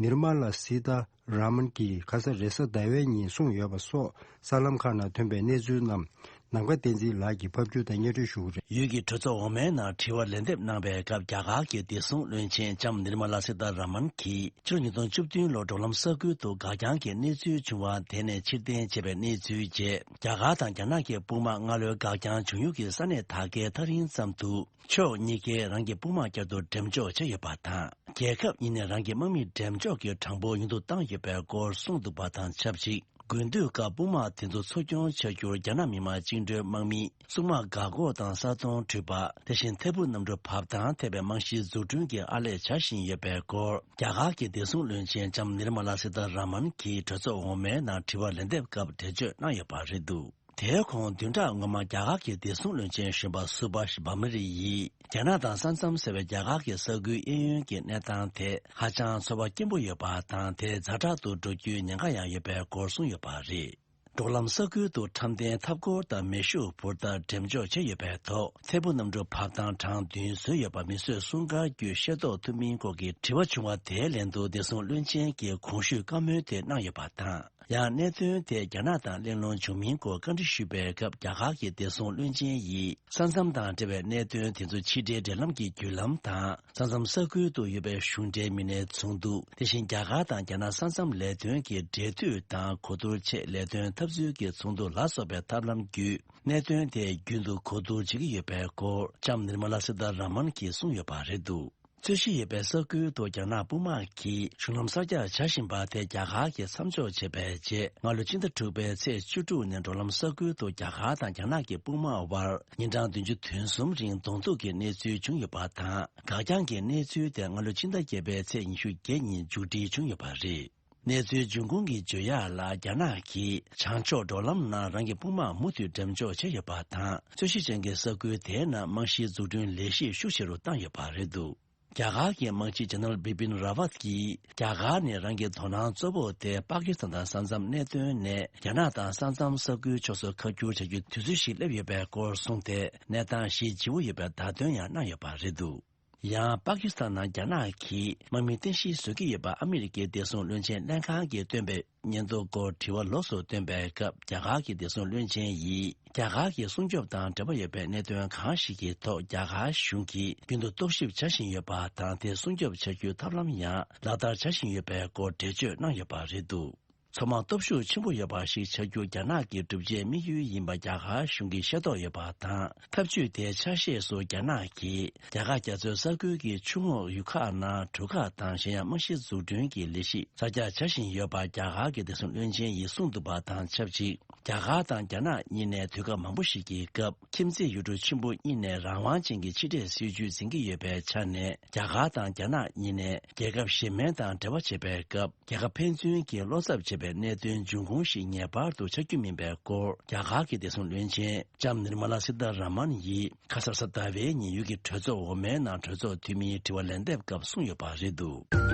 ནིར་མ་ལ་སི་ཐ་ར་མན་གྱིས་ཁ་ས་རེས་གཟའ་ཟླ་བའི་ཉིན་གསུངས་ཡོད་པ་སོགས་གསར་ལམ་ཁག་ནང་ཐོན་པའི་གནས་ཚུལ་རྣམས་ ནམ་མཁའ་བསྟན་འཛིན་ལགས་ཀྱིས་ཕབ་སྒྱུར་དང་སྙན་སྒྲོན་ཞུ་གི་རེད། ཡུལ་གྱི་གྲོས་ཚོགས་འོག་མའི་ནང་དྲི་བར་ལན་འདེབས་གནང་བའི་སྐབས། རྒྱ་གར་གྱི་བདེ་སྲུང་བློན་ཆེན་ལྕམ་ནིར་མ་ལ་སི་ཐ་ར་མན་གྱིས། ཕྱི་ལོ་ཉིས་སྟོང་བཅུ་བདུན་ལོར་འབྲོག་ལམ་ས་ཁུལ་དུ་འགག་རྐྱང་གི་གནས་ཚུལ་བྱུང་བ་དེ་ནས་ཕྱིར་འཐེན་བྱས་པའི་གནས་ཚུལ་རྗེས། རྒྱ་གར་དང་རྒྱ་ནག་གི་དཔུང་དམག་སྔ་ལོའི་འགག་རྐྱང་བྱུང་ཡུལ་གྱི་ས་གནས་དག་གའི་ཐག་རིང་ཙམ་དུ། ཕྱོགས་གཉིས་ཀས་རང་གི་དཔུང་དམག་བསྐྱར་དུ་འགྲེམས་འཇོག་བྱས་ཡོད་པ་དང་། རྒྱལ་ཁབ་གཉིས་ནས་རང་གི་དམག་མི་འགྲེམས་འཇོག་གི་གྲངས་འབོར་ཉུང་དུ་བཏང་ཡོད་པའི་སྐོར་གསུངས་འདུག་པ་དང་ཆབས་ཅིག་དགུན་དུས་སྐབས་དཔུང་དམག་དེ་ཚོ་འཚོ་སྐྱོང་བྱ་རྒྱུར་རྒྱ་ནག་མི་དམངས་བཅིངས་འགྲོལ་དམག་མི། སྲུང་དམག་འགག་འགོག་དང་ས་མཐོང་འཕྲུལ་པ། དེ་བཞིན་ཐད་འཕུར་གནམ་གྲུ་བབས་ཐང་ཐེ་བའི་རྨང་གཞིའི་འཛུགས་སྐྲུན་གྱི་ཨར་ལས་བྱ་བཞིན་ཡོད་པའི་སྐོར། རྒྱ་གར་གྱི་བདེ་སྲུང་བློན་ཆེན་ལྕམ་ནིར་མ་ལ་སི་ཐ་ར་མན་གྱིས་གྲོས་ཚོགས་འོག་མའི་ནང་དྲི་བར་ལན་འདེབས་སྐབས་འགྲེལ་བརྗོད་གནང་ཡོད་པ་རེད་འདུག་དེའི་གོང་བདུན་ཕྲག་སྔོན་མ་རྒྱ་གར་གྱི་བདེ་སྲུང་བློན་ཆེན་གཞོན་པ་སུ་བྷཱཤ་བྷ་མ་རི་ཡིས། རྒྱ་ནག་དང་ས་མཚམས་ཟེར་བའི་རྒྱ་གར་གྱི་ས་ཁུལ་གཡས་གཡོན་གྱི་གནས་སྟངས་དེ་ཧ་ཅང་ཚོར་བ་སྐྱེན་པོ་ཡོད་པ་དང་། དེ་ཛ་དྲག་ཏུ་འགྲོ་རྒྱུའི་ཉེན་ཁ་ཡང་ཡོད་པའི་སྐོར་གསུངས་ཡོད་པ་རེད། འབྲོག་ལམ་ས་ཁུལ་དུ་ཁྲོམ་སྡེའི་འཐབ་འཁོར་དང་མེ་ཤུགས་འཕུར་མདའ་འགྲེམས་འཇོག་བྱས་ཡོད་པའི་ཐོག་ཐད་འཕུར་གནམ་གྲུ་བབས་ཐང་གྲངས་བདུན་བཟོས་ཡོད་པ་མི་གསོད་སྲུང་སྐར་བརྒྱུད་ཤེས་རྟོགས་ཐུབ་མིན་སྐོར་གྱི་དྲི་བ་བྱུང་བ་དེའི་ལན་དུ། བདེ་སྲུང་བློན་ཆེན་གྱིས་གོང་ཞུས་བཀའ་མོལ་དེ་གནང་ཡོད་པ་དང་། ཡང་གནད་དོན་དེ་རྒྱ་ནག་དང་གླེང་སློང་བྱུང་མིན་སྐོར་བཀའ་འདྲི་ཞུས་པའི་སྐབས། རྒྱ་གར་གྱི་བདེ་སྲུང་བློན་ཆེན་ཡིས། ས་མཚམས་དང་འབྲེལ་བའི་གནད་དོན་དེ་ཚོ་ཕྱི་འབྲེལ་འབྲེལ་ལམ་གྱི་བརྒྱུད་ལམ་དང་། ས་མཚམས་ས་ཁུལ་དུ་ཡོད་པའི་གཞུང་འབྲེལ་མི་སྣའི་ཚོགས་འདུ། དེ་བཞིན་རྒྱ་གར་དང་རྒྱ་ནག་ས་མཚམས་ལས་དོན་གྱི་འབྲེལ་མཐུད་དང་གོ་བསྡུར་ཆེད་ལས་དོན་འཐབ་རྩོད་ཀྱི་ཚོགས་འདུ་ལ་སོགས་པའི་ཐབས་ལམ་བརྒྱུད། གནད་དོན་དེ་རྒྱུན་དུ་གོ་བསྡུར་བྱེད་ཀྱི་ཡོད་པའི་སྐོར་ལྕམ་ནིར་མ་ལ་སི་ཐ་ར་མན་གྱིས་གསུངས་ཡོད་པ་རེད་འདུག་རྩོད་གཞི་ཡོད་པའི་ས་ཁུལ་དུ་རྒྱ་ནག་དཔུང་དམག་གིས་གཞུང་ལམ་གསར་རྒྱག་བྱ་བཞིན་པ་དེ། རྒྱ་གར་གྱིས་མཚམས་འཇོག་བྱས་པའི་རྗེས། སྔ་ལོ་ཕྱི་ཟླ་དྲུག་པའི་ཚེས་བཅུ་དྲུག་ནས་འབྲོག་ལམ་ས་ཁུལ་དུ་རྒྱ་གར་དང་རྒྱ་ནག་གི་དཔུང་དམག་དབར་ཉིན་གྲངས་བདུན་ཅུ་དོན་གསུམ་རིང་གདོང་ཐུག་གི་གནས་ཚུལ་བྱུང་ཡོད་པ་དང་། འགག་རྐྱང་གི་གནས་ཚུལ་དེ་སྔ་ལོ་ཕྱི་ཟླ་བརྒྱད་པའི་ཚེས་ཉི་ཤུ་བརྒྱད་ཉིན་མཇུག་སྒྲིལ་བྱུང་ཡོད་པ་རེད། གནས་ཚུལ་འབྱུང་ཁུངས་ཀྱིས་བརྗོད་ཡག་ལ། རྒྱ་ནག་གིས་བྱང་ཕྱོགས་འབྲོག་ལམ་ནང་རང་གི་དཔུང་དམག་མུ་མཐུད་འགྲེམས་འཇོག་བྱས་ཡོད་པ་དང་། རྩོད་གཞི་ཅན་གྱི་ས་ཁུལ་དེའི་ནང་རྨང་གཞིའི་འཛུགས་སྐྲུན་ལས་གཞི་ཤུགས་ཆེ་རུ་བཏང་ཡོད་པ་རེད་འདུག་རྒྱ་གར་གྱི་དམག་སྤྱི་ཇེ་ནེ་རལ་བི་པིན་ར་ཝད་ཀྱིས། རྒྱ་གར་ནི་རང་གི་དོ་སྣང་གཙོ་བོ་དེ་པ་ཀི་སི་ཐན་དང་ས་མཚམས་གནད་དོན་ནས། རྒྱ་ནག་དང་ས་མཚམས་ས་ཁུལ་ཕྱོགས་སུ་ཁ་བསྒྱུར་བྱ་རྒྱུའི་དུས་ཚོད་ཞིག་སླེབས་ཡོད་པའི་སྐོར་གསུངས་ཏེ། གནས་སྟངས་ཞེ་ལྗིད་པོ་ཡོད་པའི་བརྡ་སྟོན་ཡང་གནང་ཡོད་པ་རེད་འདུག་ཡང་པ་ཀི་སི་ཐན་ནང་རྒྱ་ནག་གིས་དམག་མི་རྟེན་གཞི་བཟོ་གི་ཡོད་པ་ཨ་མི་རི་ཀའི་བདེ་སྲུང་བློན་ཆེན་ལྷན་ཁང་གིས་བཏོན་པའི་སྙན་ཐོ་སྐོར་དྲི་བ་ལོགས་སུ་བཏོན་པའི་སྐབས། རྒྱ་གར་གྱི་བདེ་སྲུང་བློན་ཆེན་ཡིས། རྒྱ་གར་གྱི་སྲུང་སྐྱོབ་དང་འབྲེལ་བ་ཡོད་པའི་གནད་དོན་གང་ཞིག་གི་ཐོག་རྒྱ་གར་གཞུང་གིས་རྒྱུན་དུ་རྟོག་ཞིབ་བྱ་བཞིན་ཡོད་པ་དང་། དེ་སྲུང་སྐྱོབ་བྱ་རྒྱུའི་ཐབས་ལམ་ཡང་ལག་བསྟར་བྱ་བཞིན་ཡོད་པའི་སྐོར་འགྲེལ་བརྗོད་གནང་ཡོད་པ་རེད་འདུག་མཚོ་དམག་སྟོབས་ཤུགས་ཆེན་པོ་ཡོད་པ་ཞིག་བྱ་རྒྱུ་རྒྱ་ནག་གི་གྲུབ་ཆའི་དམིགས་ཡུལ་ཡིན་པ་རྒྱ་གར་གཞུང་གིས་ཤེས་རྟོགས་ཡོད་པ་དང་། ཐབས་ཇུས་དེའི་ཆ་ཤས་སུ་རྒྱ་ནག་གིས་རྒྱ་གར་རྒྱ་མཚོའི་ས་ཁུལ་གྱི་ཆུ་ངོགས་ཡུལ་ཁག་ནང་གྲུ་ཁ་དང་གཞན་ཡང་རྨང་གཞི་འཛུགས་སྐྲུན་གྱི་ལས་གཞི་གསར་རྒྱག་བྱ་བཞིན་ཡོད་པ་རྒྱ་གར་གྱི་བདེ་སྲུང་བློན་ཆེན་ཡིས་གསུངས་འདུག་པ་དང་ཆབས་ཅིག་རྒྱ་གར་དང་རྒྱ་ནག་གཉིས་ནས་དུས་སྐབས་མང་པོ་ཞིག་གི་སྐབས། ཁྱིམ་མཚེས་ཡུལ་གྲུ་ཆེན་པོ་གཉིས་ནས་རང་དབང་ཅན་གྱི་ཕྱི་འབྲེལ་སྲིད་ཇུས་འཛིན་གྱི་ཡོད་པའི་ཆ་ནས། རྒྱ་གར་དང་རྒྱ་ནག་གཉིས་ནས་རྒྱལ་ཁབ་གཞན་མིན་དང་འབྲེལ་བ་བྱེད་པའི་སྐབས། རྒྱལ་ཁབ་ཕན་ཚུན་གྱི་བློ་འཚབ་བྱེད་པའི་གནད་དོན་འབྱུང་ཁུངས་ཤིག་ངེས་པར་དུ་ཆགས་རྒྱུ་མིན་པའི་སྐོར། རྒྱ་གར་གྱི་བདེ་སྲུང་བློན་ཆེན་ལྕམ་ནིར་མ་ལ་སི་ཐ་ར་མན་ཡིས་ཁ་སང་གཟའ་ཟླ་བའི་ཉིན་ཡུལ་གྱི་གྲོས་ཚོགས་འོག་མའི་ནང་གྲོས་ཚོགས་འཐུས་མིའི་དྲི་བ་ལན་འདེབས་སྐབས་གསུངས་ཡོད་པ་རེད་འདུག་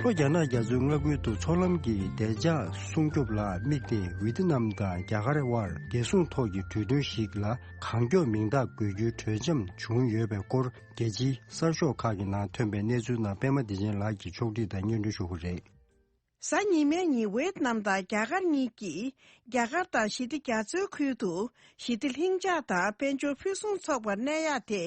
ལྷོ་རྒྱ་ནག་རྒྱ་མཚོའི་མངའ་ཁུལ་དུ་མཚོ་ལམ་གྱི་བདེ་འཇགས་སྲུང་སྐྱོབ་ལ་དམིགས་ཏེ། ཝེ་ཏི་ནམ་དང་རྒྱ་གར་དབར་རྒྱལ་སྲུང་ཐོག་གི་གྲོས་མཐུན་ཞིག་ལ་གང་མགྱོགས་མིང་རྟགས་འགོད་རྒྱུའི་གྲོས་འཆམ་བྱུང་ཡོད་པའི་སྐོར། རྒྱལ་སྤྱིའི་གསར་ཤོག་ཁག་གི་ནང་ཐོན་པའི་གནས་ཚུལ་རྣམས་པད་མ་བདེ་ཆེན་ལགས་ཀྱིས་ཕྱོགས་སྒྲིག་དང་སྙན་སྒྲོན་ཞུ་གི་རེད། གཟའ་ཉི་མའི་ཉིན་ཝེ་ཏི་ནམ་དང་རྒྱ་གར་གཉིས་ཀྱིས་རྒྱ་གར་དང་ཞི་བདེ་རྒྱ་མཚོའི་ཁུལ་དུ་ཞི་བདེ་ལྷིང་འཇགས་དང་དཔལ་འབྱོར་ཕུན་སུམ་ཚོགས་པར་གནས་ཡག་དེ་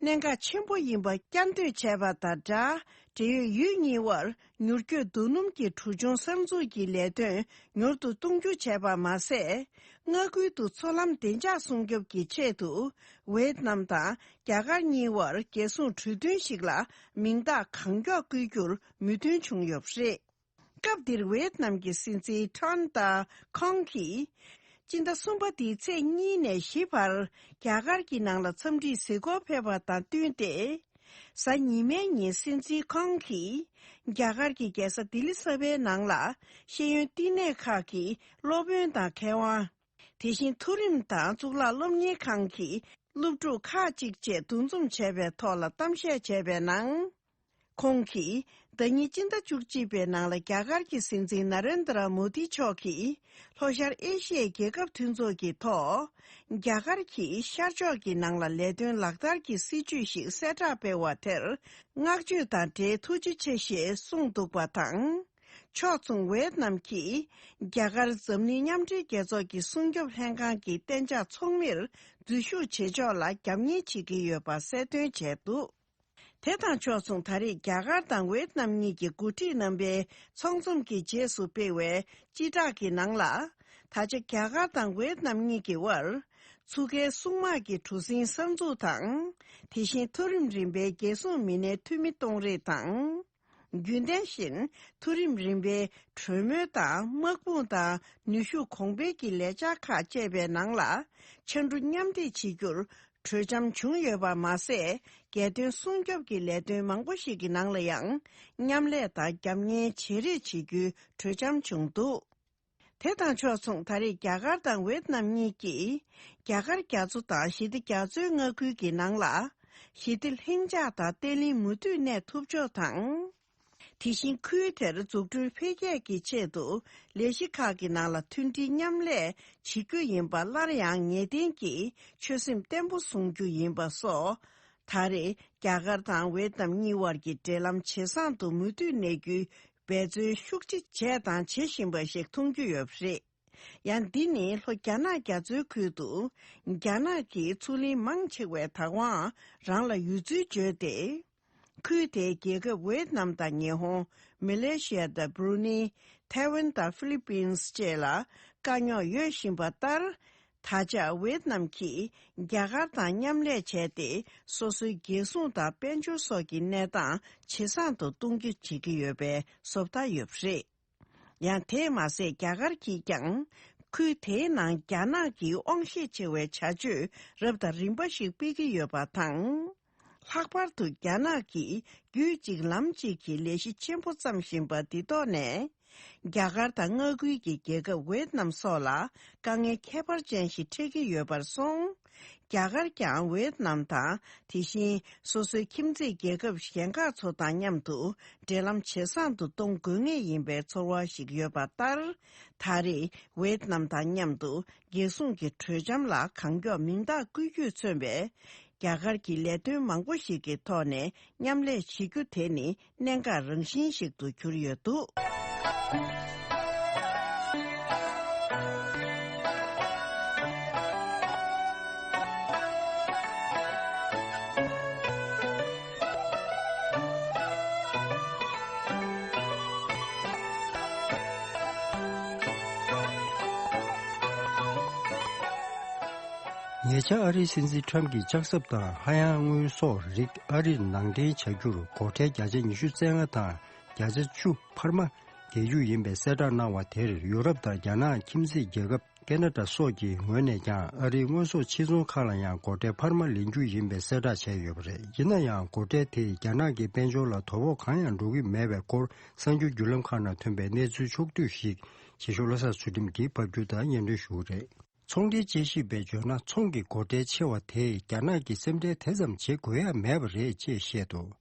གནད་འགག་ཆེན་པོ་ཡིན་པ་བསྐྱར་ཟློས་བྱས་པ་དང་སྦྲགས། འབྲེལ་ཡོད་ཡུལ་གཉིས་དབར་མྱུར་སྐྱོད་རྡོ་སྣུམ་གྱི་གྲུ་ཆུང་གསར་འཛུགས་ཀྱི་ལས་དོན་མྱུར་དུ་གཏོང་རྒྱུ་བྱས་པ་མ་ཟད། མངའ་ཁུལ་དུ་མཚོ་ལམ་བདེ་འཇགས་སྲུང་སྐྱོབ་ཀྱི་ཆེད་དུ་ཝེ་ཏི་ནམ་དང་རྒྱ་གར་གཉིས་དབར་རྒྱལ་སྲུང་གྲོས་མཐུན་ཞིག་ལ་མིང་རྟགས་གང་མགྱོགས་བཀོད་རྒྱུར་མོས་མཐུན་བྱུང་ཡོད་པ་རེད། སྐབས་འདིར་ཝེ་ཏི་ནམ་གྱི་སྲིད་འཛིན་ཁྲོན་ཏཱ་ཁོང་གིས། སྤྱི་ཟླ་གསུམ་པ་འདིའི་ཚེས་གཉིས་ནས་བཞི་བར་རྒྱ་གར་གྱི་ནང་ལ་འཚམས་འདྲིའི་གཟིགས་སྐོར་ཕེབས་པ་དང་བསྟུན་ཏེ། གཟའ་ཉི་མའི་ཉིན་སྲིད་འཛིན་ཁོང་གིས་རྒྱ་གར་གྱི་རྒྱལ་ས་ལྡི་ལི་གསར་པའི་ནང་ལ་ཤེས་ཡོན་བསྟི་གནས་ཁག་གི་སློབ་དཔོན་དང་མཁས་དབང་། དེ་བཞིན་མཐོ་རིམ་དང་གཙུག་ལག་སློབ་གཉེར་ཁང་གི་སློབ་ཕྲུག་ཁག་ཅིག་བཅས་འདུ་འཛོམས་བྱས་པའི་ཐོག་ལ་གཏམ་བཤད་བྱས་པའི་ནང་། ཁོང་གིས་ཟླ་ཉིན་སྤྱི་ཟླ་བཅུ་གཅིག་པའི་ནང་ལ་རྒྱ་གར་གྱི་སྲིད་འཛིན་ན་རེན་དྲ་མོ་དི་མཆོག་གིས་ལྷོ་ཤར་ཨེ་ཤི་ཡའི་རྒྱལ་ཁབ་མཐུན་ཚོགས་ཀྱི་ཐོག་རྒྱ་གར་གྱིས་ཤར་ཕྱོགས་ཀྱི་ནང་ལ་ལས་དོན་ལག་བསྟར་གྱི་སྲིད་ཇུས་ཤིག་གསལ་བསྒྲགས་སྤེལ་བ་དེར་བསྔགས་བརྗོད་དང་འབྲེལ་ཐུགས་རྗེ་ཆེ་ཞེས་གསུངས་འདུག་པ་དང་། ཕྱོགས་མཚུངས་ཝེད་ནམ་གྱིས་རྒྱ་གར་འཛམ་གླིང་མཉམ་འབྲེལ་རྒྱལ་ཚོགས་ཀྱི་སྲུང་སྐྱོབ་ལྷན་ཁང་གི་གཏན་འཇགས་ཚོགས་མིར་འཛུལ་ཞུགས་བྱེད་ཕྱོགས་ལ་རྒྱབ་གཉེར་བྱེད་ཀྱི་ཡོད་པ་གསལ་སྟོན་བྱས་འདུག་དེ་དང་ཕྱོགས་མཚུངས་ད་རེས་རྒྱ་གར་དང་ཝེད་ནམ་གཉིས་ཀྱི་འགོ་ཁྲིད་རྣམ་པའི་ཚོགས་འཛོམས་ཀྱི་རྗེས་སུ་སྤེལ་བའི་སྤྱི་བསྒྲགས་ཀྱི་ནང་ལ། ད་ཆ་རྒྱ་གར་དང་ཝེད་ནམ་གཉིས་ཀྱི་དབར་ཚུགས་ཀའི་སྲུང་དམག་གི་གྲུ་གཟིངས་གསར་འཛུགས་དང་། དེ་བཞིན་མཐོ་རིམ་རིམ་པའི་རྒྱལ་སྲུང་མི་སྣའི་འཐུས་མི་གཏོང་རེས་དང་། རྒྱུན་ལྡན་བཞིན་མཐོ་རིམ་རིམ་པའི་གྲོས་མོལ་དང་དམག་དཔུང་དང་ནུས་ཤུགས་གོང་འཕེལ་གྱི་ལས་འཆར་ཁག་བཅས་པའི་ནང་ལ་ཕྱར་གྲུ་མཉམ་འདེགས་བྱེད་རྒྱུར་གྲོས་འཆམ་བྱུང་ཡོད་པ་མ་ཟད། རྒྱལ་དོན་སྲུང་སྐྱོབ་ཀྱི་ལས་དོན་མང་པོ་ཞིག་གི་ནང་ལ་ཡང་མཉམ་ལས་དང་རྒྱབ་གཉེར་བྱེད་རེས་བྱེད་རྒྱུའི་གྲོས་འཆམ་བྱུང་འདུག་དེ་དང་ཕྱོགས་མཚུངས་ད་རེས་རྒྱ་གར་དང་ཝེད་ནམ་གཉིས་ཀྱིས་རྒྱ་གར་རྒྱ་མཚོ་དང་ཞི་བདེ་རྒྱ་མཚོའི་མངའ་ཁུལ་གྱི་ནང་ལ་ཞི་བདེ་ལྷིང་འཇགས་དང་བརྟན་ལྷིང་མུ་མཐུད་གནས་ཐུབ་ཕྱོགས་དང་། དེ་བཞིན་ཁུལ་དེར་འཛུགས་སྐྲུན་འཕེལ་རྒྱས་ཀྱི་ཆེད་དུ་ལས་གཞི་ཁག་གི་ནང་ལ་མཐུན་སྒྲིལ་མཉམ་ལས་བྱེད་རྒྱུ་ཡིན་པ་སླར་ཡང་ངེས་གཏན་གྱིས་ཆོད་སེམས་བརྟན་པོ་བཟུང་རྒྱུ་ཡིན་པ་སོགས། ད་རེས་རྒྱ་གར་དང་ཝེད་ནམ་གཉིས་དབར་གྱི་འབྲེལ་ལམ་ཇེ་བཟང་དུ་མུ་མཐུད་གནས་རྒྱུའི་འབད་བརྩོན་ཤུགས་ཆེ་བྱས་དང་བྱེད་བཞིན་པ་ཞིག་མཐོང་རྒྱུ་ཡོད་པ་རེད། ཡང་འདི་ནི་ལྷོ་རྒྱ་ནག་རྒྱ་མཚོའི་ཁུལ་དུ་རྒྱ་ནག་གི་མཚོ་གླིང་མང་ཆེ་བས་བདག་དབང་རང་ལ་ཡོད་ཚུལ་བརྗོད་དེ། ཁུལ་དེའི་རྒྱལ་ཁབ་ཝེད་ནམ་དང་ཉི་ཧོང་། མེ་ལེ་ཤི་ཡ་དང་བྷུ་རུ་ནེ། ཐའེ་ཝན་དང་ཧྥི་ལི་པིན་བཅས་ལ་དཀའ་རྙོག་ཡོད་བཞིན་པ་ལྟར། ད་ཆ་ཝེད་ནམ་གྱིས་རྒྱ་གར་དང་མཉམ་ལས་བྱས་ཏེ། སོ་སོའི་རྒྱལ་སྲུང་དང་དཔལ་འབྱོར་སོགས་ཀྱི་གནས་སྟངས་ཇེ་བཟང་དུ་གཏོང་རྒྱུ་བྱེད་ཀྱི་ཡོད་པའི་བཟོ་ལྟ་ཡོད་པ་རེད། ཡང་དེས་མ་ཟད། རྒྱ་གར་གྱིས་ཀྱང་ཁུལ་དེའི་ནང་རྒྱ་ནག་གི་དབང་ཤེད་ཆེ་བའི་བྱ་སྤྱོད་རབ་དང་རིམ་པ་ཞིག་སྤེལ་གྱི་ཡོད་པ་དང་། ལྷག་པར་དུ་རྒྱ་ནག་གིས་རྒྱུད་གཅིག་ལམ་གཅིག་གི་ལས་གཞི་ཆེན་པོ་བརྩམས་བཞིན་པ་འདི་ཐོག་ནས། རྒྱ་གར་དང་མངའ་ཁུལ་གྱི་རྒྱལ་ཁབ་ཝེད་ནམ་སོགས་ལ་དཀའ་ངལ་ཁྱད་པར་ཅན་ཞིག་འཕྲད་ཀྱི་ཡོད་པར་སོང་། རྒྱ་གར་ཀྱང་ཝེད་ནམ་དང་། དེ་བཞིན་སོ་སོའི་ཁྱིམ་མཚེས་རྒྱལ་ཁབ་གཞན་ཁག་ཚོ་དང་མཉམ་དུ་འབྲེལ་ལམ་ཇེ་བཟང་དུ་གཏོང་དགོས་ངེས་ཡིན་པའི་ཚོར་བ་ཞིག་ཡོད་པ་ལྟར། ད་རེས་ཝེད་ནམ་དང་མཉམ་དུ་རྒྱལ་སྲུང་གི་གྲོས་འཆམ་ལ་གང་མགྱོགས་མིང་རྟགས་བཀོད་རྒྱུས་མཚོན་པའི་རྒྱ་གར་གྱི་ལས་དོན་མང་པོ་ཞིག་གི་ཐོག་ནས་མཉམ་ལས་བྱེད་རྒྱུ་དེ་ནི་གནད་འགག་རང་བཞིན་ཞིག་ཏུ་གྱུར་ཡོད་འདུག་ཉེ་ཆར་ཨ་རིའི་སྲིད་འཛིན་ཁྲམ་གྱིས་ལྕགས་ཟམ་དང་ཧ་ཡང་དངོས་ཟོག་རིགས་ཨ་རིར་ནང་འདྲེན་བྱ་རྒྱུར་སྒོ་ཁྲལ་བརྒྱ་ཆ་ཉི་ཤུ་རྩ་ལྔ་དང་བརྒྱ་ཆ་བཅུ་འཕར་མ་འགེལ་རྒྱུ་ཡིན་པའི་གསལ་བསྒྲགས་གནང་བ་དེར། ཡུ་རོབ་དང་རྒྱ་ནག་ཁྱིམ་མཚེས་རྒྱལ་ཁབ་ཁེ་ན་ཌ་སོགས་ཀྱི་ངོས་ནས་ཀྱང་ཨ་རིའི་དངོས་ཟོག་ཕྱིར་ཚོང་ཁག་ལ་ཡང་སྒོ་ཁྲལ་འཕར་མ་ལེན་རྒྱུ་ཡིན་པའི་གསལ་བསྒྲགས་བྱས་ཡོད་པ་རེད། ཡིན་ན་ཡང་། སྒོ་ཁྲལ་དེས་རྒྱ་ནག་གི་དཔལ་འབྱོར་ལ་དོ་ཕོག་གང་ཡང་འགྲོ་གི་མེད་པའི་སྐོར། གསར་འགྱུར་བརྒྱུད་ལམ་ཁག་ནང་ཐོན་པའི་གནས་ཚུལ་ཕྱོགས་བསྡུས་ཤིག་ཞེ་ཤོག་བློ་བཟང་ཚུལ་ཁྲིམས་ཀྱིས་ཕབ་སྒྱུར་དང་སྙན་སྒྲོན་ཞུ་གི་རེད། ཚོང་འབྲེལ་དཔྱད་ཞིབ་པས་བརྗོད་ན། ཚོང་གི་སྒོ་ཁྲལ་ཆེ་བ་དེས་རྒྱ་ནག་གི་སེམས་ཁྲལ་དེ་ཙམ་བྱེད་དགོས་ཡ་མེད་པ་རེད་ཅེས་བཤད་འདུག་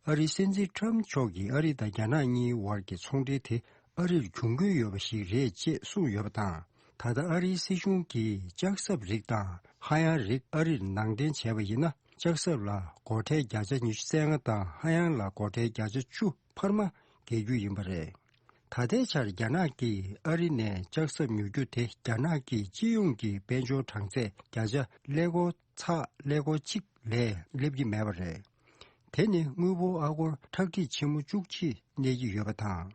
ཨ་རིའི་སྲིད་འཛིན་ཁྲམ་མཆོག་གིས་ཨ་རི་དང་རྒྱ་ནག་གཉིས་བར་གྱི་ཚོང་འབྲེལ་དེ་ཨ་རིར་གྱོང་གུན་ཡོད་པ་ཞིག་རེད་ཅེས་གསུངས་ཡོད་པ་དང་། ད་ལྟ་ཨ་རིའི་སྲིད་གཞུང་གིས་ལྕགས་ཟམ་རིགས་དང་ཧ་ཡང་རིགས་ཨ་རིར་ནང་འདྲེན་བྱས་པ་ཡིན་ན། ལྕགས་ཟམ་ལ་སྒོ་ཁྲལ་བརྒྱ་ཆ་ཉི་ཤུ་རྩ་ལྔ་དང་ཧ་ཡང་ལ་སྒོ་ཁྲལ་བརྒྱ་ཆ་བཅུ་འཕར་མ་འགེལ་རྒྱུ་ཡིན་པ་རེད། ད་ལྟའི་ཆར་རྒྱ་ནག་གིས་ཨ་རི་ནས་ལྕགས་ཟམ་ཉོ་རྒྱུ་དེ་རྒྱ་ནག་གི་སྤྱི་ཡོངས་ཀྱི་དཔལ་འབྱོར་གྲངས་ཚད་བརྒྱ་ཆ་ཀླད་ཀོར་ཚེག་ཀླད་ཀོར་གཅིག་ལས་སླེབས་ཀྱི་མེད་པ་རེད། དེ་ནི་དངུལ་ཕོགས་ཨ་སྒོར་ཁྲག་ཁྲིག་ཆེན་མོ་བཅུ་གཅིག་གནས་ཀྱི་ཡོད་པ་དང་།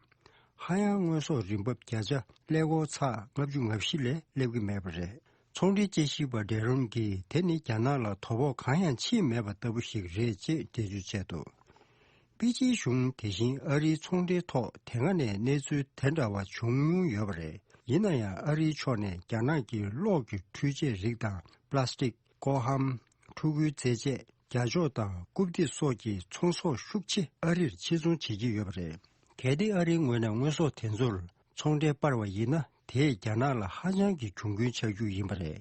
ཧ་ཡང་དངོས་ཟོག་རིན་འབབ་བརྒྱ་ཆ་ཀླད་ཀོར་ཚེག་ལྔ་བཅུ་ང་བཞི་ལས་སླེབས་ཀྱི་མེད་པ་རེད། ཚོང་འབྲེལ་དཔྱད་ཞིབ་པ་ཌེ་རོན་གྱིས་དེ་ནི་རྒྱ་ནག་ལ་དོ་ཕོག་གང་ཡང་ཕྱིན་མེད་པ་ལྟ་བུ་ཞིག་རེད་ཅེས་འགྲེལ་བརྗོད་བྱས་འདུག་པེ་ཅིན་གཞུང་དེ་བཞིན་ཨ་རིའི་ཚོང་འབྲེལ་ཐོག་དེ་སྔ་ནས་གནས་ཚུལ་དེ་འདྲ་བ་བྱུང་མྱོང་ཡོད་པ་རེད། ཡིན་ན་ཡང་། ཨ་རིའི་ཕྱོགས་ནས་རྒྱ་ནག་གི་གློག་གི་འཕྲུལ་ཆས་རིགས་དང་། པ་ལ་སི་ཊིག་ཀོ་ཧམ། ཕྲུ་གུའི་རྩེད་ཆས། རྒྱ་ལྕོག་དང་རྐུབ་སྟེགས་སོགས་ཀྱི་ཚོང་ཟོག་ཤུགས་ཆེ་ཨ་རིར་ཕྱིར་ཚོང་བྱེད་ཀྱི་ཡོད་པ་རེད། གལ་ཏེ་ཨ་རིའི་ངོས་ནས་དངོས་ཟོག་དེ་ཚོར་ཚོང་ཁྲལ་སྤར་བ་ཡིན་ན། དེས་རྒྱ་ནག་ལ་ཧ་ཅང་གི་གྱོང་གུན་ཆགས་རྒྱུ་ཡིན་པ་རེད།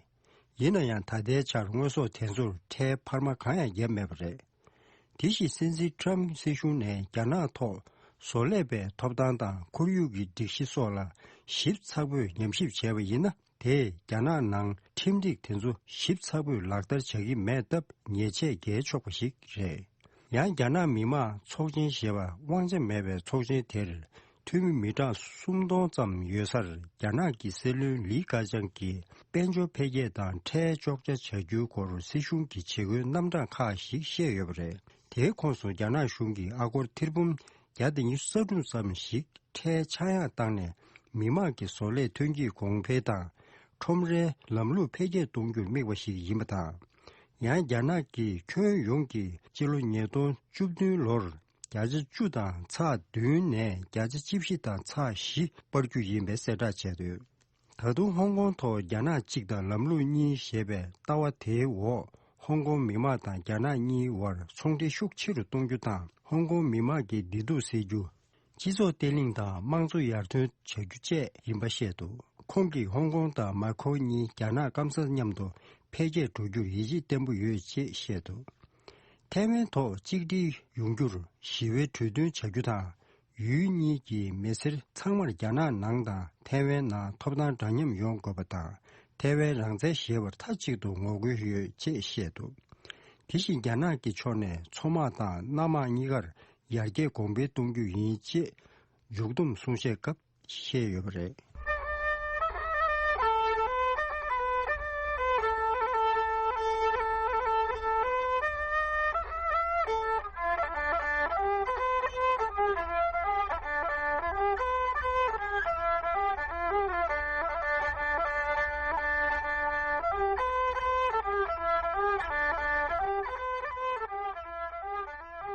ཡིན་ན་ཡང་། ད་ལྟའི་ཆར་དངོས་ཟོག་དེ་ཚོར་ཁྲལ་འཕར་མ་གང་ཡང་བརྒྱབ་མེད་པ་རེད། དེ་བཞིན་སྲིད་འཛིན་ཊམ་སྲིད་གཞུང་ནས་རྒྱ་ནག་ཐོག་བཟོ་ལས་པའི་ཐོབ་ཐང་དང་ཁོར་ཡུག་གི་སྒྲིག་གཞི་སོགས་ལ་ཞིབ་ཚགས་པོས་ཉམས་ཞིབ་བྱས་པ་ཡིན་ན། དེས་རྒྱ་ནག་ནང་ཁྲིམས་སྒྲིག་དེ་ཚོ་ཞིབ་ཚགས་པོས་ལག་བསྟར་བྱ་གི་མེད་སྟབས། ཉེས་ཆད་འགེལ་ཆོག་པ་ཞིག་རེད། ཡང་རྒྱ་ནག་མི་དམངས་ཚོགས་ཆེན་ཞེས་པ་དབང་ཆ་མེད་པའི་ཚོགས་ཆེན་དེར་འཐུས་མི་མི་གྲངས་སུམ་སྟོང་ཙམ་ཡོད་སར། རྒྱ་ནག་གི་སྲིད་བློན་ལི་ཁེ་ཆང་གིས་དཔལ་འབྱོར་འཕེལ་རྒྱས་དང་ཁྲལ་གཅོག་ཆ་བྱ་རྒྱུའི་སྐོར་སྲིད་གཞུང་གི་བྱེད་སྒོའི་རྣམ་གྲངས་ཁག་ཞིག་བཤད་ཡོད་པ་རེད། དེའི་ཁོངས་སུ་རྒྱ་ནག་གཞུང་གིས་ཨ་སྒོར་ཐེར་འབུམ་བརྒྱ་དང་ཉི་ཤུ་རྩ་དྲུག་ཙམ་ཞིག་ཁྲལ་ཆག་ཡང་བཏང་ནས། མི་དམངས་ཀྱི་བཟོ་ལས་ཐོན་སྐྱེད་གོང་འཕེལ་དང་ཁྲོམ་རའི་ལམ་ལུགས་འཕེལ་རྒྱས་གཏོང་རྒྱུར་དམིགས་པ་ཞིག་ཡིན་པ་དང་། ཡང་རྒྱ་ནག་གིས་ཁྱོན་ཡོངས་ཀྱི་སྤྱི་ལོ་ཉིས་སྟོང་བཅུ་བདུན་ལོར་བརྒྱ་ཆ་བཅུ་དང་ཚེག་བདུན་ནས་བརྒྱ་ཆ་བཅུ་བཞི་དང་ཚེག་བཞི་སྤར་རྒྱུ་ཡིན་པའི་གསལ་བསྒྲགས་བྱས་འདུག་ད་དུང་ཧོང་ཀོང་ཐོག་རྒྱ་ནག་གཅིག་དང་ལམ་ལུགས་གཉིས་ཞེས་པའི་ལྟ་བ་དེའི་འོག་ཧོང་ཀོང་མི་དམངས་དང་རྒྱ་ནག་གཉིས་བར་ཚོང་འབྲེལ་ཤུགས་ཆེ་རུ་གཏོང་རྒྱུ་དང་། ཧོང་ཀོང་མི་དམངས་ཀྱི་བདེ་སྡུག་སེལ་རྒྱུ། སྤྱི་ཚོགས་བརྟན་ལྷིང་དང་དམངས་གཙོ་ཡར་ཐོན་བྱ་རྒྱུ་བཅས་ཡིན་པ་བཤད་འདུག་ཁོང་གིས་ཧོང་ཀོང་དང་མ་ཁའོ་གཉིས་རྒྱ་ནག་སྐམ་སར་མཉམ་དུ་འཕེལ་རྒྱས་འགྲོ་རྒྱུར་ཡིད་ཆེས་བརྟན་པོ་ཡོད་ཅེས་བཤད་འདུག་ཐའེ་ཝན་ཐོག་གཅིག་སྒྲིལ་ཡོང་རྒྱུར་ཞི་བའི་གྲོས་མཐུན་བྱ་རྒྱུ་དང་། ཡུལ་གཉིས་ཀྱི་མི་སེར་ཚང་མར་རྒྱ་ནག་ནང་དང་ཐའེ་ཝན་ནང་ཐོབ་ཐང་འདྲ་མཉམ་ཡོང་དགོས་པ་དང་། ཐའེ་ཝན་རང་བཙན་ཞེས་པར་མཐའ་གཅིག་ཏུ་ངོ་རྒོལ་ཡོད་ཅེས་བཤད་འདུག་དེ་བཞིན་རྒྱ་ནག་གི་ཕྱོགས་ནས་མཚོ་དམག་དང་གནམ་དམག་གཉིས་ཀར་ཡར་རྒྱས་གོང་འཕེལ་གཏོང་རྒྱུ་ཡིན་ཅེས་མཇུག་བསྡོམས་གསུང་བཤད་སྐབས་བཤད་ཡོད་པ་རེད།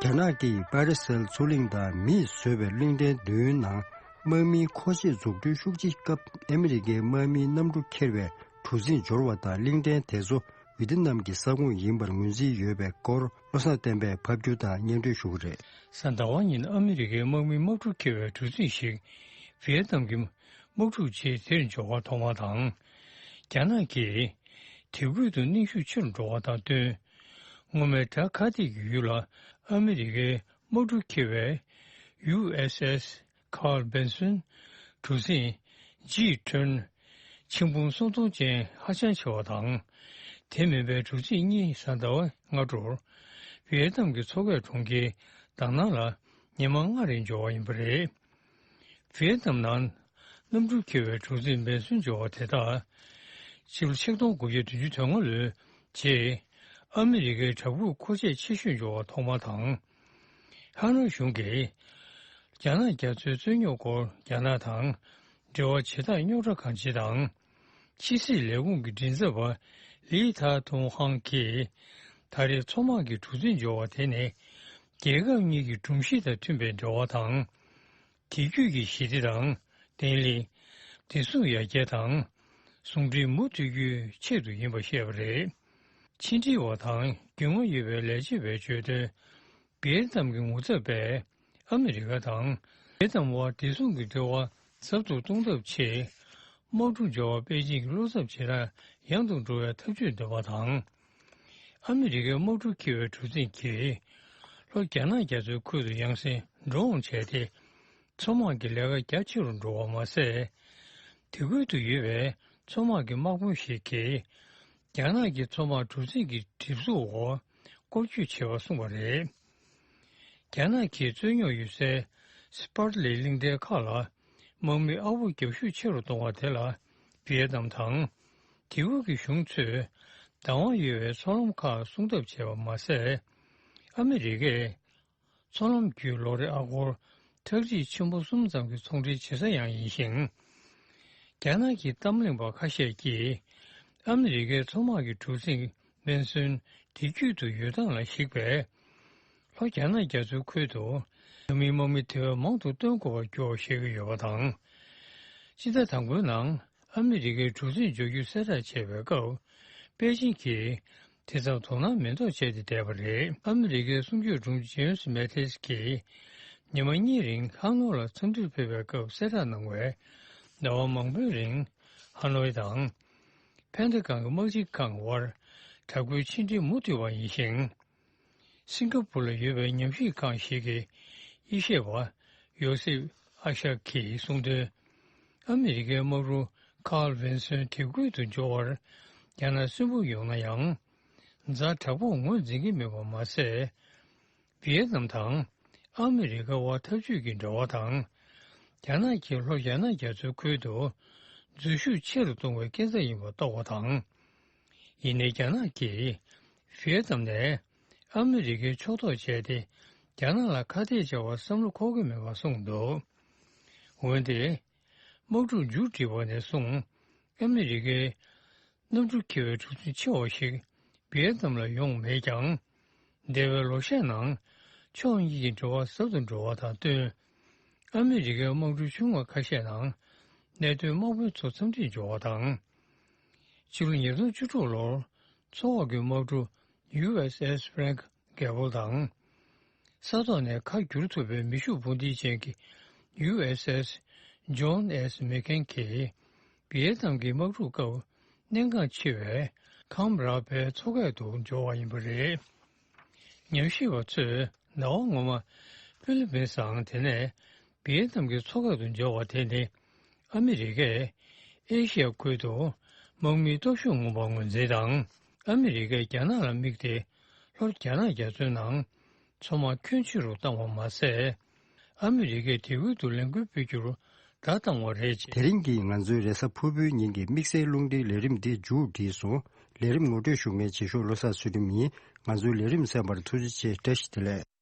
རྒྱ་ནག་གིས་པ་རི་སེལ་མཚོ་གླིང་དང་མིས་བཟོས་པའི་གླིང་ཕྲན་བདུན་ནང་དམག་མིའི་མཁོ་ཆས་འཛུགས་སྐྲུན་ཤུགས་ཆེ་སྐབས། ཨ་མི་རི་ཀའི་དམག་མིའི་གནམ་གྲུ་འཁྱེར་བའི་གྲུ་གཟིངས་འབྱོར་བ་དང་། གླིང་ཕྲན་དེ་ཚོ་ཝི་ཏི་ནམ་གྱི་ས་ཁོངས་ཡིན་པར་ངོས་འཛིན་ཡོད་པའི་སྐོར་བློ་བཟང་བསྟན་པས་ཕབ་སྒྱུར་དང་སྙན་སྒྲོན་ཞུ་གི་རེད། གཟའ་ཟླ་བ་ཉིན་ཨ་མི་རི་ཀའི་དམག་མིའི་དམག་གྲུ་འཁྱེར་བའི་གྲུ་གཟིངས་ཤིག་ཝི་ཡེད་ནམ་གྱི་དམག་འཁྲུག་རྗེས་དེར་འབྱོར་བ་ཐོག་མ་དང་། རྒྱ་ནག་གིས་དེ་ཁུལ་དུ་གནོན་ཤུགས་ཆེ་རུ་འགྲོ་བ་དང་བསྟུན། སྔོན་མའི་བྲག་ཁ་སྟེང་གི་ཡུལ་ལ་ཨ་མི་རི་ཀའི་དམག་གྲུ་འཁྱེར་བའི་ཡུ་ཨེས་ཨེས་Carl Vinson གྲུ་གཟིངས་ཇིས་ཁྲོན་ཆིག་འབུམ་སུམ་སྟོང་ཅན་ཧ་ཅང་ཆེ་བ་དང་། དེ་མིན་པའི་གྲུ་གཟིངས་གཉིས་གཟའ་ཟླ་བ་སྔ་དྲོར་ཝི་ཡེད་ནམ་གྱི་མཚོ་ཁའི་གྲོང་ཁྱེར་དཱ་ནང་ལ་ཉི་མ་ལྔ་རིང་འབྱོར་བ་ཡིན་པ་རེད། ཝི་ཡེད་ནམ་ནང་གནམ་གྲུ་འཁྱེར་བའི་གྲུ་གཟིངས་བན་སུན་འབྱོར་བ་དེ་དག་ཕྱི་ལོ་ཆིག་སྟོང་དགུ་བརྒྱ་བདུན་ཅུ་དོན་ལྔ་ལོའི་རྗེས་ཨ་མི་རི་ཀའི་བྲག་ཕུག་མཁོ་ཆས་ཆེ་ཤོས་འབྱོར་བ་ཐོག་མ་དང་། ཧ་ནོ་གཞུང་གིས་རྒྱ་ནག་རྒྱ་མཚོའི་རྩོད་རྙོག་སྐོར་རྒྱ་ནག་དང་འབྲེལ་བ་བྱེད་སྟངས་རྙོག་དྲ་གང་ཆེ་དང་། ཕྱི་སྲིད་ལས་ཁུངས་ཀྱི་མགྲིན་ཚབ་པ་ལི་ཐ་ཐུང་ཧང་གིས་ད་རེས་མཚོ་དམག་གི་གྲུ་གཟིངས་འབྱོར་བ་དེ་ནི་རྒྱལ་ཁབ་གཉིས་ཀྱི་སྒྲོམ་གཞི་དང་མཐུན་པའི་འབྲེལ་བ་དང་། དེ་བརྒྱུད་ཀྱི་ཞི་བདེ་དང་བརྟན་ལྷིང་། བདེ་སྲུང་ཡར་རྒྱས་དང་ཟུང་འབྲེལ་མུ་མཐུད་རྒྱུའི་ཆེད་དུ་ཡིན་པ་བཤད་པ་རེད། ཕྱི་འབྲེལ་བ་དང་རྒྱུས་མངའ་ཡོད་པའི་ལས་བྱེད་པས་བརྗོད་དོན། ཝི་ཡེད་ནམ་གྱི་ངོ་ཚབ་པས་ཨ་མི་རི་ཀ་དང་ཝི་ཡེད་ནམ་དབར་བདེ་སྲུང་གི་འབྲེལ་བ་ཟབ་ཏུ་གཏོང་ཐབས་ཆེད། དམག་གྲུ་འབྱོར་བ་པེ་ཅིང་གི་བློ་འཚབ་ཇེ་ཡང་དུ་འགྲོ་བའི་ཐབས་ཇུས་འདོན་པ་དང་། ཨ་མི་རི་ཀའི་དམག་གྲུ་འཁྱེར་བའི་གྲུ་གཟིངས་ཀྱིས་ལྷོ་རྒྱ་ནག་རྒྱ་མཚོའི་ཁུལ་དུ་ཡང་སེ་འགྲོ་འོང་བྱས་ཏེ། མཚོ་དམག་གི་ལས་ཀ་རྒྱ་ཆེ་རུ་འགྲོ་བ་མ་ཟད། དེ་ཁུལ་དུ་ཡོད་པའི་མཚོ་དམག་གི་དམག་དཔོན་ཞིག་གིས་རྒྱ་ནག་གི་མཚོ་དམག་གྲུ་གཟིངས་ཀྱི་གྲིབ་གཟུགས་འོག་སྐོར་སྐྱོད་བྱས་པ་གསུངས་པ་རེད། རྒྱ་ནག་གིས་རྩོད་རྙོག་ཡོད་སའི་སི་པར་ལི་གླིང་ཕྲན་ཁག་ལ་དམག་མི་ཨ་ཝུ་རྒྱག་ཤུགས་ཆེ་རུ་གཏོང་བ་དེ་ལ་ཝི་ཡེད་ནམ་དང་དེ་ཁུལ་གྱི་གཞུང་ཚོས་བདག་དབང་ཡོད་པའི་མཚོ་ལམ་ཁག་སྲུང་ཐབས་བྱས་པ་མ་ཟད། ཨ་མི་རི་ཀས་མཚོ་ལམ་བརྒྱུད་ལོ་རེ་ཨ་སྒོར་ཁྲག་ཁྲིག་ཆེན་པོ་གསུམ་ཙམ་གྱི་ཚོང་འབྲེལ་བྱེད་ས་ཡང་ཡིན་ཞིང་། རྒྱ་ནག་གི་གཏམ་གླེང་པ་ཁ་ཤས་ཀྱིས་ཨ་མི་རི་ཀའི་མཚོ་དམག་གི་གྲུ་གཟིངས་བན་སུན་དེ་རྒྱུད་དུ་ཡོད་སྟངས་ལ་གཞིགས་པས། ལྷོ་རྒྱ་ནག་རྒྱ་མཚོའི་ཁུལ་དུ་འཛམ་གླིང་དམག་མི་དེ་བས་མང་དུ་བཏོན་དགོས་པར་འགྱུར་བ་བཤད་ཀྱི་ཡོད་པ་དང་། སྤྱི་ཟླ་དང་པོའི་ནང་ཨ་མི་རི་ཀའི་གྲུ་གཟིངས་འཇོག་རྒྱུ་གསལ་བསྒྲགས་བྱས་པའི་སྐབས། པེ་ཅིང་གིས་དེ་ཙམ་དོ་སྣང་མེད་མདོག་བྱས་ཏེ་བསྡད་པ་རེད། ཨ་མི་རི་ཀའི་གསུང་ཆོས་དྲུང་ཆེ་ཇེམ་སི་མེ་ཏིས་ཀྱིས་ཉི་མ་གཉིས་རིང་ཧ་ནོ་ལ་འཚམས་འདྲིར་ཕེབས་པའི་སྐབས་གསལ་བསྒྲགས་གནང་བའི་ཟླ་བ་མང་པོའི་རིང་ཧ་ནོ་དང་ཕན་ཐ་ཀང་གི་དམག་སྤྱི་ཁང་བར་དྲག་པོའི་ཕྱི་འབྲེལ་མུ་མཐུད་པ་ཡིན་ཞིང་། སིང་ག་པུར་ལ་ཡོད་པའི་ཉམས་ཞིབ་ཁང་ཞིག་གི་དབྱེ་ཞིབ་པ་ཡོ་སེབ་ཨ་ཤག་གིས་གསུངས་དོན། ཨ་མི་རི་ཀའི་དམག་གྲུ་ཁཱརལ་ཝིན་སོན་དེ་ཁུལ་དུ་འབྱོར་བར་རྒྱ་ནག་སུན་པོ་ཡོང་ན་ཡང་། ཛ་དྲག་པོར་ངོས་འཛིན་གྱི་མེད་པ་མ་ཟད། ཝི་ཡེ་ནམ་དང་ཨ་མི་རི་ཀ་དབར་འཐབ་ཇུས་ཀྱི་འབྲེལ་བ་དང་། རྒྱ་ནག་གིས་ལྷོ་རྒྱ་ནག་རྒྱ་མཚོའི་ཁུལ་དུ་འཛུལ་ཞུགས་ཆེ་རུ་གཏོང་བའི་སྐྱེ་འཚར་ཡིན་པ་རྟོགས་པ་དང་། ཡིན་ནའི་རྒྱ་ནག་གིས་ཝི་ཡེ་ནམ་ནས་ཨ་མི་རི་ཀའི་ཕྱོགས་གཏོགས་བྱས་ཏེ་རྒྱ་ནག་ལ་ཁ་གཏད་བཅག་པར་བསམ་བློ་འཁོར་གྱི་མེད་པར་གསུངས་འདུག་འོན་ཏེ། དམག་འཁྲུག་མཇུག་སྒྲིལ་བ་ནས་བཟུང་ཨ་མི་རི་ཀའི་གནམ་གྲུ་འཁྱེར་བའི་གྲུ་གཟིངས་ཆེ་བ་ཞིག་ཝི་ཡེ་ནམ་ལ་ཡོང་མེད་ཀྱང་། འདས་པའི་ལོ་ཤས་ནང་ཕྱོགས་གཉིས་ཀྱི་འབྲེལ་བ་ཟབ་ཏུ་འགྲོ་བ་དང་བསྟུན། ཨ་མི་རི་ཀའི་དམག་གྲུ་ཆུང་བ་ཁ་ཤས་ནང་གནད་དོན་དམག་དཔོན་ཚོ་འཚམས་འདྲིར་འབྱོར་བ་དང་། ཕྱི་ལོ་ཉིས་སྟོང་བཅུ་དྲུག་ལོར་མཚོ་འོག་གི་དམག་གྲུ་ཡུ་ཨེས་ཨེས་ཧྥེ་རན་ཁི་རྒྱལ་པོ་དང་། ས་ཐོག་ནས་ཁ་བསྒྱུར་ཐུབ་པའི་མེ་ཤུགས་འཕུར་མདེལ་ཅན་གྱི་ཡུ་ཨེས་ཨེས་ཇོན་ཨེས་མེ་ཁེན་གྱིས་ཝི་ཡེ་ནམ་གྱི་དམག་འཁྲུག་སྐབས་གནད་འགག་ཆེ་བའི་ཁམ་ར་པའི་མཚོ་ཁ་དུ་འབྱོར་བ་ཡིན་པ་རེད། ཉམས་ཞིབ་པ་ཚོས་ཟླ་བ་སྔོན་མ་ཧྥི་ལི་པིན་སའང་དེ་ནས་ཝི་ཡེ་ནམ་གྱི་མཚོ་ཁ་དུ་འབྱོར་བ་དེ་ནི། ཨ་མི་རི་ཀས་ཨེ་ཤི་ཡ་ཁུལ་དུ་དམག་མིའི་སྟོབས་ཤུགས་མངོན་པར་ངོས་འཛིན་དང་། ཨ་མི་རི་ཀས་རྒྱ་ནག་ལ་དམིགས་ཏེ་ལྷོ་རྒྱ་ནག་རྒྱ་མཚོའི་ནང་མཚོ་དམག་ཁྱོན་ཆེ་རུ་བཏང་བ་མ་ཟད། ཨ་མི་རི་ཀས་དེ་ཁུལ་དུ་ལས་འགུལ་སྤེལ་རྒྱུར་བརྡ་བཏང་བ་རེད། དེ་རིང་གི་ང་ཚོའི་རེས་གཟའ་ཕུར་བུའི་ཉིན་གྱི་དམིགས་བསལ་རླུང་འཕྲིན་ལས་རིམ་འདི་མཇུག་བསྒྲིལ་སོང་། ལས་རིམ་ངོ་སྤྲོད་ཞུ་མཁན་རྗེས་ཤོག་བློ་བཟང་ཚུལ་ཁྲིམས་ཡིན། ང་ཚོའི་ལས་རིམ་གསན་པར་ཐུགས་རྗེ་ཆེ། བཀྲ་ཤིས་བདེ་ལེགས།